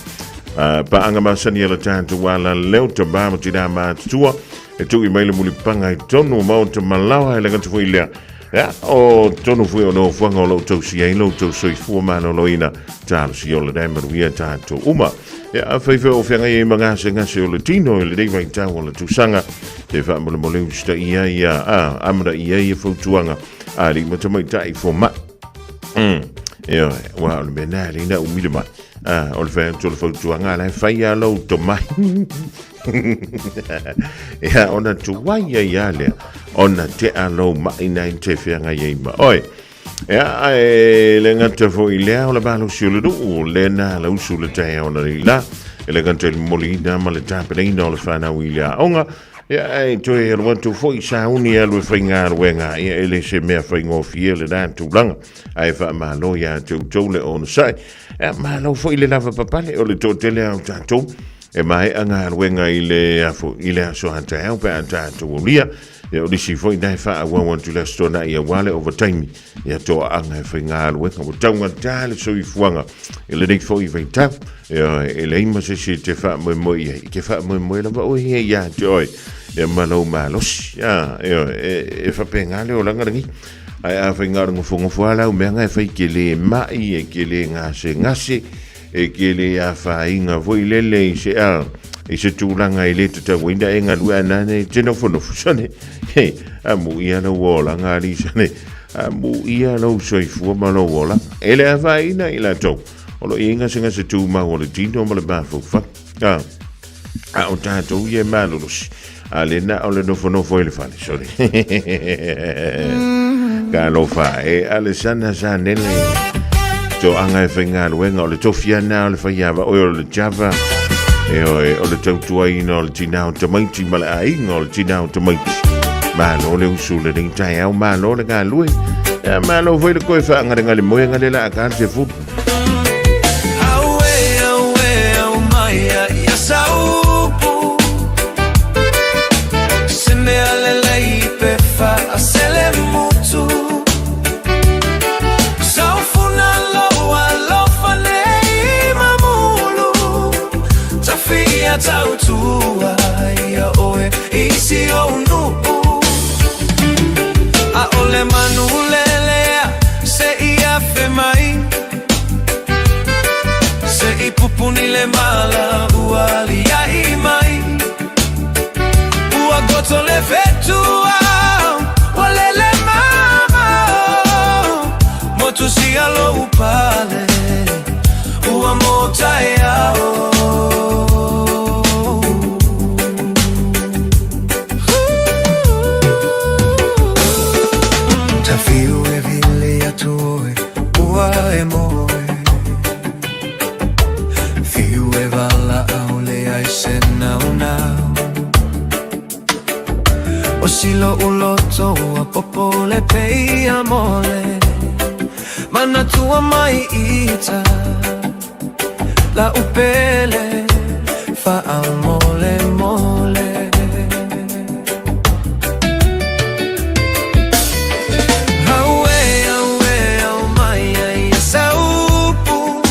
Paaga masani a le tatou ala leo tama ma tina matutua. E tui mai le mulipaga i totonu o maota malaoa e le gata foi lea. Ia, o totonu foi o nofoaga o lo o tausia ai lo outou soifua maloloina, talosia o lenei manuia tatou uma. Ia, afai foi o feagai ai ma gasegase o le tino i lenei vaitau o le tausaga, te faamolemole usitaia ia, a, amanaia ia fautuaga a alii ma tamaitai fomai. Ioe, aua o le mea lena e alai na umile mai. A, o le fai atu o le fautuaga, a la e fai lava lou tomai. Ia, ona tuai ai lava lea, ona tea lou mai na te feagai ai ma oe. Ia, ae le gata foi lea o le malosi o le nuu, lena la usu le taeao na leila, e le gata i le momoliina ma le tapenaina o le fanau i le aoga, ia, ae toe alu atu foi sauni e alu e faigaluega, ia, e le se mea faigofie lena tulaga, ae faamalo ia te outou le onosai. Ia, malo foi le lavapapale o le toatele a o tatou, E maea galuega i le afo i le aso a taeao pe a tatou aulia. Ia o nisi foi na e faaauau atu i le Aso Toonai aua le ovataimi. Ia toaaga e faigaluega ua taugata le soifuaga i lenei foi vaitau. Ia e leai ma se isi e te faamoemoe i ai. E te faamoemoe lava oe ia ia te oe. Ia ma lou malosi. Ia, e, e faapena le olaga lenei. Ae a fai na o le nofonofo lava lau mea na e fai e te le mai, e te le gasegase, E ke le afaina foi lele i se a i se tulaga e le tatauina e galue ana ne te nofonofo sane. He, a mu ia lou olaga ali sane. A mu ia lou soifua ma lou olaga. E le afaina i latou. O lo o i ai gasegase tumau o le tino ma le mafaufau. A, a o tatou ia e malolosi. A le na o le nofonofo i le fale, sorry. Talofa e Alessandra Sanele. Toaga e faigaluega o le tofi ana o le faiava oe o le Java. E oe o le tautuaina o le tinā o tamaiti ma le aiga o le tinā o tamaiti. Malo le usu lenei taeao, malo le galue. Ia malo foi le koe whaangarenga le moenga le la a ka te fulu. lo uloto ua popo le peia mole Manatua mai ita La upele Faamole mole Aue, aue, au mai ai e saupu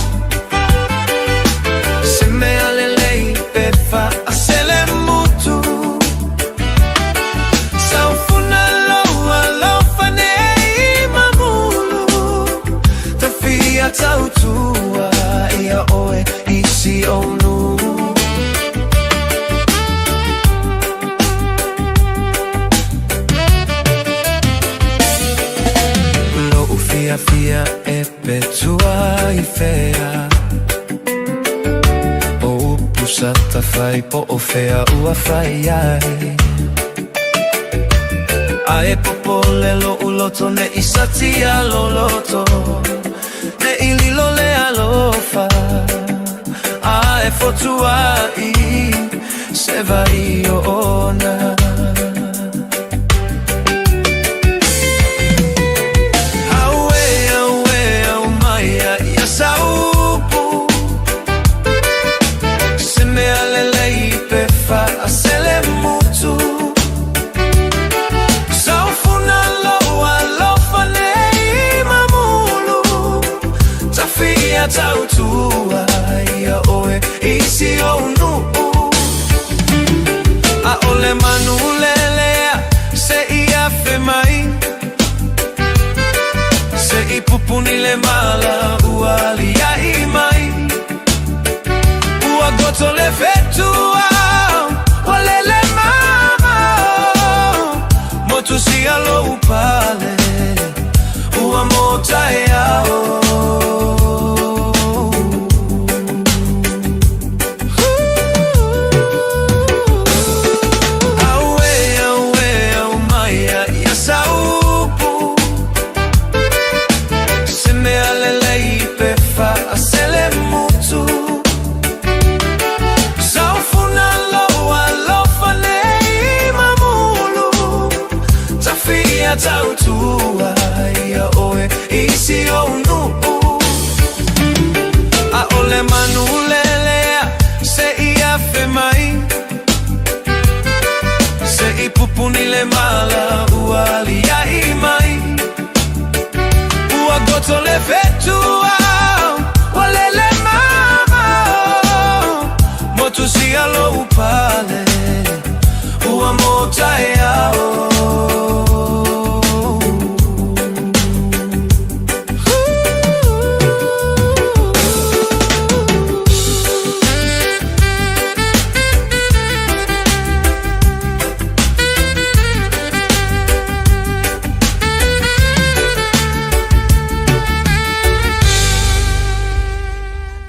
Se mea lelei pe faasele mutu Saufuna loa alofa nei mamulu Tafia tautua ia oe i si onu Lo'u fiafia e petua i fea O upu sa tafai po o fea ua fai ai A e popole lo'u loto ne'i satia loloto Ne'i lilo le alofa A e fotua'i se vai o ona Auē, auē, au mai a ia saupu Se mea lelei pe faasele mutu Saufuna lou alofa nei mamulu Tafia tautua ia oe i si ou nuu ʻAʻole manu lelea se i afe mai Se i pupuni le mala ua aliaʻi mai Ua goto le fetua ua lele mamao Motusia lou pale ua motaeao Auē, auē, au mai a ia saupu Se mea lelei pe faasele mutu Saufuna lou alofa nei mamulu Tafia tautua ia oe i si ou nuu ʻAʻole manu lelea se i afe mai Se i pupuni le mala ua aliaʻi mai Ua goto le fetua ua lele mamao Motusia lou pale ua motaeao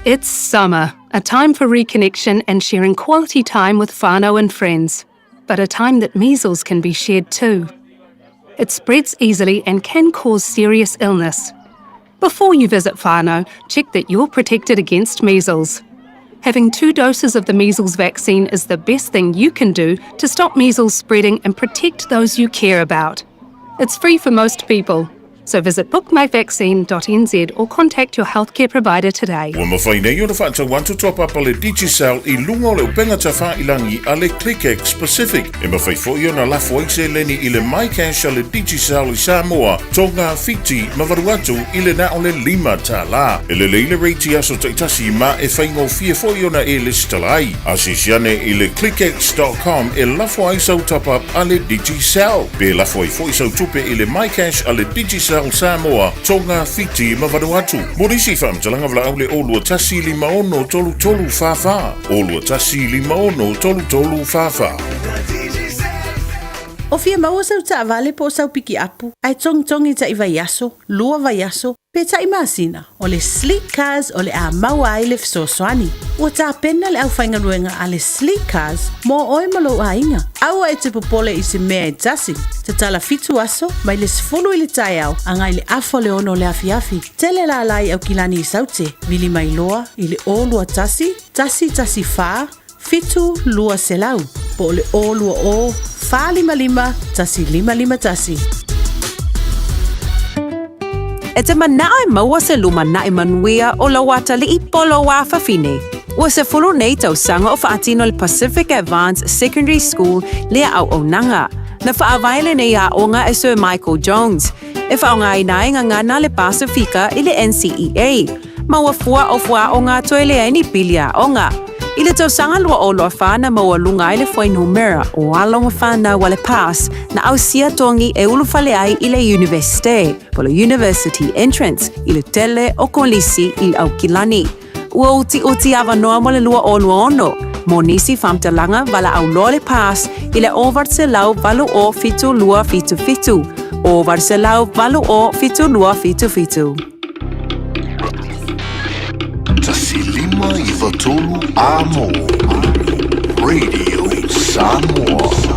It's summer, a time for reconnection and sharing quality time with whānau and friends, but a time that measles can be shared too. It spreads easily and can cause serious illness. Before you visit whānau, check that you're protected against measles. Having two doses of the measles vaccine is the best thing you can do to stop measles spreading and protect those you care about. It's free for most people. So visit bookmyvaccine.nz or contact your healthcare provider today. Ua mafai nei ona faatau atu toa papa le Digicel i luga o le upega tafailangi a le ClickX Pacific. E mafai foi ona lafo ai seleni i le MyCash a le Digicel i Samoa, Tonga, Fiti ma Vanuatu i le na o le $5. E lelei le rate i aso taitasi ma e faigofie foi ona e lesitala ai. Asiasi ane i le clickx.com e lafo ai sau top-up a le Digicel. Pe lafo ai foi sau tupe i le MyCash a le Digicel Samoa, Tonga, Fiti ma Vanuatu. Mo nisi faamatalaga valaau le 021 56 33 44, 021 56 33 44. O fia maua sau taavale po o sau pikiapu, ae togitogi taʻi vaiaso, lua vaiaso, pe taʻi masina, o le Sleek Cars o le a maua ai le fesoasoani. Ua tapena le aufaigaluega a le Sleek Cars mo oe ma lou aiga. Aua e te popole i se mea e tasi. Tatala fitu aso, mai le 10 i le taeao agai le afa o le ono o le afiafi. Tele lala i Aukilani i Saute, vili mai loa i le 0 2 1 1 1 4. 7 200 po o le 020 455 1551. E te manao e maua se lumanaʻi manuia o lou atalii po o lou afafine. Ua 10 nei tausaga o faatino e le Pacific Advance Secondary School lea auaunaga. Na faavae lenei aoga e Sir Michael Jones, e faaaogaina ai gagana a le Pasifika i le NCEA, ma ua fua o fuaaoga toe leai ni pili aoga. I le tausaga 2024 na maualuga ai le fuainumera o alo ma fanau a le PASS na ausia togi e ulufale ai i le Iunivesite, po o le University Entrance, i le tele o kolisi i Aukilani. Ua utiuti avanoa mo le 2026 mo nisi faamatalaga valaau loa le PASS i le 0800 0 72 77, 0800 0 72 77. 1 5 9 3 Amo Radio Samoa.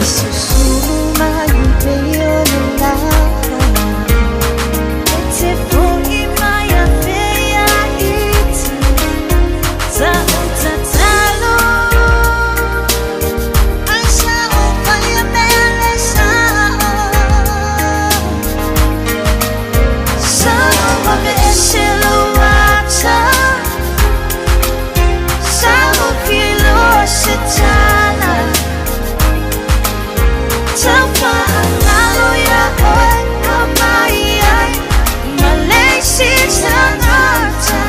Susulu mai pei o le lā E te fo'i mai a fea iti Sa o tatalo Ai sa o whaia mea le sa o Sa o wawe e se loata Sa o filoa se tala Taufaangalo ia oe aumai ai ma le isi tagata.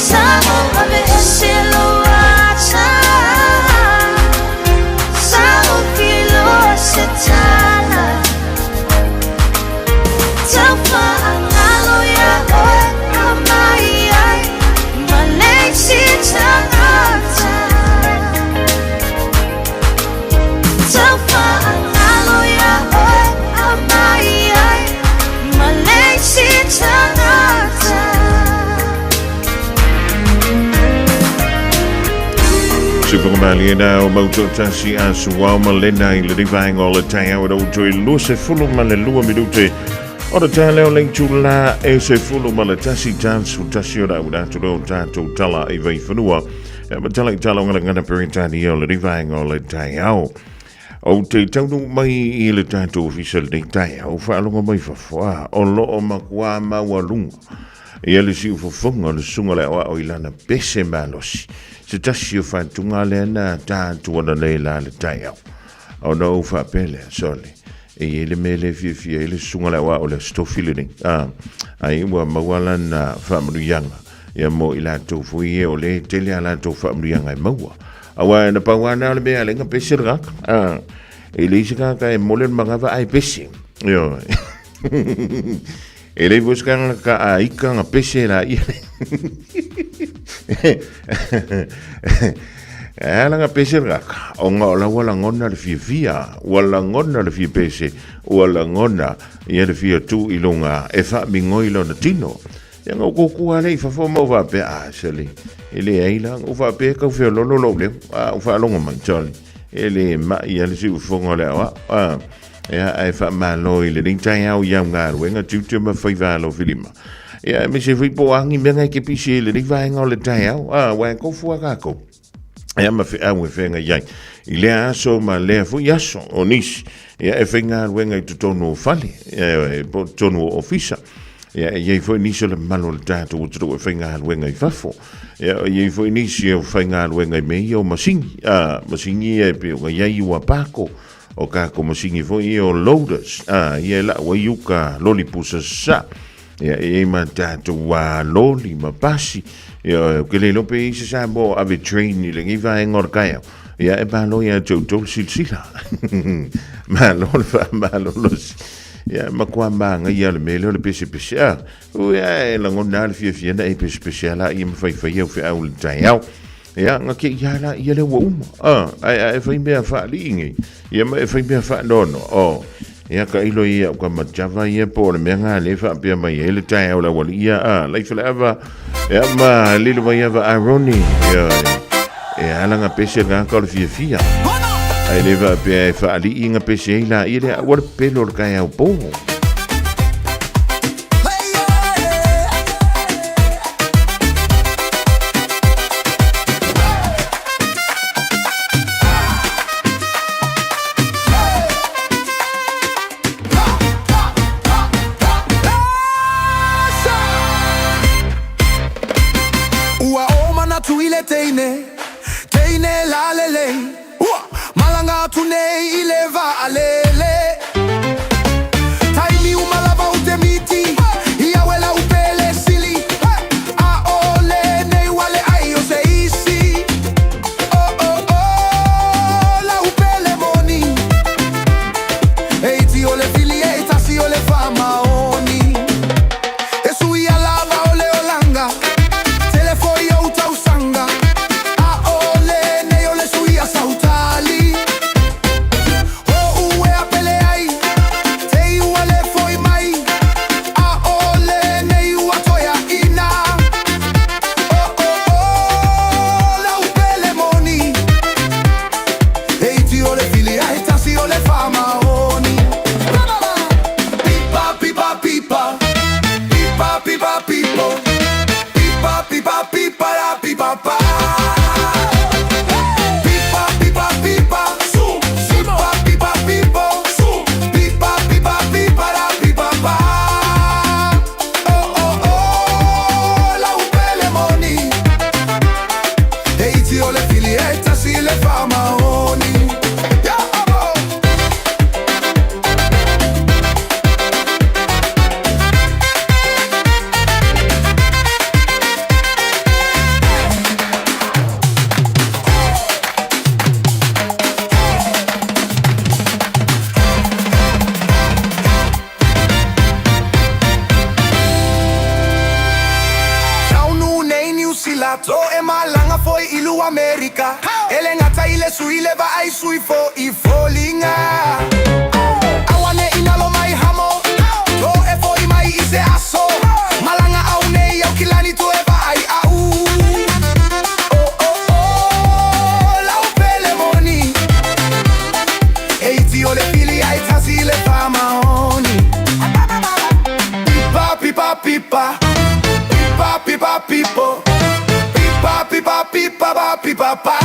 Sa ou aveese lou ata, sa ou filoa se tala. Taufaangalo ia oe aumai ai ma le isi tagata. Taufaangalo ia oe aumai ai ma le isi tagata. Sufagamalie na o mautoatasi a suao ma lena i lenei vaega o le taeao e toe 22 minute o le taeao le itulā e 11 41 o le au atu lea o tatou tala i vaifanua e ma tala i tala o galagana Peretania o lenei vaega o le taeao. Ou te taunuu mai i le tatou ofisa i lenei taeao, faalogo mai fafo, a o loo makuā maualuga ia le siufofoga o le susuga o le aoao i lana pese malosi, se tasi o faatuga lea na ta atu ananei la le taeao. Ona ou faapea lea, sole, e i ai le mea le fiafia ai le susuga o le aoao i le Aso Tofi lenei, a, ai ua maua lana faamanuiaga, ia mo i latou foi ia o lea e tele a latou faamanuiaga e maua. Aua na pau lava na o le mea e ala ai ona pese le tagata, a, e leai se tagata e mole le manava ae pese. Ioe. E leai foi se tagata a ika na pese la ia. E ala na pese le tagata, ona o la ua lagona le fiafia, ua lagona le fia pese, ua lagona ia le fia tu i luga e faamigoi lona tino. Ia na ou kukua lea i fafo ma ou faapea, ah, sole, e leai la, na ou faapea e tau feololo lou leo, a ou faalogo mai, sole, e le mai lava le siufofoga o le aoao, a. Ia, ae faamalo i lenei taeao i au galuega, tiute ma faiva alofilima. Ia, aemaise foi po o a ni mea na e te pisi ai i lenei vaega o le taeao, a, aua e tofu lava tatou. Ia, ma feau e feagai ai i lea aso ma lea foi aso o nisi, ia, e faigaluega i totonu o fale, ia, po o totonu o ofisa. Ia, e i ai foi nisi o le mamalu o le tatou atunuu e faigaluega i fafo. Ia, e i ai foi nisi e faigaluega i mea ia o masini, a, masini ia e pei ona i ai ua pako, O kako masini foi ia o loaders, a, ia e lau ai uka loli pusa sasā. Ia, e i ai ma tatou a loli ma pasi. Ia, ou te le iloa pe i ai se Samoa o ave train i lenei vaega o le taeao. Ia, e malo ia te outou le silasila. Malo le faamalolosi. Ia, e matua manaia le mea lea o le pesepese. A, ui, a, e lagona lava le fiafia na e pesepese lava laia ma faifai au feau i le taeao. Ia, na te ia la ia lea ua uma. A, ae a e fai mea faalii nei, ia ma e fai mea faanoanoa. O, ia tailo ia au tama Java ia po o le mea na lea e faapea mai ai le taeao le aualii ia, a, Laifaleava, ia ma lilo mai ava Aroni, ia, e ala na pese gata o le fiafia. Ae le faapea e faalii na pese ai la ia lea, aua le pelo o le taeao po. Ua o manatu i le teine, teine lalelei. Ua malaga atu nei i le vaalele. Taimi uma lava u te miti, i au e lau pele sili. A o lenei ua leai o se isi. Oh oh oh, lau pele moni. E iti o le fili e tasi o le faamaoni. E sui a lava o le olaga, tele foi ou tausaga. A o lenei o le sui a sautali. O uea E le gata i le sui le vaai sui fo i foliga. Aua ne i nalo mai hamo, to e fo'i mai i se aso. Malaga au nei au kilani to e vaai au. Oh oh oh, lau pele moni. E iti o le fili ai tasi le famaoni. Pipa pipa pipa, pipa pipa pipo. Pipa pipa pipa pa pipa pa.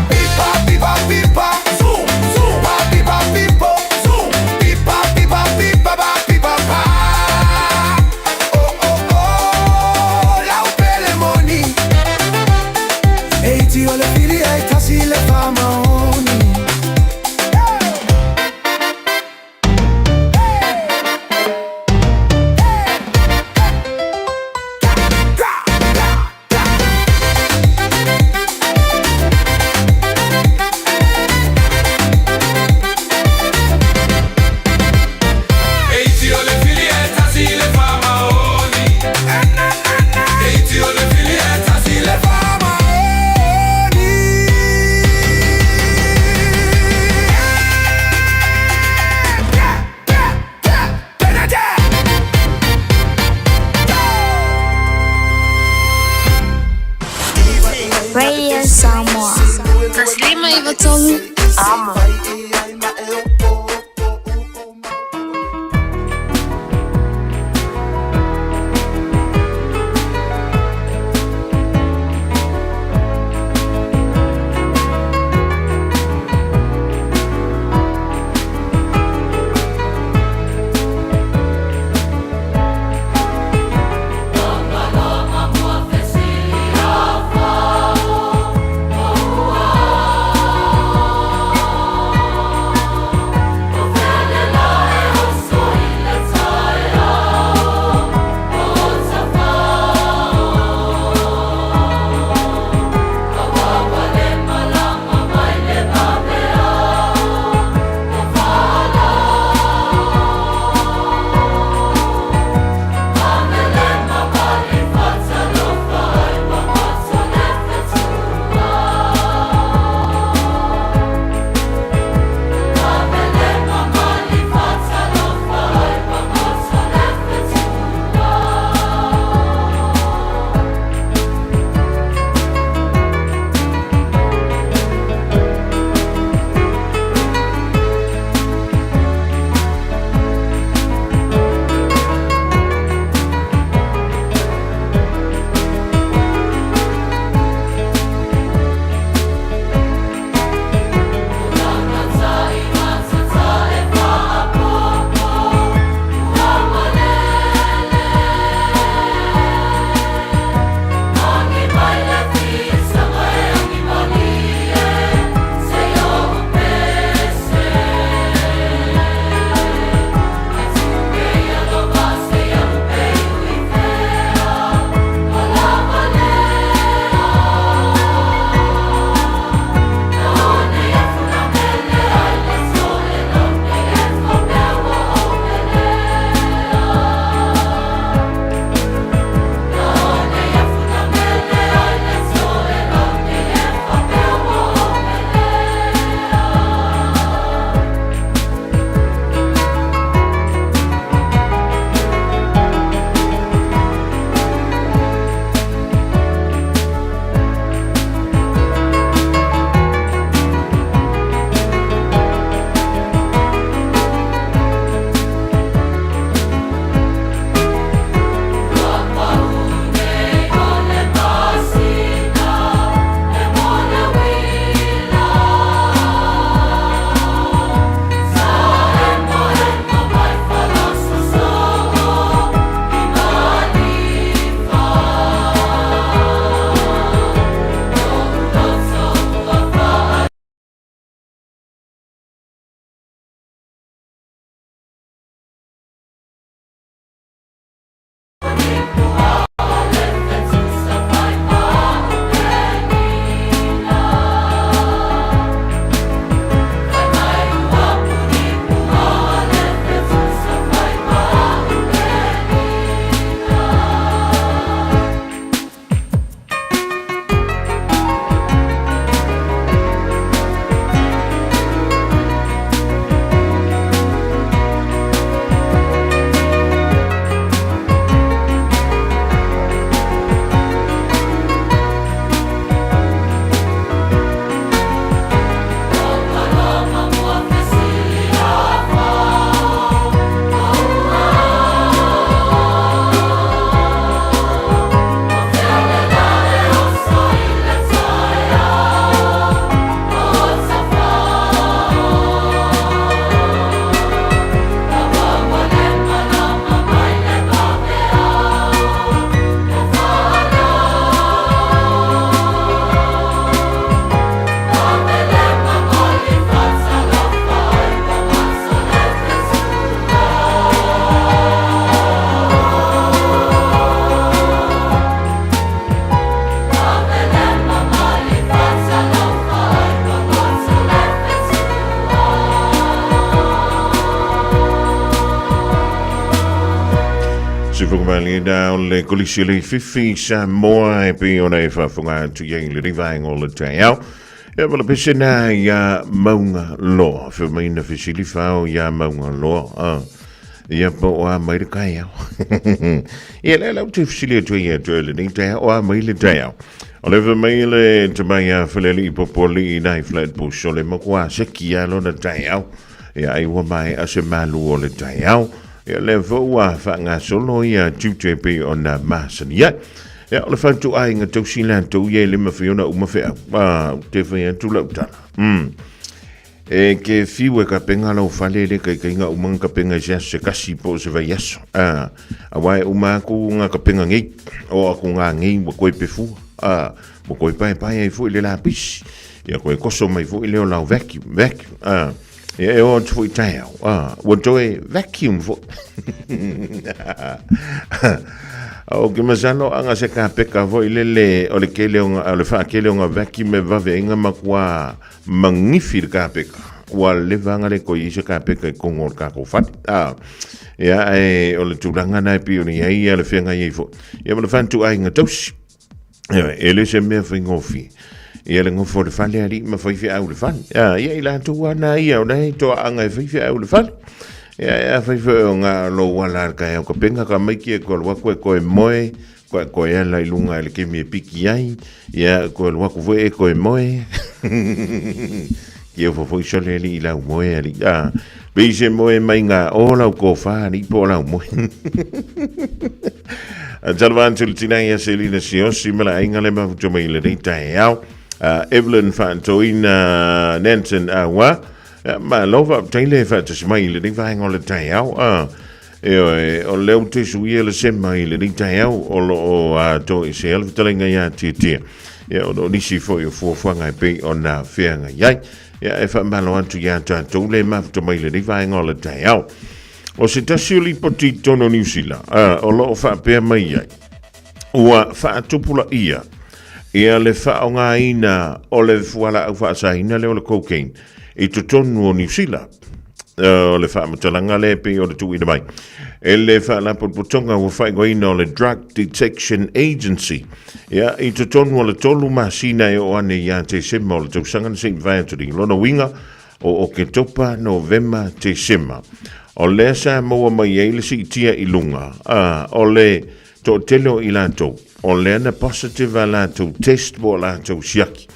Pipa pipa pipa, zoom zoom. Pa pipa pipo, zoom. Pipa pipa pipa pa pipa pa. Oh oh oh, lau pele moni. E iti o le fili ai tasi le famaoni. Eiti o le fili e tasi le famaoni. Eiti o le fili e tasi le famaoni. Radio Samoa. Taslima Ivatolu. Amo. Loma Faafofoga o le Kolisi le Fifi Samoa e pei ona e faafofoga atu i ai i lenei vaega o le taeao. Ia ma le pese na ia Maunga Loa. Fai mai na fesili fao ia Maunga Loa. Ah. Ia po o a mai le taeao. Ia lea lau te fesili atu ai ia te oe lenei taeao, o a mai le taeao. O le fai mai le tamai a Falealii Popoalii nai Flatbush o le matua seki a lona taeao. Ia ai ua maea se malu o le taeao. Ia lea foi ua faagasolo ia tiute e pei ona masani ai. Ia o le fautuaiga tausi latou ia e le mafai ona uma feau. Ah, ou te fai atu lau tala. E ke fiu e kapenga lau fale le kaikaiga uma nga kapenga i se aso se kasi po o se vaiaso. Ah, aua e uma aku nga kapenga ngei. O aku nga ngei ua koe pefua. Ah, ua koe paepae ai foi le lapisi. Ia koe koso mai foi lea o lau vacuum, vacuum. Ah, ia e o atu foi taeao. Ah, ua toe vacuum foi. O ke masalo anga se kapeka foi lele o le kele o nga, o le whaakele o nga vacuum e vave ai nga makua Magifi le kapeka. Ua leva anga le koi i se kapeka i kongo o le kako fale. Ah, ia, e, o le tulaga na e pei ona i ai ia le feagai ai foi. Ia ma le whantu aiga tausi. Ia, e le se mea faigofie. Ia le gofo o le fale alii ma faifeau le fale. Ah, ia i latou ana ia o nei toaaga e faifeau le fale. Ia, e a fai foi o ngā lou ala le taeao kapenga ka mai ki e koe alu aku e koe moe, Koe koe ala i lunga i le kemi e piki ai, ia koe alu aku foi e koe moe. Ki e fofo i sole ali i lau moe ali. Ah, pei se moe mai ngā o lau kōwhā ali po o lau moe. Talofa atu le tina ia Selina Siosi ma le aiga le mafuta mai i lenei taeao. Evelyn Faatoina Nanton Awa. Malo faafetai le faatasi mai i lenei vaega o le taeao. Ioe, o lea ua toe suia le sema i lenei taeao o lo o toesea le fetalaiga ia Tietia. Ia, ona o nisi foi o fuafuaga e pei ona feagai ai. Ia, e faamalo atu ia tatou le mafuta mai i lenei vaega o le taeao. O se tasi o lipoti i totonu o Niu Sila, o lo o faapea mai ai, ua faatupulaia ia le faaaogaina o le fualaau faasaina lea o le cocaine i totonu o Niu Sila. O le faamatalaga lea e pei ona tuuina mai e le Faalapotopotoga ua faaigoaina o le Drug Detection Agency. Ia, i totonu o le 3 masina e oo ane ia Tesema o le tausaga na se i mavae atu nei. Lona uiga, o Oketopa, Novema, Tesema. O lea sa maua mai ai le siitia i luga, a, o le toatele o i latou, o lea na positive a latou test po o latou siaki.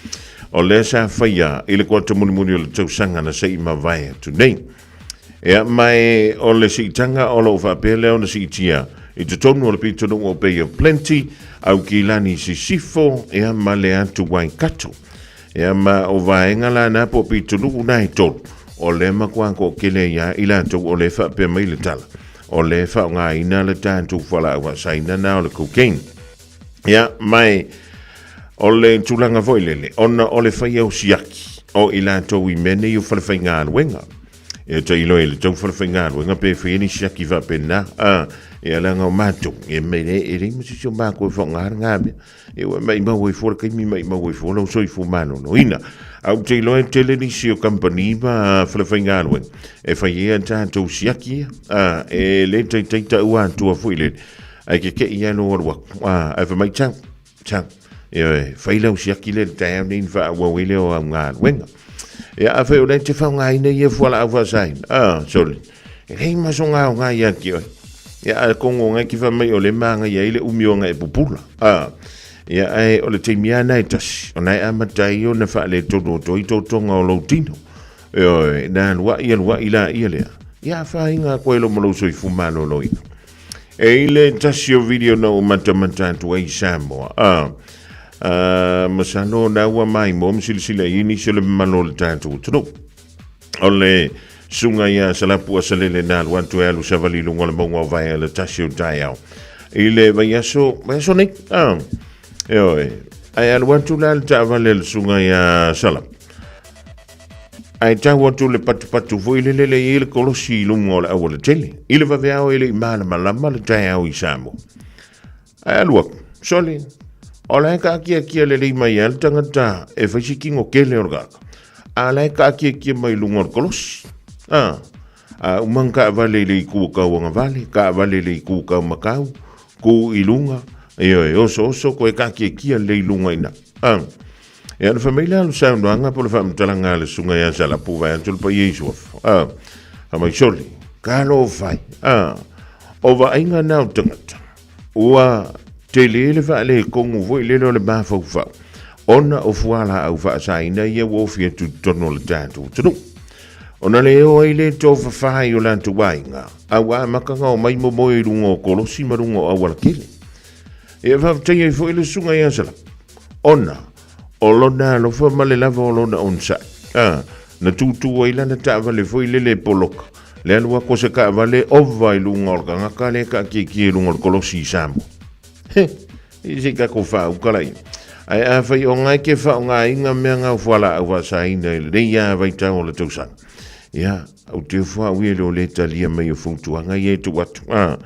O lea sa faia i le kuata mulimuli o le tausaga na se i mavae atu nei. Ea, ma e o le siitaga o lo o faapea lea ona siitia i totonu o le pitonuu o Bay of Plenty, Aukilani Sisifo, ea ma le atu Waikato. Ea ma o vaega la na po o pitonuu na e tolu, o lea matua toatele ai lava i latou o lea e faapea mai le tala, o lea e faaaogaina le tatou fualaau faasaina na o le cocaine. Ia, ma e, o le tulaga foi lele, ona o le faia o siaki o i latou i mea nei o falefaigaluega. E tailo i le tau falefaigaluega pe faia ni siaki faapena. A, ia leaga o matou, e mea e leai ma se isi o matou e faaaoga lena mea. E ua maimau ai fua le taimi, maimau ai fua lou soifua maloloina. A ou te iloa e tele nisi o kamupani ma falefaigaluega e fai ai a tatou siaki ia. A, e le taitai taua atua foi lele, ae keke'i lava lou alu atu. A, ae fai mai, Tau, tau. Ioe, fai lau siaki lea i le taeao nei ona faaauau ai lea o au galuega. Ia, afai o lea e te faaaogaina ia fualaau faasaina, a, sole, e leai ma soga aoga ia te oe. Ia, a kongo ngai ki fai mai o le māngaia ai le umi o anga e pupula. A, ia, ae o le taimi lava na e tasi, o na e amata ai ona faaletonu o toi totoga o lou tino. Ioe, na aluai aluai laia lea. Ia, afaina koe lo ma lou soifua maloloina. E i le tasi o video na ou matamata atu ai i Samoa. A, a, masalo na ua maimoa ma silasila i ai nisi o le mamalu o le tatou atunuu. O le susuga ia Salapu Asalele na alu atu e alu savali i luga o le mauga o Vaea i le tasi o taeao. I le vaiaso, vaiaso nei, ah, ioe, ae alu atu la le taavale a le susuga ia Salapu. Ae tau atu le patupatu foi le lele i le kolosi i luga o le aualatele. I le vaveao e le i malamalama le taeao i Samoa. Ae alu aku, sole, o la e kaakiakia lelei mai a le tagata e fai se tino kele o le kaka. A la e kaakiakia mai luga o le kolosi. A, a uma na taavale i le itu o Tauagavale, taavale i le itu o Taumatau. Ku i luga, ioe, osooso koe kaakiekia lelei i luga i ina. A. Ia ona fai mai lea o le saunoaga po o le faamatalaga a le susuga ia Salapu vaeatu le paia i Suafa. A. Fai mai, Sole, talofa e. A. O vaaiga na o tagata, ua tele le faaletonu foi lele o le mafaufau, ona o fualaau faasaina ia ua ofi atu i totonu o le tatou atunuu. Ona le o ai le tofafa i o latou aiga, a ua amata ona omai momoe i luga o kolosi ma luga o aualatele. E faafetai ai foi le susuga ia Salapu, ona o lona alofa ma le lava o lona onosai. A, na tūtū ai lana taavale foi lele e poloka, le alu atu o se taavale ova i luga o le tagata lea e taakiekie i luga o le kolosi i Samoa. He, i se i tatou faauka laia. Ae afai o na e te faaaogaina mea na o fualaau faasaina i lenei lava vaitau o le tausaga, ia, ou te ofo au ia i le le talia mai o fautuaga ia e tuu atu. A,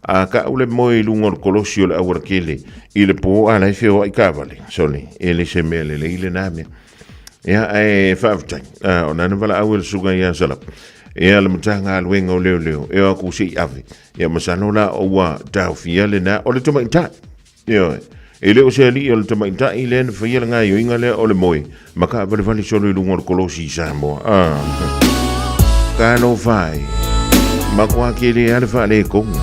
a tau le moe i luga o le kolosi o le aualatele i le po a la e feoai taavale, sole, e le se mea lelei lena mea. Ia, ae faafetai, a, o na valaau e le susuga ia Salapu, ia le Matagaluega o Leoleo, e o atu se i ave. Ia, masalo la ua taofia lena, o le tamaitai. Ioe. E le o se alii o le tamaitai lea na faia le gaioiga lea o le moe ma taavalevale solo i luga o le kolosi i Samoa. Ah. Talofa e. Matua tele lava le faaletonu.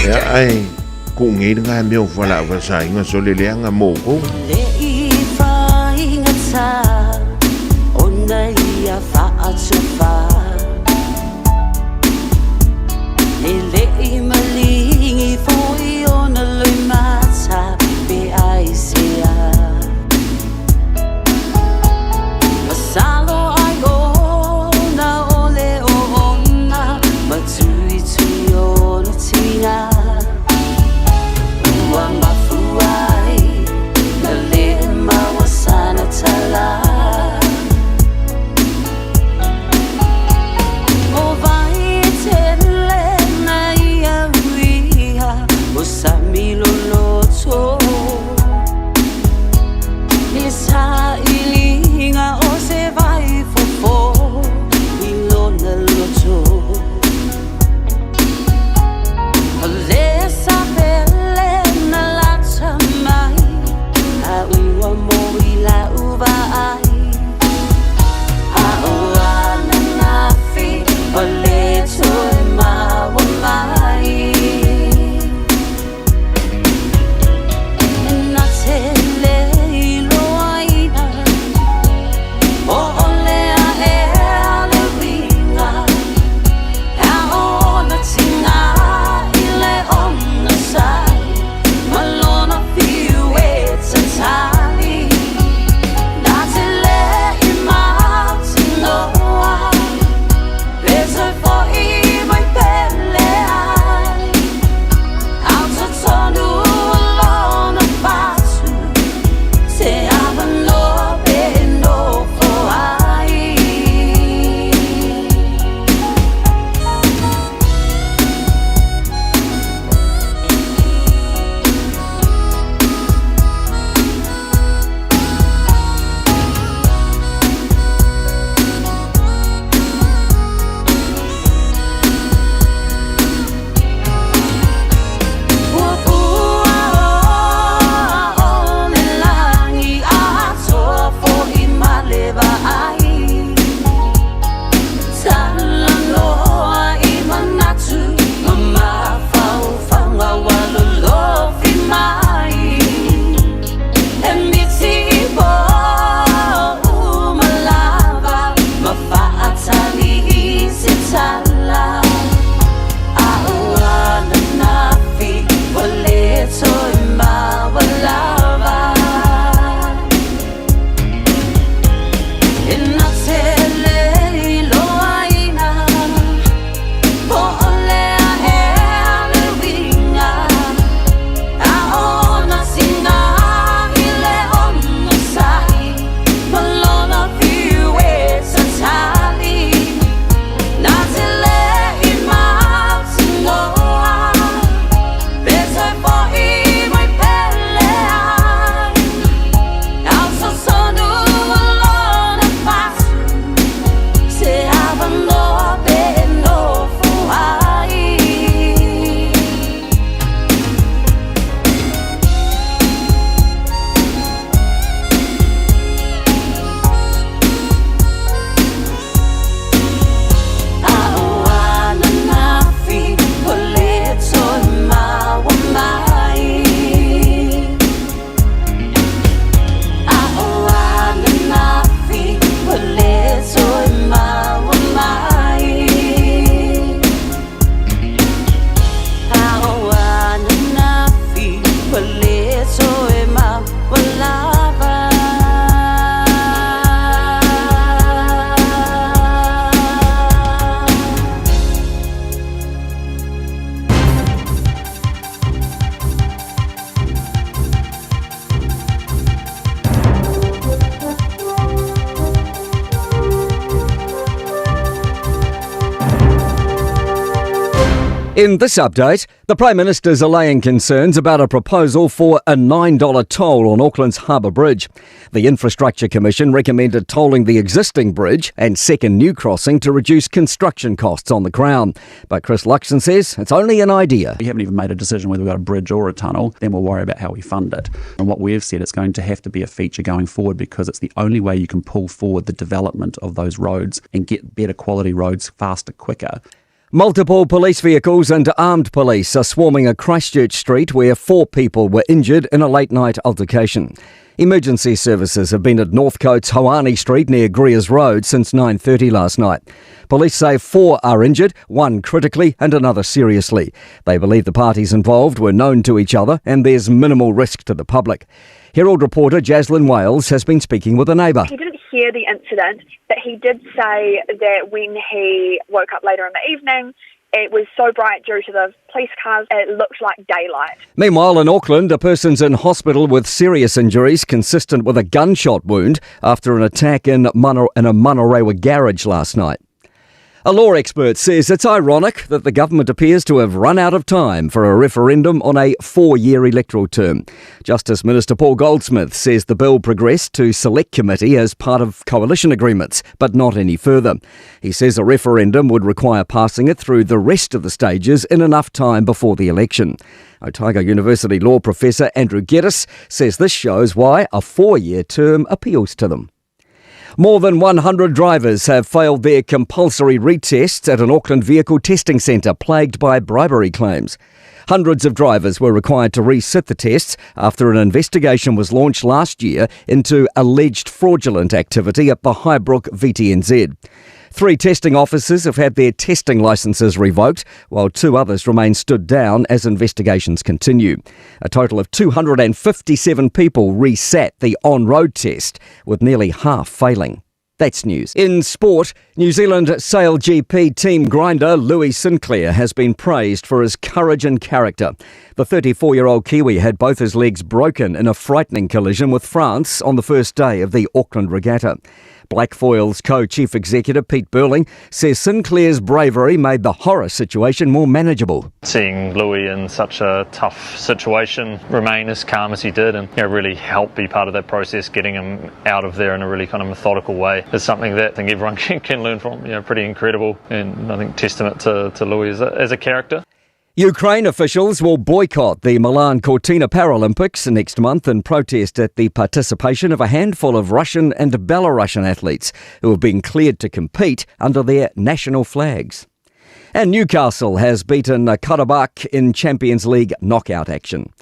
Ia, ae tuu nei le mea o fualaau faasaina sole leaga mo outou. Le i faigata ona ia faatufa E le i maligi foi ona loimata pe aisea Masalo ai ona o le oona ma tuitui ona tina Ua mafua ai na le maua sana tala O vai e tele na ia uia o sami loloto I sailiga o se vai fofo i lona loto O le sa pele na lata mai a ua mo i lau vaai A o ananafi ua le toe maua mai Na te le iloaina In this update, the Prime Minister's allaying concerns about a proposal for a $9 toll on Auckland's Harbour Bridge. The Infrastructure Commission recommended tolling the existing bridge and second new crossing to reduce construction costs on the Crown. But Chris Luxon says it's only an idea. We haven't even made a decision whether we've got a bridge or a tunnel, then we'll worry about how we fund it. And what we've said, it's going to have to be a feature going forward because it's the only way you can pull forward the development of those roads and get better quality roads faster, quicker. Multiple police vehicles and armed police are swarming a Christchurch street where 4 people were injured in a late-night altercation. Emergency services have been at Northcote's Hoani Street near Greers Road since 9:30 last night. Police say 4 are injured, 1 critically and another seriously. They believe the parties involved were known to each other and there's minimal risk to the public. Herald reporter Jaslyn Wales has been speaking with a neighbour. He didn't hear the incident, but he did say that when he woke up later in the evening, it was so bright due to the police cars, it looked like daylight. Meanwhile, in Auckland, a person's in hospital with serious injuries consistent with a gunshot wound after an attack in a Manurewa garage last night. A law expert says it's ironic that the government appears to have run out of time for a referendum on a 4-year electoral term. Justice Minister Paul Goldsmith says the bill progressed to Select Committee as part of coalition agreements, but not any further. He says a referendum would require passing it through the rest of the stages in enough time before the election. Otago University law professor Andrew Geddes says this shows why a 4-year term appeals to them. More than 100 drivers have failed their compulsory retests at an Auckland vehicle testing centre plagued by bribery claims. Hundreds of drivers were required to resit the tests after an investigation was launched last year into alleged fraudulent activity at the Highbrook VTNZ. 3 testing officers have had their testing licences revoked, while 2 others remain stood down as investigations continue. A total of 257 people resat the on-road test, with nearly half failing. That's news. In sport, New Zealand Sail GP team grinder Louis Sinclair has been praised for his courage and character. The 34-year-old Kiwi had both his legs broken in a frightening collision with France on the first day of the Auckland Regatta. Blackfoil's co-chief executive Pete Burling says Sinclair's bravery made the horror situation more manageable. Seeing Louis in such a tough situation remain as calm as he did and really help be part of that process, getting him out of there in a really kind of methodical way is something that I think everyone can learn from. Pretty incredible and I think testament to Louis as a character. Ukraine officials will boycott the Milan Cortina Paralympics next month in protest at the participation of a handful of Russian and Belarusian athletes who have been cleared to compete under their national flags. And Newcastle has beaten Karabakh in Champions League knockout action.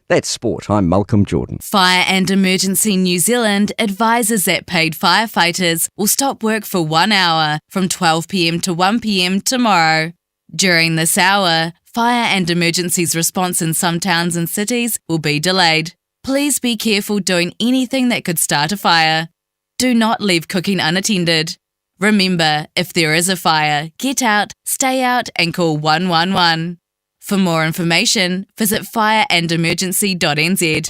That's sport. I'm Malcolm Jordan. Fire and Emergency New Zealand advises that paid firefighters will stop work for 1 hour from 12 p.m. to 1 p.m. tomorrow. During this hour, fire and emergencies response in some towns and cities will be delayed. Please be careful doing anything that could start a fire. Do not leave cooking unattended. Remember, if there is a fire, get out, stay out and call 111. For more information, visit fireandemergency.nz.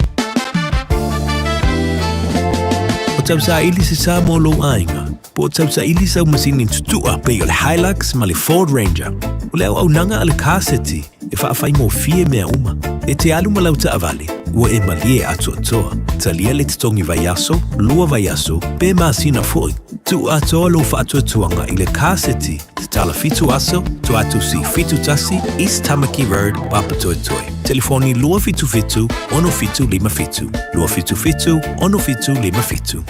O tausaili se sa mo lou aiga. Po o tausaili sau masini tutua pe o le Hilux ma le Ford Ranger. O le au aunaga a le Car City e whaawhai mō fie mea uma. E te alu ma lauta avale, ua e malie atoatoa. Talia le totongi vaiaso, lua vaiaso, pe masina foi. Tu atoa lo whaatuatuanga i le Car City, te tala 7 aso, tu atu si 71 East Tamaki Road, Papatoetoe. Telefoni 277 6757. 277 6757.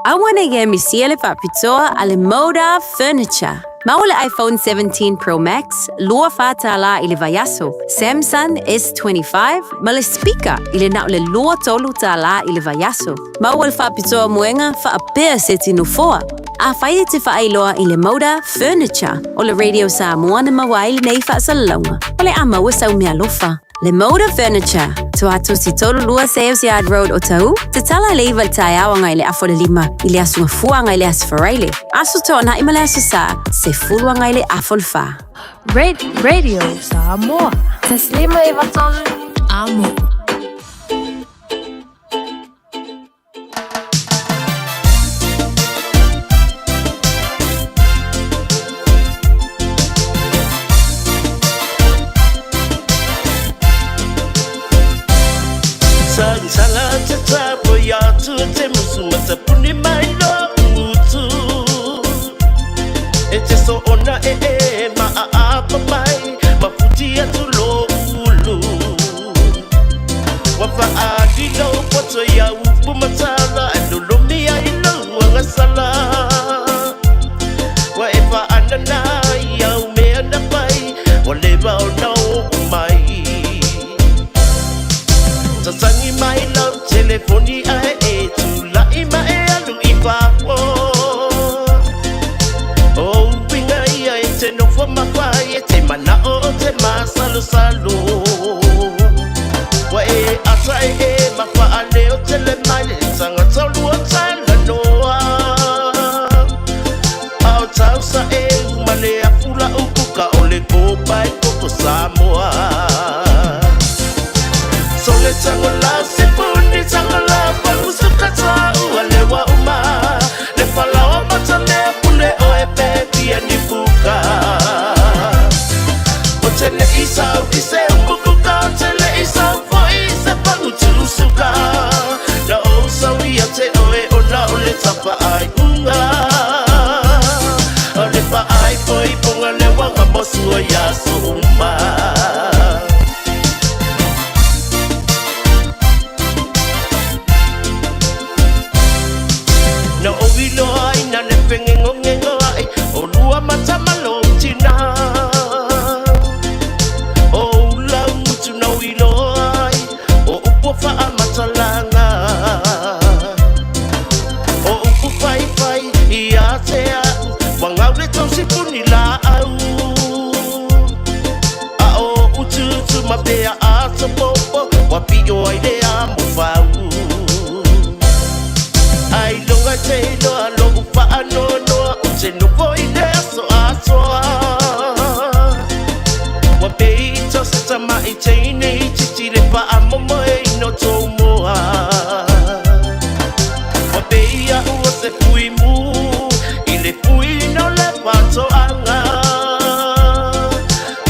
Awana ia misia le faapitoa a le Moda Furniture. Maua le iPhone 17 Pro Max, lua whātālā i le vaiaso, Samsung S25, ma le speaker i le nao le 23 tālā i le vaiaso. Maua le faapitoa muenga whaapea se tino foa. A whai e te whaailoa i le Moda Furniture o le Radio Samoa na maua ai lenei faasalalauga. O le a maua sau mea alofa. Le Moda Furniture, Toato si tolu lua Sales Yard Road o Tau, te tala le iwa le taeao agai le afa o le lima, i le aso gafua agai le aso Faraile, aso toanai ma le aso Sā, se fulu agai le afa o le whā. Radio Samoa. Taslima e vatolu. Amo. faasalosalo. Ua e ata e e ma faaleo tele mai le tagata o lua talanoa. A o tausa e uma le afu la ukuka o le kopa e koko Samoa. Sole tango la sipuni tango la pangusuka ta ua lewa uma. Le falaoa matamea pule o e pepi e ni puka. O tele isau i se umukuka, o tele isau foi i se pangutusuka. Na o sau ia te oe o na o le tapa ai unga. O le pa ai foi ponga le wanga mosu o yaso uma. Na o iloa ina le pengengongengo ai o lua matamalo tina. O ula ngutu na o iloa ai o upu faamatalanga. O upu faifai i a te au wangau le tausi puni la au. A o ututu mapea a topopo wa pio ai le a mo fau. Ai longa te iloa lo upa anonoa o te nofo i le aso atoa. Wa pei i tose tama i teine i titi le pa a momo e ino tō moa. Wa pei a ua se pui mu i le pui no le patoanga.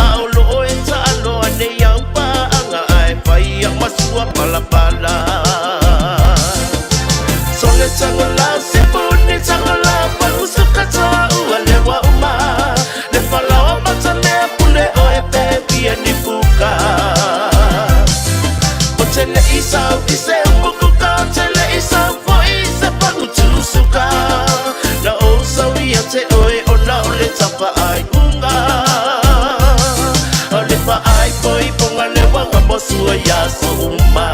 A o loo e taaloa nei au paanga ae fai au masua palapala. Sole tango la sipuni tango la pangusuka toa ua lewa uma. Le falaoa matamea pule o e pepi e ni puka. O tele isau i se umukuka, o tele isau foi i se pangutusuka. Na o sau ia te oe o na o le tapa ai unga. O le pa ai poi ponga le wanga mosu o yaso uma.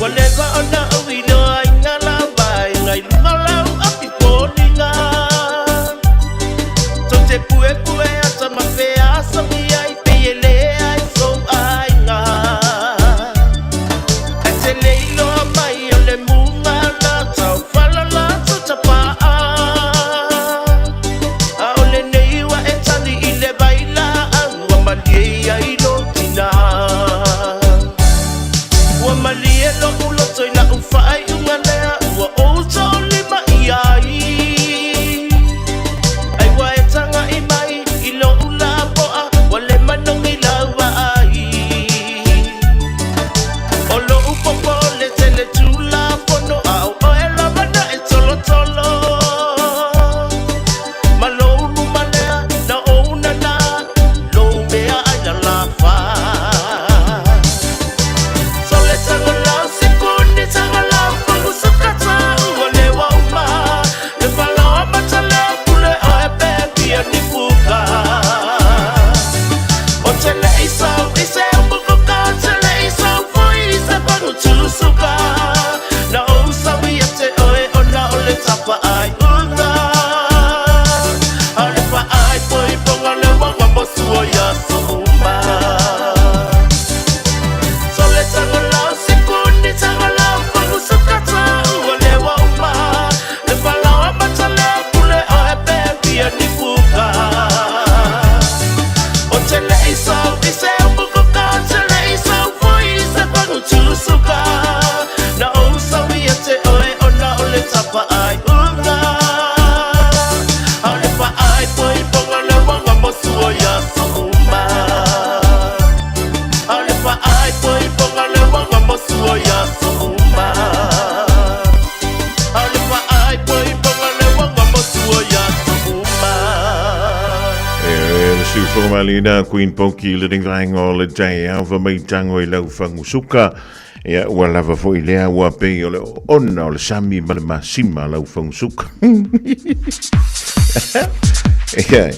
Ua leva ona o iloa i ngā lava e ngai lunga lau api pōlinga. Tō te pue pue ata ma whea songi ai pe e le ai sou aiga. E te le iloa mai o le munga la tau whalala tō tapaa. A o le nei wa e tani i le vaila au ua malie ia i lo tina. Ua malie lo uloto i la uwhaai unga lea ua o tō lima i ai. Ai wa e tanga i mai i lo ula poa wa le manongi lau ai. O lo upopo le tele tula pono a o oe lava na e tolo tolo. Ma lo ulu malea na o una na lo mea ai la la fa. Sole tango la sipuni tango la pangusuka ta ua lewa uma. Le falaoa matalea pule o e pepi e ni puka. O tele isau i se umukuka, o tele isau foi i se pangutusuka. Na o usau ia te oe o na o le tapa ai unga. A le pa ai poi ponga le wanga mosu o yaso uma. Sole tango la sipuni tango la pangusuka ta ua lewa uma. Le falaoa matalea pule o e pepi e ni puka. O tele isau i se umukuka, o tele isau foi i se pangutusuka. Na o usau ia te oe o na o le tapa ai unga. A le pa ai poi ponga le wanga mosu o yaso uma. A le pa ai poi ponga le wanga mosu o yaso uma. A le pa ai poi ponga le wanga mosu o yaso uma. E le siufoga malina Queen Poki le ringainga o le taeao fa mai tango i lau fangusuka. Ia ua lava foi lea ua pei o le ona o le sami ma le masima lau fangusuka. Ia,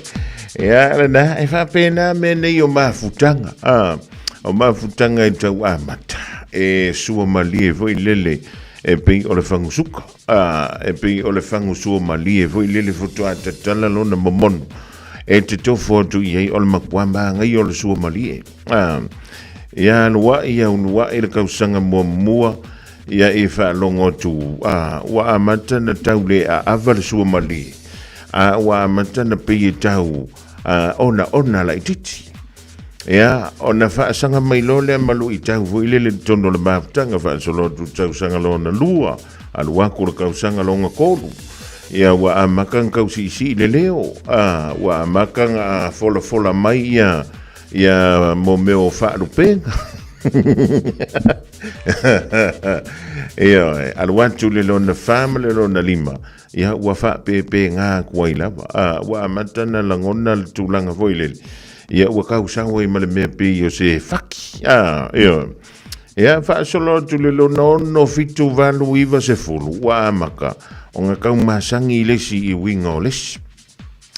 ia lena e faapena mea nei o mafutaga. Ah, O mafutaga i tau amata e sua malie foi lele e pei o le fagusuka. A, e pei o le fagu sua malie foi lele faatoa tatala lona momonu e te tofo atu i ai o le makuā māgaia o le sua malie. A, ia aluaʻi auluaʻi le kausaga muamua ia e faalogo atu, a, ua amata na tau le aava le sua malie, a ua amata na pei e tau a, onaona laitiiti. Ia, ona faasaga mai loa lea ma luitau foi lele i totonu o le mafutaga faasolo atu i le tausaga lona lua, alu aku le kausaga lona tolu. Ia, ua amata ona tau siisii le leo, a, ua amata ona folafola mai ia, ia mo mea o faalupega. Ioe, alu atu le lona fa ma le lona lima, ia ua faapēpēgā atu ai lava. A, ua amata na lagona le tulaga foi lele. Ia ua kausau ai ma le mea pei o se faki. A, ioe. Ia faasolo atu le lona ono, fitu, valu, iva, sefulu, ua amata ona taumasagi i le isi i uiga o le isi.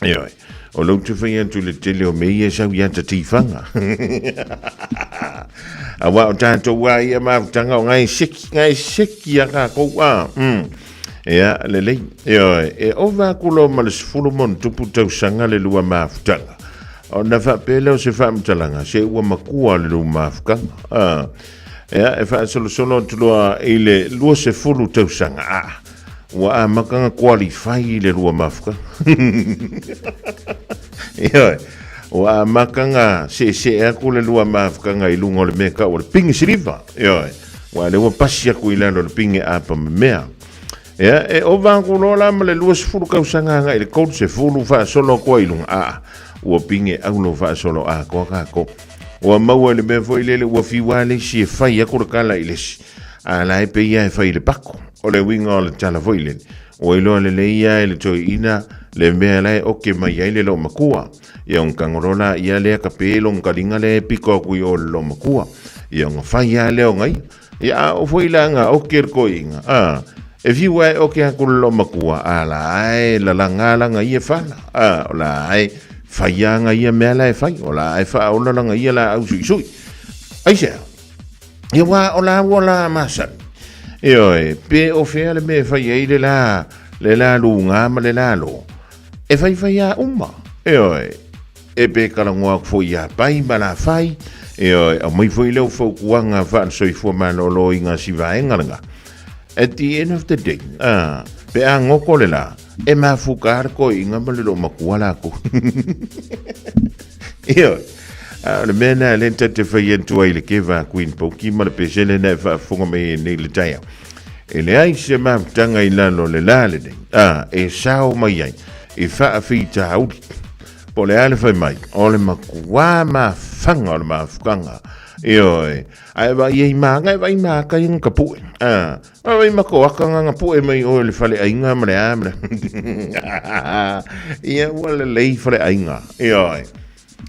Ioe, o lou te fai atu i le tele o mea ia e sau ia te tīwhanga. Aua o tātou a ia mafutaga o ngai seki, ngai seki a kākou a. Ia, lelei. Ioe, e ova aku loa ma le 10 ma ona tupu tausaga le lua mafutaga. Ona faapea lea o se faamatalaga, se ua makua le lua mafutaga. Ah. Ia, e faasolosolo atu loa i le 20 tausaga. Ah. Ua amata na qualify i le lua mafuta. Ioe, ua amata na seesee atu le lua mafutaga i luga o le mea tau o le pine siliva. Ioe, ua lea ua pasi atu i lalo o le pine apa ma mea. Ia, e ova atu loa la ma le 20 tausaga agai i le 30 faasolo atu ai i luga. Aa, ua pine aulo faasolo atoa tatou. Ua maua i le mea foi lele ua fiu lava le isi e fai atu le tala i le isi. A la e pei lava e fai i le pako. O le uiga o le tala foi lele, ua iloa lelei lava e le toeaina le mea la e oke mai ai le loomatua. Ia ona tago loa laia lea tape lona taliga lea e pito atu i o i le loomatua. Ia ona fai lava lea o na ia. Ia a oo foi la ina oke le toeaina, a, e fiu lava e oke atu le loomatua, a la e lalaga lana ia fala, a, o la e fai lava na ia mea la e fai, o la e faaola lana ia laau suisui. Aisea? Ia aua o la ua la masani. Ioe, pe o fea le mea e fai ai le la, le la luga ma le la lo. E faifai a uma. Ioe, e pe talanoa atu foi ia Pai ma la Fai. Ioe, aumai foi leu fautuaga faale-soifua maloloina si vaega lena. At the end of the day, ah, pe a goto le la, e mafuta lava le toeaina ma le loomatua latou. Ioe. A o le mea lena lea ta te fai atu ai i le keva a Queen Poki ma le pesele lena e faafofoga mai ai nei i le taeao. E leai se mafutaga i lalo o le la lenei, a, e sao mai ai i faafitauli. Po o le a le fai mai, o le makuā mafaga o le mafutaga. Ioe. Ae vaai ai ma aga, e vaai ma aka ia na tapue. A, Ai ma ko aka nga nga pu'e mai oe le fale aiga ma le a ma le Ia ua lelei fale aiga. Ioe.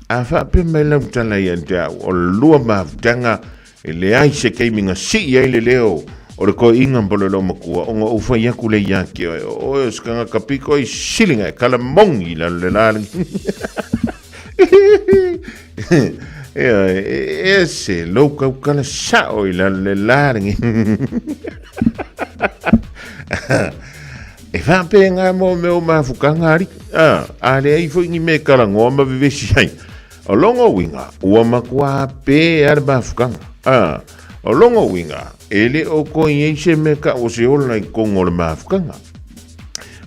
A faapea mai lau tala ia te au, o le lua mafutaga e leai se taimi na sii ai le leo o le toeaina po o le loomatua ona ou fai atu lea ia te oe, o oe o se tagata pito i sili na e kalamogi i lalo le lalagi. Ioe, e ese lou tautala sao i lalo le lalagi. E faapena mo mea o mafutaga alii. A, a leai foi ni mea e talanoa ma vevesi ai. O lona uiga, ua matua pē lava le mafutaga. A, o lona uiga, e le o toe i ai se mea tau o se ola i totonu o le mafutaga.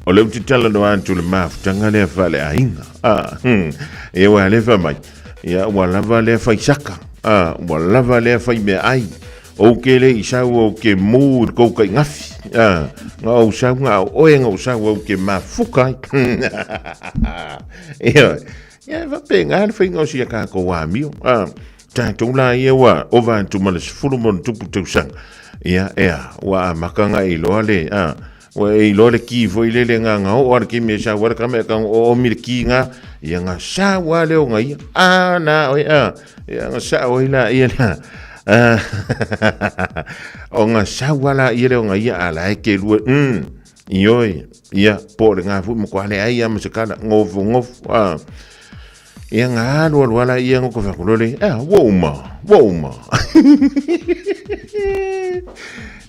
O lea ou te talanoa atu i le mafutaga lea faaleaiga. A, ia ua lea fai mai, ia ua lava lea fai saka, a, ua lava lea fai meaai. Ou ke le i sau ou ke mū i le kou kaigafi. A, na ou sau na o oe na ou sau ou ke mafuka ai. Ia, ia e faapena le faiga o si a tātou amio. A, tātou la ia ua ova atu ma le 10 ma ona tupu tausaga. Ia, ea, ua amata na iloa le, a, Ua e iloa le ki foi lele nga nga oo a le kimi e sau ai le kame ka o omi le ki nga ia nga sau a leo nga ia a na oe a ia nga sau ai la ia la a o nga sau a la ia leo nga ia a la e ke lue ioe ia po le nga fui mo kwa le ai ia ma se kala ngofu ngofu a. Ia ga alu alu lava laia ona ou fai atu loa lea, ea, ua uma, ua uma.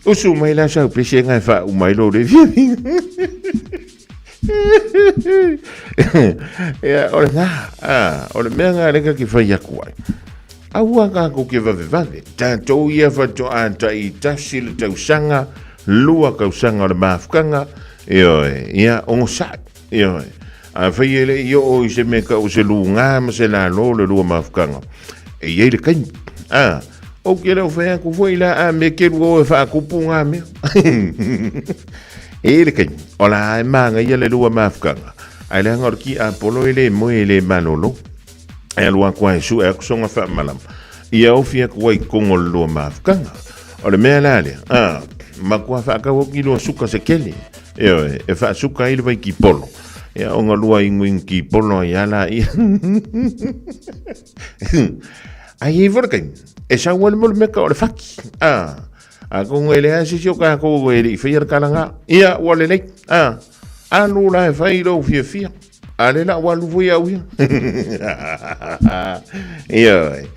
Usu mai la sau pese ga e faauma ai lou le fiafiga. Ia, o lena, a, o le mea lena lea ta te fai atu ai. Aua tatou te vavevave. Tatou ia faatoa taitasi le tausaga, lua tausaga o le mafutaga, ioe, ia, onosai, ioe. Afai e le i oo i se mea tau o se luga ma se lalo le lua mafutaga, e i ai le taimi. A, ou te le o fai atu foi la a mea kelu o e faatupu ngā mea. E i ai le taimi, o la e manaia le lua mafutaga, ae leaga o le tiapolo e le moe e le malolo. E alu atu lava e sue atu sona faamalama, ia ofi atu ai i totonu o le lua mafutaga. O le mea la lea, a, matua faatau atu i lua suka se tele, ioe, e faasuka ai le vaitipolo. Ia, ona lua inuinu tipolo ai lava laia. Ae i ai foi le taimi, e sau ai le mea o le meka o le fati. A, atonu e leai se isi o tatou e le i faia le tala na. Ia, ua lelei. A, alu la e fai lou fiafia. A lea la ua alu foi au ia. Ioe.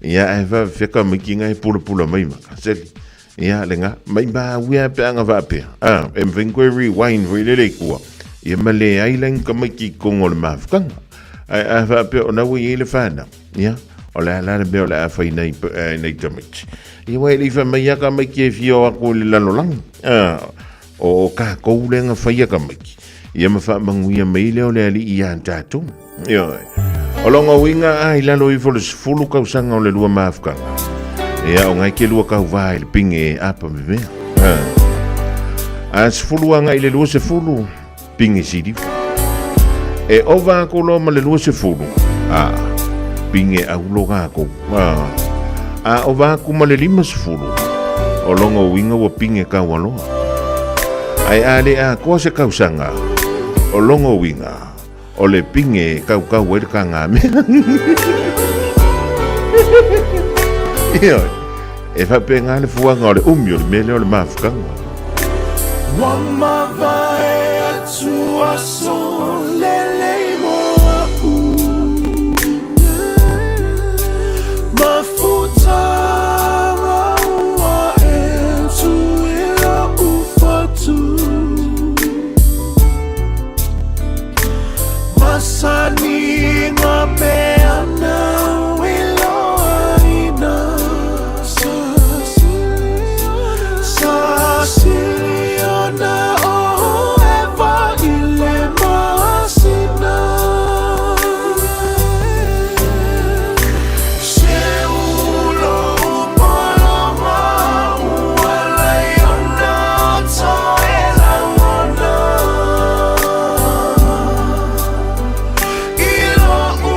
Ia, ae faafefea tamaiti na e pulapula mai ma kaseli. Ia, lena, maimau ia pe a na faapea. A, e mafai ona toe rewind foi lele i tua. Ia ma leai la ni tamaiti i totonu o le mafutaga. Ae a faapea o na ua i ai le fanau, ia, o le a la le mea o le a fai nai, nai tamaiti. Ia aua e le i fai mai lava tamaiti e fia o atu i le lalolagi. A, o tatou lea na faia tamaiti, ia ma faamanuia mai lea o le Alii ia tatou. Ioe. O lona uiga a i lalo ifo le 10 tausaga o le lua mafutaga. Ia, o ngai ke lua tauvā i le pinge e apa me mea. A 10 agai i le 20, pinge siliva. E ova atu loa ma le 20, a, pinge aulo tatou. A ova atu ma le 50, o lona uiga ua pinge taualoa. Ae a le atoa se tausaga, o lona uiga, o le pinge e kaukau ai le kagamea. Ioe, e faapena le fuaga o le umi o le mea lea o le mafutaga. Ua mavae atu aso lelei mo a'u Mafutaga ua e tu i lo'u fatu Masani ngā mea nāu i loaina Sa sili ona o ʻEva i le masina Se ulo upoloma ua laiona toe lagona I lo'u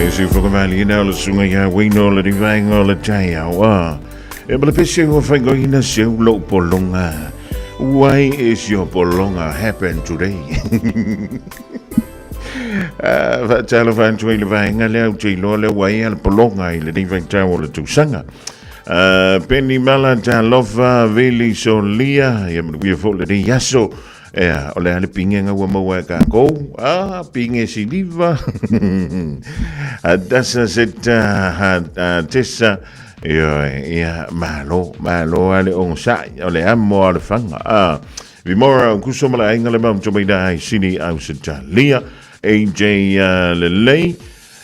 E si whakamali ina o le sunga ia wino le rivainga o le taiao a. E mala pese ua whaingoina se ulo polonga. Why is your polonga happen today? Whaatalo whantu i le vaenga lea u te iloa lea ua ia le polonga i le rivaitau o le tausaga. Penny Mala Talofa Vili Solia ia manuia fo le nei aso. Ea, o le a le pingega ua maua e kākou. Ah, pinge siliva. Hadasa seta ha, tesa. Ia, ia, malo, malo a le ongosai. O le amo a le fanga. Ah, Vimora, kuso mala ainga le mau tomaina ai sini au setalia. AJ Lelei.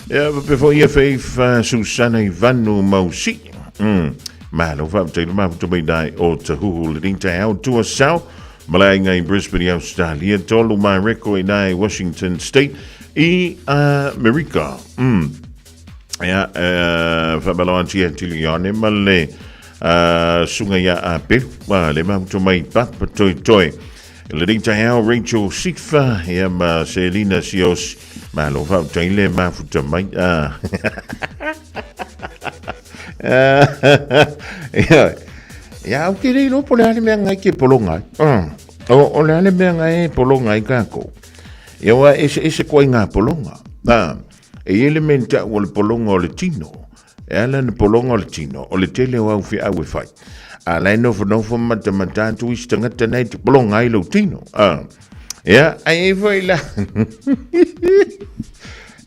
Ia, faapea foi ia Faith Susana Ivanu Mausi. Malo faafetai le mafuta mai nai o Tahuhu le nei taeao tua sao. Malae i Brisbane i Australia, tolu mai reko i nai Washington State i Amerika. Ia, whamalo atu ia tili ione ma le sunga ia a Peru. Le mafuta mai papa toi toi. Le nei taeao Rachel Sifa ia ma Selina Sios. Malo faafetai le mafuta mai. Ah. Ia, ia au ke rei po le ale mea ngai ke polonga ai. O le ale mea ngai e polonga ai kākou. Ia wa ese ese koa i ngā polonga. Ah, e i ele mea tau o le polonga o le tino. E ala na polonga o le tino, o le tele o au whiau e whai. A lai nofo nofo mata mata atu isi tangata nei te polonga ai lau tino. Ah. Ia, ai e foi la.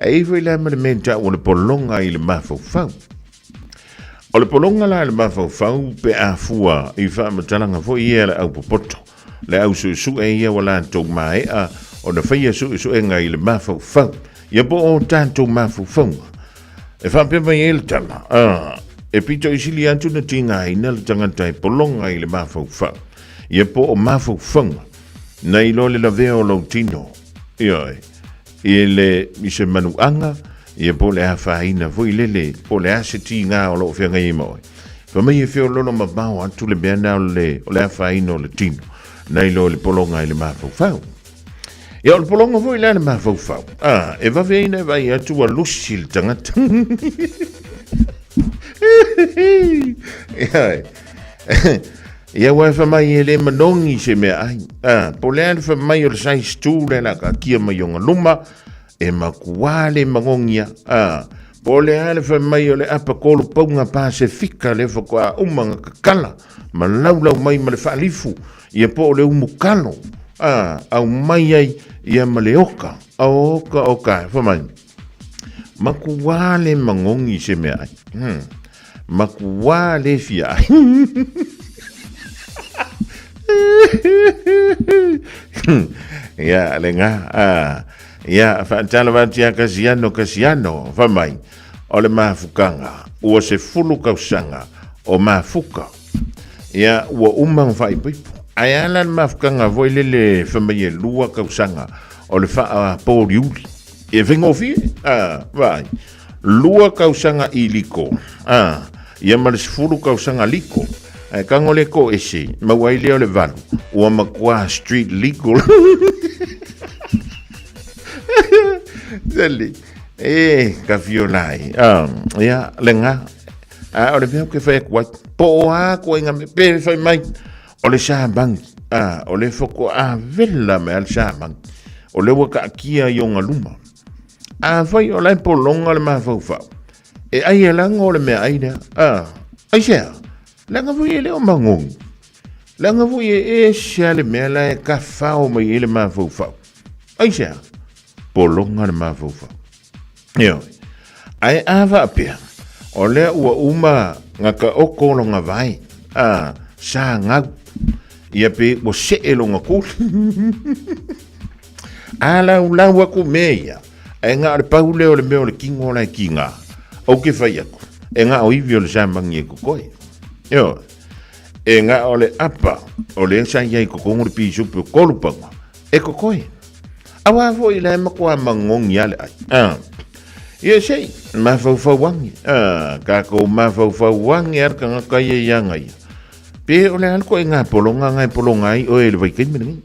Ai e foi la ma le mea tau o le polonga i le mafaufau. O le polonga la i le mafaufau pe a fua i whaamatalaga foi ia le au popoto. Le au suesue ia ua latou maea ona faia suesuega i le mafaufau. Ia po o tatou mafaufauga. E faapea mai ai le tala, a, e pito i sili atu na tigaina le tagata e pologa i le mafaufau. Ia po o mafaufauga, na iloa le lavea o lou tino, ioe, i le, i se manuaga, ia po o le afaina foi lele, po o le a se tiga o lo o feagai ai ma oe. Fai mai e feololo mamao atu le mea na o le, o le afaina o le tino, na iloa le pologa i le mafaufau. Ia, o le pologa foi la le mafaufau. Ah, e vave ai na e vai atu ua lusi le tagata. Ia, ia ua e whamai e le manongi se mea ai. Ah, po le a le whamai o le size 2 le la ka kia mai o ngaluma, e makuā le magongia. Ah, po le a le whamai o le apa kolu paunga Pasefika le whakoa umanga kakala, ma laulau mai ma le whaalifu, ia po o le umu kalo, ah, au mai ai ia ma le oka, a oka oka, whamai. Makuā le magongi se mea ai. Makuā le fia ai. Ia, le ngā, ah, ia, whaatala wati a Kasiano, Kasiano, whamai, o le mafukanga, ua se fulu kausanga, o mafuka. Ia, ua uma whaipaipo. Ai ala le mafukanga voi lele whamai e lua kausanga, o le whaa pōriuri. E whaingofie, ah, vai. Lua kausaga i liko, a, ia ma le 10 kausaga liko. Ae kago le ko ese, maua ai lea o le valu, ua makuā street legal. Sali, e, ka fiola ai. A, ia, le ngā. A, o le mea ke whai aku ai, po o a ko inga me pe whai mai, o le sāmangi, a, o le whako a vela me a le sāmangi, o le ua ka akia i o ngaluma. Afai o la e polonga le mafaufau, e ai e laga o le mea ai lea. A, aisea? Leaga foi e le o magogi. Leaga foi e ese a le mea la e kafao mai ai le mafaufau. Aisea? Polonga le mafaufau. Ioe. Ae a faapea, o lea ua uma nga ka oko longa vai, a, sa ngau, ia pe ua see longa kuli. A laulau aku mea ia, e ngā o le pau lea o le mea o le kingo la e ki ngā. Au ke whai aku, e ngā o iwi o le sāmangi e kokoe. Io, e ngā o le apa, o le sa ia i kokongo le pīsupi o kolupanga, e kokoe. A wā foi la e makoa mangongi ale ai. Ah. Ia sei, mawhauwhauangi. Ah, ka kou mawhauwhauangi ar ka ngaka ia i anga ia. Pe o le alko e ngā polonga ngai polonga ai o e le vaikai mene ngai.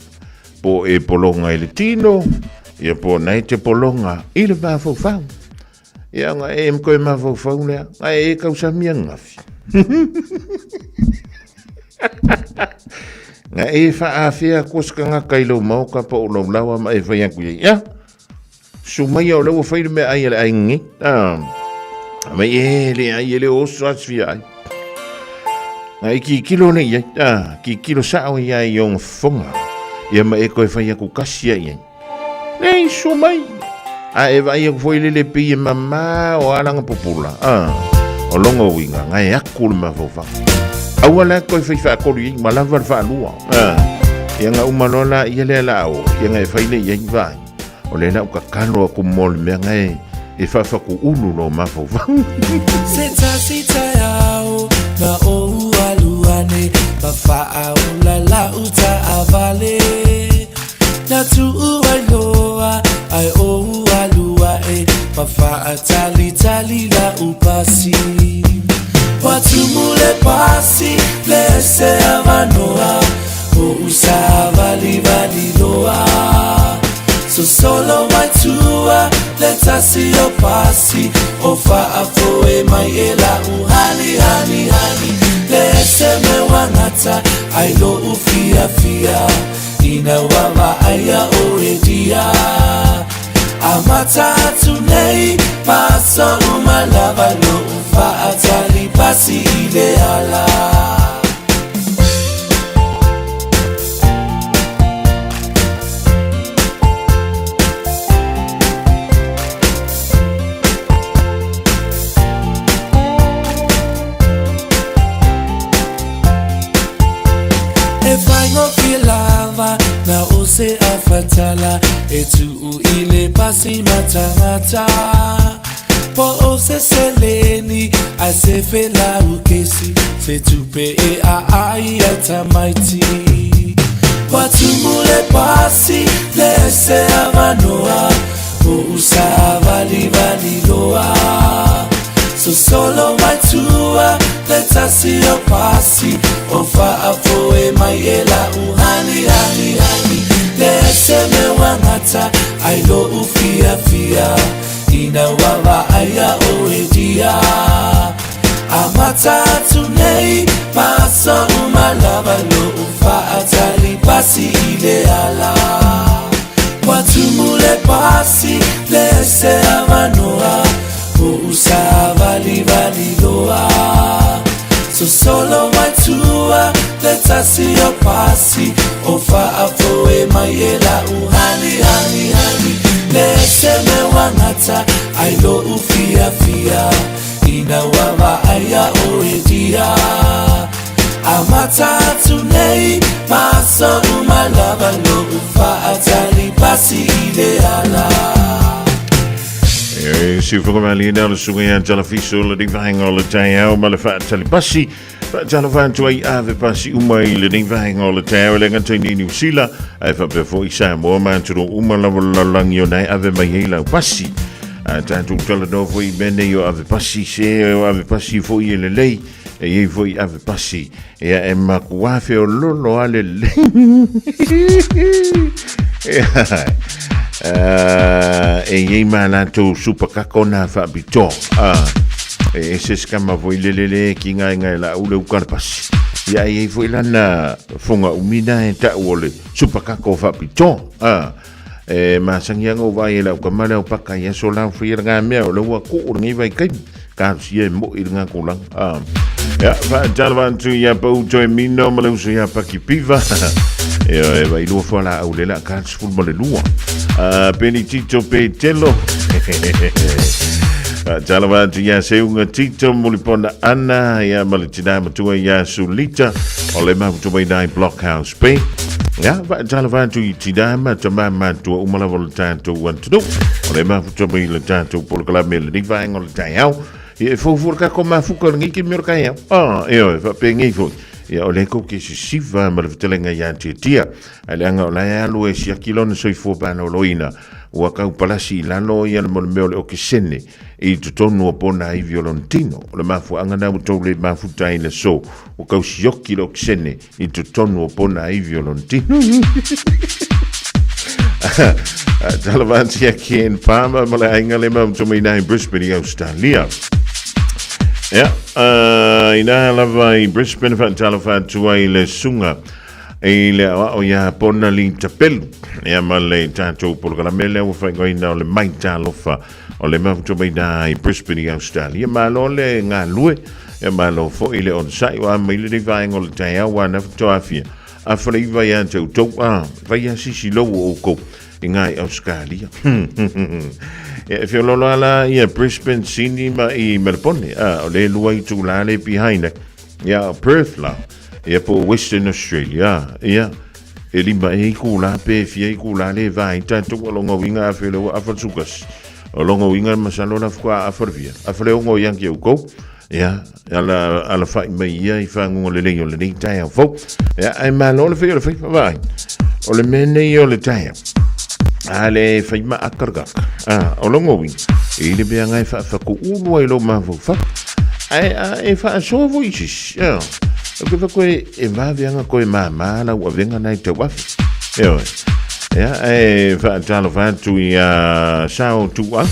Po e polonga i le tino, ia po nei te polonga i le mafaufau. Ia nga e mkoe mafaufau lea, nga e kausamia ngafi. Nga e whaafea kua sakangaka i lau maoka pa o lau lawa ma e whai aku ia. Ia, sumaia o lau whai le mea ai a le ai ngi. Ah, mai e le ai e le oso asfia ai. Nga e ki kilo le ia, ah, ki kilo sao ia i onga fonga. Ia ma e koe whai aku kasi ia ia. Nei, sumai. A e vai aku foi lele pi e mama o alanga pupula. Ah, o longo winga, ngai aku le mafaufa. Aua la koe fai whaakolu i, ma lava le whaalua. Ah, ia nga umalola ia lea la o, ia nga e whai le ia i vai. O le la uka kalo aku mo le mea ngai e whawhaku ulu lo mafaufa. Se tasi taeao na ou alu ane ma faaola lau taavale na tuu ai loa ai ou alu ae ma faatalitali lau pasi ua tumu le pasi le ese avanoa o usavalivali loa sosolo mai tua le tasi o pasi o faafoe mai e lau hani hani hani le ese me wangata ai lou fiafia ina ua vaaia oe dia amata atu nei ma aso uma lava lou faatali pasi i le ala. E faigofie lava na o se afatala e tuu i le pasi matagata po o se seleni a se felau kesi se tupe e aai ai tamaiti ua tumu le pasi le ese avanoa o usavalivali loa sosolo mai tua le tasi o pasi o faafoe mai e lau hani hani hani le ese me wangata ai lou fiafia ina ua vaaia oe dia amata atu nei ma aso uma lava lou faatali pasi i le ala ua tumu le pasi le ese avanoa o usavalivali loa sosolo mai tua le tasi o pasi o faafoe mai e lau hani hani hani le ese me wangata ai lou fiafia ina ua vaaia oe dia amata atu nei ma aso uma lava lou faatali pasi i le ala. E si whakamali na le sunga ia Jalafiso le nei vaenga o le taeao ma le whaatali pasi. Whaatala whaatu ai ave pasi uma i le nei vaenga o le taeao le ngata i New Zealand. Ai whapea fo i Samoa māturo uma lava lalangi o nai ave mai hei lau pasi. A tātou tala no fo i mene o ave pasi se o ave pasi fo i ele lei. E iei fo i ave pasi. Ia e makuafe o lolo ale lei. E iei ma latou supakako na whaapitoa. E ese skama foi lelele ki ngai ngai la ule ukara pasi. Ia e iei foi lana fonga umina e tau o le supakako whaapitoa. E masangi anga o vai e lau kamale au paka ia so lau fia ngā mea o lau ko o ngai vai kai ka si e mo i ngā kolang. Ia, wha atu ia pau toe mino ma lau ia paki piva. E e vai lua fo la au le la ka sful ma le lua. Peni tito pe telo. Wha atu ia se unga tito mulipona ana ia ma le tina matua ia sulita o le mafutu mai nai Blockhouse Bay. Ia, wha atu i tina ma ta ma tua umalawa le tātou antunu. O le mafutu mai le tātou polokalame le ni vaenga o le taeao. Ia e faufu ka ko mafuka le ngiki mea o le kaeao. Ah, e oe, wha pe ngei foi. Ia o le kou ke sisiva ma le fitelenga ia tia tia. A le anga o lai alu e siaki lona soifua pāna o loina. Ua kau palasi i lalo ia le mo le mea o le okesene i totonu o pona ivi o lona tino. O le mafuaanga na ua tou le mafuta ai le so. Ua kau sioki le okesene i totonu o pona ivi o lona tino. Talofa atu ia Ken Palmer ma le aiga le maumatumaina i Brisbane i Australia. Ia, ina lava i Brisbane faatalofa atu ai le susuga i le aoao ia Pona Lee Tapelu. Ia ma le tatou polokalame lea ua faaigoaina o le Mai Talofa o le maumatumaina i Brisbane i Australia. Malo le galue, ia malo foi le onosai ua mai lenei vaega o le taeao ua ana faatoafia. Afa le iva ia te outou, a, fai a sisi lou o oukou i ngā i Australia. Ia, e whiololo ala ia Brisbane, Sydney ma i Melbourne, a, o le lua i tūlā le behind, ia, o Perth la, ia po Western Australia, ia, e lima e i kūlā pe fia i kūlā le vai tātou o longa winga a whiolo a whatukas. O longa winga masalo la whakua a wharwhia. A whare ongo ia ki au kou. Ia, ala, ala whai mai ia i whangunga le lei o le nei taeao fou. Ia, ai malo le whai o le whai whawai. O le mea nei o le taeao. A le whai ma akargaka. A, o longo winga. I le mea ngai whaawhaku ulu ai lo mawhau Ai, a, e whaasoa fo i sisi. Ia, o ke whakoe e waweanga koe māmā la ua venga nei te wafi. Ia, ia, e whaatalo whātu i a sao tua.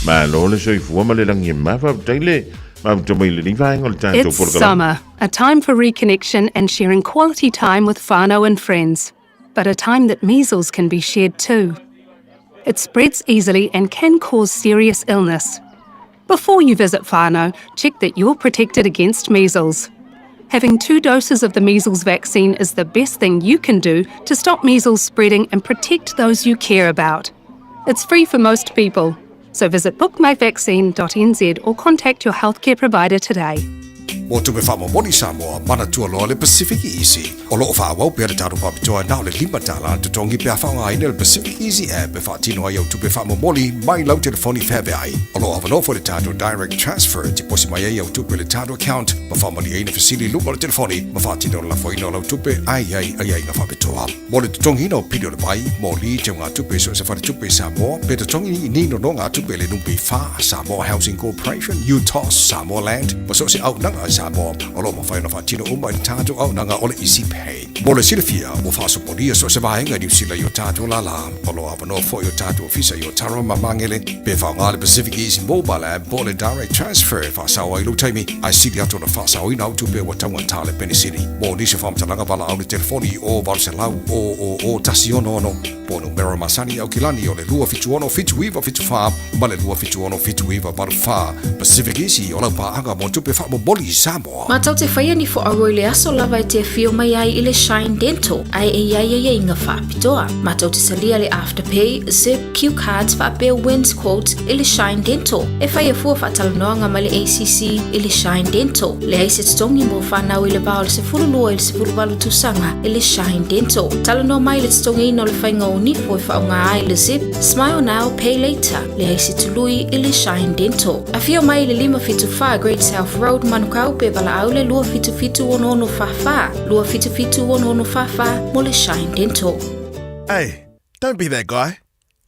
Malo le soifua ma le rangi e mawha. Taile, It's summer, a time for reconnection and sharing quality time with whānau and friends, but a time that measles can be shared too. It spreads easily and can cause serious illness. Before you visit whānau, check that you're protected against measles. Having 2 doses of the measles vaccine is the best thing you can do to stop measles spreading and protect those you care about. It's free for most people, so visit bookmyvaccine.nz or contact your healthcare provider today. Mo tupe faamomoli Samoa, manatua loa le Pacific Easy. O loo faaauau pea le tatou faapitoa na o le $5 le totogi pe a faaaogaina le Pacific Easy app e faatino ai au tupe faamomoli mai lau telefoni feaveai. O loo avanoa foi le tatou Direct Transfer e tiposi mai ai au tupe i le tatou account ma faamalieina fesili i luga o le telefoni ma faatino le lafoina o lau tupe ae i ai aiaiga faapitoa. Mo le totogiina o pili o le vai, moli, teugatupe i so o se faletupe i Samoa, pe totogi i ni nonogatupe i le NPF, Samoa Housing Corporation, UTOS, Samoa Land, ma so o se auaunaga a Samoa, o lo o mafai ona faatino uma i le tatou auaunaga o le Easy Pay. Mo le silafia, ua faasopolia so o se vaega i Niu Sila i o tatou lālā. O lo o avanoa foi o tatou ofisa i Otara ma Magele, pe faaaoga le Pacific Easy Mobile App po o le Direct Transfer e faasao ai lou taimi, ae sili atu ona faasaoina au tupe ua taugata le penisini. Mo nisi o faamatalaga valaau le telefoni i o 800 000 166 po o numera masani i Aukilani o le 276 7974 ma le 276 7984. Pacific Easy o lau paaga mo tupe faamomoli i Samoa. Matou te faia ni foauau i le aso lava e te afio mai ai i le Shine Dental ae e i ai aiaiga faapitoa. Matou te talia le Afterpay, Zip, Q Cards faapea Wins Quotes i le Shine Dental. E faia fua faatalanoaga ma le ACC i le Shine Dental. Leai se totogi mo fanau i le va o le 12 i le 18 tausaga i le Shine Dental. Talanoa mai i le totogiina o le faiga o nifo e faaaoga ai le Zip, Smile Now, Pay Later. Leai se tului i le Shine Dental. Afio mai i le 574 Great South Road, Manukau, pe valaau le 277 6644, 277 6644 mo le Shine Dental. Hey, don't be that guy.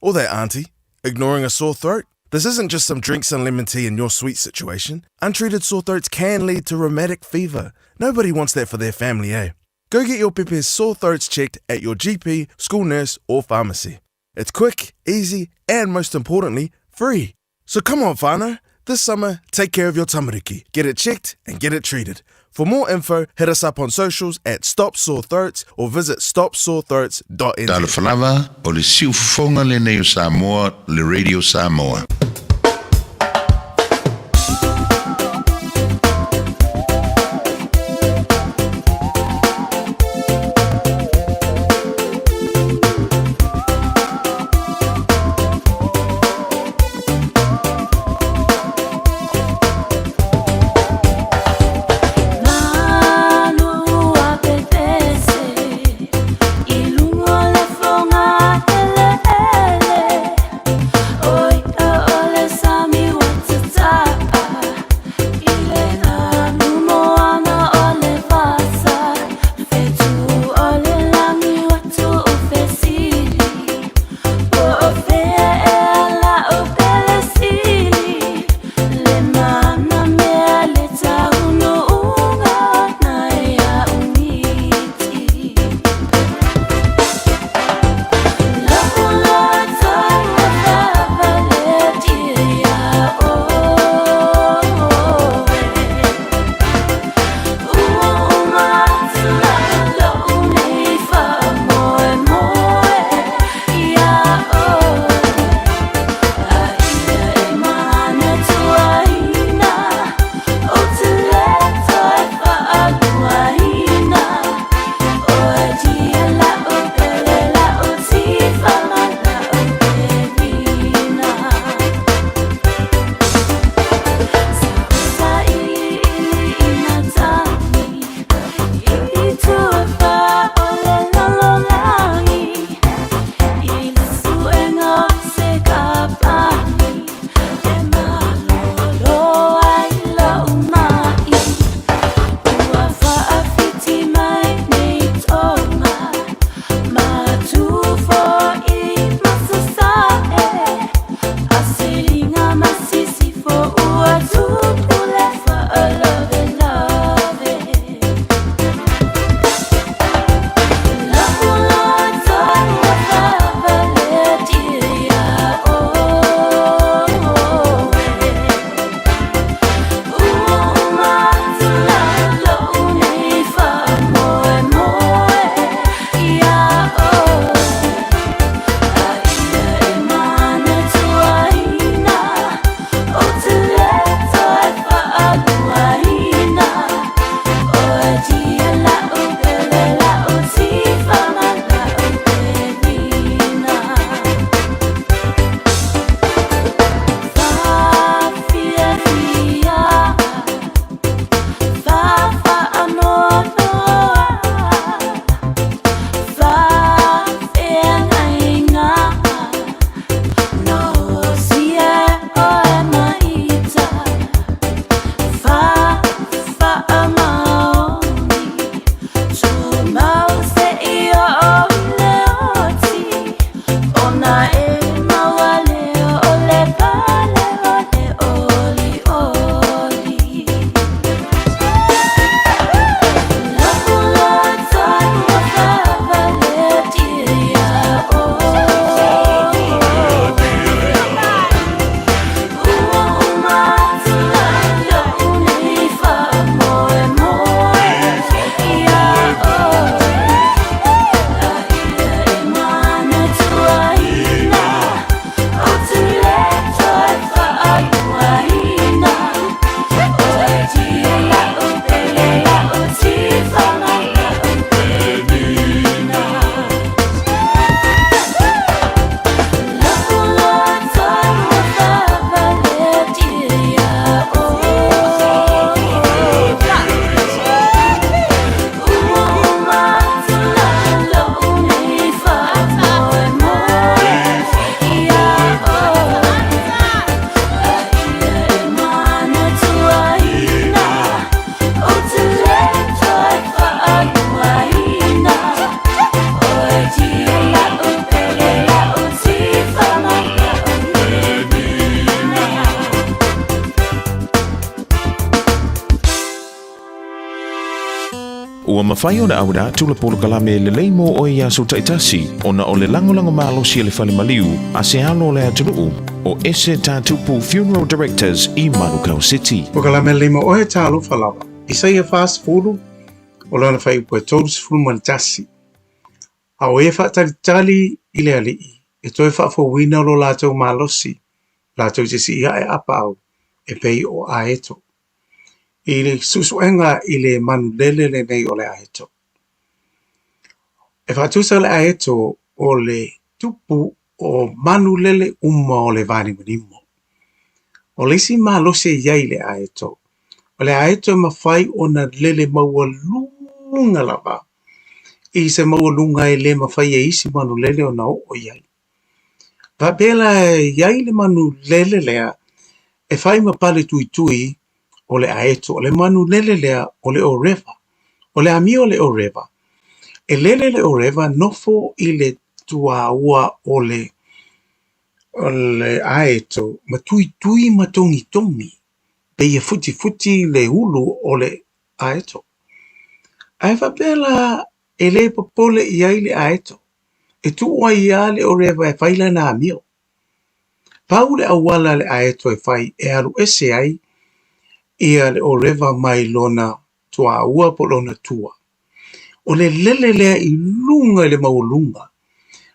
Or that auntie. Ignoring a sore throat? This isn't just some drinks and lemon tea in your sweet situation. Untreated sore throats can lead to rheumatic fever. Nobody wants that for their family, eh? Go get your pepe's sore throats checked at your GP, school nurse, or pharmacy. It's quick, easy, and most importantly, free. So come on, whānau. This summer, take care of your tamariki. Get it checked and get it treated. For more info, hit us up on socials at Stop Sore Throats or visit stopsorethroats.nz. Talofa lava, o le siufofoga lenei o Samoa, le Radio Samoa. Ua mafai ona auina atu le polokalame lelei mo oe i aso taitasi ona o le lagolago malosi a le fale maliu a se alo o le atunuu o Ese Tatupu Funeral Directors i Manukau City. Polokalame lelei mo oe, talofa lava. Isaia 40, o lana fuaiupu e 31. A o e faatalitali i le Alii, e toe faafouina lo latou malosi, latou te sii ae apaau, e pei o aeto. I le suesuega i le manulele lenei o le aeto. E faatusa le aeto o le tupu o manulele uma o le vanimonimo. O le isi malosi e i ai i le aeto, o le aeto e mafai ona lele maualuga lava i se maualuga e le mafai e isi manulele ona oo i ai. Faapea la e i ai le manulele lea e fai ma pale tuitui o le aeto, o le manulele lea o le ōrewa. O le amio o le ōrewa, e lele le ōrewa nofo i le tuaua o le o le aeto ma tuitui ma togitogi, pei e futifuti le ulu o le aeto. Ae faapea la e le popole i ai le aeto, e tuu ai lava le ōrewa e fai lana amio. Pau le auala a le aeto e fai e alu ese ai ia le ōrewa mai lona tuaua po o lona tua. O le lele lea i luga i le maualuga,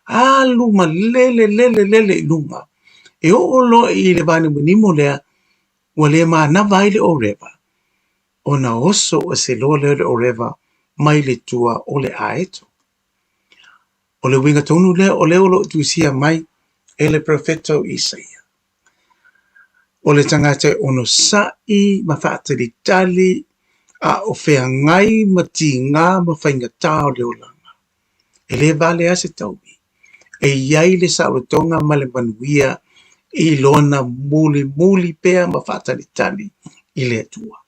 alu ma lele lele lele i luga, e oo loa i le vanimonimo lea ua le manava ai le ōrewa, ona oso ese loa lea o le ōrewa mai le tua o le aeto. O le uiga tonu lea o lea o lo o tusia mai e le perofeta o Isaia. O le tagata e onosai ma faatalitali a o feagai ma tigā ma faigata o le olaga. E le vale lava se taui. E i ai le saolotoga ma le manuia i lona mulimuli pea ma faatalitali i le Atua.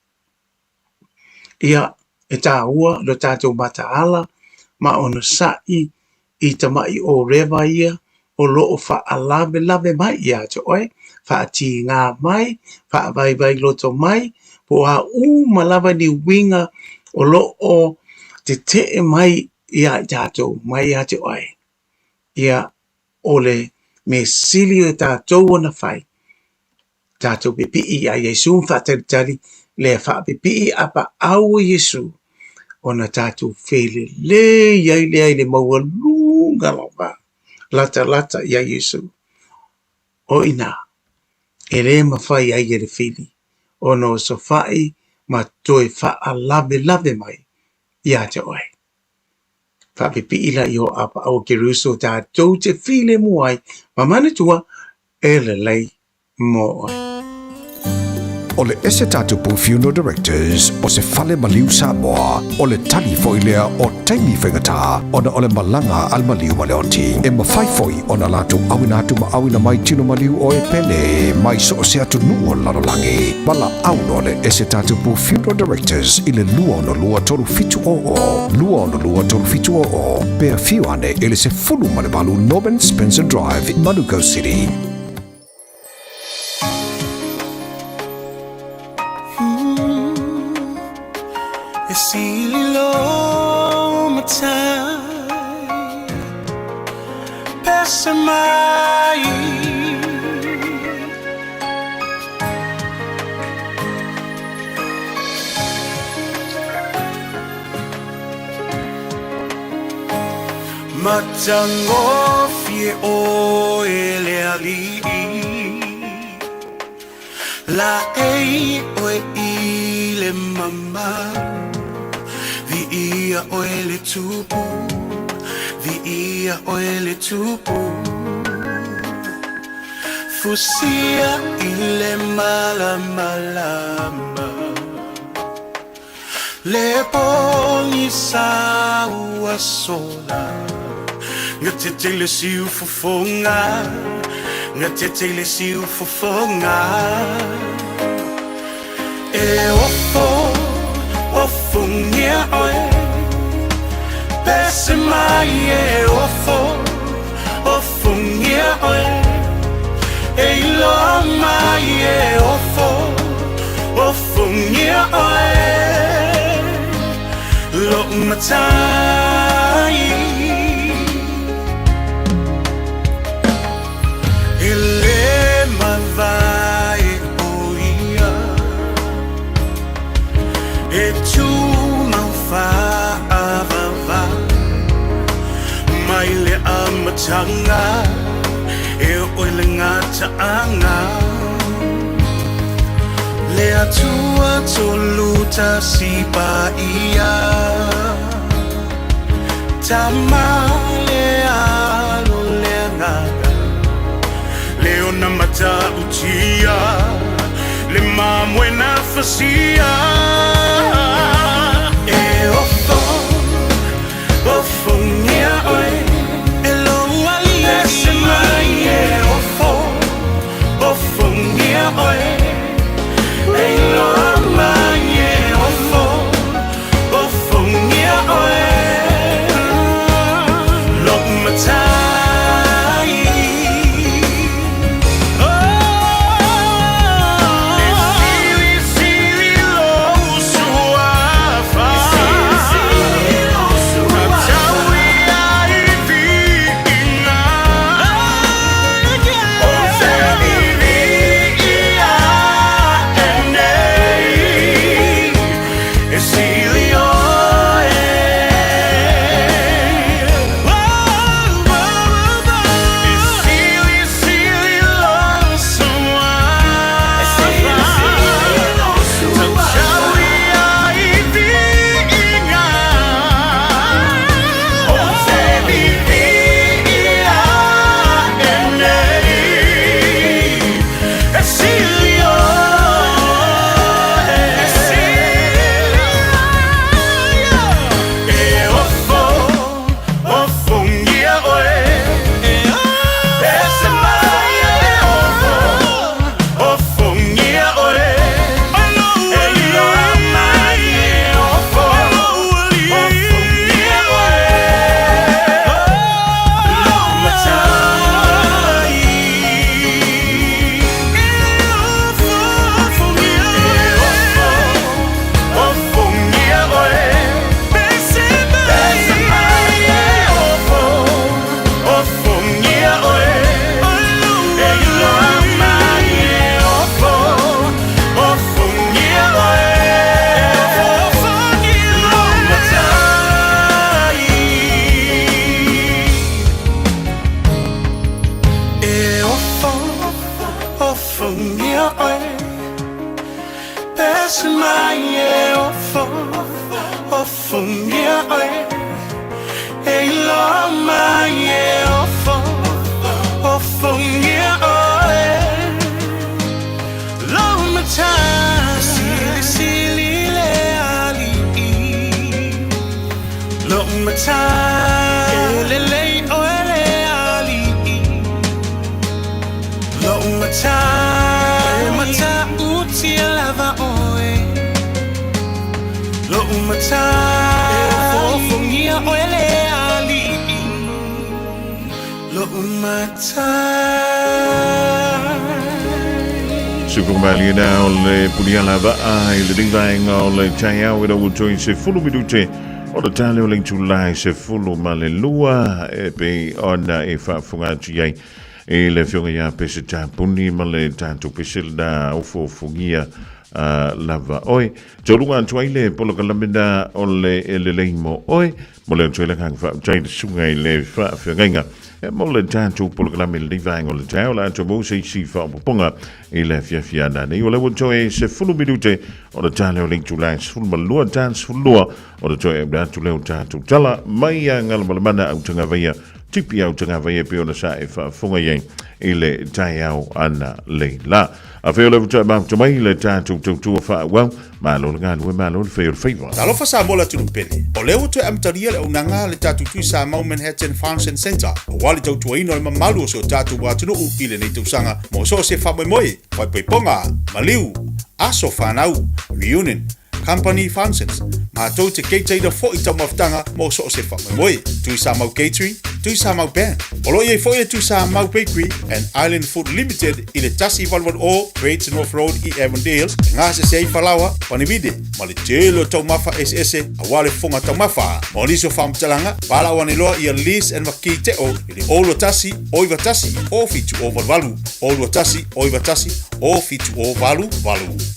Ia, e taua lo tatou mataala ma onosai i tama'i ōrewa ia o lo o faalavelave mai ia te oe, faatigā mai, faavaivai loto mai, po o a uma lava ni uiga o lo o tete'e mai iā i tatou mai ia te oe. Ia, o le mea sili o tatou ona fai, tatou pipii iā Iesū ma faatalitali le faapipii apaau o Iesū ona tatou felelei ai lea i le maualuga lava latalata iā Iesū. O i inā, e le mafai ai e le fili ona osofai ma toe faalavelave mai ia te oe. Faapipii laia o apaau o Keriso tatou te filemu ai ma manatua e lelei mo oe. O le Ese Tatupu Funeral Directors o se fale maliu Samoa, o le tali foi lea o taimi faigata ona o le malaga a le maliu ma le oti. E mafai foi ona latou auina atu ma auina mai tino maliu o e pele mai so o se atunuu o le lalolagi. Valaau loa le Ese Tatupu Funeral Directors i le 262 3700, 262 3700, pe afio ane i le 18 Norman Spencer Drive, Manukau City. E sili lo matai Pese mai Matagofie oe le Alii Laei oe i le mamalu Viia oe le Tupu Viia oe le Tupu Fusia i le malamalama Le pogisa ua sola Gatete i le siufofoga Gatete i le siufofoga E ofo, ofogia oe Pese mai e ofo, ofogia oe E iloa mai e ofo, ofogia oe Lo'u matai E le mavae o ia E tumau faavavā Mai le amataga E oo i le gataaga Le Atua tolu tasi paia Tama le Alo le Agaga Le ona matautia Le mamoe na fasia E ofo ofogia oe E lou alii Ese mai e ofo ofogia oe E iloa mai e ofo ofogia oe Lou matai E silisili lou suafa Tatau ia i viiga Ou te viviia ae nei E sili oe E silisili lou suafa Tatau ia i viiga Ou te viviia ae nei E sili oe E ofo ofogia oe Ese mai e ofo ofogia oe E iloa mai e ofo ofogia oe Lou matai E ofo ofogia oe Ese mai e ofo ofogia oe E iloa mai e ofo ofogia oe Lou matai E ofo ofogia oe Ese mai e ofo ofogia oe E iloa mai e ofo ofogia oe Lou matai Silisili le alii Lou matai E lelei oe le alii Lou matai E matautia lava oe Lou matai E ofoofogia oe le alii Lou matai Sefulu na o le puniala va'a i lenei vaega o le taeao ina ua toe 10 minute o le tale o le itulā e 12 e pei ona e faafofoga atu i ai i le afioga ia Peseta Puni ma le tatou pese lena ofoofogia lava oe. Taualuga atu ai le polokalame na o le E Lelei Mo Oe, mo le atu ai le agaga faafetai i le susuga i le faafeagaiga e mo le tatou polokalame i lenei vaega o le taeao. O le a toe maua se isi faaopoopoga i le afiafi a nanei. O lea ua toe 10 minute o le tale o le itulā e 12, ta 12 o le toe auina atu lea o tatou tala mai ia Galumalemana Autagavaia, Tipi Autagavaia, e pei ona sa e faafofoga i ai i le taeao analeila. Afai o le ua mafuta mai le tatou tautua faaauau, malo le galue, malo le fai o le faiva. Talofa Samoa le atunuu pele. O lea ua toe amatalia le auaunaga a le tatou Tui Samoa Manhattan Function Center aua le tautuaina o le mamalu o si o tatou atunuu i lenei tausaga mo so o se faamoemoe, faaipoipoga, maliu, aso fanau, reunion, company functions, matou te cater ina foi taumafataga mo so o se faamoemoe. Tui Samoa Catering, Tuisamau Bank. O lo o i ai foi le Tuisamau Bakery and Island Food Limited i le 1880 Great North Road i Avondale e gasese ai falaoa, panivide ma le tele o taumafa eseese aua le fofoga taumafa. Mo nisi o faamatalaga, valaau ane loa ia Liz and Makei Teo i le 021 091 0788, 021 091 0788.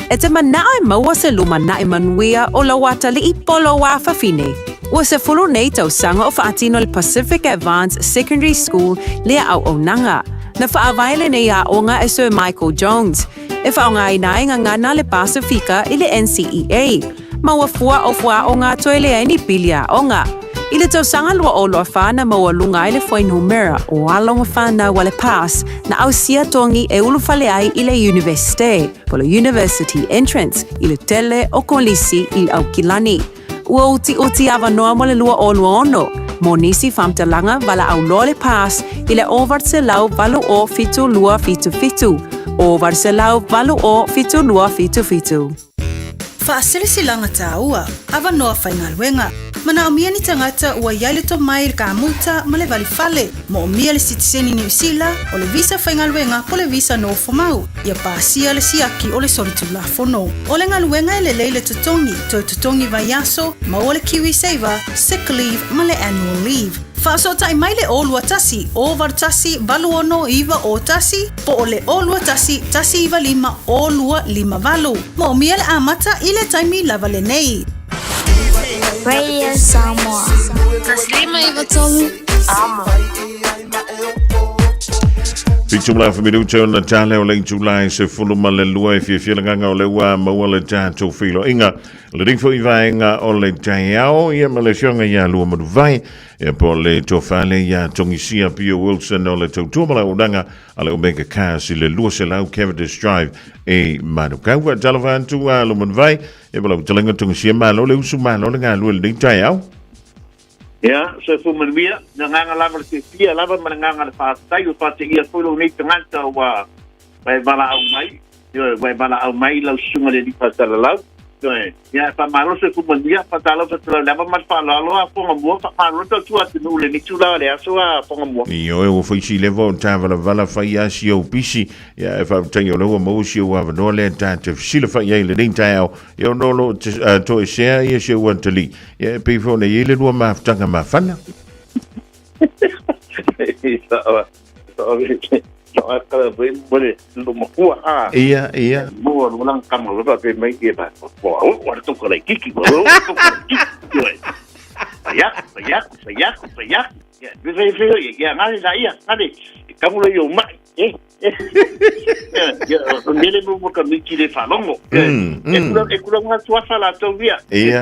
E te manao e maua se lumanai manuia o lou atalii po o lou afafine. Ua 10 nei tausaga o faatino le Pacific Advanced Secondary School lea auaunaga. Na faavae lenei aoga e Sir Michael Jones, e faaaogaina ai gagana le Pasifika i le NCEA. Ma ua fua o fuaaoga toe leai ni pili aoga. I le tausaga 2024 na maualuga ai le fuainumera o alo ma fanau a le PASS na ausia togi e ulufale ai i le Iunivesite, po le University Entrance, i le tele o kolisi i Aukilani. Ua utiuti avanoa mo le 2026 mo nisi faamatalaga valaau loa le PASS i le 808 7277, 808 7277. Faasilasilaga taua, avanoa faigaluega. Manaomia ni tagata ua i ai le tomai i le kamuta ma le valifale. Moomia le sitiseni Niu Sila, o le visa faigaluega po le visa nofomau, ia pasia le siaki o le solitulafono. O le galuega e lelei le totogi, toe totogi vaiaso, maua le KiwiSaver, sick leave ma le annual leave. Faasootai mai le 021 081 86 91 po o le 021 195 0258. Moomia le amata i le taimi lava lenei. Radio Samoa. Taslima iwa tolu. Amo. Fitu ma le afa minute ona tale o le itula e 12 e fiafia le agaga o le ua maua le tatou feiloaiga. Le foi vaega o le taeao ia ma le afioga ia Lua Manuvai ia po o le tofa lea ia Togisia Pio Wilson o le tautua ma le auaunaga a le Omega Cars i le 200 Cavendish Drive e Manukau. Faatalofa atu a Lua Manuvai ia ma lau fetalaiga Togisia, malo le usu, malo le galue i lenei taeao. Ia, soifua manuia, le agaga lava o le fiafia lava ma le agaga o le faafetai, ua faateia foi lou nei tagata ua e valaau mai, ioe, ua e valaau mai lau susuga i le Alii Faasalalau, ioe. Ia, e faamalo soifua manuia, faatalofa atu lau lava ma le faaaloalo a Fogamua, faamalo tautua atunuu i lenei itula o le aso a Fogamua. Ioe, ua fai si leva o ta valavala fai a si ou pisi, ia e faafetai o lea ua maua si ou avanoa lea ta te fesilafai ai i lenei taeao, ia ona o lo o toesea ia si ou atalii, ia e pei foi ona i ai le lua mafutaga mafana. Ia,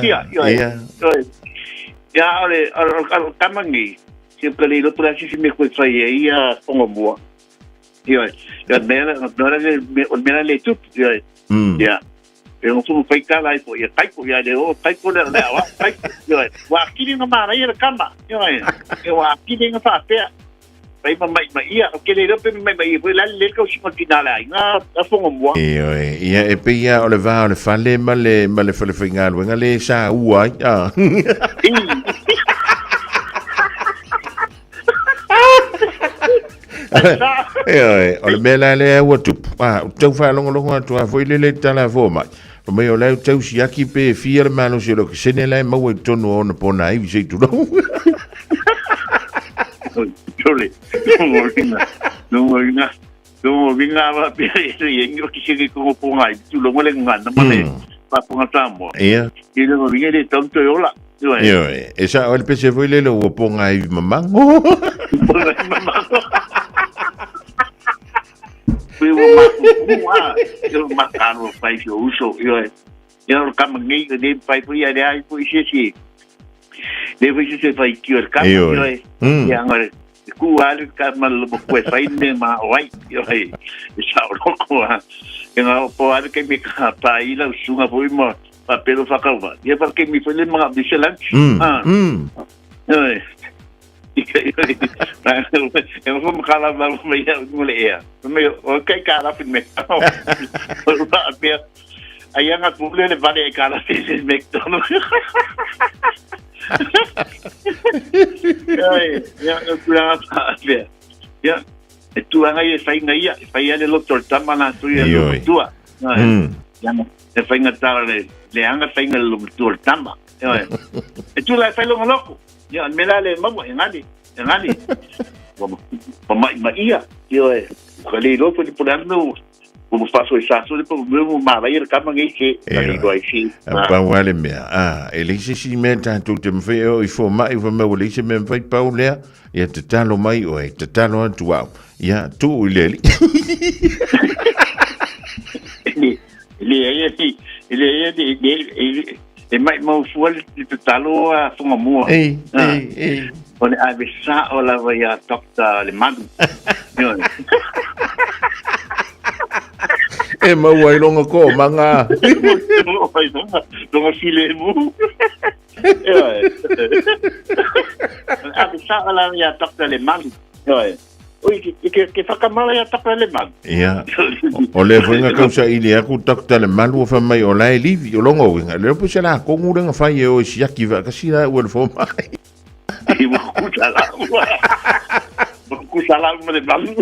ia. Ia, ia. Ia, o le, o le tama nei, Sia ka le loto la sisi me koe whai e ia whanga mua. Ia, ia mea la, mea la le, mea la le tupu, ia. Ia. E ngo fumu whai tala ai po, ia taiko, ia le o, taiko le, le awa, taiko, ia. Wa kiri nga mara ia le kama, ia. Ia wa kiri nga whapea. Pai ma mai mai ia, o ke le rope mai mai ia, la le kau singa ki nā le ai, ngā a whanga mua. Ioe, ia e pei lava o le va o le fale ma le, ma le fale faigaluega le sa ua ai. Ah. Ioe, o le mea la lea ua tupu. Ah, ou tau faalogologo atu lava foi lele i le tala a fomai. Fai mai o la e tau siaki pe e fia le malosi o le okesene la e maua i totonu o ona ponaivi se i tulou. Tole, no, No winga wa pe e ngi o ki se ko po ngai tu lo le ngana ma le pa po ngata mo. Ia. I le winga le tam to ola. Ioe. E sa o le pese foi le lo po ngai mamango. Pe o ma ku a yo ma ka no pai si uso yo. Yo ka mangi ne pai po ia le ai po isi si. Le foi se fai ki o ka yo. Ia ngare ku alu ka ma lo mo kue fai me ma oi yo e sa o loko a e nga po alu ke me ka pa i la usunga foi mo pa pelo fa ka va ye pa ke mi foi le mga bi se lunch ah e e mo mo kala va mo ia mo le ia me o kai ka la fin me o pa pe ai nga pule le vale e kala fi se McDonald's. Ioe, ia, o tulaga faapea. Ia, e tulaga ia e whainga ia, e whai ale loto le tama la tu ia Ioe. tua. Ioe. Ia, e whainga tala le, le anga whainga le lomatua le tama. Ioe. E tula e whai longa loko. Ia, me la le maua, e ngani, e ngani. Ua mai ma ia. Ioe. Ka le lopo ni pole anu, ua ma whaso i saso ni po mu ma vai le kama ngai ke, ka le loa i si. A pau a le mea, a, e leai se isi mea tatou te mawhai e o i fōma'i wha mea ua leai se mea mawhai pau lea, ia tatalo mai oe, tatalo atu au, ia tuu i le alii. E leai e, e leai e, e, e mai mau fua le tatalo a Whangamua. Ei, ei, ei. O le ave sa o lava ia Dr. Le Manu. Ioe. E maua ai longa ko manga. Longa file mu. Ioe. Ave sa o lava ia Dr. Le Manu. Ioe. Oi, ke, ke, ke whakamala ia Dr. Le Manu. Ia. O le foi nga kausa ili aku Dr. Le Malu o wha mai o lae livi o longa uinga. Le opo se la kongu lenga whai e o i siaki wa kasi la ua le fo mai. I ua kusala ua. Ua kusala uma le malu.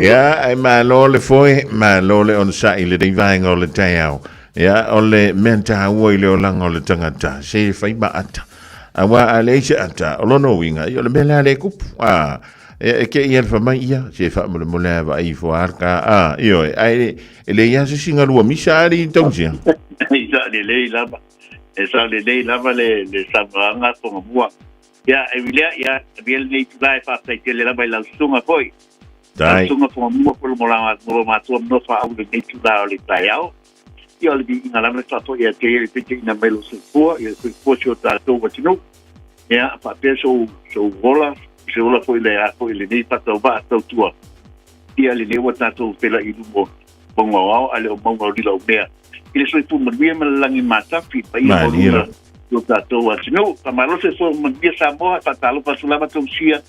Ia, ai malo le foe, malo le on sa i le nei vaenga o le taeao. Ia, o le mea tāua i le olanga o le tangata, se whai ma ata. Aua a leai se ata, o lona uiga, ia o le mea lea le kupu. A, e, e ke ia le whamai ia, se wha mole mole a vai fo arka, a, ioe, ai, e le ia se singa lua misa ari i tausia. I sa le lei lava. E sa le lei lava le, le saunoaga Tongamua. Ia, e ui lea, ia, avea lenei itulā e faafetai tele lava i lau susuga foi. Lau Tai. susuga Tongamua po o lo mo lo matua mnofa au lenei itulā o le taeao. Ia, o le viiga lava le faafoi ia te ia le taitaiina mai lou soifua, ia le soifua o si o tatou atunuu. Ia, faapea sou, sou ola, se ola foi le a foi lenei faatauvaa tautua. Ia lenei ua tatou fela'i i luma o mauga o ao, a le o mauga o lila o mea. I le soifua manuia ma le lagi matafi, paia Malie maualuga i o tatou atunuu. Faamalo soifua manuia Samoa, e faatalofa atu lava tausia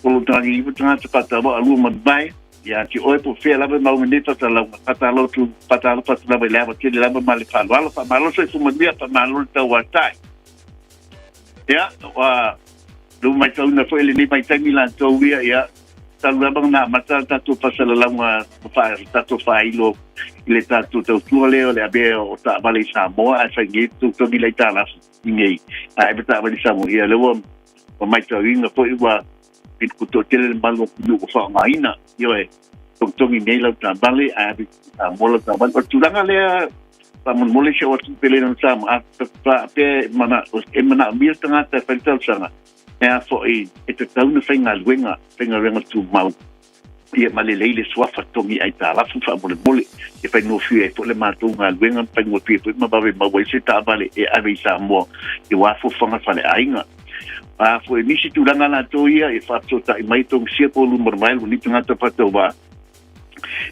o lo tagata tagata faatauvaa lua mavae. Ia te oe po fea lava e mau nei whatalauga, whatalotu, whatalofa atu lava i le awa tele lava ma le faaaloalo, faamalo soifua manuia, faamalo le tauatai. Ia, ua lou maitauina foi lenei vaitaimi latou ia, ia, talu lava ona amata le tatou faasalalauga fa, tatou faailo i le tatou tautua lea o le avea o taavale i Samoa ae fai nei totogi le aitalafu i nei ae ave taavale i Samoa. Ia, lea ua, ua maitauina foi ua pito tele le malu o atunuu ua faaaogaina. Ioe, togitogi nei lau taavale ae ave i Samoa lau taavale. O le tulaga lea faamolemole si ou atu pele na Samoa, a faapea e mana, e manaomia le tagata e fai le talosaga, e a foi e tatau ona faigaluega, faigaluega tumau, ia ma lelei le suafa togi aitalafu faamolemole, e faigofie ai foi le matou galuega, ma faigofie foi ma vave maua ai se taavale e ave i Samoa i aua fofoga faleaiga. A foi nisi tulaga latou ia e faafesootai mai togisia po o luma o le vae ni tagata faatauvaa,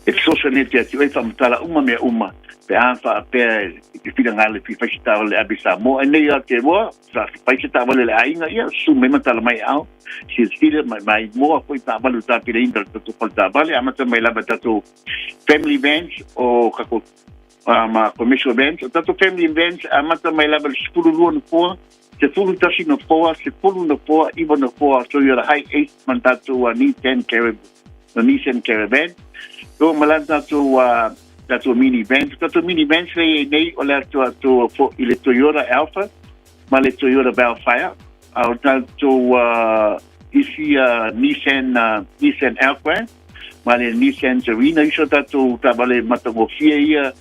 e fesoasoani atu ia te oe, faamatala uma mea uma, pe a faapea e te finagalo e fia fai se taavale ave i Samoa. Ai nei Aotearoa, sa fai se taavale a le aiga, ia, susu mai ma tala mai ao, silasila mai mai moa foi taavale o tapenaina le tatou fale taavale, amata mai lava tatou family vans o kako ma commercial vans. O tatou family vans, amata mai lava le 12 nofoa, 11 nofoa, 10 nofoa, 9 nofoa, Toyota Hi-Ace ma tatou Nissan Caravan, no Nissan Caravan. O ma la tatou tatou minivan, tatou minivan le i nei o le atu atu fo i le Toyota Alpha ma le Toyota Vellfire. A o tatou isi Nissan Nissan Elgrand ma le Nissan Serena iso tatou taavale matagofie ia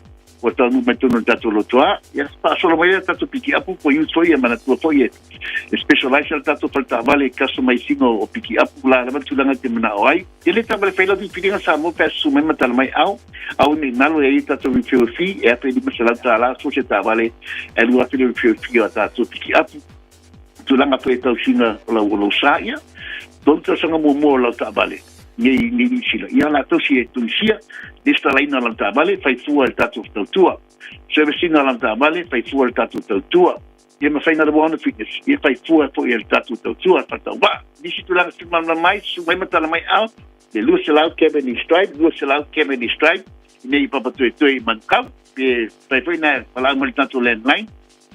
ua taunuu mai totonu o le tatou lotoa. Ia, faasolo mai le tatou pikiapu po youth foi ia manatua foi e specialize le tatou fale taavale i customizing o pikiapu la lava le tulaga e te manao ai. Ia le taavale fai lau filifiliga Samoa pe a susu mai ma tala mai ao, au nei nalo e ai tatou referral fee e $1,500 so se taavale e 2,000 le referral fee o tatou pikiapu. Tulaga foi e tausiga o lau, o lau sa ia, tolu tausaga muamua o lau taavale nei nei Niu Sila. Ia latou si e Tunisia, lesitalaina o lau taavale, fai fua i le tatou tautua. Service ina o lau taavale, fai fua i le tatou tautua. Ia ma faiga le Fitness, ia fai fua foi i le tatou tautua, faatauvaa. Nisi tulaga se malamalama ai, susu mai ma tala mai ao, le 200 Cavendish Drive, 200 Cavendish Drive, nei i Papatoetoe i Manukau, pe fai foi na valaau mai le tatou landline,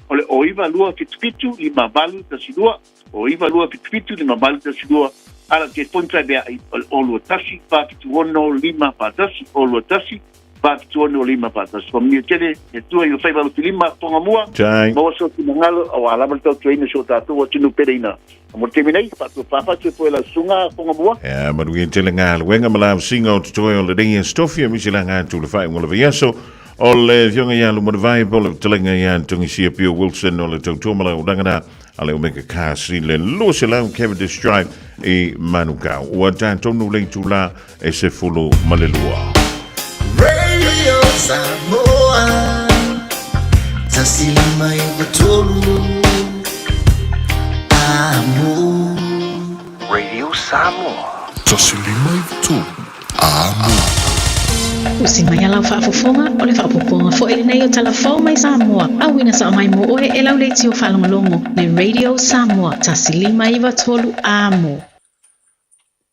O le 0 9 2 7 7 5 8 1 2, o 9 2 7 7 5 8 1 2. A o le telefoni faavaea'i o le 0 2 1 4 7 6 5 4 1, 0 2 1 4 7 6 5 4 1. Faamanuia tele le Atua i lou faiva alofilima, Tongamua. Tai. Maua sou finagalo auā lava le tautuaina o si o tatou atunuu peleina. Mo le taimi nei, faatuapapa atu e foi lau susuga Tongamua. Ia, manuia tele galuega ma lausiga o totoe o lenei aso tofi aemaise laga atu le faaiuga o le vaiaso. O le Afioga ia Lumanuvai po o le fetalaiga ia Togisia Pio Wilson o le tautua ma launaga na a le Omega Cars i le 200 Cavendish Drive i Manukau. Ua tatonu le itulā e 12. Radio Samoa 159 Amo. Radio Samoa 159 Amo. Usi mai a lau faafofoga, o le faaopoopoga foi lenei o tala fou mai Samoa, auina sao mai mo oe e lau leitio faalogologo, le Radio Samoa 159 Amo.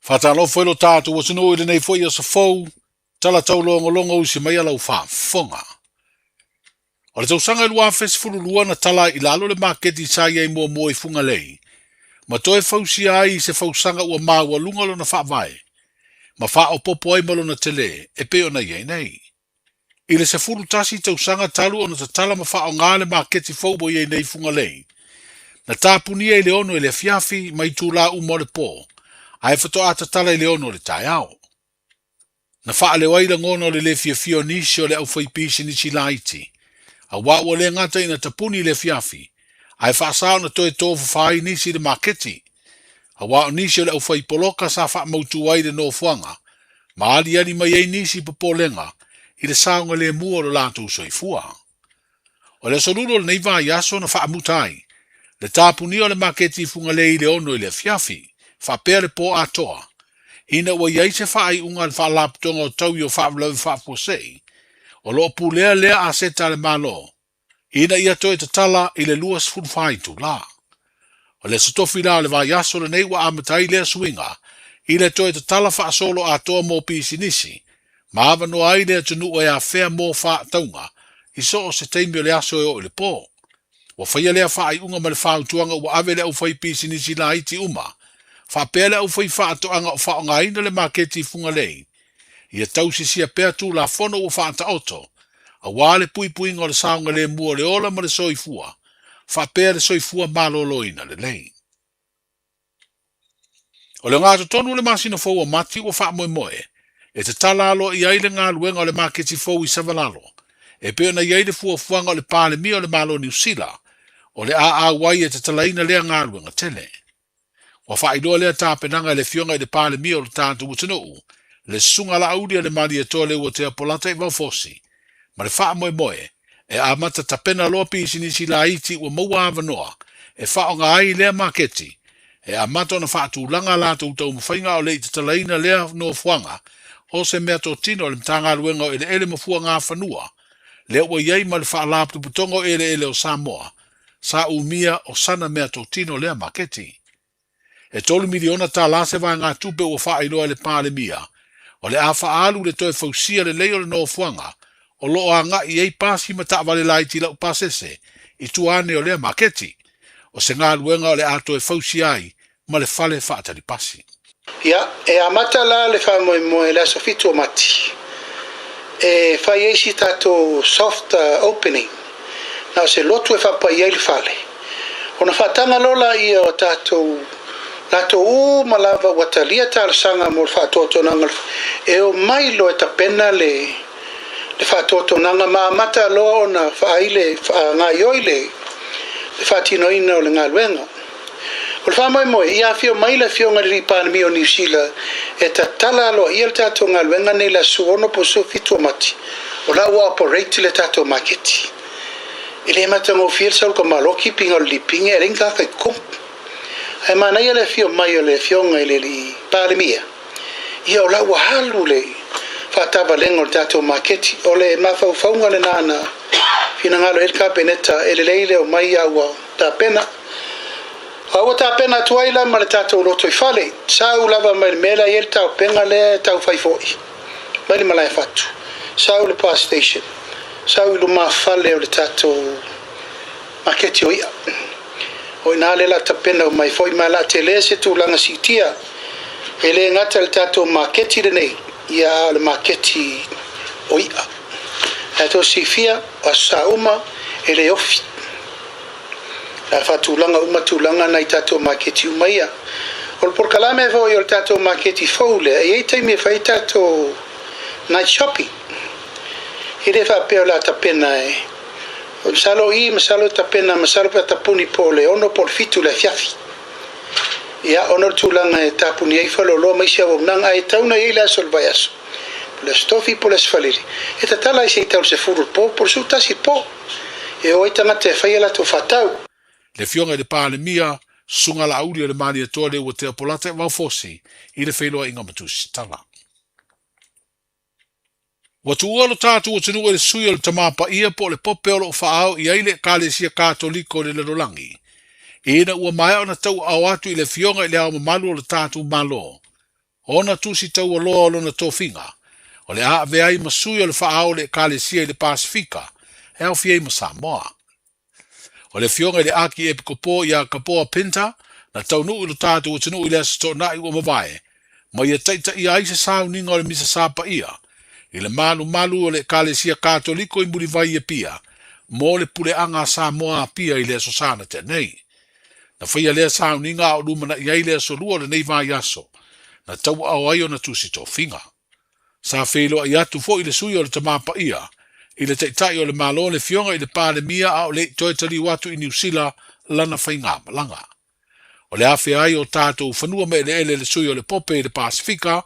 Faatalofa i lo tatou atunuu i lenei foi aso fou, tala taulogologo usi mai a lau faafofoga. O le tausaga e 2012 na tala ai i lalo le maketi sa i ai muamua i Fugalei, ma toe fausia ai i se fausaga ua maualuga lona faavae, ma faaopoopo ai ma lona telē e pei ona i ai nei. I le 11 tausaga talu ona tatala ma faaaoga le maketi fou ua i ai nei i Fugalei, na tapunia i le 6 i le afiafi ma itulā uma o le pō, ae faatoa tatala i le 6 i le taeao. Na faaleo ai lagona o le lē fiafia o nisi o le aufaipisinisi laiti, auā ua le gata ina tapuni i le afiafi, ae faasā ona toe tofafa ai nisi i le maketi, auā o nisi o le aufaipoloka sa faamautū ai le nofoaga, ma aliali mai ai nisi popolega i le saogalēmū o lo latou soifua. O le aso Lulu o lenei vaiaso na faamuta ai le tapunia o le maketi i Fugalei i le 6 i le afiafi, faapea le pō atoa, ina ua i ai se faaiuga a le Faalapotopotoga o Taui o Faalavelave Faafuasei, o lo o pulea lea aseta a le Malo, ina ia toe tatala i le 24 itulā. O le aso Tofi la o le vaiaso lenei ua amata ai lea suiga i le toe tatala faasolo atoa mo pisinisi, ma avanoa ai le atunuu e afea mo faatauga i so o se taimi o le aso e oo i le pō. Ua faia lea faaiuga ma le fautuaga ua ave i le aufaipisinisi laiti uma, faapea le aufaifaatoaga o faaaogaina le maketi i Fugalei, ia tausisia pea Tulafono ua faataoto, auā le puipuiga o le saogalemu o le ola ma le soifua, faapea le soifua maloloina lelei. O le ogatotonu o le masina fou o Mati ua faamoemoe e tatala aloaia ai le galuega o le maketi fou i Savalalo, e pei ona i ai le fuafuaga o le Palemia o le Malo o Niu Sila, o le a auai e tatalaina lea galuega tele. Ua faailoa lea tapenaga e le Afioga i le Palemia o le tatou atunuu, le Susuga Laauli a le Malietoa Leuatea Polata i Vaofosi, ma le faamoemoe e amata tapena loa pisinisi laiti ua maua avanoa e faaaoga ai lea maketi, e amata ona faatulaga a latou taumafaiga a o le i tatalaina lea nofoaga o se meatotino a le Matagaluega o Eleele ma Fuagafanua, lea ua i ai ma le Faalapotopotoga o Eleele o Samoa, sa umia o sana meatotino lea maketi. E $3 miliona se vaegatupe ua faailoa e le Palemia, o le a faaalu i le toe fausia lelei o le nofoaga o lo o agai i ai pasi ma taavale laiti laupasese i tua ane o lea maketi, o se galuega o le a toe fausia ai ma le fale faatali pasi. Ia, e amata la le faamoemoe i le aso 7 o Mati e fai ai si tatou soft opening, na o se lotu e faapai ai le fale. Ona faataga loa laia o tatou latou uma lava ua talia talosaga mo le faatoatonaga e omai loa e tapena le le faatoatonaga ma amata loa ona faaai le faagaoioi le le faatinoina o le galuega. O le faamoemoe, ia afio mai le Afioga i le Alii Palemia o Niu Sila e tatala aloaia le tatou galuega nei i le aso 16 po o 17 o Mati, o la ua operate le tatou maketi. E le matagofie le sau o le tamaloa keeping o le liping e leai ni tagata i totonu. Ae manaia le afio mai o le Afioga i le Alii Palemia, ia o la ua alu le faatavalega o le tatou maketi. O le mafaufauga lena na finagalo i ai le Kapeneta, e lelei le omai a ua tapena. A ua tapena atu ai la ma le tatou lotoifale, sau lava mai le mea la e i ai le taopenga lea e tau fai foi mai le malae fatu, sau i le bus station, sau i lumafale o le tatou maketi o i'a. O i ina lea o le a tapena uma ai foi ma o le a tele se tulaga siitia. E le gata i le tatou maketi lenei, ia a o le maketi o i'a. Ae tou silafia, o aso sa uma e le ofi. O le a faatulaga uma tulaga na i tatou maketi uma ia. O le polokalame foi o le tatou maketi fou lea, e i ai taimi e fai ai tatou night shopping. E le faapea o le a tapena e Masalo i, masalo e tapena, masalo pe a tapuni po o le 6 po o le 7 i le afiafi. Ia, ona o le tulaga e tapuni ai faleoloa ma isi auaunaga, ae tatau ona i ai le aso o le vaiaso, po o le aso Tofi po o le aso Falele, e tatala ai se i tau i le 10 i le po po o le 11 i le po, e o ai tagata e fai a latou faatau. Le Afioga i le Palemia, Susuga Laauli o le Malietoa Leuatea Polata e Vaofosi i le feiloaiga ma Tusitala. Ua tuua lo tatou atunuu e le sui o le Tama Paia po o le Pope o lo o faaao i ai le Ekalesia Katoliko i le lalolagi, ina ua maea ona tauaao atu i le Afioga i Le Ao Mamalu o lo tatou Malo ona tusi taualoa o lona tofiga, o le a avea ai ma sui o le faaao o le Ekalesia i le Pasefika e aofia ai ma Samoa. O le Afioga i le Akiepikopo ia Kapoa Pinter na taunuu i lo tatou atunuu i le Aso Toonai ua mavae, ma ia taitaia ai se sauniga o le Misa Sa Paia i le malumalu o le Ekalesia Katoliko i Mulivai i Apia mo le puleaga a Samoa Apia i le Aso Sa na tea nei. Na faia lea sauniga a o lumanai ai le aso lua o lenei vaiaso, na tauaao ai ona tusi tofiga. Sa feiloai atu foi le sui o le Tama Paia i le Taitai o le Malo le Afioga i le Palemia a o le i toe taliu atu i Niu Sila lana faigamalaga. O le afea ai o tatou fanua ma eleele le sui o le Pope i le Pasefika,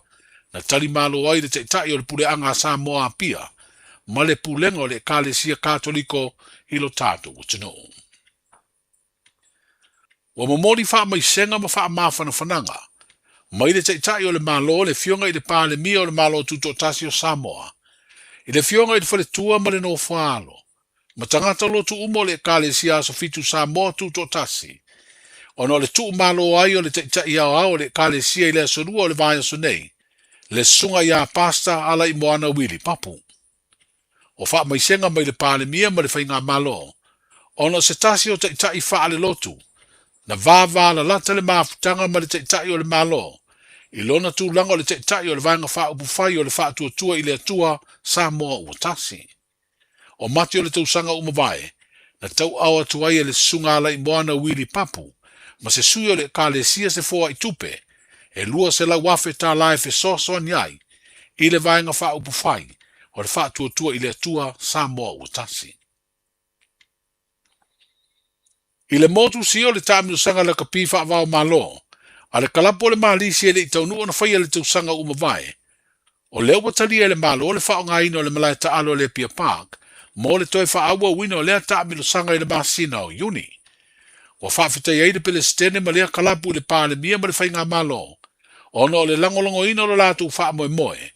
na tali malo ai le Taitai o le Puleaga a Samoa Apia ma le Pulega o le Ekalesia Katoliko i lo tatou atunuu. Ua momoli faamaisega ma faamafanafanaga mai le Taitai o le Malo, le Afioga i le Palemia o le Malo Tutoatasi o Samoa, i le Afioga i le Faletua ma le Nofoaalo, ma tagata lotu uma o le Ekalesia Aso Fitu Samoa Tutoatasi, ona o le tuumalo ai o le Taitai Aoao o le Ekalesia i le aso Lua o le vaiaso nei, le Susuga ia Pastor Alaimoana Wili Papu. O faamaisega mai le Palemia ma le Faigamalo, ona o se tasi o taitai faalelotu, na vavalalata le mafutaga ma le Taitai o le Malo, i lona tulaga o le Taitai o le Vaega Faaupufai o le Faatuatua i le Atua Samoa Ua Tasi. O Mati o le tausaga ua mavae, na tauaao atu ai e le Susuga Alaimoana Wili Papu ma se sui o le Ekalesia se foai tupe e $200,000 tala e fesoasoani ai i le Vaega Faaupufai o le Faatuatua i le Atua Samoa Ua Tasi. I le motu sio o le taamilosaga lakapi faava-o-Malo a le kalapu o le Malisi e le i taunuu ona faia le tausaga ua mavae, o lea ua talia e le Malo le faaaogaina o le malae taalo o le Apia Park mo le toe faaauauina o lea taamilosaga i le masina o Iuni. Ua faafetai ai le Pelesitene ma lea kalapu i le Palemia ma le Faigamalo ona o le lagolagoina o lo latou faamoemoe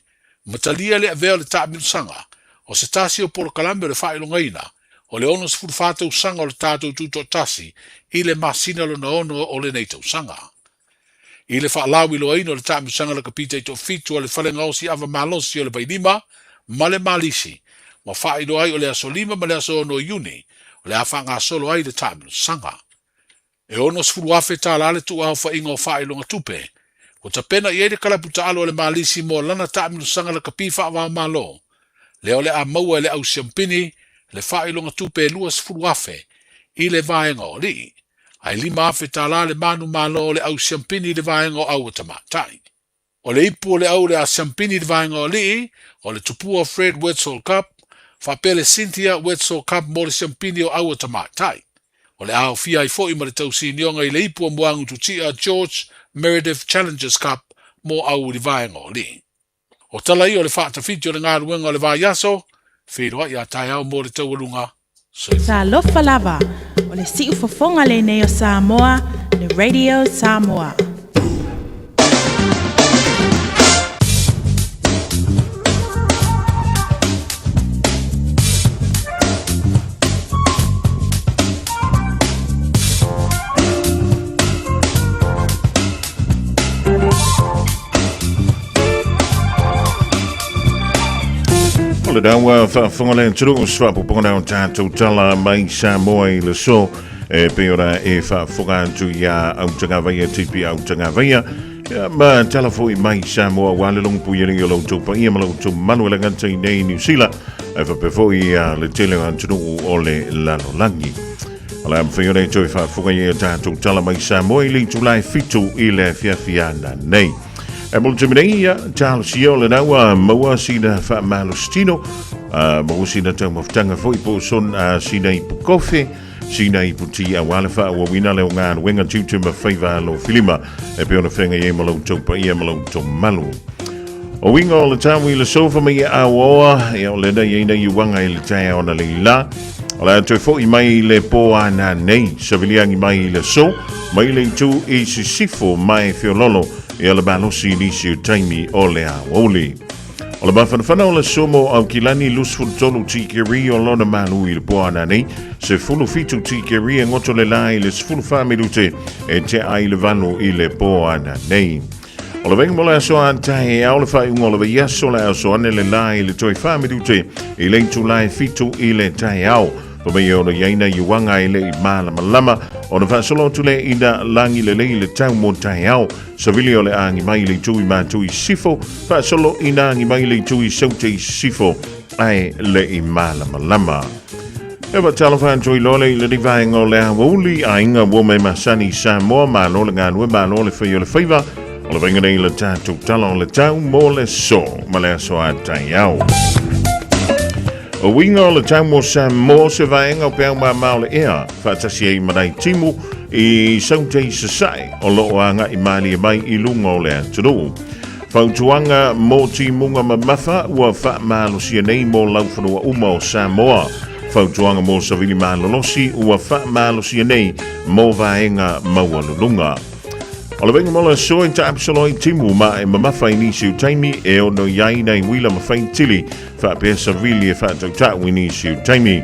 ma talia le avea o le taamilosaga o se tasi o polokalame o le faailogaina o le 64 tausaga o le tatou Tutoatasi i le masina lona ono o lenei tausaga. I le faalauiloaina o le taamilosaga lakapi taitoafitu a le Fale Gaosi Ava Malosi o le Vailima ma le Malisi, ua faailoa ai o le aso 5 ma le aso 6 Iuni o le a faagasolo ai le taamilosaga. E $60,000 tala le tuuaofaiga o faailoga tupe ua tapena i ai le kalapu taalo a le Malisi mo lana taamilosaga lakapi faava-o-Malo, lea o le a maua e le au siampini le faailoga tupe e $20,000 i le vaega o alii, ae $5,000 tala le manumalo o le au siampini i le vaega o au a tamaitai. O le ipu o le au o le a siampini i le vaega o alii, o le Tupua Fred Wetzel Cup, faapea le Cynthia Wetzel Cup mo le siampini o au a tamaitai. O le a aofia ai foi ma le tausinioga i le ipu o Moagu Tutia George Meredith Challengers Cup mo au i le vaega o alii. O tala ia o le faatawhiti o le galuega o le vaiaso, feiloai a taeao mo le taualuga. Soifua. Talofa lava, o le siufofoga lenei o Samoa, le Radio Samoa. O le dawa faafofoga le atunuu se faapupuga lea o tatou tala mai Samoa i le so e pei ona e faafofoga atu iā Autagavaia TP Autagavaia ia, ma tala foi mai Samoa aua le logopuialii o la outou paia ma la outou mamalu e le gata i nei Niu Sila ae faapea foi ia le tele o atunuu o le lalolagi. O le a mafai ona e toe faafofoga i a tatou tala mai Samoa i le itula e 7 i le afiafi ana nei. E mo le taimi nei, ia, talosia o lena ua maua sina faamalositino, maua sina taumafataga foi po o son, sina ipu kofe, sina ipu ti aua le faaauauina lea o galuega tiute ma faiva alofilima e pei ona feagai ai ma la outou paia ma la outou mamalu. O uiga o le tau i le sofa ma ia auaoa, ia o lena i ai nai uaga i le taeao na leila. O le a toe fo'i mai i le pō ana nei, saviliagi mai i le aso, mai le itu i sisifo mai feololo ia le malosi i nisi o taimi o le aoauli. O le mafanafana o le aso mo Aukilani 23 tikeri o lona malu i le pō ana nei, 17 tikeri e ngoto le la i le 14 minute e tea ai le 8 i le pō ana nei. O le vaega mo le aso a taeao le faaiuga o le vaiaso le aso ane le la i le toe 4 minute i le itula e 7 i le taeao. Pa mai e ono i ai nai uaga e le i malamalama ona faasolo atu le ina lagi lelei le tau mo taeao. Savili o le agi mai i le itu i mātu i sifo, faasolo ina agi mai le itu i saute i sifo ae le i malamalama. E faatalofa atu i loa le i lenei vaega o le aoauli, aiga ua me masani i Samoa, malo le galue, malo le fai o le faiva, o le vaega nei le tatou tala o le tau mo le so ma le aso a taeao. O uiga o le tau mo Samoa se vaega o peau māmā o le ea, faatasi ai ma nai timu i saute i sasae o loo aga'i malie mai i luga o le atunuu. Fautuaga mo timuga mamafa ua faamalosia nei mo laufanua uma o Samoa. Fautuaga mo savili malolosi ua faamalosia nei mo vaega maualuluga. O le vaega mo le aso e taapsolo ai timu ma e mamafa i nisi o taimi e ono i ai nai uila ma faitili faapea savili e faatautau i nisi o taimi.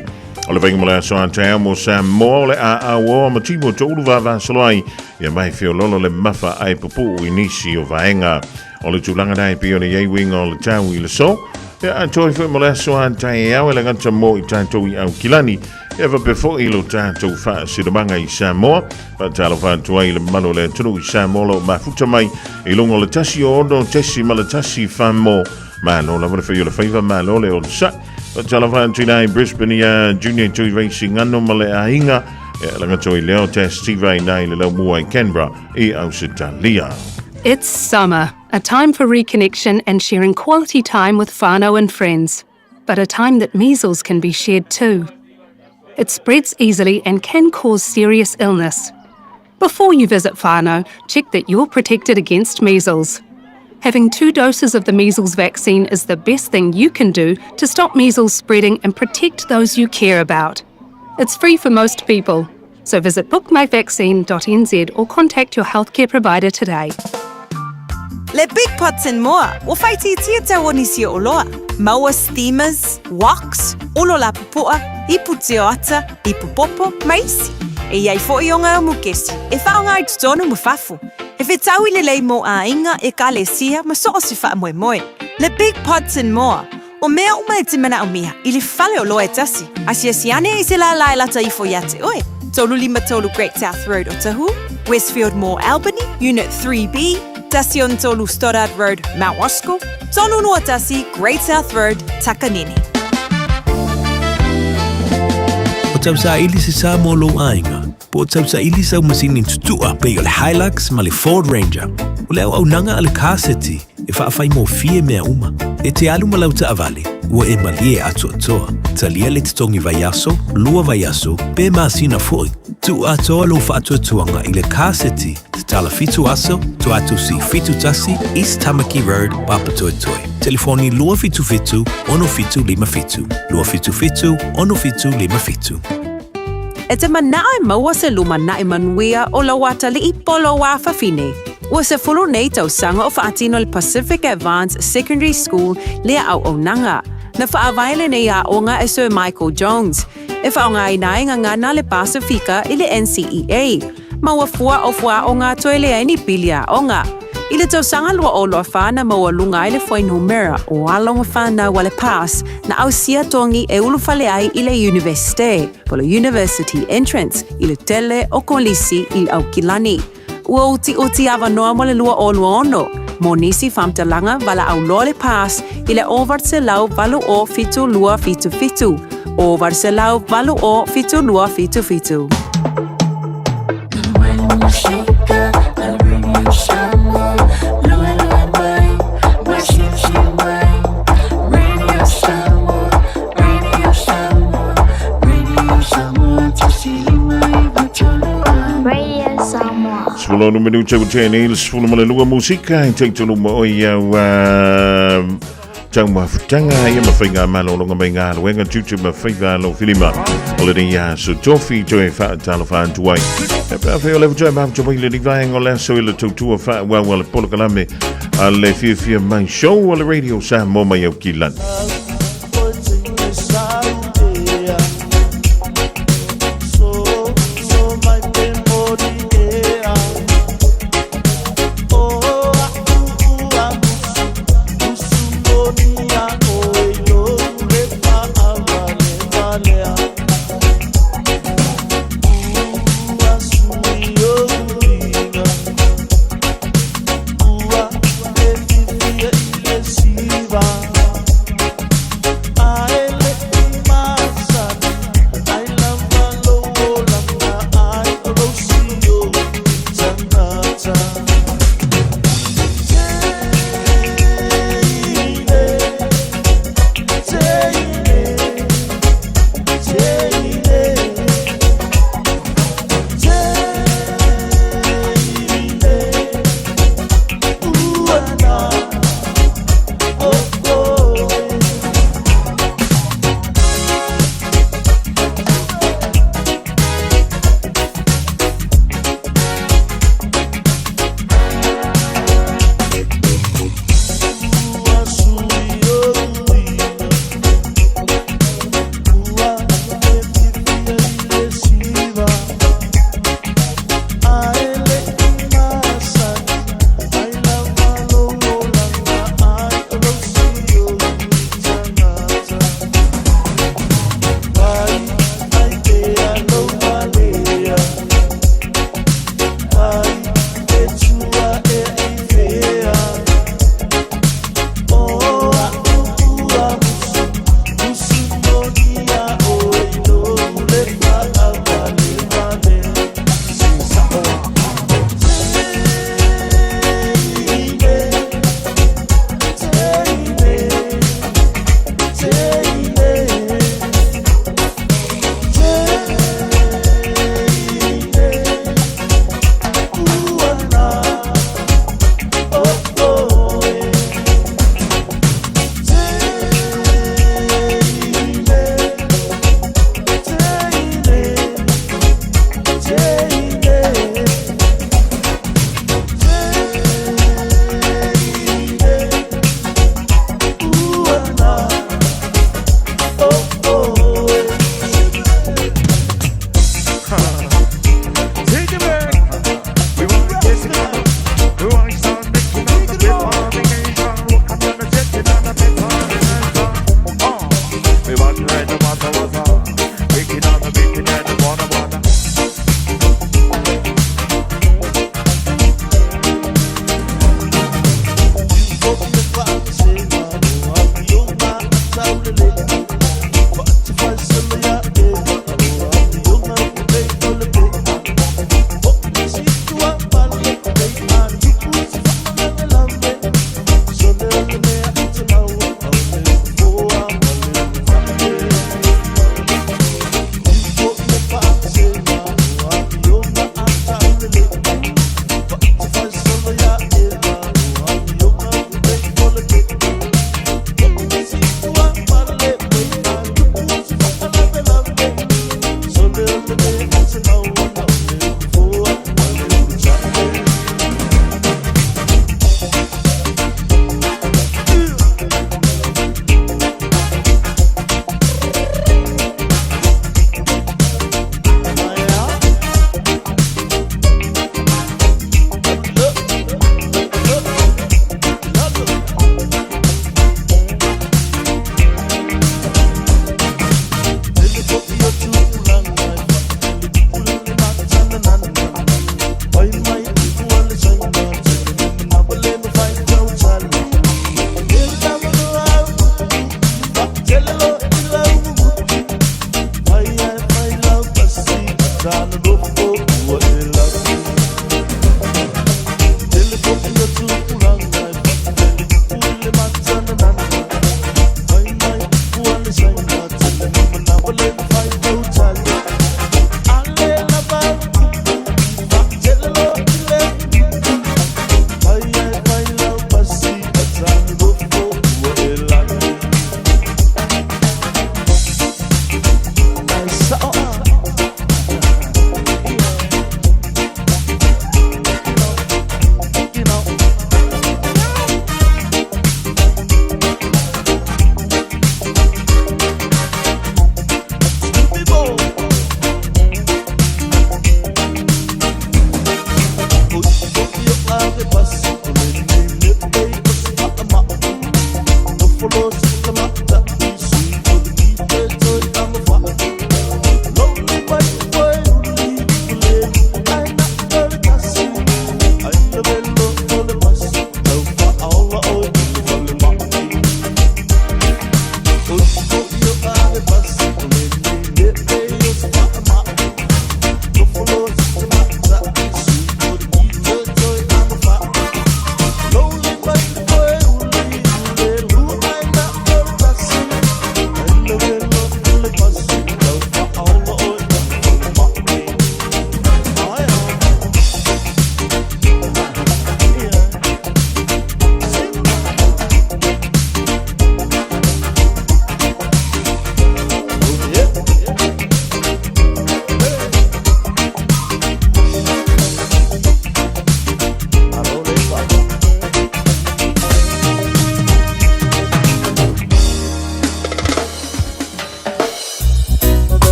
O le vaega mo le aso a taeao mo Samoa o le a auoa ma timu o toulu vavasolo ai ia mai feololo le mafa ae pupuu i nisi o vaega. O le tulaga na e pei ona i ai uiga o le tau i le so. Ia atoa foi mo le aso a taeao e le gata mo i tatou i Aukilani. Ia faapea foi lo tatou faasinomaga i Samoa. Faatalofa atu ai le mamalu o le atunuu i Samoa o lo o mafuta mai i luga o le 106.1 famo. Malo lava le fai o le faiva, malo le onosai. Faatalofa atu i la i Brisbane ia Junior Tui Vaisingano ma le aiga. E langa toi leo te Steve ai nai le laumua i Canberra i Ausitalia. It's summer, a time for reconnection and sharing quality time with whānau and friends, but a time that measles can be shared too. It spreads easily and can cause serious illness. Before you visit whānau, check that you're protected against measles. Having 2 doses of the measles vaccine is the best thing you can do to stop measles spreading and protect those you care about. It's free for most people, so visit bookmyvaccine.nz or contact your healthcare provider today. Le Big Pots and More, ua faaitiitia tau o nisi o oloa. Maua steamers, woks, olo lapupu'a, ipu tioata, ipu popo, ma isi. E i ai fo'i o ngā mukesi, e whaonga ai totonu ma fafo. E whetaui lelei mō āinga, ekalesia, ma so o se whaamoemoe. Le Big Pots and More, o mea uma e te manaomia i le fale o loa e tasi, asiasi ane i se lālā e lata ifo iā te oe. 353 Great South Road Otahuhu, Westfield Mall Albany, Unit 3B, tasi ono tolu Stoddard Road, Mount Roskill, tolu noa tasi Great South Road, Takanini. O tausaili se sa mo lou aiga, po o tausaili sau masini tutu'a pei o le Hilux ma le Ford Ranger. O le auaunaga a le Car City e faafaigofie mea uma. E te alu ma lau taavale, ua e malie atoatoa. Talia le totogi vaiaso, lua vaiaso, pe masina foi. Tuu atoa lou faatuatuaga i le Car City tatala 7 aso, Tuatusi 71, East Tamaki Road, Papatoetoe. Telefoni 277 6757, 277 6757. E te manao e maua se lumana'i manuia o lou atalii po o lou afafine. Ua 10 nei tausaga o faatino le Pacific Advanced Secondary School lea auaunaga. Na faavae lenei aoga e Sir Michael Jones, e faaaogaina ai gagana le Pasifika i le NCEA. Ma ua fua o fuaaoga toe leai ni pili aoga. I le tausaga 2024 na maualuga ai le fuainumera o alo ma fanau a le PASS na ausia togi e ulufale ai i le Iunivesite, po o le University Entrance, i le tele o kolisi i Aukilani. Ua utiuti avanoa mo le 2026 mo nisi faamatalaga valaau loa le PASS i le 980 7277, 980 7277. Radio Samoa. Sefulu minute ua tea nei le 12 musika e tauitonu ma oi au taumafutaga ia ma faiga malologa mai galuega tiute ma faiva alofilima o lenei aso tofi toe faatalofa atu ai. E pe afai o le toe mafuta mai lenei vaega o le aso i le tautua faaauau a le polokalame a le Fiafia Mai Show o le Radio Samoa mai Aukilani.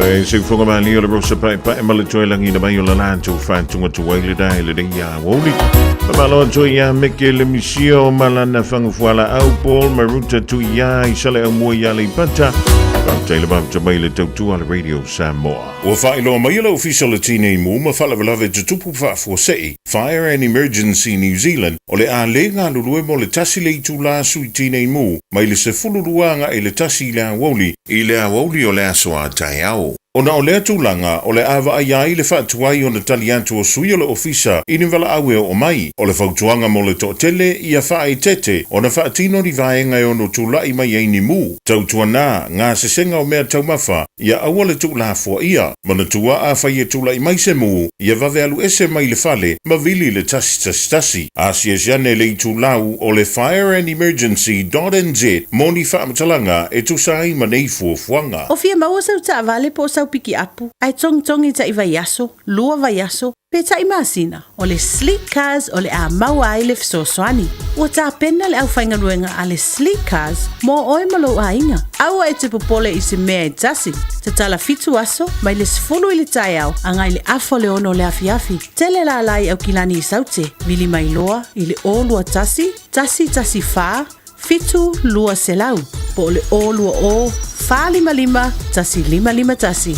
E se ufoga mali o le rosa pae pae ma le toe lagi na mai o la latou faatuga tuai le dae le nei a woli. Malo atu ia meke le misio malana fangafuala au Paul Maruta Tuia i sale au mua ia Leipata. Faafetai le mafuta mai le tautua le Radio Samoa. Ua faailoa mai e le Ofisa o le Tinei Mu ma Faalavelave Tutupu Faafuasei, Fire and Emergency New Zealand, o le a le galulue mo le tasi le itula sui tinei mu mai le 12 agai le 1 i le aoauli i le aoauli o le aso a taeao. Ona o lea tulaga, o le a vaaia ai le faatuai ona tali atu o sui o le Ofisa i ni valaau e oo mai. O le fautuaga mo le toatele, ia faaeteete ona faatino ni vaega e ono tulai mai ai ni mu, tautuana, gasesega o mea taumafa, ia aua le tuulafoaia. Manatua afai e tulai mai se mu, ia vave alu ese mai le fale ma vili le 111. Asiasi ane le itulau o le fireandemergency.nz mo ni faamatalaga e tusa ai ma nei fuafuaga. O fia maua sau taavale po o sau pikiapu, ae togitogi taʻi vaiaso, lua vaiaso, pe taʻi masina, o le Sleek Cars o le a maua ai le fesoasoani. Ua tapena le aufaigaluega a le Sleek Cars mo oe ma lou aiga. Aua e te popole i se mea e tasi. Tatala fitu aso, mai le 10 i le taeao agai le afa o le 6 o le afiafi. Tele lala i Aukilani i Saute, vili mai loa i le 021 114 7200 po o le 020 455 1551.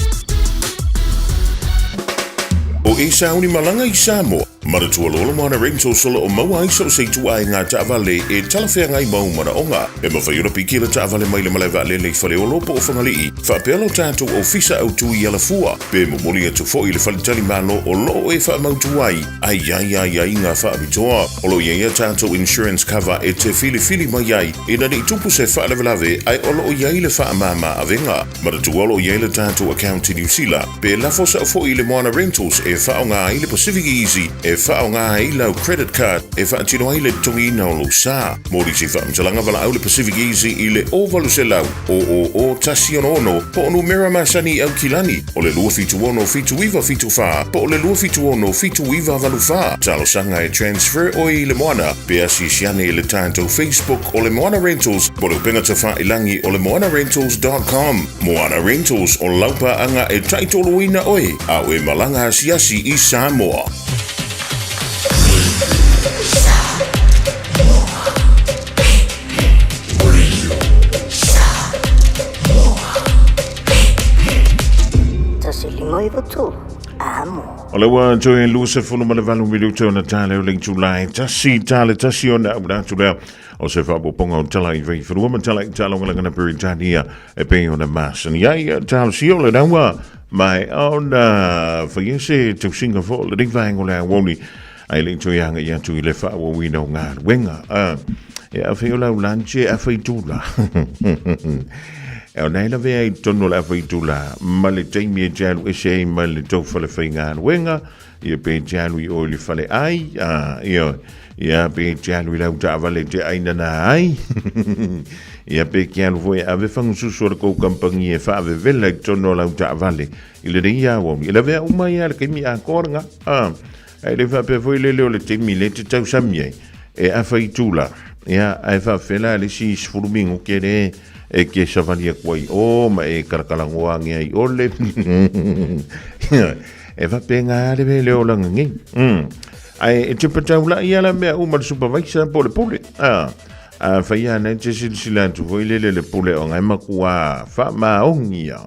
O Esau ni malaga i Samoa, manatua loa le Moana Rentals o lo o maua ai so o se ituaiga taavale e talafeagai mau manaoga. E mafai ona piki le taavale mai le malae vaalele i Faleolo po o Fagalii, faapea lo tatou ofisa autu i Alafua, pe momoli atu foi i le faletalimalo o lo o e faamautu ai a i ai aiaiga faapitoa. O lo o i ai a tatou insurance cover e te filifili mai ai ina ne i tupu se faalavelave ae o lo o i ai le faamama avega. Manatua o lo o i ai le tatou account i Niu Sila, pe lafo sao foi i le Moana Rentals e faaaoga ai le Pacific Easy e faaaoga ai lau credit card e faatino ai le totogiina o lou sa. Mo nisi faamatalaga valaau le Pacific Easy i le 0800 000 166 po o numera masani i Aukilani o le 276 7974 po o le 276 7984. Talosaga e transfer oe i le Moana pe asiasi ane i le tatou Facebook o le Moana Rentals po o le upega tafailangi o le moanarentals.com. Moana Rentals o lau paaga e taitoloina oe a o e malaga asiasi i Samoa. O le ua toe 28 minuta ona tale o le itula e tasi tale tasi ona au atu lea o se faapopoga o tala i vaifanua ma tala i taalogalaga na Peretania e pei ona masani ai talosia o le naua mai ona whaia se tausinga fo le nei vaenga o le aoauli ai le toe agai atu i le faaauauina o galuega. E awhai o lau lunch e awhai tula. E ona e lavea i tonu o le awhai tula, ma le taimi e te alu ese ai ma le tau whale whai galuega, ia pe te alu i o i le whale ai, ia, ia pe te alu i lau taavale te aina nā ai, ia pe ke alu foi ave whangususu o le kou kampangi e whaavevela i tonu o lau taavale, i le nei awa, i lavea uma ia le kaimi a kōranga, Ae le faapea foi lele o le taimi le te tausami ai, e afa i tula, ia, ae faafela le isi 10 minuke le e ke savali atu ai o ma e kalakalagoa ange ai ole. E faapena le mea le olaga nei. Ae e te pataulai ia la mea uma le supervisor po o le pule. A fai ana e te silasila atu foi lele le pule o ngai makua faamaogi ia.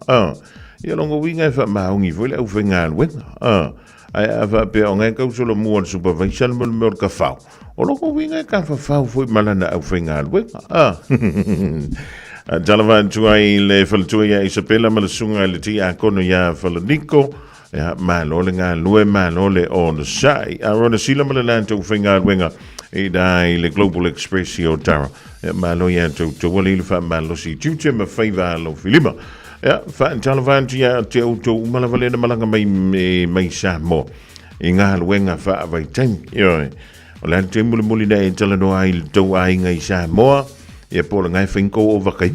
Ia longa uiga e faamaogi foi le aufaigaluega. Ae a faapea o ngai kau solo mua le supervisor le mea o le kafao, o loko uiga e kafafao foi ma lana aufaigaluega. Tala atu ai le faletua ia Isabela ma le susuga i le tiakono ia Falaniko, ia malo le galue, malo le onosai. A rona sila ma le latou faigaluega i da i le Global Express i Otara. Ia malo ia tou tou ali le faamalosi i tiute ma faiva alo filima. Ia, faatalofa atu ia te outou uma lava lena malaga mai, mai Samoa i galuega faavaitaimi. Ioe. O le a le taimi mulimuli na e talanoa ai i le tou aiga i Samoa, ia po o le ngae whainga kou o vakai.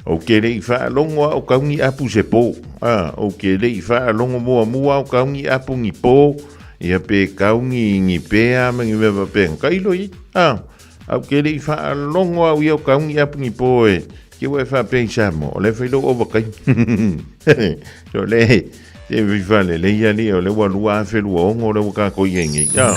O ke lei whaalongo a o kaungi apu se pō. Ah, o ke lei whaalongo mua mua o kaungi apu ngi pō. Ia pe kaungi ngi pēa ma ngi mea whapenga. Ka ilo i. Ah, au ke lei whaalongo au ia o kaungi apu ngi pō e. Ke ua e faapea i Samoa, o le fai lou overtime. So le, se fifa lelei alii, o lea ua 2026 o lea ua tatou i ai nei. Ah.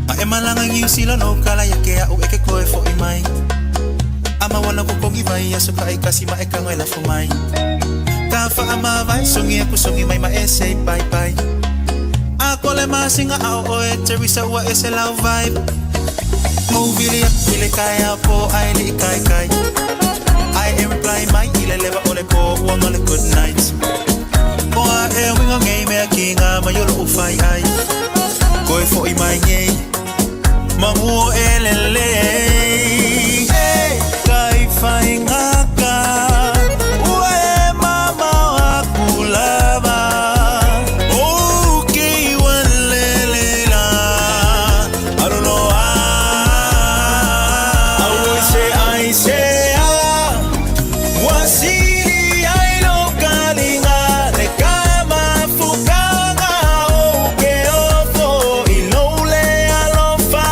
A e malaga i Niu Sila no kala ia ke a'u e ke koe fo'i mai. A maua ko kongi vai aso ka kasi ma e kago e lafo mai. Ka whaamawai songi aku songi mai ma e say bye bye. A kole masinga ao oe Teresa ua e se lau vibe. Movili aku ile kai au po ai li kai kai. Ai e reply mai ile lewa ole po ua ngole good night. Oa e winga ngei mea ki ngā mai olo u whai ai. Koe fo'i mai ngei Manguo e lele. Hey, kai whai ngaka Ua e mama aku lava. O ke walele la Aruloa. Au se ai se a Wasili ai lo kalinga le kama fukanga o ke ofo i lole alofa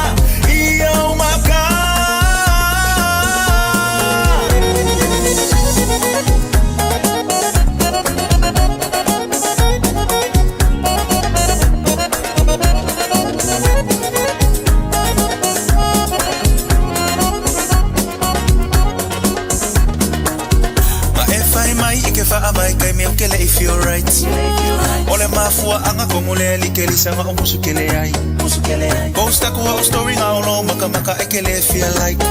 i au maka. Ma e whai mai i ke whaa mai kai mea o ke le i feel right. O le mafua anga kongo le li ke lisanga o musu ke le ai. Post aku au story ngā olo maka maka e ke le feel like.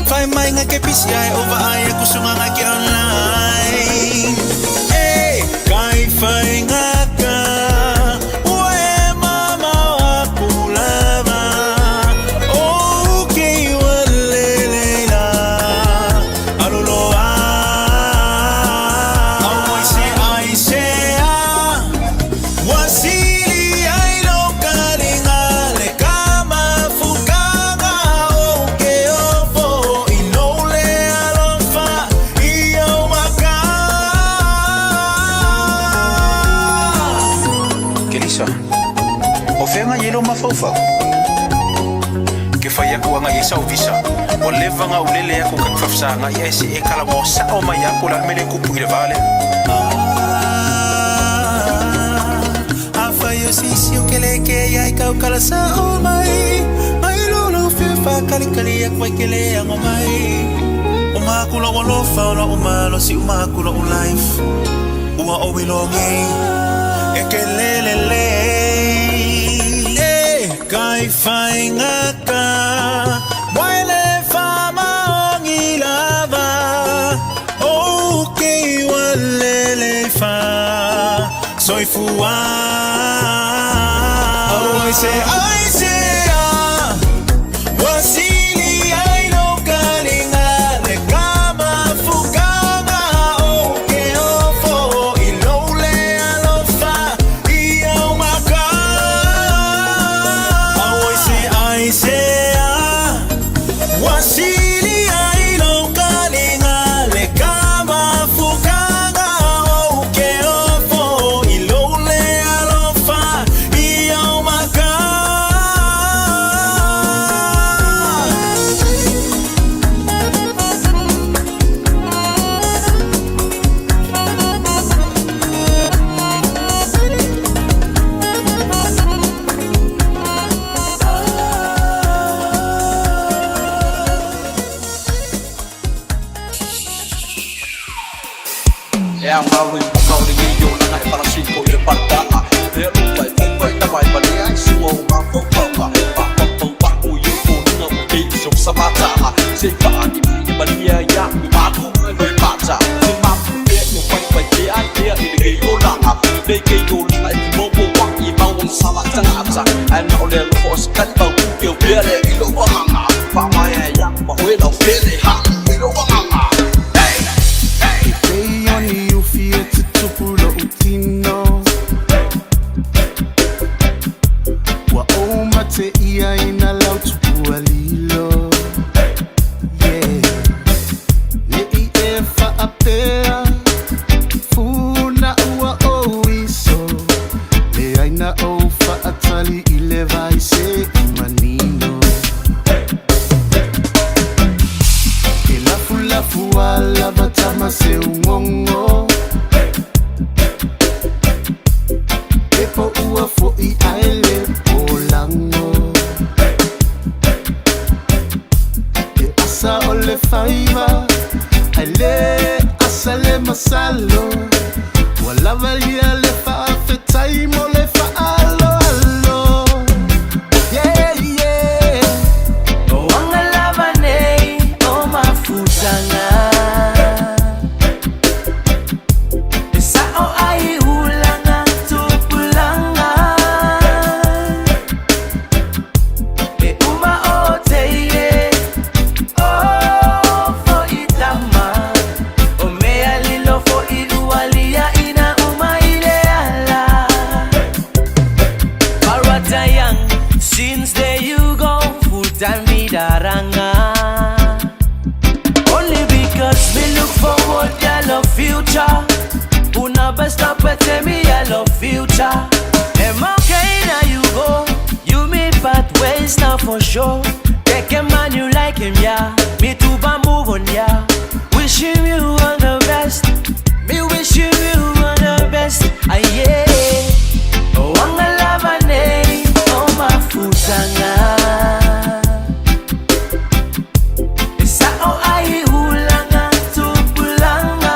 Whai mai ngā ke PCI over ai aku sunga ngā ke online. Hey, kai whai ngaka Ua e mama aku lava. O ke walele la Aruloa. Au ai se ai se a Wasili ai lo kalinga le kama fukanga o ke ofo i lole alofa i au maka. Kelisa, o whenga i lo mafaufau. Ke whai aku anga i sau visa. O leva ngā ulele aku ka kwafsa ngā i ese e kala ngō sa o mai aku la mele kupu i le vale. A whai o sisi o ke le ke ia i kau kala sa o mai. Mai lolo whiwha kali kali aku ai ke le ango mai. O mākula o alofa o la o malo si o mākula o life. Ua o wilo ngei e ke lele le. E kai whai ngaka Waile whama ongi lava. O ke walele wha Soifua. Oh, I say, I say, ah Wasili ai lo kalinga le kama fukanga o ke ofo i lole alofa i au maka. Oh, I say, I say, ah Wasili ai lo kalinga le kama fukanga o ke ofo i lole alofa i au maka. E ang ngau i mokau le ngi yo na e para siko i le parta a le lu pai pu pai ta mai ba le ai suo o ma fo pa pa pa pa pa pa o yo ko na o ke so sa ma ta a se pa a ni ni ma ni ya ya ni ma tu le pa ta se ma pu pe no pai pai ke a ke i le ke yo la a le ke yo la i mo mo wa i ma won sa la ta na ta a na o le lo fo ska pa ku ke pe le i lo wa nga pa ma ya ya ma ho le pe le ha i lo wa ma se ugogo E po ua fo'i ae le polago E asa o le faiva ae lē asa le masalo Ua lava ia le faafetai mo le faaaloalo Yeah, yeah. O aga lava nei o mafutaga E sa'o ai ulaga tupulaga E uma o teie o fo'i tama O mea lilo fo'i ua liaʻina uma i le ala Parata young since there you go full time me daranga Only because me look forward yellow future Una best up at me yellow future Am okay now you go You meet bad ways now for sure Take a man you like him yeah Me too ba move on yeah Wishing you all the best Me wishing you all the best Ah yeah O aga lava nei o mafutaga E sa'o ai ulaga tupulaga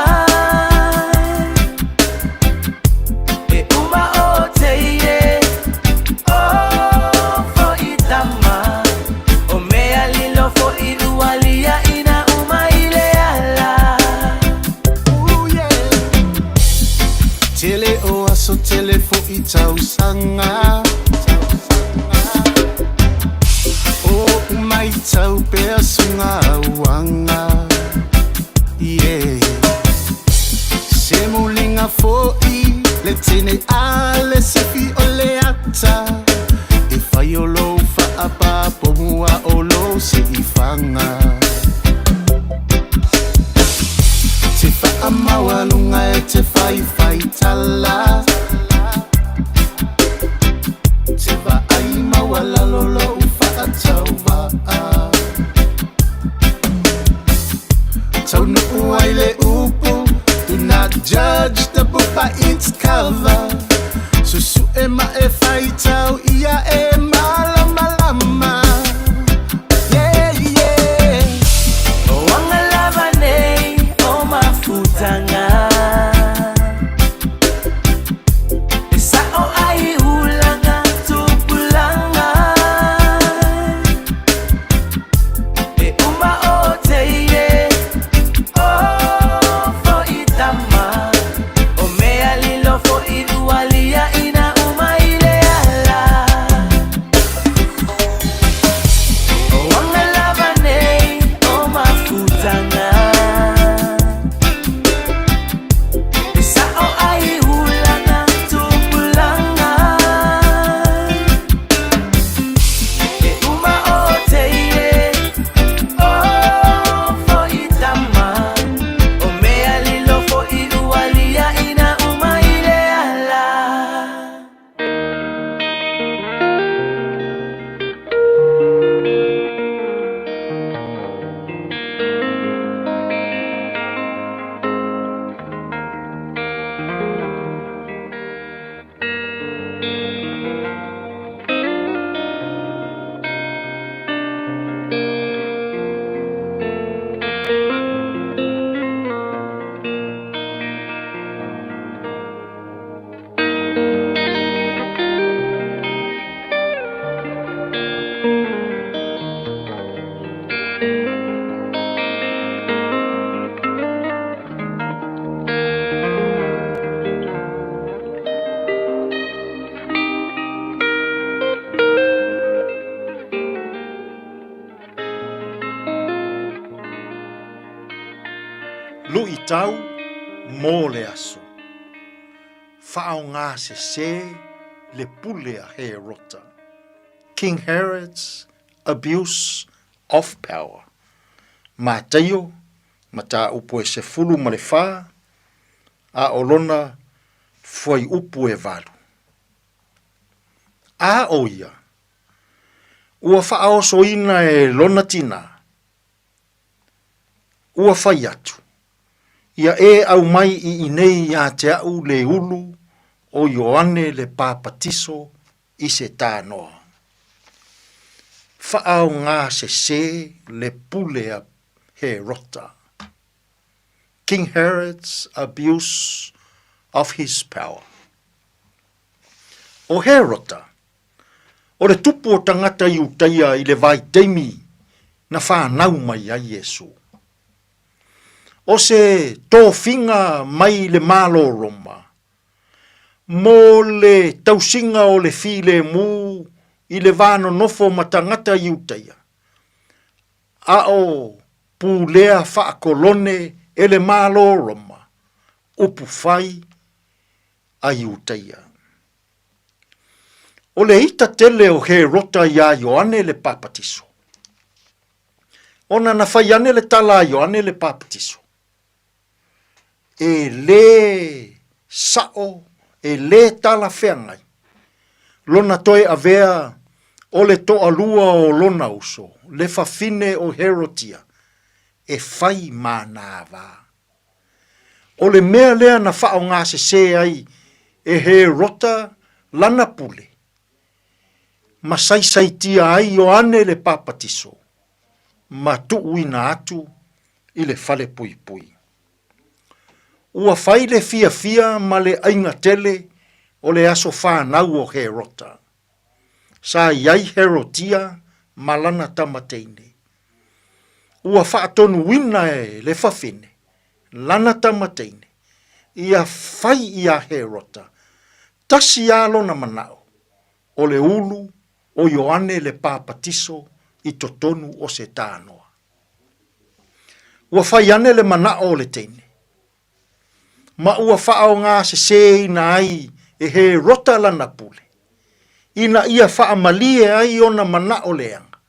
E uma o teie o fo'i tama O mea lilo fo'i ua liaʻina uma i le ala Ooh, yeah. Tele o aso tele fo'i tausaga O umaitau pea suga uaga Yeah. Se muliga fo'i le tene a le sifi o le ata E fai o lou faapapomu a o lou se'ifaga Te faamaualuga e te faifaitala Te vaai maualalo lou faatauva'a Taunuu ai le upu Do not judge the book by its cover Susu'e ma e faitau ia e malamalama Yeah, yeah. O aga lava nei o mafutaga E sa'o ai ulaga tupulaga E uma o teie o fo'i tama O mea lilo fo'i ua liaʻina uma i le ala O aga lava nei o mafutaga E sa'o ai ulaga tupulaga E uma o teie o fo'i tama O mea lilo fo'i ua liaʻina uma i le ala Luʻitau mo le aso. Faaaogasesē le pule a Herota. King Herod's abuse of power. Mataio, mataupu e 14, a o lona fuaiupu e 8. A o ia, ua faaosoina e lona tinā, ua fai atu, Ia e aumai i inei ia te a'u le ulu o Ioane le Papatiso i se tanoa. Faaogasesē le pule a Herota. King Herod's abuse of his power. O Herota, o le tupu o tagata Iutaia i le vaitaimi na whanau mai ai Iesu. O se tofiga mai le Malo Roma, mo le tausiga o le filemu i le va nonofo ma tagata Iutaia, a o pulea faakolone e le Malo Roma, upu fai a Iutaia. O le ita tele o Herota iā Ioane le Papatiso. Ona na fai ane le tala a Ioane le Papatiso, e lē sa'o, e lē talafeagai lona toe avea o le toalua o lona uso, le fafine o Herotia, e fai manava. O le mea lea na faaaogasesē ai e Herota lana pule, ma saisaitia ai Ioane le Papatiso, ma tuuina atu i le falepuipui. Ua fai le fiafia ma le aiga tele o le aso fanau o Herota. Sa i ai Herotia ma lana tama teine. Ua faatonuina e le fafine lana tama teine ia fai iā Herota tasi a lona manao o le ulu o Ioane le Papatiso i totonu o se tanoa. Ua fai ane le manao o le teine, ma ua faaaogasesēina ai e Herota lana pule, ina ia faamalie ai ona manao leaga,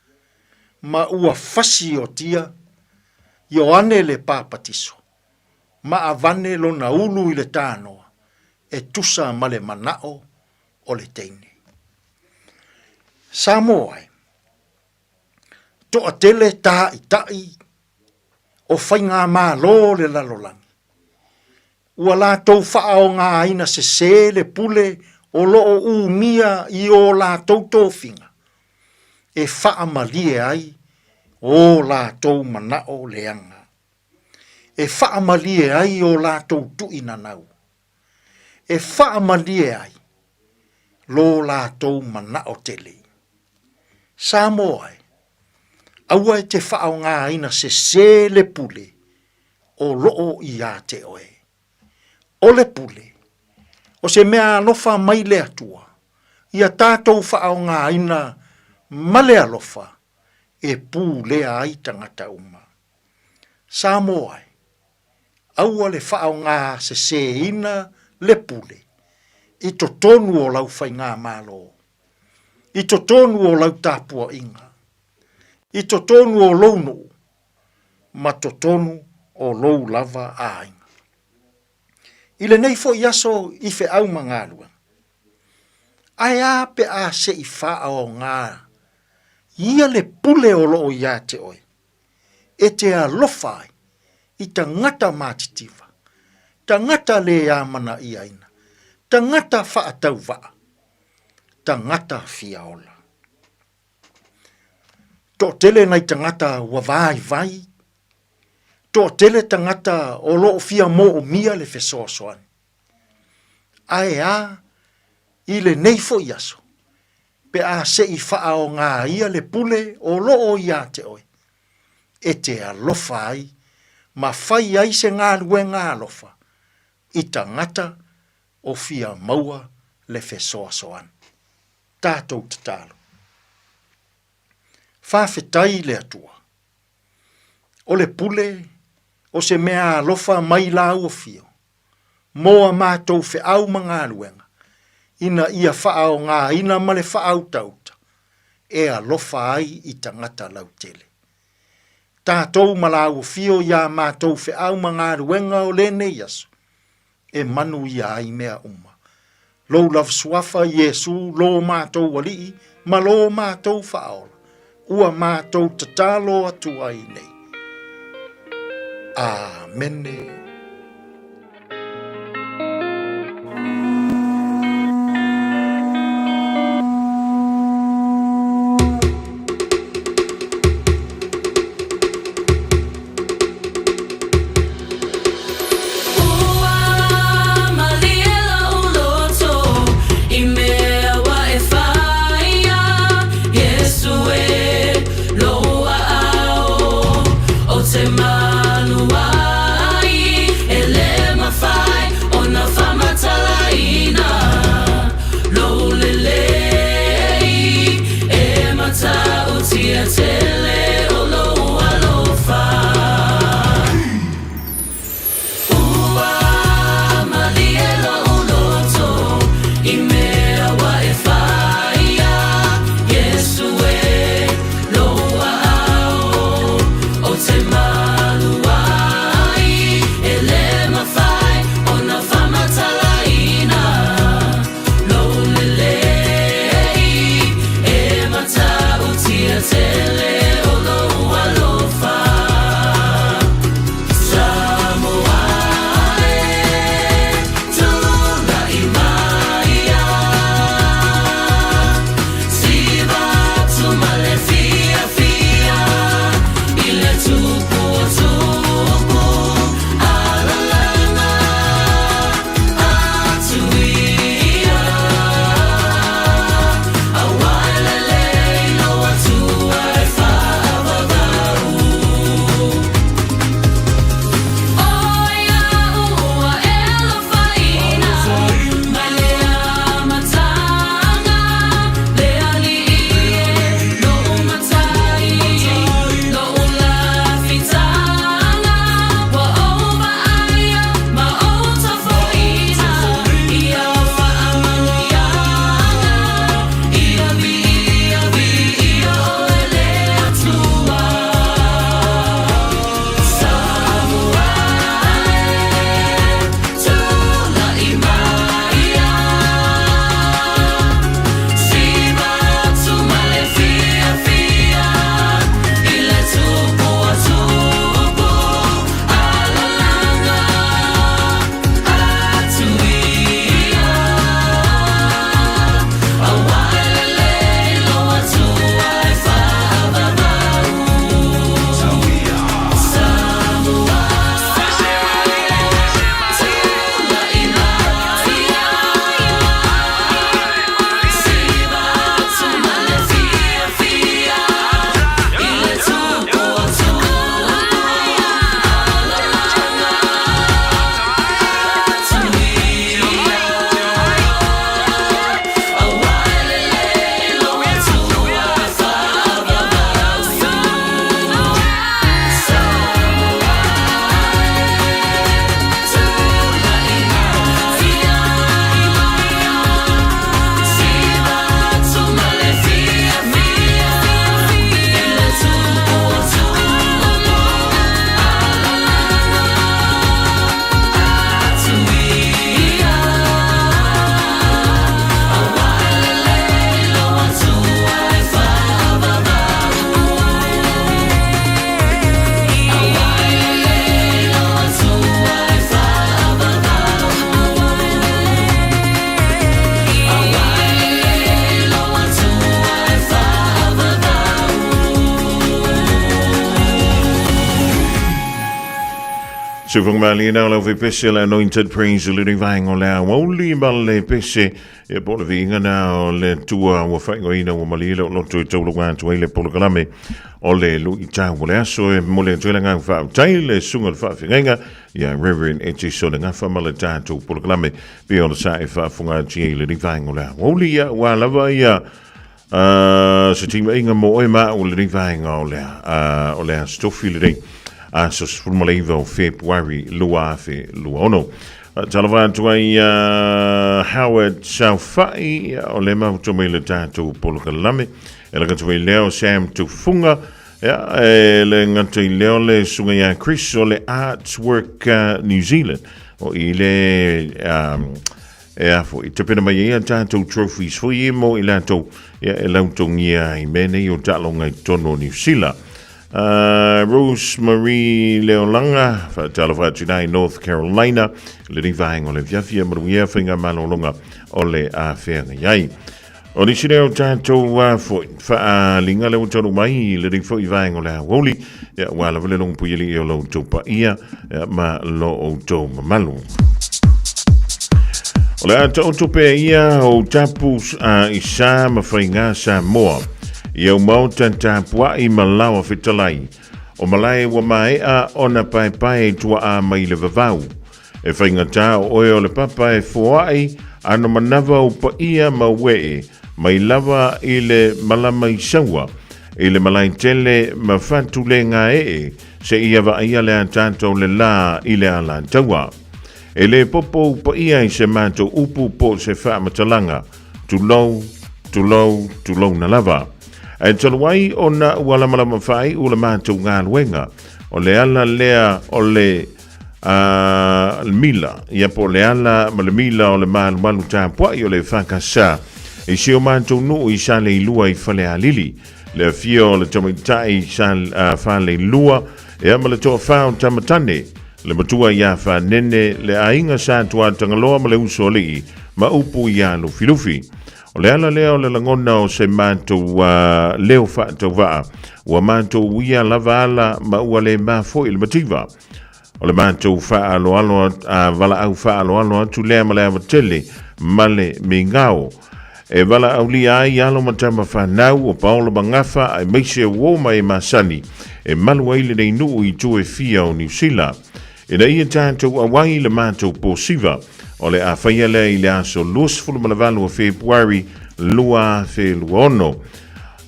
ma ua fasiotia Ioane le Papatiso, ma avane lona ulu i le tanoa e tusa ma le manao o le teine. Samoa e, toatele tāitaʻi o faigamalo o le lalolagi, ua latou faaaogaina sesē le pule o lo o umia i o latou tofiga e faamalie ai o latou manao leaga, e faamalie ai o latou tuinanau, e faamalie ai lo latou manao tele. Samoa e, aua e te faaaogaina sesē le pule o loo iā te oe. O le pule, o se mea alofa mai le Atua, ia tatou faaaogaina ma le alofa e pulea ai tagata uma. Samoa e, aua le faaaogasesēina le pule i totonu o lau faigamalo, i totonu o lau tapuaiga, i totonu o lou nuu, ma totonu o lou lava aiga. I lenei foi aso i feau ma galuega, ae a pe a se i faaaoga ia le pule o lo o ia te oe, e te alofa ai i tagata matitiva, tagata lē amana'iaina, tagata fa'atauva'a, tagata fia ola. To'atele nai tagata ua vaivai, to'atele tagata o lo'o fia mo'omia le fesoasoani. Ae a i lenei fo'i aso, pe a se i faaogaia le pule o lo o iā te oe, e te alofa ai ma fai ai se galuega alofa i tagata o fia maua le fesoasoani. Tatou tatalo. Faafetai i le Atua. O le pule o se mea alofa mai lāua fio, mo a matou feau ma galuega, ina ia faaogaina ma le faautauta e alofa ai i tagata lautele. Tatou ma lāua fio iā matou feau ma galuega o lenei aso, e manuia ai mea uma. Lou lava suafa Iesu lo matou Alii ma lo matou Faaola, ua matou tatalo atu ai nei. Amene. te malu ai e le mafai ona faamatalaina lou lelei e matautia tele o lou alofa. Ua malie lou loto i mea ua e faia, Iesu e, lou aao ou te malu ai, e le mafai ona faamatalaina lou lelei e matautia tele o lou alofa. Samoa e, tulai maia, siva atu ma le fiafia i le tupu o tupu, alalaga atu ia, aua e lelei lou Atua e faavavau. O ia'u ua e alofaina mai le amataga, le Alii e, lou Matai, lou lafitaga, ua ou vaaia ma ou tafoina i au faamanuiaga, ia viia, viia oe le Atua. Samoa e, tulai maia, siva atu ma le fiafia i le tupu o tupu, alalaga atu ia, aua e lelei lou Atua e faavavau. Samoa tulai maia, siva atu ma le fiafia i le tupu o tupu, alalaga atu ia, aua e lelei lou Atua e faavavau. Samoa tulai maia, siva atu ma le fiafia i le tupu o tupu, alalaga atu ia, aua e lelei lou Atua e faavavau. Aua e lelei lou Atua e faavavau. Aua e lelei lou Atua e faavavau. Soifua malieina o le aufai-pese o le Anointed Praise i lenei vaega o le aoauli ma le pese ia po o le viiga na o le Atua ua faaigoaina ua malie le loto e taulaga atu ai le polokalame o le luitau o le aso e momoli atu ai le agaga faafetai i le susuga i le faafeagaiga ia Reverend Etison Gafa ma le tatou polokalame pei ona sa e faafofoga atu ai i lenei vaega o le aoauli ia ua lava ia se timaiga mo oe ma au i lenei vaega o le, o le Aso Tofi lenei, aso 19 o Fepuari 2026. Talofa atu ai Howard Saufai, o le mafuta mai le tatou polokalame. E laka atu ai lea o Sam Tufunga, ia, e le gata i lea o le susuga ia Chris o le Arts Work New Zealand. O i le E a foi, tapena mai ai a tatou trophies foi e mo i latou, ia e lautogia ai mea nei o taaloga i totonu o Niu Sila. Rose Marie Leolaga, faatalofa atu i North Carolina, lenei vaega o le afiafi e manuia faigamalologa o le afeagai ai. O nisi lea o tatou foi faaaliga lea ua taunuu mai i lenei foi vaega o le aoauli, ia ua lava le logopuialii o lo outou paia ia, ma lo outou mamalu. O le a taoto pea ia o tapu a i sa ma faiga Samoa. I au maota tapuai ma lawa fetalai. O malae ua maea ona paepae i tuaa mai le vavau. E faigata o oe o le papa e foai ano manava o paia ma uee mai lava i le malama i saua, i le malae tele ma fatulegaee seia vaaia le ataata o le la i le alataua. E le popo ou paia i se matou upu po o se faamatalaga, tulou, tulou, tulouna lava. Ae talu ai ona ua lamalama faaiu le matou galuega, o le ala lea o le a le mila, ia po o le ala ma le mila o le malumalu tapuai o le EFKS i si o matou nuu i Saleilua i Falealili. Le afio o le tamaitai sa, Faleilua, ia ma le toafa o Tamatane, le matua ia Fanene, le aiga sa Tuatagaloa ma le uso alii, ma upu ia Lufilufi. O le ala lea o le lagona o se matou leo faatauvaa, ua matou uia lava ala ma ua le mafo'i le mativa. O le matou faaaloalo a valaau faaaloalo atu lea ma le ava tele ma le migao e valaaulia ai alo ma tama fanau o Paolo ma Gafa aemaise uo ma e masani e malu ai lenei nuu i itu e fia o Niu Sila. Ina ia tatou auai i le matou posiva o le a faia lea i le aso 28 o Fepuari 2026.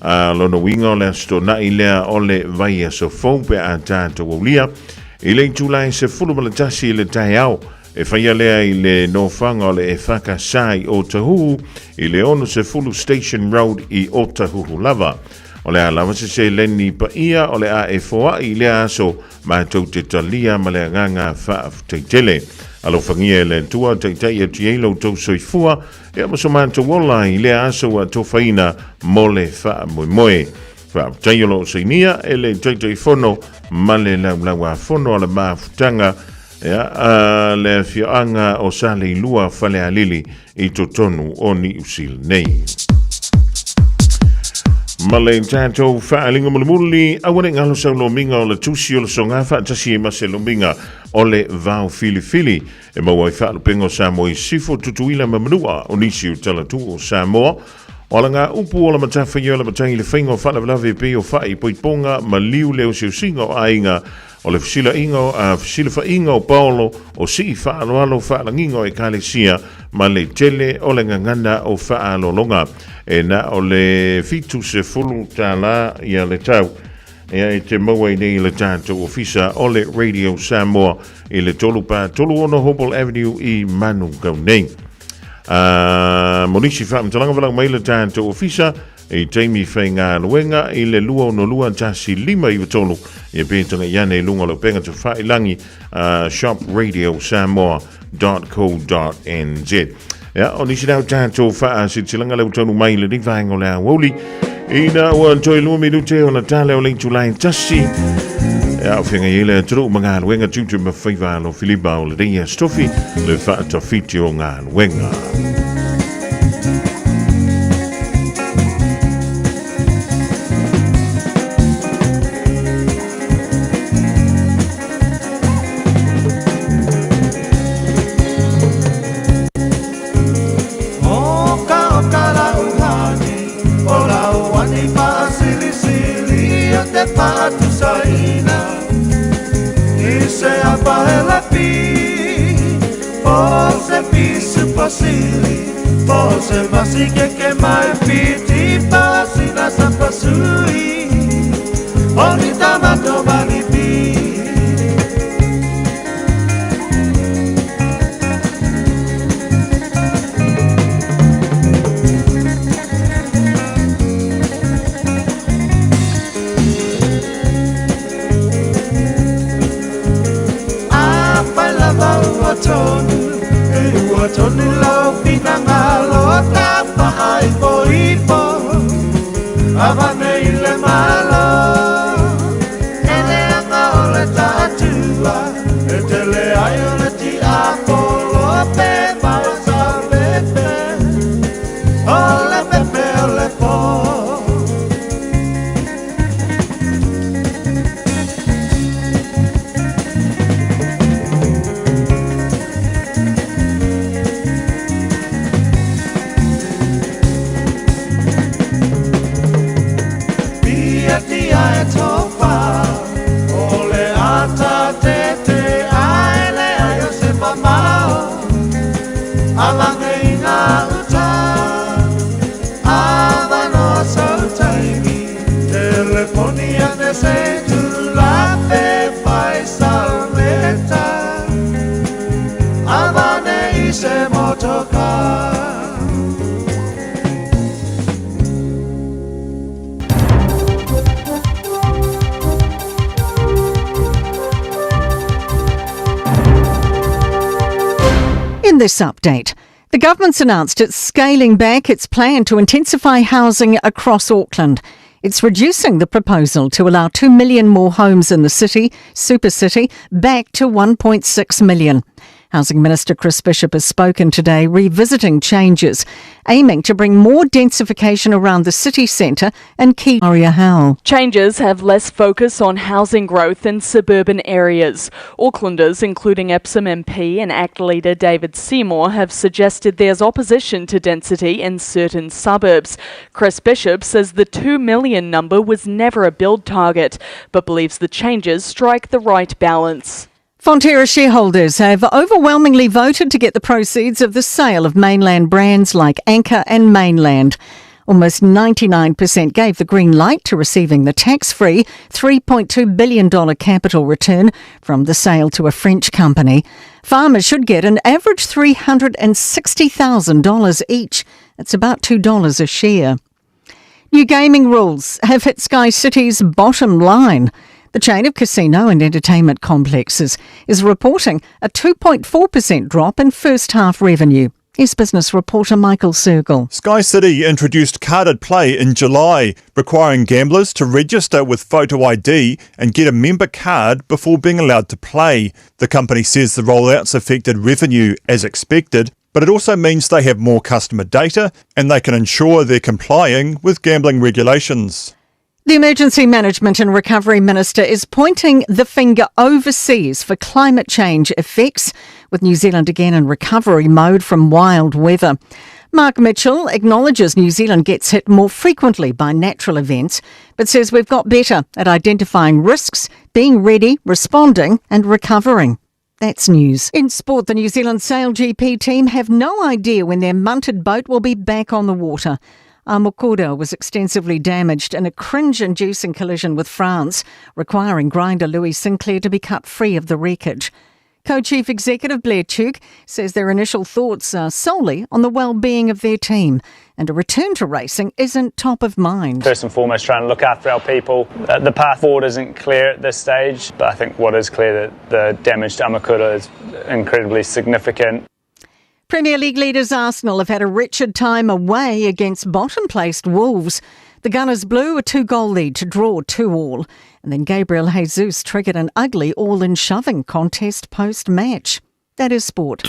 A lona uiga o le Aso Toonai lea o le vaiaso fou pe a tatou aulia i le itula e 11 i le taeao e faia lea i le nofoaga o le EFKS i Otahuhu i le 60 Station Road i Otahuhu lava. O le a lava se seleni paia o le a e foai i lea aso matou te talia ma le agaga faafetai tele. Alofagia e le Atua taitai atu i ai lo outou soifua Ia ma so matou ola i lea aso ua atofaina mo le faamoemoe. Faafetai o lo o sainia e le Taitaifono ma le Laulau-a-Fono a le Mafutaga ia, a le afioaga o Saleilua Falealili i totonu o Niu Sila nei. Ma le tatou faaaliga mulimuli, aua ne i galo sau lomiga o le tusi o le soga faatasi ai ma se lomiga o le vao filifili. E maua ai faalupega o Samoa i Sisifo, Tutuila ma Manua, o nisi o talatuu o Samoa. O alagaupu o le matawhaioi o le matai i le faiga o faalavelave e pei o fa'i, poipoga, maliu, le osiosiga o aiga, o le fesilaiga o a fesilafaiga o paolo, o sii faaaloalo faalagiga o ekalesia, ma le tele o le gagana o faalologa. E na o le $70 ia le tau. Ea e te maua i nei i le tatou ofisa o le Radio Samoa i le 3 pa 36 Hobble Avenue i Manukau nei. Mo nisi faamatalaga valaau mai le tatou ofisa i taimi faigaluega i le 262 1593 ia pe taga'i ane i luga o le upega tafailangi shopradiosamoa.co.nz. Ia, o nisi lau tatou faasilasilaga lea ua taunuu mai i lenei vaega o le aoauli ina ua toe 2 minute ona tala o le itula e 1. Ia, o feagai ai le atunuu ma galuega tiute ma faiva alo Filipa o lenei aso tofi le faatafiti o galuega. this update, the government's announced it's scaling back its plan to intensify housing across Auckland. It's reducing the proposal to allow 2 million more homes in the city, super city, back to 1.6 million. Housing Minister Chris Bishop has spoken today, revisiting changes, aiming to bring more densification around the city centre and key area Howell. Changes have less focus on housing growth in suburban areas. Aucklanders, including Epsom MP and ACT leader David Seymour, have suggested there's opposition to density in certain suburbs. Chris Bishop says the 2 million number was never a build target, but believes the changes strike the right balance. Fonterra shareholders have overwhelmingly voted to get the proceeds of the sale of mainland brands like Anchor and Mainland. Almost 99% gave the green light to receiving the tax-free $3.2 billion capital return from the sale to a French company. Farmers should get an average $360,000 each. That's about $2 a share. New gaming rules have hit SkyCity's bottom line. The chain of casino and entertainment complexes is reporting a 2.4% drop in first half revenue. Here's business reporter Michael Sergel. SkyCity introduced carded play in July, requiring gamblers to register with photo ID and get a member card before being allowed to play. The company says the rollouts affected revenue as expected, but it also means they have more customer data and they can ensure they're complying with gambling regulations. The Emergency Management and Recovery Minister is pointing the finger overseas for climate change effects, with New Zealand again in recovery mode from wild weather. Mark Mitchell acknowledges New Zealand gets hit more frequently by natural events, but says we've got better at identifying risks, being ready, responding and recovering. That's news. In sport, the New Zealand Sail GP team have no idea when their munted boat will be back on the water. Amokura was extensively damaged in a cringe-inducing collision with France, requiring grinder Louis Sinclair to be cut free of the wreckage. Co-Chief Executive Blair Tuke says their initial thoughts are solely on the well-being of their team, and a return to racing isn't top of mind. First and foremost, trying to look after our people. The path forward isn't clear at this stage, but I think what is clear that the damage to Amokura is incredibly significant. Premier League leaders Arsenal have had a wretched time away against bottom-placed Wolves. The Gunners blew a 2-goal lead to draw 2-2, and then Gabriel Jesus triggered an ugly all-in shoving contest post-match. That is sport.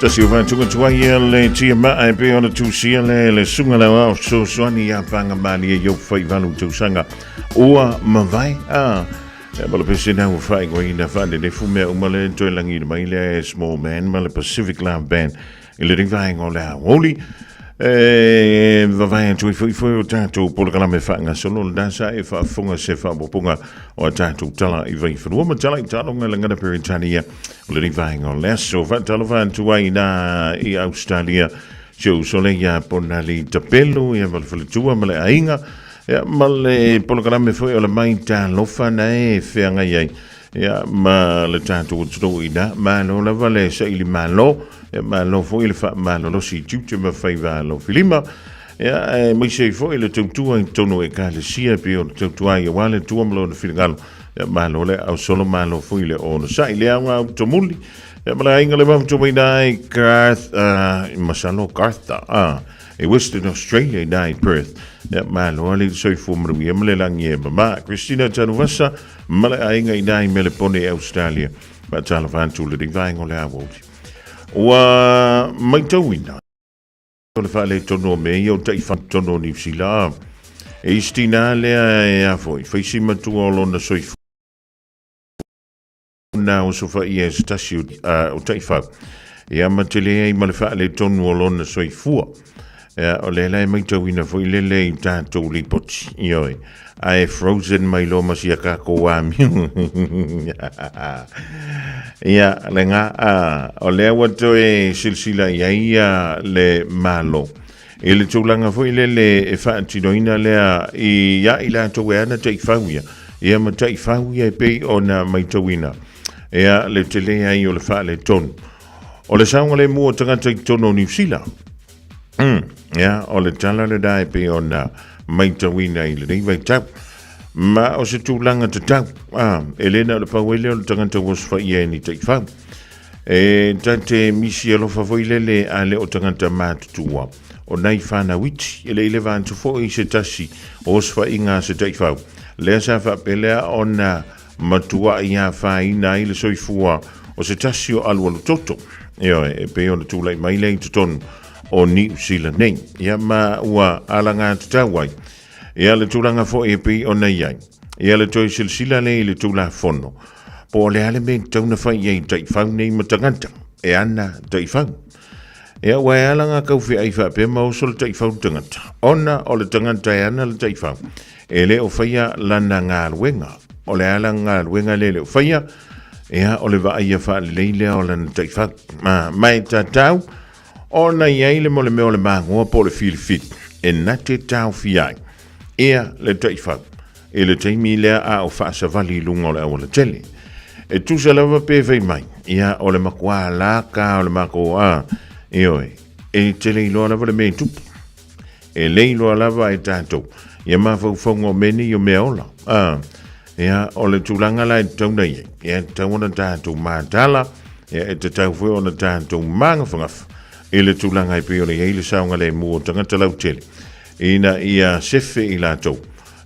Tasi o whātunga tuai e le tia maa e pe ona tūsia le le sunga lau ao fesoasoani ia whanga malia i au whai valu tausaga ua mavae a e ma le pese na ua whaingoina whanenefu mea uma le toe langi mai le Small Man ma le Pacific Love Band i le rivaenga o le aoauli e vavae atu ai foi foi o tatou polokalame faagasolo lena sa e faafofoga se faaopoopoga o a tatou tala i Vaifanua ma tala i taaloga lagana Peretania o le rivaenga o le aso. Faatalofa atu ai na i Australia si ou uso lea ia Ponali Tapelu ia ma le faletua ma le aiga ia ma le polokalame foi o le mai talofa na e feagai ai Ia, ma le tatou atunuu ina, malo lava le saili malo, ia malo foi le faamalolosi i tiute ma faiva alofilima, ia, aemaise ai foi le tautua i totonu o Ekalesia e pei ona tautua ai aua le Atua ma Lona finagalo. Ia, malo le ausolo, malo foi le onosai. Le aoga automuli, ia, ma le aiga le mafutomaina ai Garth, masalo Gartha, i Western Australia ina i Perth. Ia, malo alii le soifua manuia ma le lagi e mama. Christina Tanuvasa, Ma le aiga i nai Melepone i Australia, faatalofa atu le vaega o le aoauli. Ua maitauina o le faaletonu o mea ia o taifau tonu o Niu Sila. E isi tinā lea e a foi, faisi matua o lona soifua na osofaia e se tasi o taifau. Ia ma tele ai ma le faaletonu o lona soifua. Ia, o lea la e maitauina foi lele i tatou lipoti, ioe, ae frozen mai loa ma sia kākou amio. Ia, le ngā, a, o lea ua toe silasila i ai ia le Malo. I le tulaga foi lele e faatinoina lea i ia i latou e ana taifau ia, ia ma taifau ia e pei ona maitauina. Ia, le tele ai o le faaletonu. O le saogalemu o tagata i totonu o Niu Sila. Ia, o le tala lena e pei ona maitauina i lenei vaitau. Ma o se tulaga tatau, e le na o le pau ai lea o le tagata ua osofaia e ni taifau. E ta te misi alofa foi lele a le o tagata matutua. O nai whanau iti, e le i leva atu foi se tasi o osofaiga a se taifau. Lea sa faapelea ona matuai afaina ai le soifua o se tasi o alualu toto. Ioe, e pei ona tulai mai lea i totonu o Niu Sila nei. Ia ma ua alagatatau ai. Ia le tulaga foi e pei ona i ai. Ia le toe silasila lea i le Tulafono. Po o le a le mea e tatau ona fai i ai i taifau nei ma tagata e ana taifau. Ia ua e ala ngā kauwheai faapea ma oso le taifau le tagata. Ona o le tagata e ana le taifau. E le o faia lana galuega. O le a lana galuega lea e le o faia? Ia, o le vaaia faalelei lea o lana taifau. Ma, ma e tatau ona i ai le mo le mea o le magoa po o le filifili e na te taofia ai ia le taifau i le taimi lea a o faasavali i luga o le aualatele. E tusa lava pe fai mai, ia, o le makuā la ka o le makou a, ioe, e tele iloa lava le mea i tupu. E le iloa lava e tatou ia mafaufauga o mea nei o mea ola. A, ia, o le tulaga la e tatau ona i ai, ia, e tatau ona tatou mataala, ia, e tatau foi ona tatou magafagafa i le tulaga e pei ona i ai le saogalemu o tagata lautele, ina ia sefe i latou,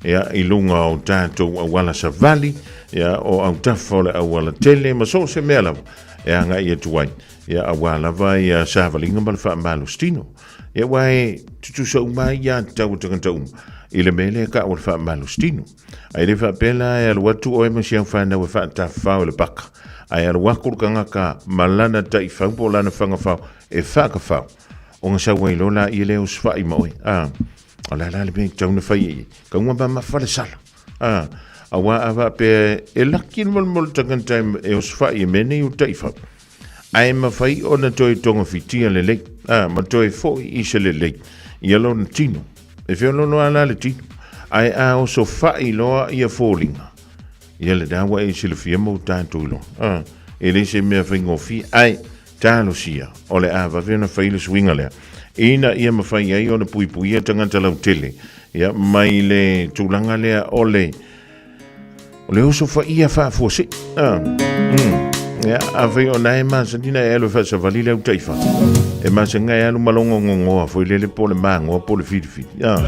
ia, i luga o tatou auala savali, ia, o autafa o le auala tele, ma so o se mea lava e agai atu ai, ia, aua lava ia savaliga ma le faamalositino. Ia aua e tutusa uma ai ia tatau a tagata uma i le mea lea e taua o le faamalositino. Ae le faapea la e alu atu oe ma si au fanau e faatafafao i le paka, ae alu atu le tagata ma lana taifau po o lana fagafao e faakafao, ona sau ai loa laia lea e osofai ma oe. A, o le a la le mea e tatau ona fai i ai? Tau ona mamafa le sala. A, aua a faapea e laki le molemole tagata e osofai i mea nei o taifau, Ae mafai ona toe togafitia lelei, ā, ma toe foi i se lelei ia lona tino. E feoloolo lava la le tino, ae a osofai loa ia foliga, ia lena ua e silafia ma ua tatou iloa, ā, e le se mea faigofie, ae talosia o le a vave ona fai le suiga lea, ina ia mafai ai ona puipuia tagata lautele, ia, mai le tulaga lea o le O le oso faia faafuasei. Ah. Ia, afai o na e masani na e alu e faasavali le au taifa. E masani e alu malongo ngongoa foi lele po le magoa po le filifili. Ah.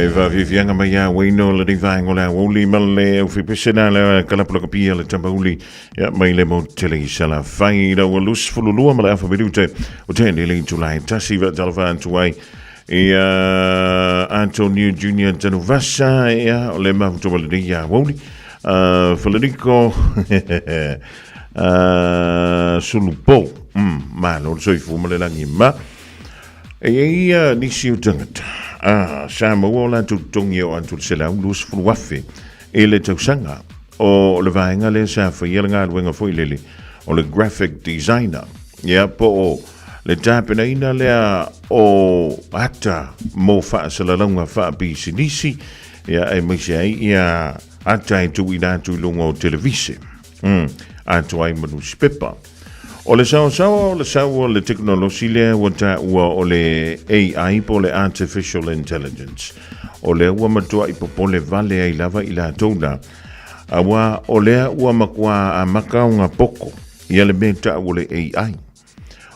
E faafiafiaga mai ia uaina o lenei vaega o le aoauli ma le aufaipisinā le kalapulakapia le tapauli ia mai le motu tele i Salafai ina ua 22 ma le afa minute o te le itula e tasi faatalofa atu ai ia Antonio Junior Tanuvasa ia o le mafuta ma lenei aoauli Federico Sulupo malo le soifua ma le lagi ma E i ai ia nisi o tagata, ā, sa maua o latou totogi e oo atu i le 120,000 i le tausaga. O le vaega lea sa faia le galuega foi lele o le graphic designer, ia, po o le tapenaina lea o ata mo faasalalauga faapisinisi, ia, aemaise ai ia ata e tuuina atu i luga o televise, atoa ai ma nusipepa. O le saosaoa o le sau o le tekonolosi lea ua taua o le AI po o le Artificial Intelligence, o lea ua matuai popole vale ai lava i latou la, aua o lea ua matua amata ona poko ia le mea tau o le AI.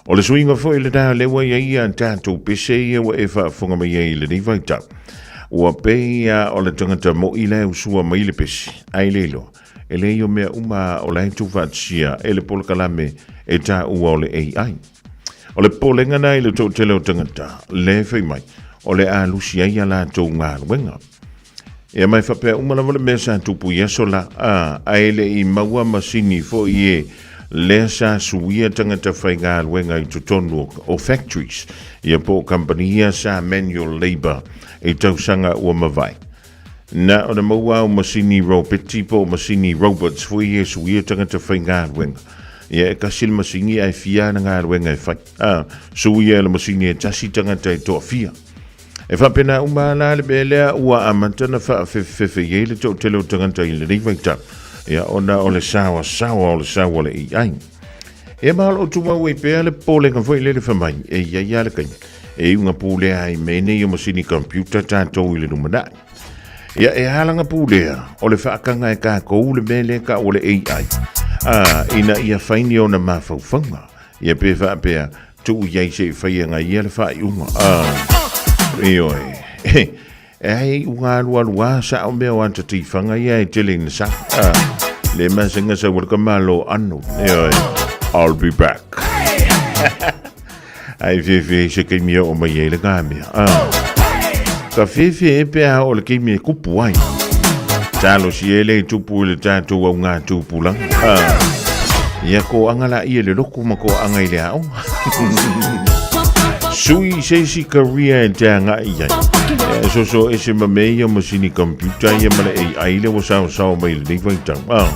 O le suiga foi lena lea ua i ai a tatou pese ia ua e faafofoga mai ai i lenei vaitau. Ua pei lava o le tagata moi la e usua mai le pese, ae le iloa. E leai o mea uma o la e tuufaatasia e le polokalame e taua o le AI. O le popolega na i le toatele o tagata, le fai mai, o le a lusi ai a latou galuega. Ia ma e faapea uma lava le mea sa tupu i aso la, a, ae le i maua masini foi e lea sa suia tagata faigaluega i totonu o, o factories, ia po o kamupani ia sa manual labour i tausaga ua mavae. Na ona maua au masini ropeti po o masini robots foi e suia tagata faigaluega. Ia e kasi le masini ae fia ana galuega e fai. A, suia e le masini e tasi tagata e toafia. E faapena uma la le mea lea ua amata na faafefefefe i ai le toatele o tagata i lenei vaitau. Ia ona o le saoasaoa o le sau o le AI. Ia ma o lo o tumau ai pea le popolega foi lele fai mai, e i ai lava le taimi e iuga pulea ai mea nei o masini computer tatou i le lumanai. Ia e alaga pulea o le faataga e tatou le mea lea tau o le AI, a, ina ia fai ni ona mafaufauga. Ia pe faapea, tuu i ai se i fai e ia le faaiuga. A, ioe. E ai iuga alualu a sao mea o ata tifaga ia e tele ina sa. A, le masenga sa ua le ka malo ano. Ioe. I'll be back. Ai fefe i se keimi e o mai ai le gamea. A, ka fefe e pea o le keimi e kupu ai. Talo si e le tupu i le tātou au ngā tūpulanga. A, ia ko anga la ia le loku ma ko anga i le aoga. Sui se isi career e te agai i ai. E soso ese ma me ia masini computer ia ma le AI le ua saosaoa mai lenei vaitau. Ah.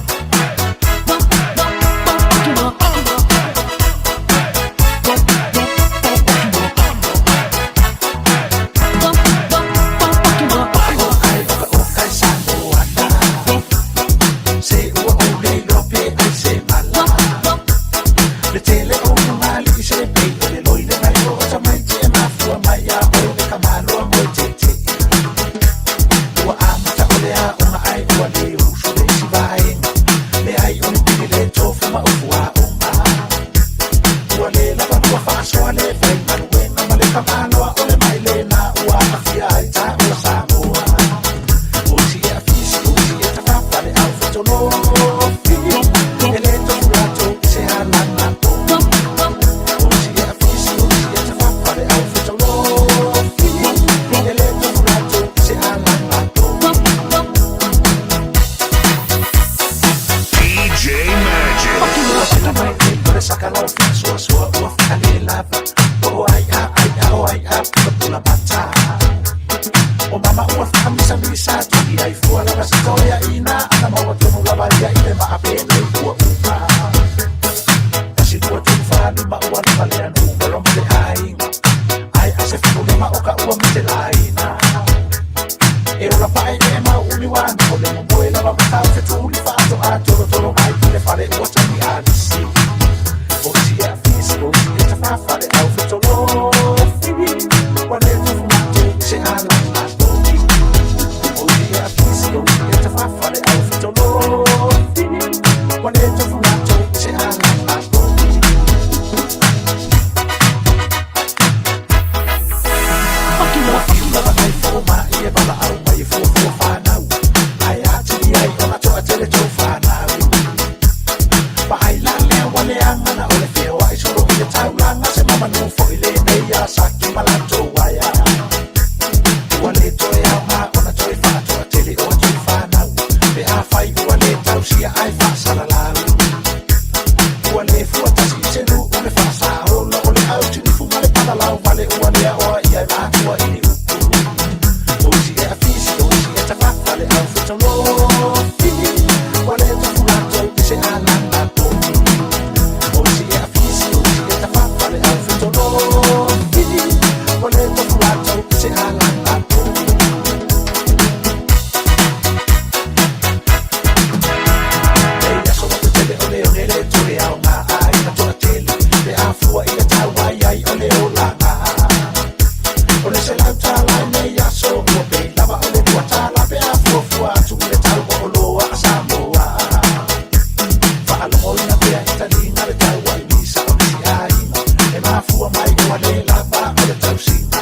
logoina pea i taliga le taua i misa o nisi aiga e mafua mai ua lē lava o le tausiga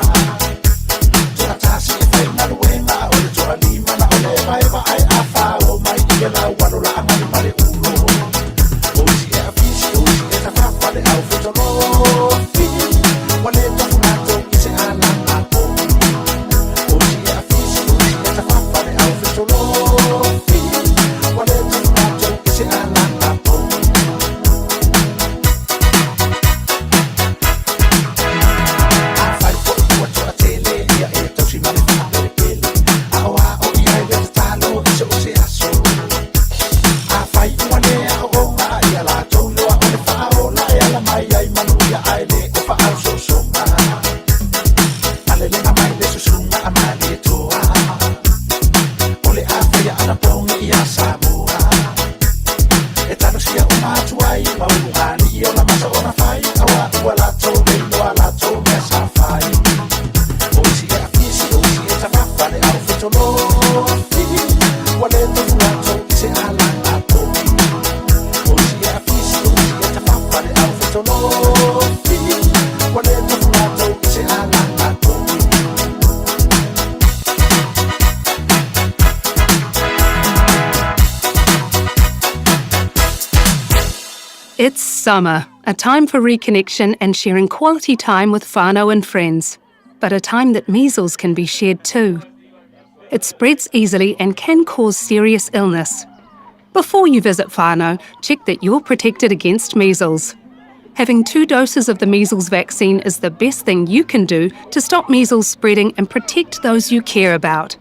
toatasi e faigaluega o le toalima na o le evaeva ae afao mai i le laualo laagali ma le ulo o isi e afisi o isi e tafafa le au fetolofi ua lē tofu latou i se alaga pogi o isi e afisi o isi e tafafa le au fetolofi ua lē tofu latou i se alaga pogi. Afai foi ua toatele ia e tausi ma le faapelepele aoao i ai le tatalo i so o se aso. Afai ua lē aooga ia latou iloa o le faaola e ala mai ai manuia ae lē o faaososoga. Malelega mai le susuga a Malietoa o le a faia anapogi ia Samoa e talosia uma atu ai ma ulugalii o lamasa ona fai auā ua latou le iloa latou mea sa fai. O isi e afisi o isi e tafafa le au fetolofi ua lē tofu latou i se alaga pogi o isi e afisi o isi e tafafa le au fetolofi ua lē tofu latou i se alaga pogi. It's summer, a time for reconnection and sharing quality time with whānau and friends, but a time that measles can be shared too. It spreads easily and can cause serious illness. Before you visit whānau, check that you're protected against measles. Having 2 doses of the measles vaccine is the best thing you can do to stop measles spreading and protect those you care about.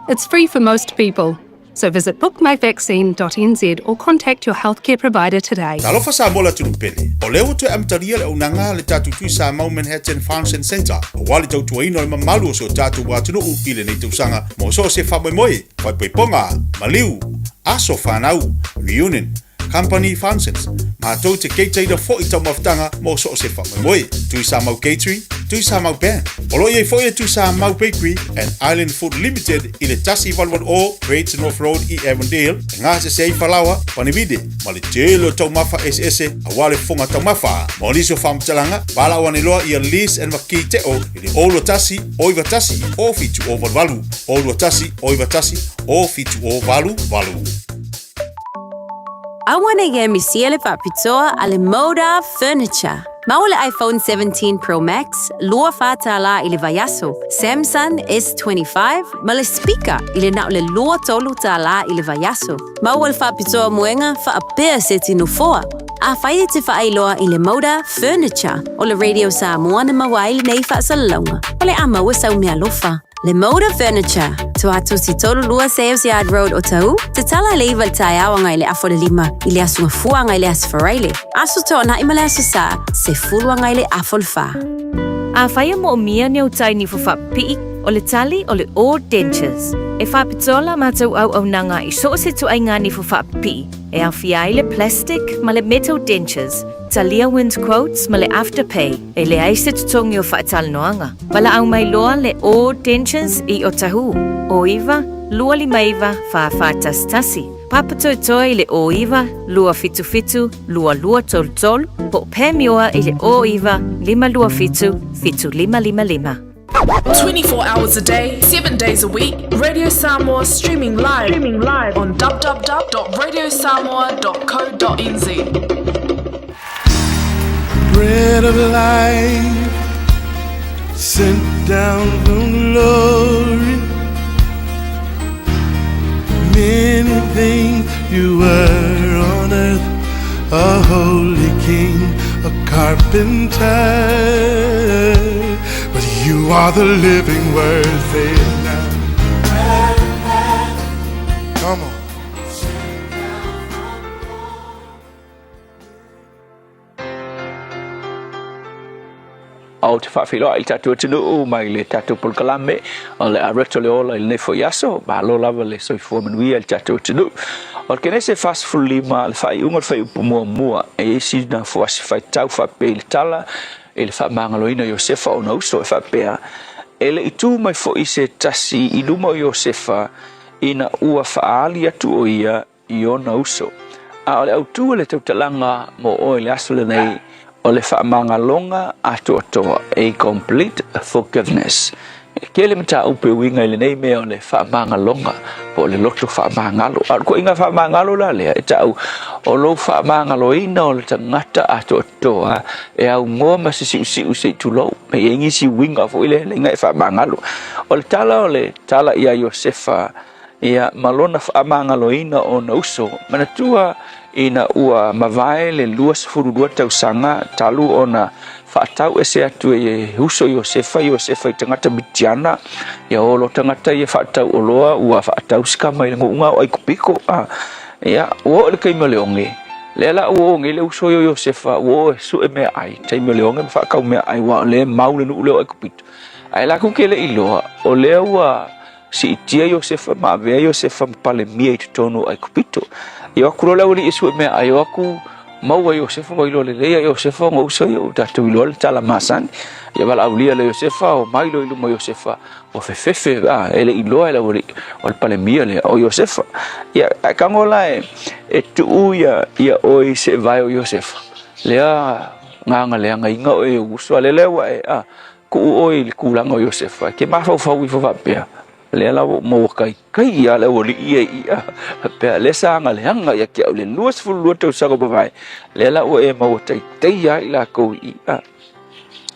It's free for most people. So visit bookmyvaccine.nz or contact your healthcare provider today. Talofa Samoa le atunuu pele. O lea ua toe amatalia le auaunaga a le tatou Tui Samoa Manhattan Function Centre aua le tautuaina o le mamalu o si o tatou atunuu i lenei tausaga mo so o se faamoemoe, faaipoipoga, maliu, aso fanau, reunion, Company Functions, matou te keitaina foi taumafataga mo so o se faamoemoe. Tuisamau Catering, Tuisamau Band. O lo o i ai foi le Tuisamau Bakery and Island Food Limited i le 1880 Great North Road i Avondale e gasese ai falaoa, panivide ma le tele o taumafa eseese aua le fofoga taumafa. Mo nisi o faamatalaga, valaau ane loa ia Liz and Makii Teo i le 021 091 0788, 021 091 0788. Aua ne i misia le faapitoa a le Moda Furniture. Maua le iPhone 17 Pro Max, $24 i le vaiaso, Samsung S25 ma le speaker i le na o le $23 i le vaiaso. Maua le faapitoa moega faapea seti nofoa. Afai e te faailoa i le Moda Furniture o le Radio Samoa na maua ai lenei faasalalauga, o le a maua sau meaalofa. Le Moda Furniture, Tuatosi 32 Sales Yard Road Otahuhu, tatala i le 9 i le taeao agai i le afa o le 5 i le aso Gafua agai i le aso Faraile, Aso Toonai ma le Aso Sa, 10 agai i le afa o le 4. Afai e moomia ni au tai nifo faapipii, o le tali o le O Dentures. E faapitoa la matou auaunaga i so o se ituaiga nifo faapipii, e aofia ai le plastic ma le metal dentures, talia wind quotes ma le afterpay. E leai se totogi o faatalanoaga. Valaau mai loa le O Dentures i Otahuhu, 09 259 4411, Papatoetoe i le 09 277 2233, po o Panmure i le 09 527 7555. 24 hours a day, 7 days a week, Radio Samoa streaming live, streaming live on www.radiosamoa.co.nz. Bread of life sent down from glory. Many things you were on earth, a holy king, a carpenter. But you are the living word, say it now. Come on. Ou te faafeiloai i le tatou atunuu mai le tatou polokalame o le Areto le Ola i lenei foi aso. Malo lava le soifua manuia i le tatou atunuu. O le Kenese 45, le faaiuga o le fuaiupu muamua, e i ai sina fuasi faitau faapea i le tala i le faamagaloina o Iosefa ona uso e faapea, E le i tu mai foi se tasi i luma o Iosefa ina ua faaali atu o ia i ona uso. A o le autu o le tautalaga mo oe i le aso lenei, o le faamagaloga atoatoa, a complete forgiveness. E tele mataupu e uiga i lenei mea o le faamagaloga po o le loto faamagalo. A o le ituaiga faamagalo la lea e tau o lou faamagaloina o le tagata atoatoa e aunoa ma se siusiu se i tulou. E i ai nisi uiga foi lea e e faamagalo. O le tala o le tala ia Iosefa ia ma lona faamagaloina o ona uso, manatua ina ua mavae le 22 tausaga talu ona faatau ese atu e uso Iosefa Iosefa i tagata Mitiana, ia olo tagata ia faatau oloa ua faatau sikama i le gu'uga o Aikupito. A ia ua oo i le taimi o le oge, lea la ua oge le uso ia o Iosefa ua oo e su'e meaai taimi o le oge ma faatau meaai aua o lea e mau le nuu lea o Aikupito. Ae latou te le i iloa o lea ua Siitia Iosefa ma avea Iosefa ma Palemia i totonu o Aikupito. I o atu loa le aualii e sue meaai, o atu maua Iosefa ua iloa lelei ia Iosefa ona uso ia ua tatou iloa le tala masani. Ia valaaulia le Iosefa, o mai loa i luma o Iosefa, ua fefefe a, e le i iloa e le aualii o le Palemia lea o Iosefa. Ia, ae tago la e, e tuu ia, ia oe i seevae o Iosefa, lea gagaleagaina oe e ou uso, a lea lea ua e, a, Tuu oe i le tulaga o Iosefa, e te mafaufau ifo faapea, lea la ua ou maua kaikai ia le aualii ia i i, faapea, lea sa agaleaga ia te au le 22 tausaga ua mavae, lea la ua e maua taitaia ai latou i i.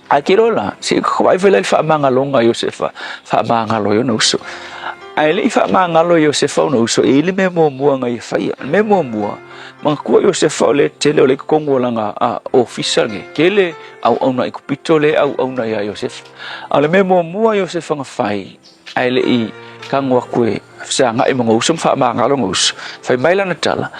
Ae te iloa la, se i vaai foi la i le faamagaloga a Iosefa, faamagalo ai ona uso. Ae le i faamagalo e Iosefa ona uso, e i ai le mea muamua na ia faia. O le mea muamua, manatua Iosefa o lea tele o lea i totonu o lana ofisa lenei, tele auauna Aikupito lea e auauna iā Iosefa. A o le mea muamua a Iosefa na fai, ae le i tago atu e fesagai ma ona uso ma faamagalo ona uso, fai mai lana tala,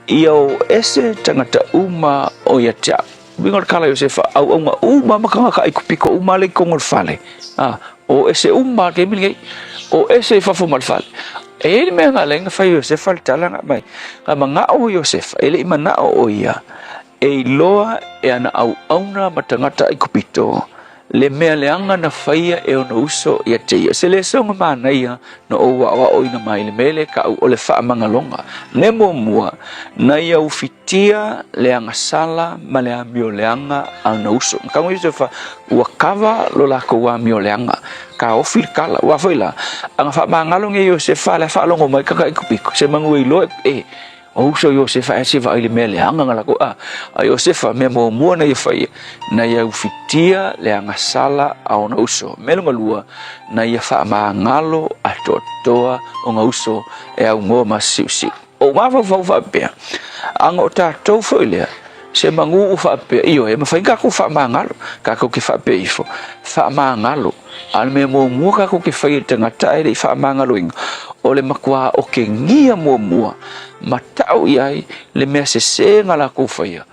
Ia o ese tagata uma o ia te au. Uiga o le tala a Iosefa, auauna uma ma tagata Aikupito uma lea i totonu o le fale, a, o ese uma lava le taimi lenei, o ese i fafo ma le fale. E i ai le mea na ala ai ona fai e Iosefa le tala na aumai, na manao Iosefa, e le i manao o ia E iloa e ana auauna ma tagata Aikupito le mea leaga na faia e ona uso ia te ia. Se lesoga manaia na ou aoaoina mai le mea lea ta'u o le faamagaloga. Le muamua, na ia ufitia le agasala ma le amio leaga a ona uso. Na tago Iosefa ua kava lo lakou amio leaga, taofi le tala. Ua foi la, aga faamagalo nei Iosefa le faalogo mai tagata Aikupito, se manu e iloa e O uso Iosefa ae se vaai le mea leaga na lako a. A Iosefa mea muamua na ia faia, na ia ufitia le agasala a ona uso. Mea lona lua, na ia faamagalo atoatoa ona uso e aunoa ma siusiu. O mafaufau faapea, aga o tatou foi lea, se manu ua faapea, ioe, e mafai ona tatou faamagalo, tatou te faapea ifo, faamagalo. A o le mea muamua tatou te faia i le tagata ae le i faamagaloina, o le matua otegia muamua ma tau i ai le mea sese na latou faia,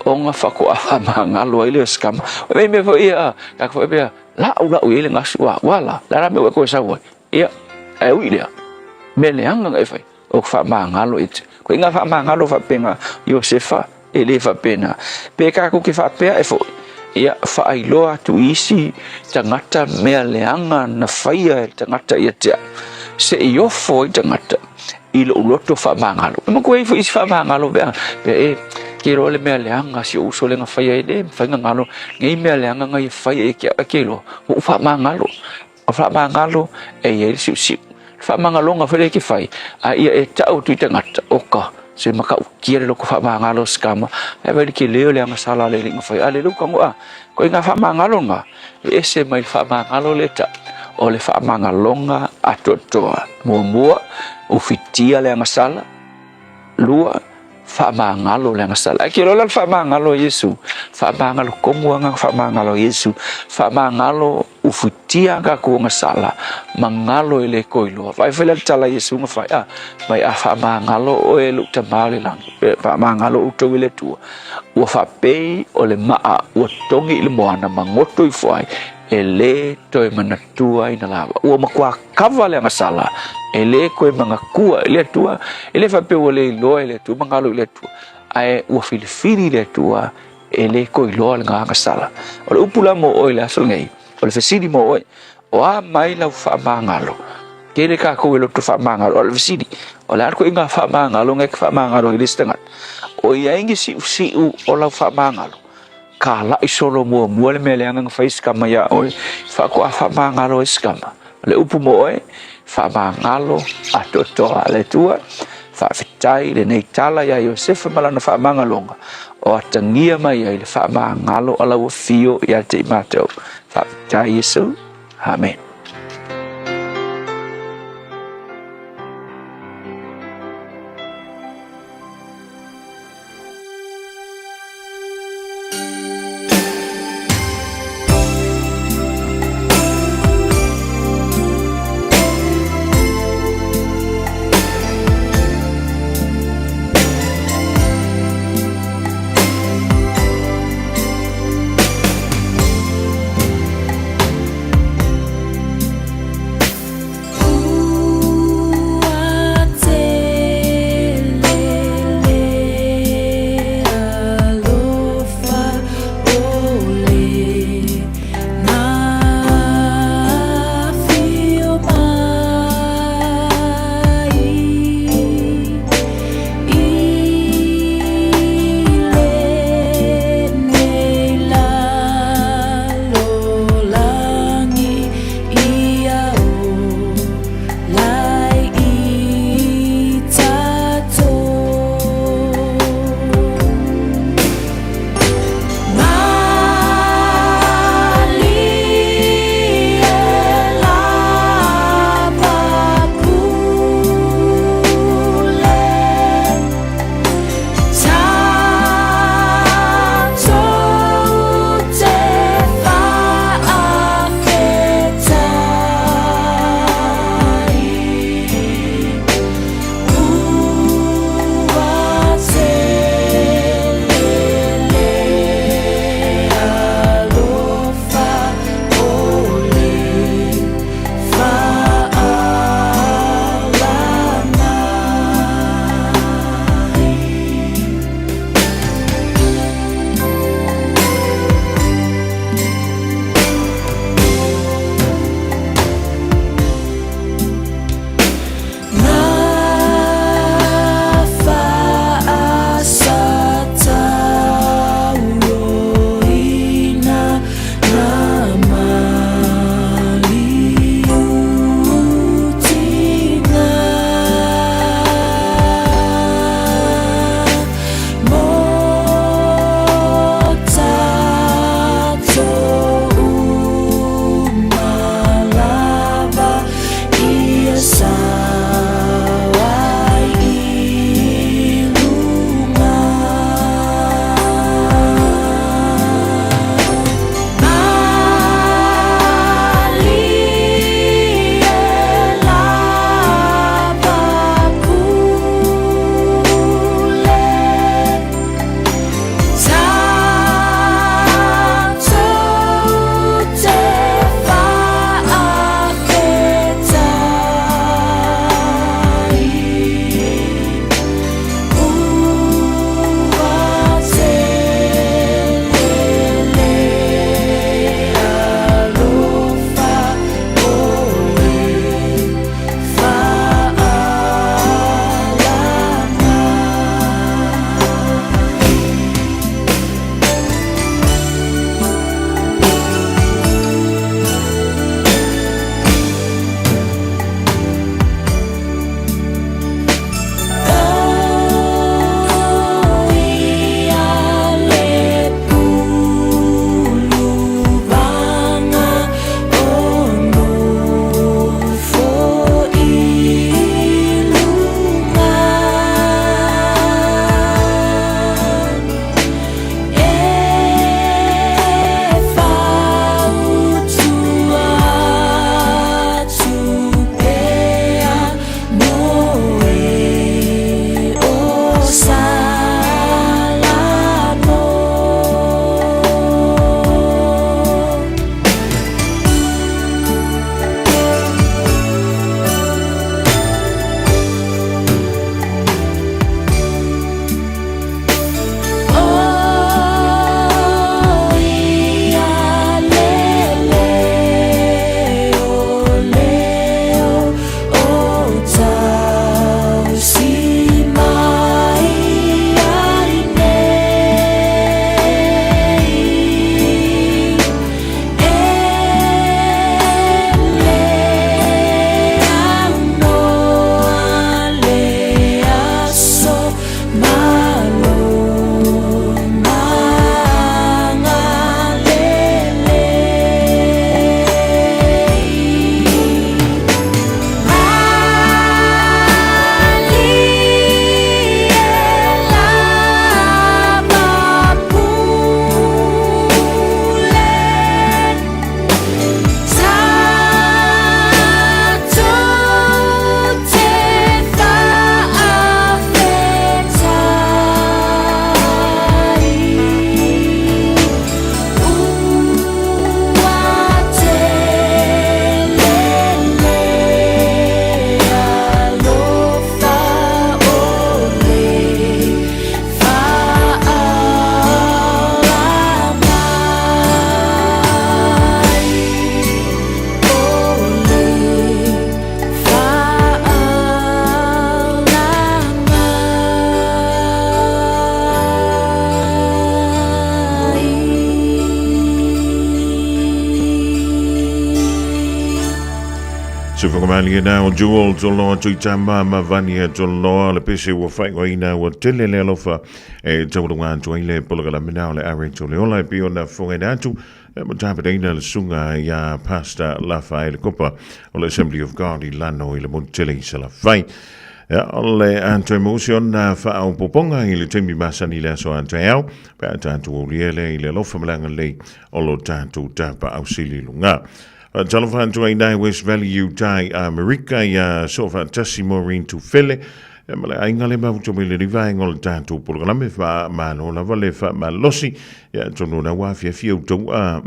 ona faatoa faamagalo ai lea o se tama. O le mea foi ia, tatou faapea, lau lau i ai le gasu, ua la, o le a la le mea ua e toe sau ai? Ia, ae ui i lea, mea leaga na e fai. O faamagalo i te. Ko inga faamagalo faapena Iosefa e le faapena. Pe tatou te faapea e foi, ia faailoa atu i isi tagata mea leaga na faia e le tagata ia te au, se i ofo ai tagata i lou loto faamagalo. E manatua i ai foi isi faamagalo pe a, pe e, ke iloa le mea leaga si ou uso lea na faia e le mafai ona galo nei mea leaga na ia faia ia te au, ae ke iloa, ua ou faamagalo. O faamagalo e i ai le siusiu. Le faamagaloga foi lea e te fai, a ia e tau atu i tagata, oka, se matautia le loko faamagalo o se tama, ae vaai le tele o le agasala a le alii na fai, a le lou tago a. Ko ina faamagalo na, e ese mai le faamagalo lea tau, o le faamagaloga atoatoa. Muamua, ufitia le agasala. Lua, faamagalo le agasala. Ae ke iloa la le faamagalo a Iesu, faamagalo tonu lava na faamagalo a Iesu, faamagalo ufitia a tatou agasala, ma galo e le toe iloa. Vaai foi la le tala a Iesu na fai, a, mai a faamagalo oe e lou Tama o le lagi, pe faamagalo outou e le Atua, ua faapei o le maa ua togi i le moana ma goto ifo ai, e lē toe manatua ina lava. Ua matua kava le agasala, e lē toe manatua i le Atua. E le faapea ua le iloa e le Atua, magalo i le Atua, ae ua filifili le Atua e lē toe iloa lena agasala. O le upu la mo oe i le aso lenei, o le fesili mo oe, o a mai lau faamagalo? Tele tatou e loto faamagalo, a o le fesili, o le a le ituaiga faamagalo na e te faamagalo ai i le isi tagata? o i ai ni siusiu o lau faamagalo, Kalaʻi solo muamua le mea leaga na fai se kama iā ʻoe, faatoa faamagalo ai se kama. O le upu mo ʻoe, faamagalo atoatoa a le Atua. Faafetai i lenei tala iā Iosefa ma lana faamagaloga, o atagia mai ai le faamagalo a lau afio ia te i matou. Faafetai Iesu. Amen. Tuwhakamali e nā o Jewel Toloa Tuitama ma Vania Toloa le pese ua whaikoina ua tele le alofa e taurunga atu ai le polokalame o le are tole ola e pio na whangaina atu e matapadeina le sunga ia Pastor Lafaele Kopa o le Assembly of God i lano i le motu tele i Salafai. Ia, o le atoe mausi ona whaaupoponga i le taimi masani le aso atoe au, pe a tātou aulia le i le alofa malanga lei o lo tātou tapa ausili lunga. Talofa atu ai nai West Valley Utah i Amerika ia Soofaatasi Maureen Tufele ia ma le aiga le mafuta mai le rivaenga o le tatou polokalame faamalo lava le faamalosi ia atonu na ua afiafi outou a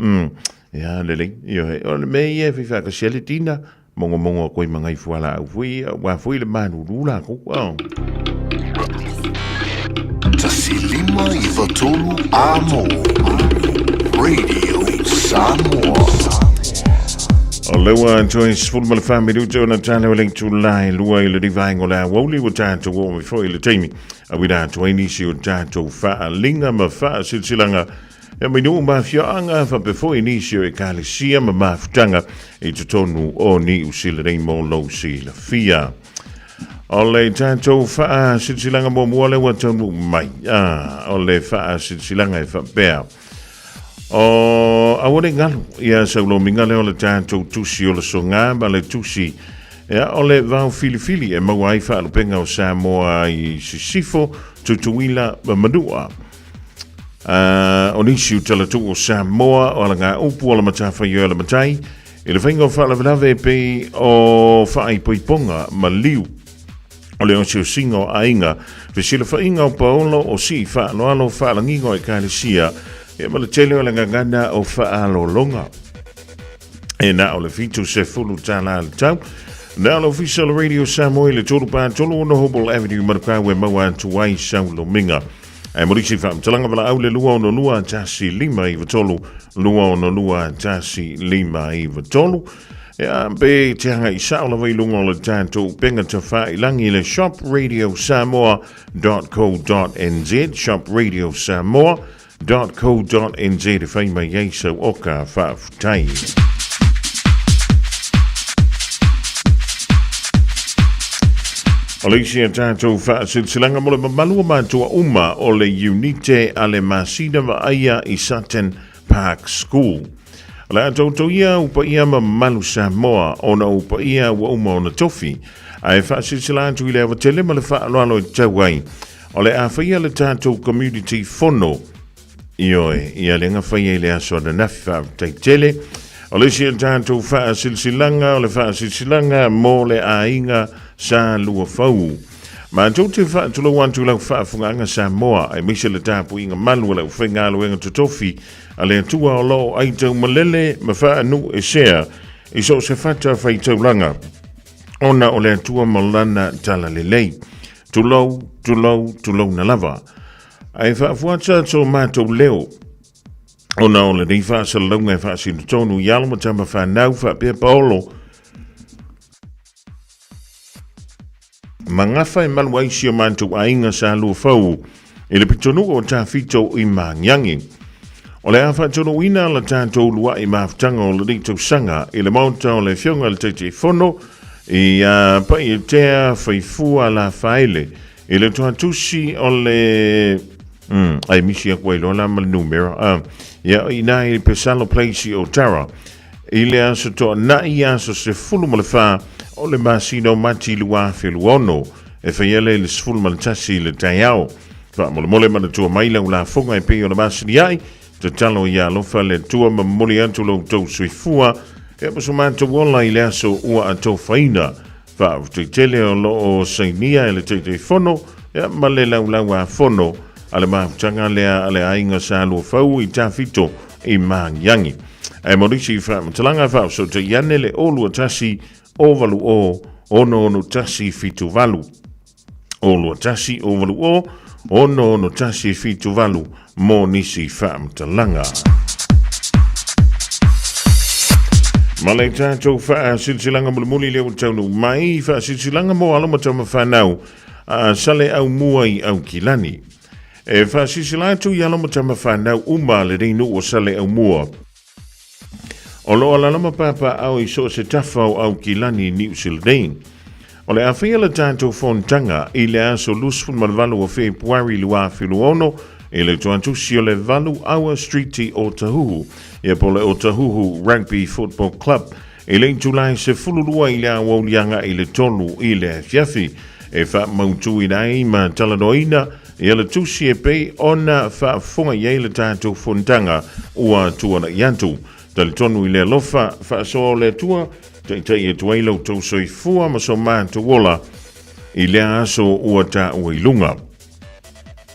ia lelei ioe o le mea ia e fai faatasi ai le tina mongomongo a koe ma ngai fualaau foi aua foi le malulu lakou a. 1 5 9 3 Amo Radio Samoa. O le ua toe 14 minuta ona tala o le itula e lua i le rivaenga o le aoauli ua tatou oo mai foi i le taimi auina atu ai nisi o tatou faaaliga ma faasilasilaga e mai nuu ma afioaga faapea foi nisi o ekalesia ma mafutaga i totonu o Niu Sila nei mo lou silafia. O le tatou faasilasilaga muamua lea ua taunuu mai, a, o le faasilasilaga e faapea, o aua ne i galu ia saulomiga lea o le tatou tusi o le soga ma le tusi ia, o le vao filifili e maua ai faalupega o Samoa i Sisifo, Tutuila ma Manua. O nisi o talatuu o Samoa o alagaupu o le matafaioi a le matai, I le faiga o faalavelave e pei o faaipoipoga ma liu o le osiosiga o aiga, fesilafaiga o paolo o sii faaaloalo faalagiga o ekalesia, ia ma le tele o le gagana o faalologa. E na o le $70 le tau. Na o le ofisa o le Radio Samoa i le 343 Noble Avenue, Manukau e maua atu ai sau lomiga. Ae mo nisi faamatalaga valaau le 262 1 593 262 1 593. Ia, pe te agai sao lava i luga o le tatou upega tafailangi le shopradiosamoa.co.nz shopradiosamoa.co.nz e whai mai ai sau oka faafetai. O le isi a tatou faasilasilaga mo le mamalu o matua uma o le Iunite a le Masina Vaaia i Sutton Park School. O le a toutou ia u paia ma mamalu Samoa ona u paia ua uma ona tofi, ae faasilsila atu i le ava tele ma le faaaloalo e tatau ai. O le a faia le tatou community fono Ioe, ia le gafaia i le aso ananafi faafetai tele. O le isi o tatou faasilasilaga, o le faasilasilaga mo le aiga Sa Luafau. Matou te faatulou atu i lau faafofogaaga Samoa, aemaise le tapuaiga malu a le aufaigaluega totofi a le Atua o lo o aitaumalele ma faanuuesea i so o se fata faitaulaga ona o le Atua ma Lana talalelei. Tulou, tulou, tulouna lava. Ae faafuata tō mātou leo, ona o lenei faasalalauga e faasino tonu i alo ma tama whanau faapea Paolo, ma gafa e malu ai si o mātou aiga sa luafau i le pitonuu o Tafito i Magiagi. O le a faatonuina la tātou lua'i mafutaga o lenei tausaga i le maota o le Afioga i le Taitaifono i a Paietea Faifua Lafaele I le toatusi o le ai misi aku ai loa la ma le numera. Ia, i nā i Pesalo Place i Otara. I le aso toana'i aso 14 o le masina o Mati 2026, e faia lea i le 11 i le taeao. Faamolemole manatua mai lau lafoga e pei ona masani ai, tatalo ia alofa le Atua ma momoli atu lo outou soifua, ia ma so matou ola i le aso ua atofaina. Faafetai tele o lo o sainia e le Taitaifono ia ma le Laulau-a-Fono a le mafutaga lea a le aiga Sa Luafau i Tafito i Magiagi. Ae mo nisi faamatalaga faafesootai ane le 021 080 661 78 021 080 661 78 mo nisi faamatalaga. Ma le tatou faasilasilaga mulimuli lea ua taunuu mai, faasilasilaga mo alo ma tama fanau a Sale Aumua i Aukilani. E faasilsila atu i alo ma tama fanau uma a lenei nuu o Sale Aumua. O lo o alaala ma papaaao i so o se tafa o Aukilani i Niu Sila nei. O le a faia le tatou fonotaga i le aso 28 o Fepuari 2026 i le tuatusi o le 8 Aua Street i Otahuhu, ia po o le Otahuhu Rugby Football Club, i le itula e 12 i le aoauli agai i le 3 i le afiafi, e faamautuina ai ma talanoaina ia le tusi e pei ona faafofoga i ai le tatou fonotaga ua tuanai atu. Talitonu i le alofa faasoa o le Atua, taitai atu ai la outou soifua ma so matou ola i lea aso ua taua i luga.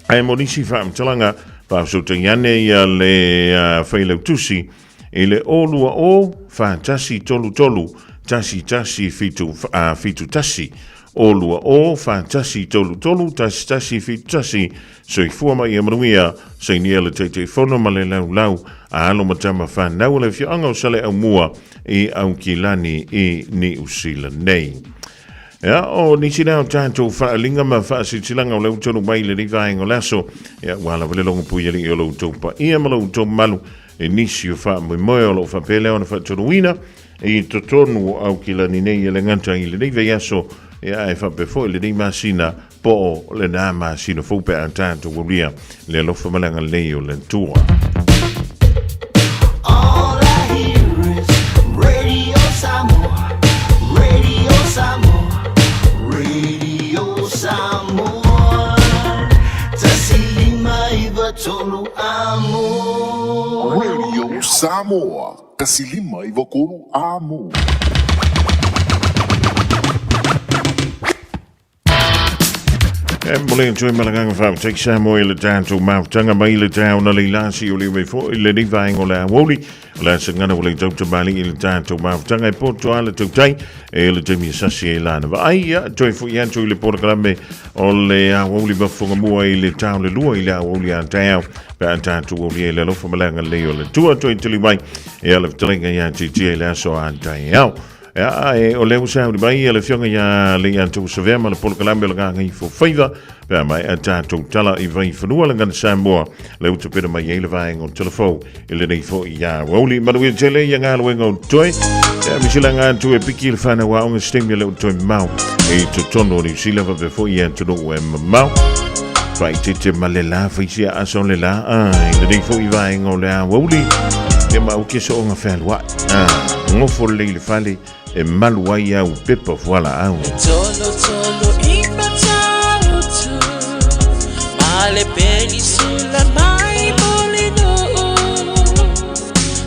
Ae mo nisi faamatalaga, faafesootai ane ia le Failautusi i le 020 4133 1171, 020 4133 1171. Soifua ma ia manuia, sainia le Taitaifono ma le Laulau a alo ma tama whanau o le afioaga o Saleaumua i Aukilani i Niu Sila nei. Ia, o nisi lea o tatou faaaliga ma faasilasilaga o lea ua taunuu mai i lenei vaega o le aso, ia, ua lava le logo pui alii o lo outou paia ma lo outou mamalu i nisi o faamoemoe o lo o faapea lea ona faatonuina i totonu o Aukilani nei e le gata i lenei vaiaso, ia, ae faapea foi lenei masina po o lena masina fou pe a tatou aulia le alofa ma le agalelei o le Atua. All I hear is Radio Samoa, Radio Samoa, Radio Samoa. 159 amo. Radio Samoa, 159 amo. E momoli atu ai ma le agaga faafetai Samoa i le tatou mafutaga mai le taeao na leilasi o le mai foi le nei vaega o le aoauli. O le asagana ua le tau tamalii i le tatou mafutaga e poto a le tautai e le taimi e sasi ai lana vaai. Ia, toe foi atu i le polokalame o le aoauli mafofoga mua i le tao le lua i le aoauli a taeao pe a tatou aulia i le alofa ma le agalelei o le Atua. Toe tali mai ia le fetalaiga ia Titia i le aso a taeao. Ia, e, o lea ua sauni mai le afioga ia Leiatou Savea ma le polokalame o le Gagaifo Faiva, pe a maea tatou tala i Vaifanua le Gana Samoa, lea ua tapena mai ai le vaega o Telefou i lenei foi aoauli. Manuia tele ia galuega o toe. Ia, misilaga atu e piki le whanau aoga se taimi o lea ua toe mamao i totonu o Niu Sila faapea foi i atunuu e mamao. Faaeteete ma le la, faisia aso le la, ai, lenei foi vaega o le aoauli, ia ma au ke sooga fealuai. Ah, ngofo lelei le fale e malu ai au pepa fualaau. Tolo tolo i Matautu Ma le penisula mai Mulinuu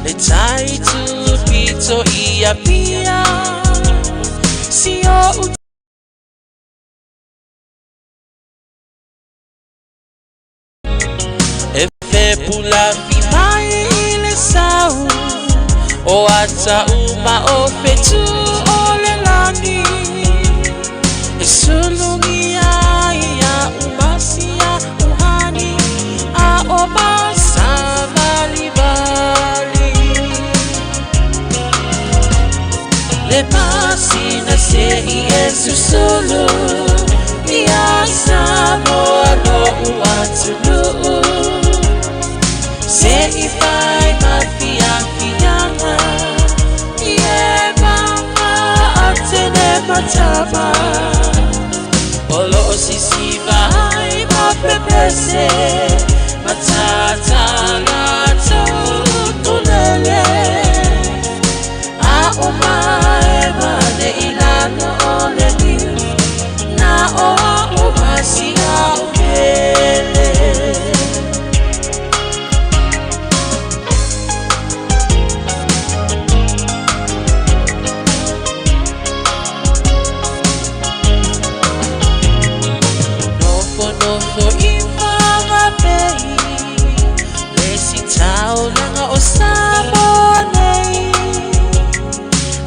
Le tai tu pito i Apia Si o E fepulafi mai i le sau O ata uma o fetu o le lani E sulugia ia umasia uhani A o masavalivali Le pasina se i e susulu Ia Samoa lo'u atunuu Se i fai ma fiafiaga I e mama atene matama O lo'o sisiva ai ma pepese Matatala tulele A o mae mane i lalo o le niu Na o a o masia o pele. Nofo nofo i Whanganui Le sitaulaga o Samoa nei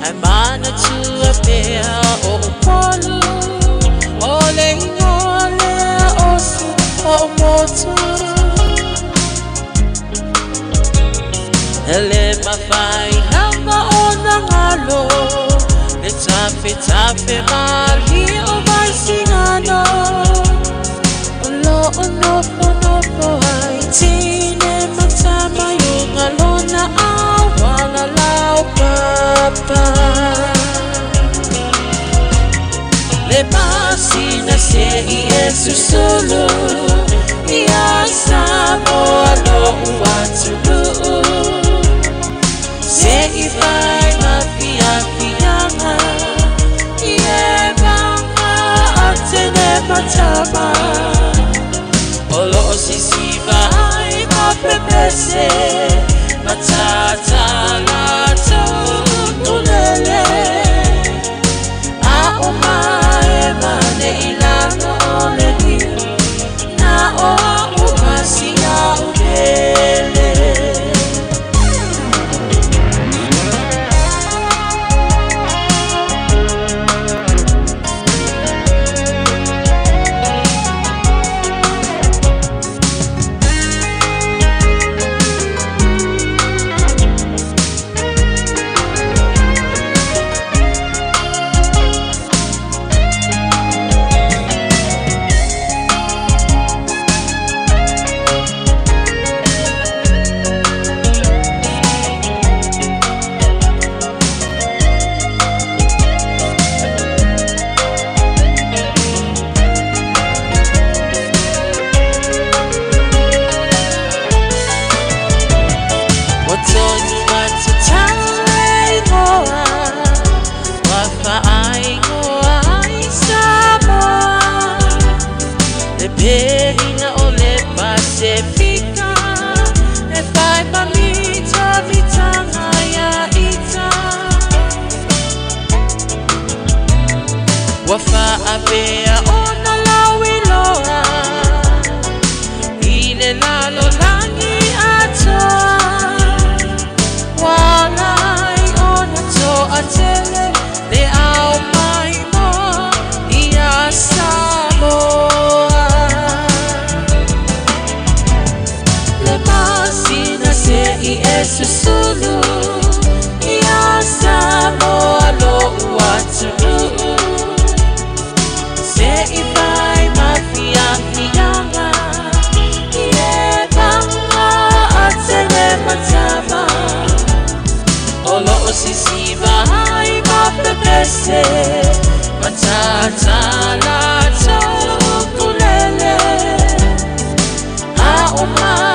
Ae manatua pea o Upolu O le ingoa lea o si ou motu E le mafai lava ona galo Le tafetafe malie o Vaisigano O lo o nofonofo ai Tine ma tama i uga lona auala laupapa. papa. Le masina se i e susulu ia Samoa lo'u atunuu se i fai ma fiafiaga i e maga atene matama o loo sisiva ai ma pepese matata latou ukulele a o mae mane i lalo o le niu na o a'u ma sia'u pele. Ua tonu matatau e igoa, ua faaigoa ai Samoa. Le pelina o le Pasefika, e fai ma mitamitanga ia ita. Ua faapea ona lauiloa i le lalolagi atoa. Ua ala ai ona toatele le ao maimoa ia Samoa. Le masina se i e susulu ia Samoa lo'u atunuu se i fai ma fiafiaga i e maga atele matama o loo sisiva ai ma pepese matata latou ukulele a o mae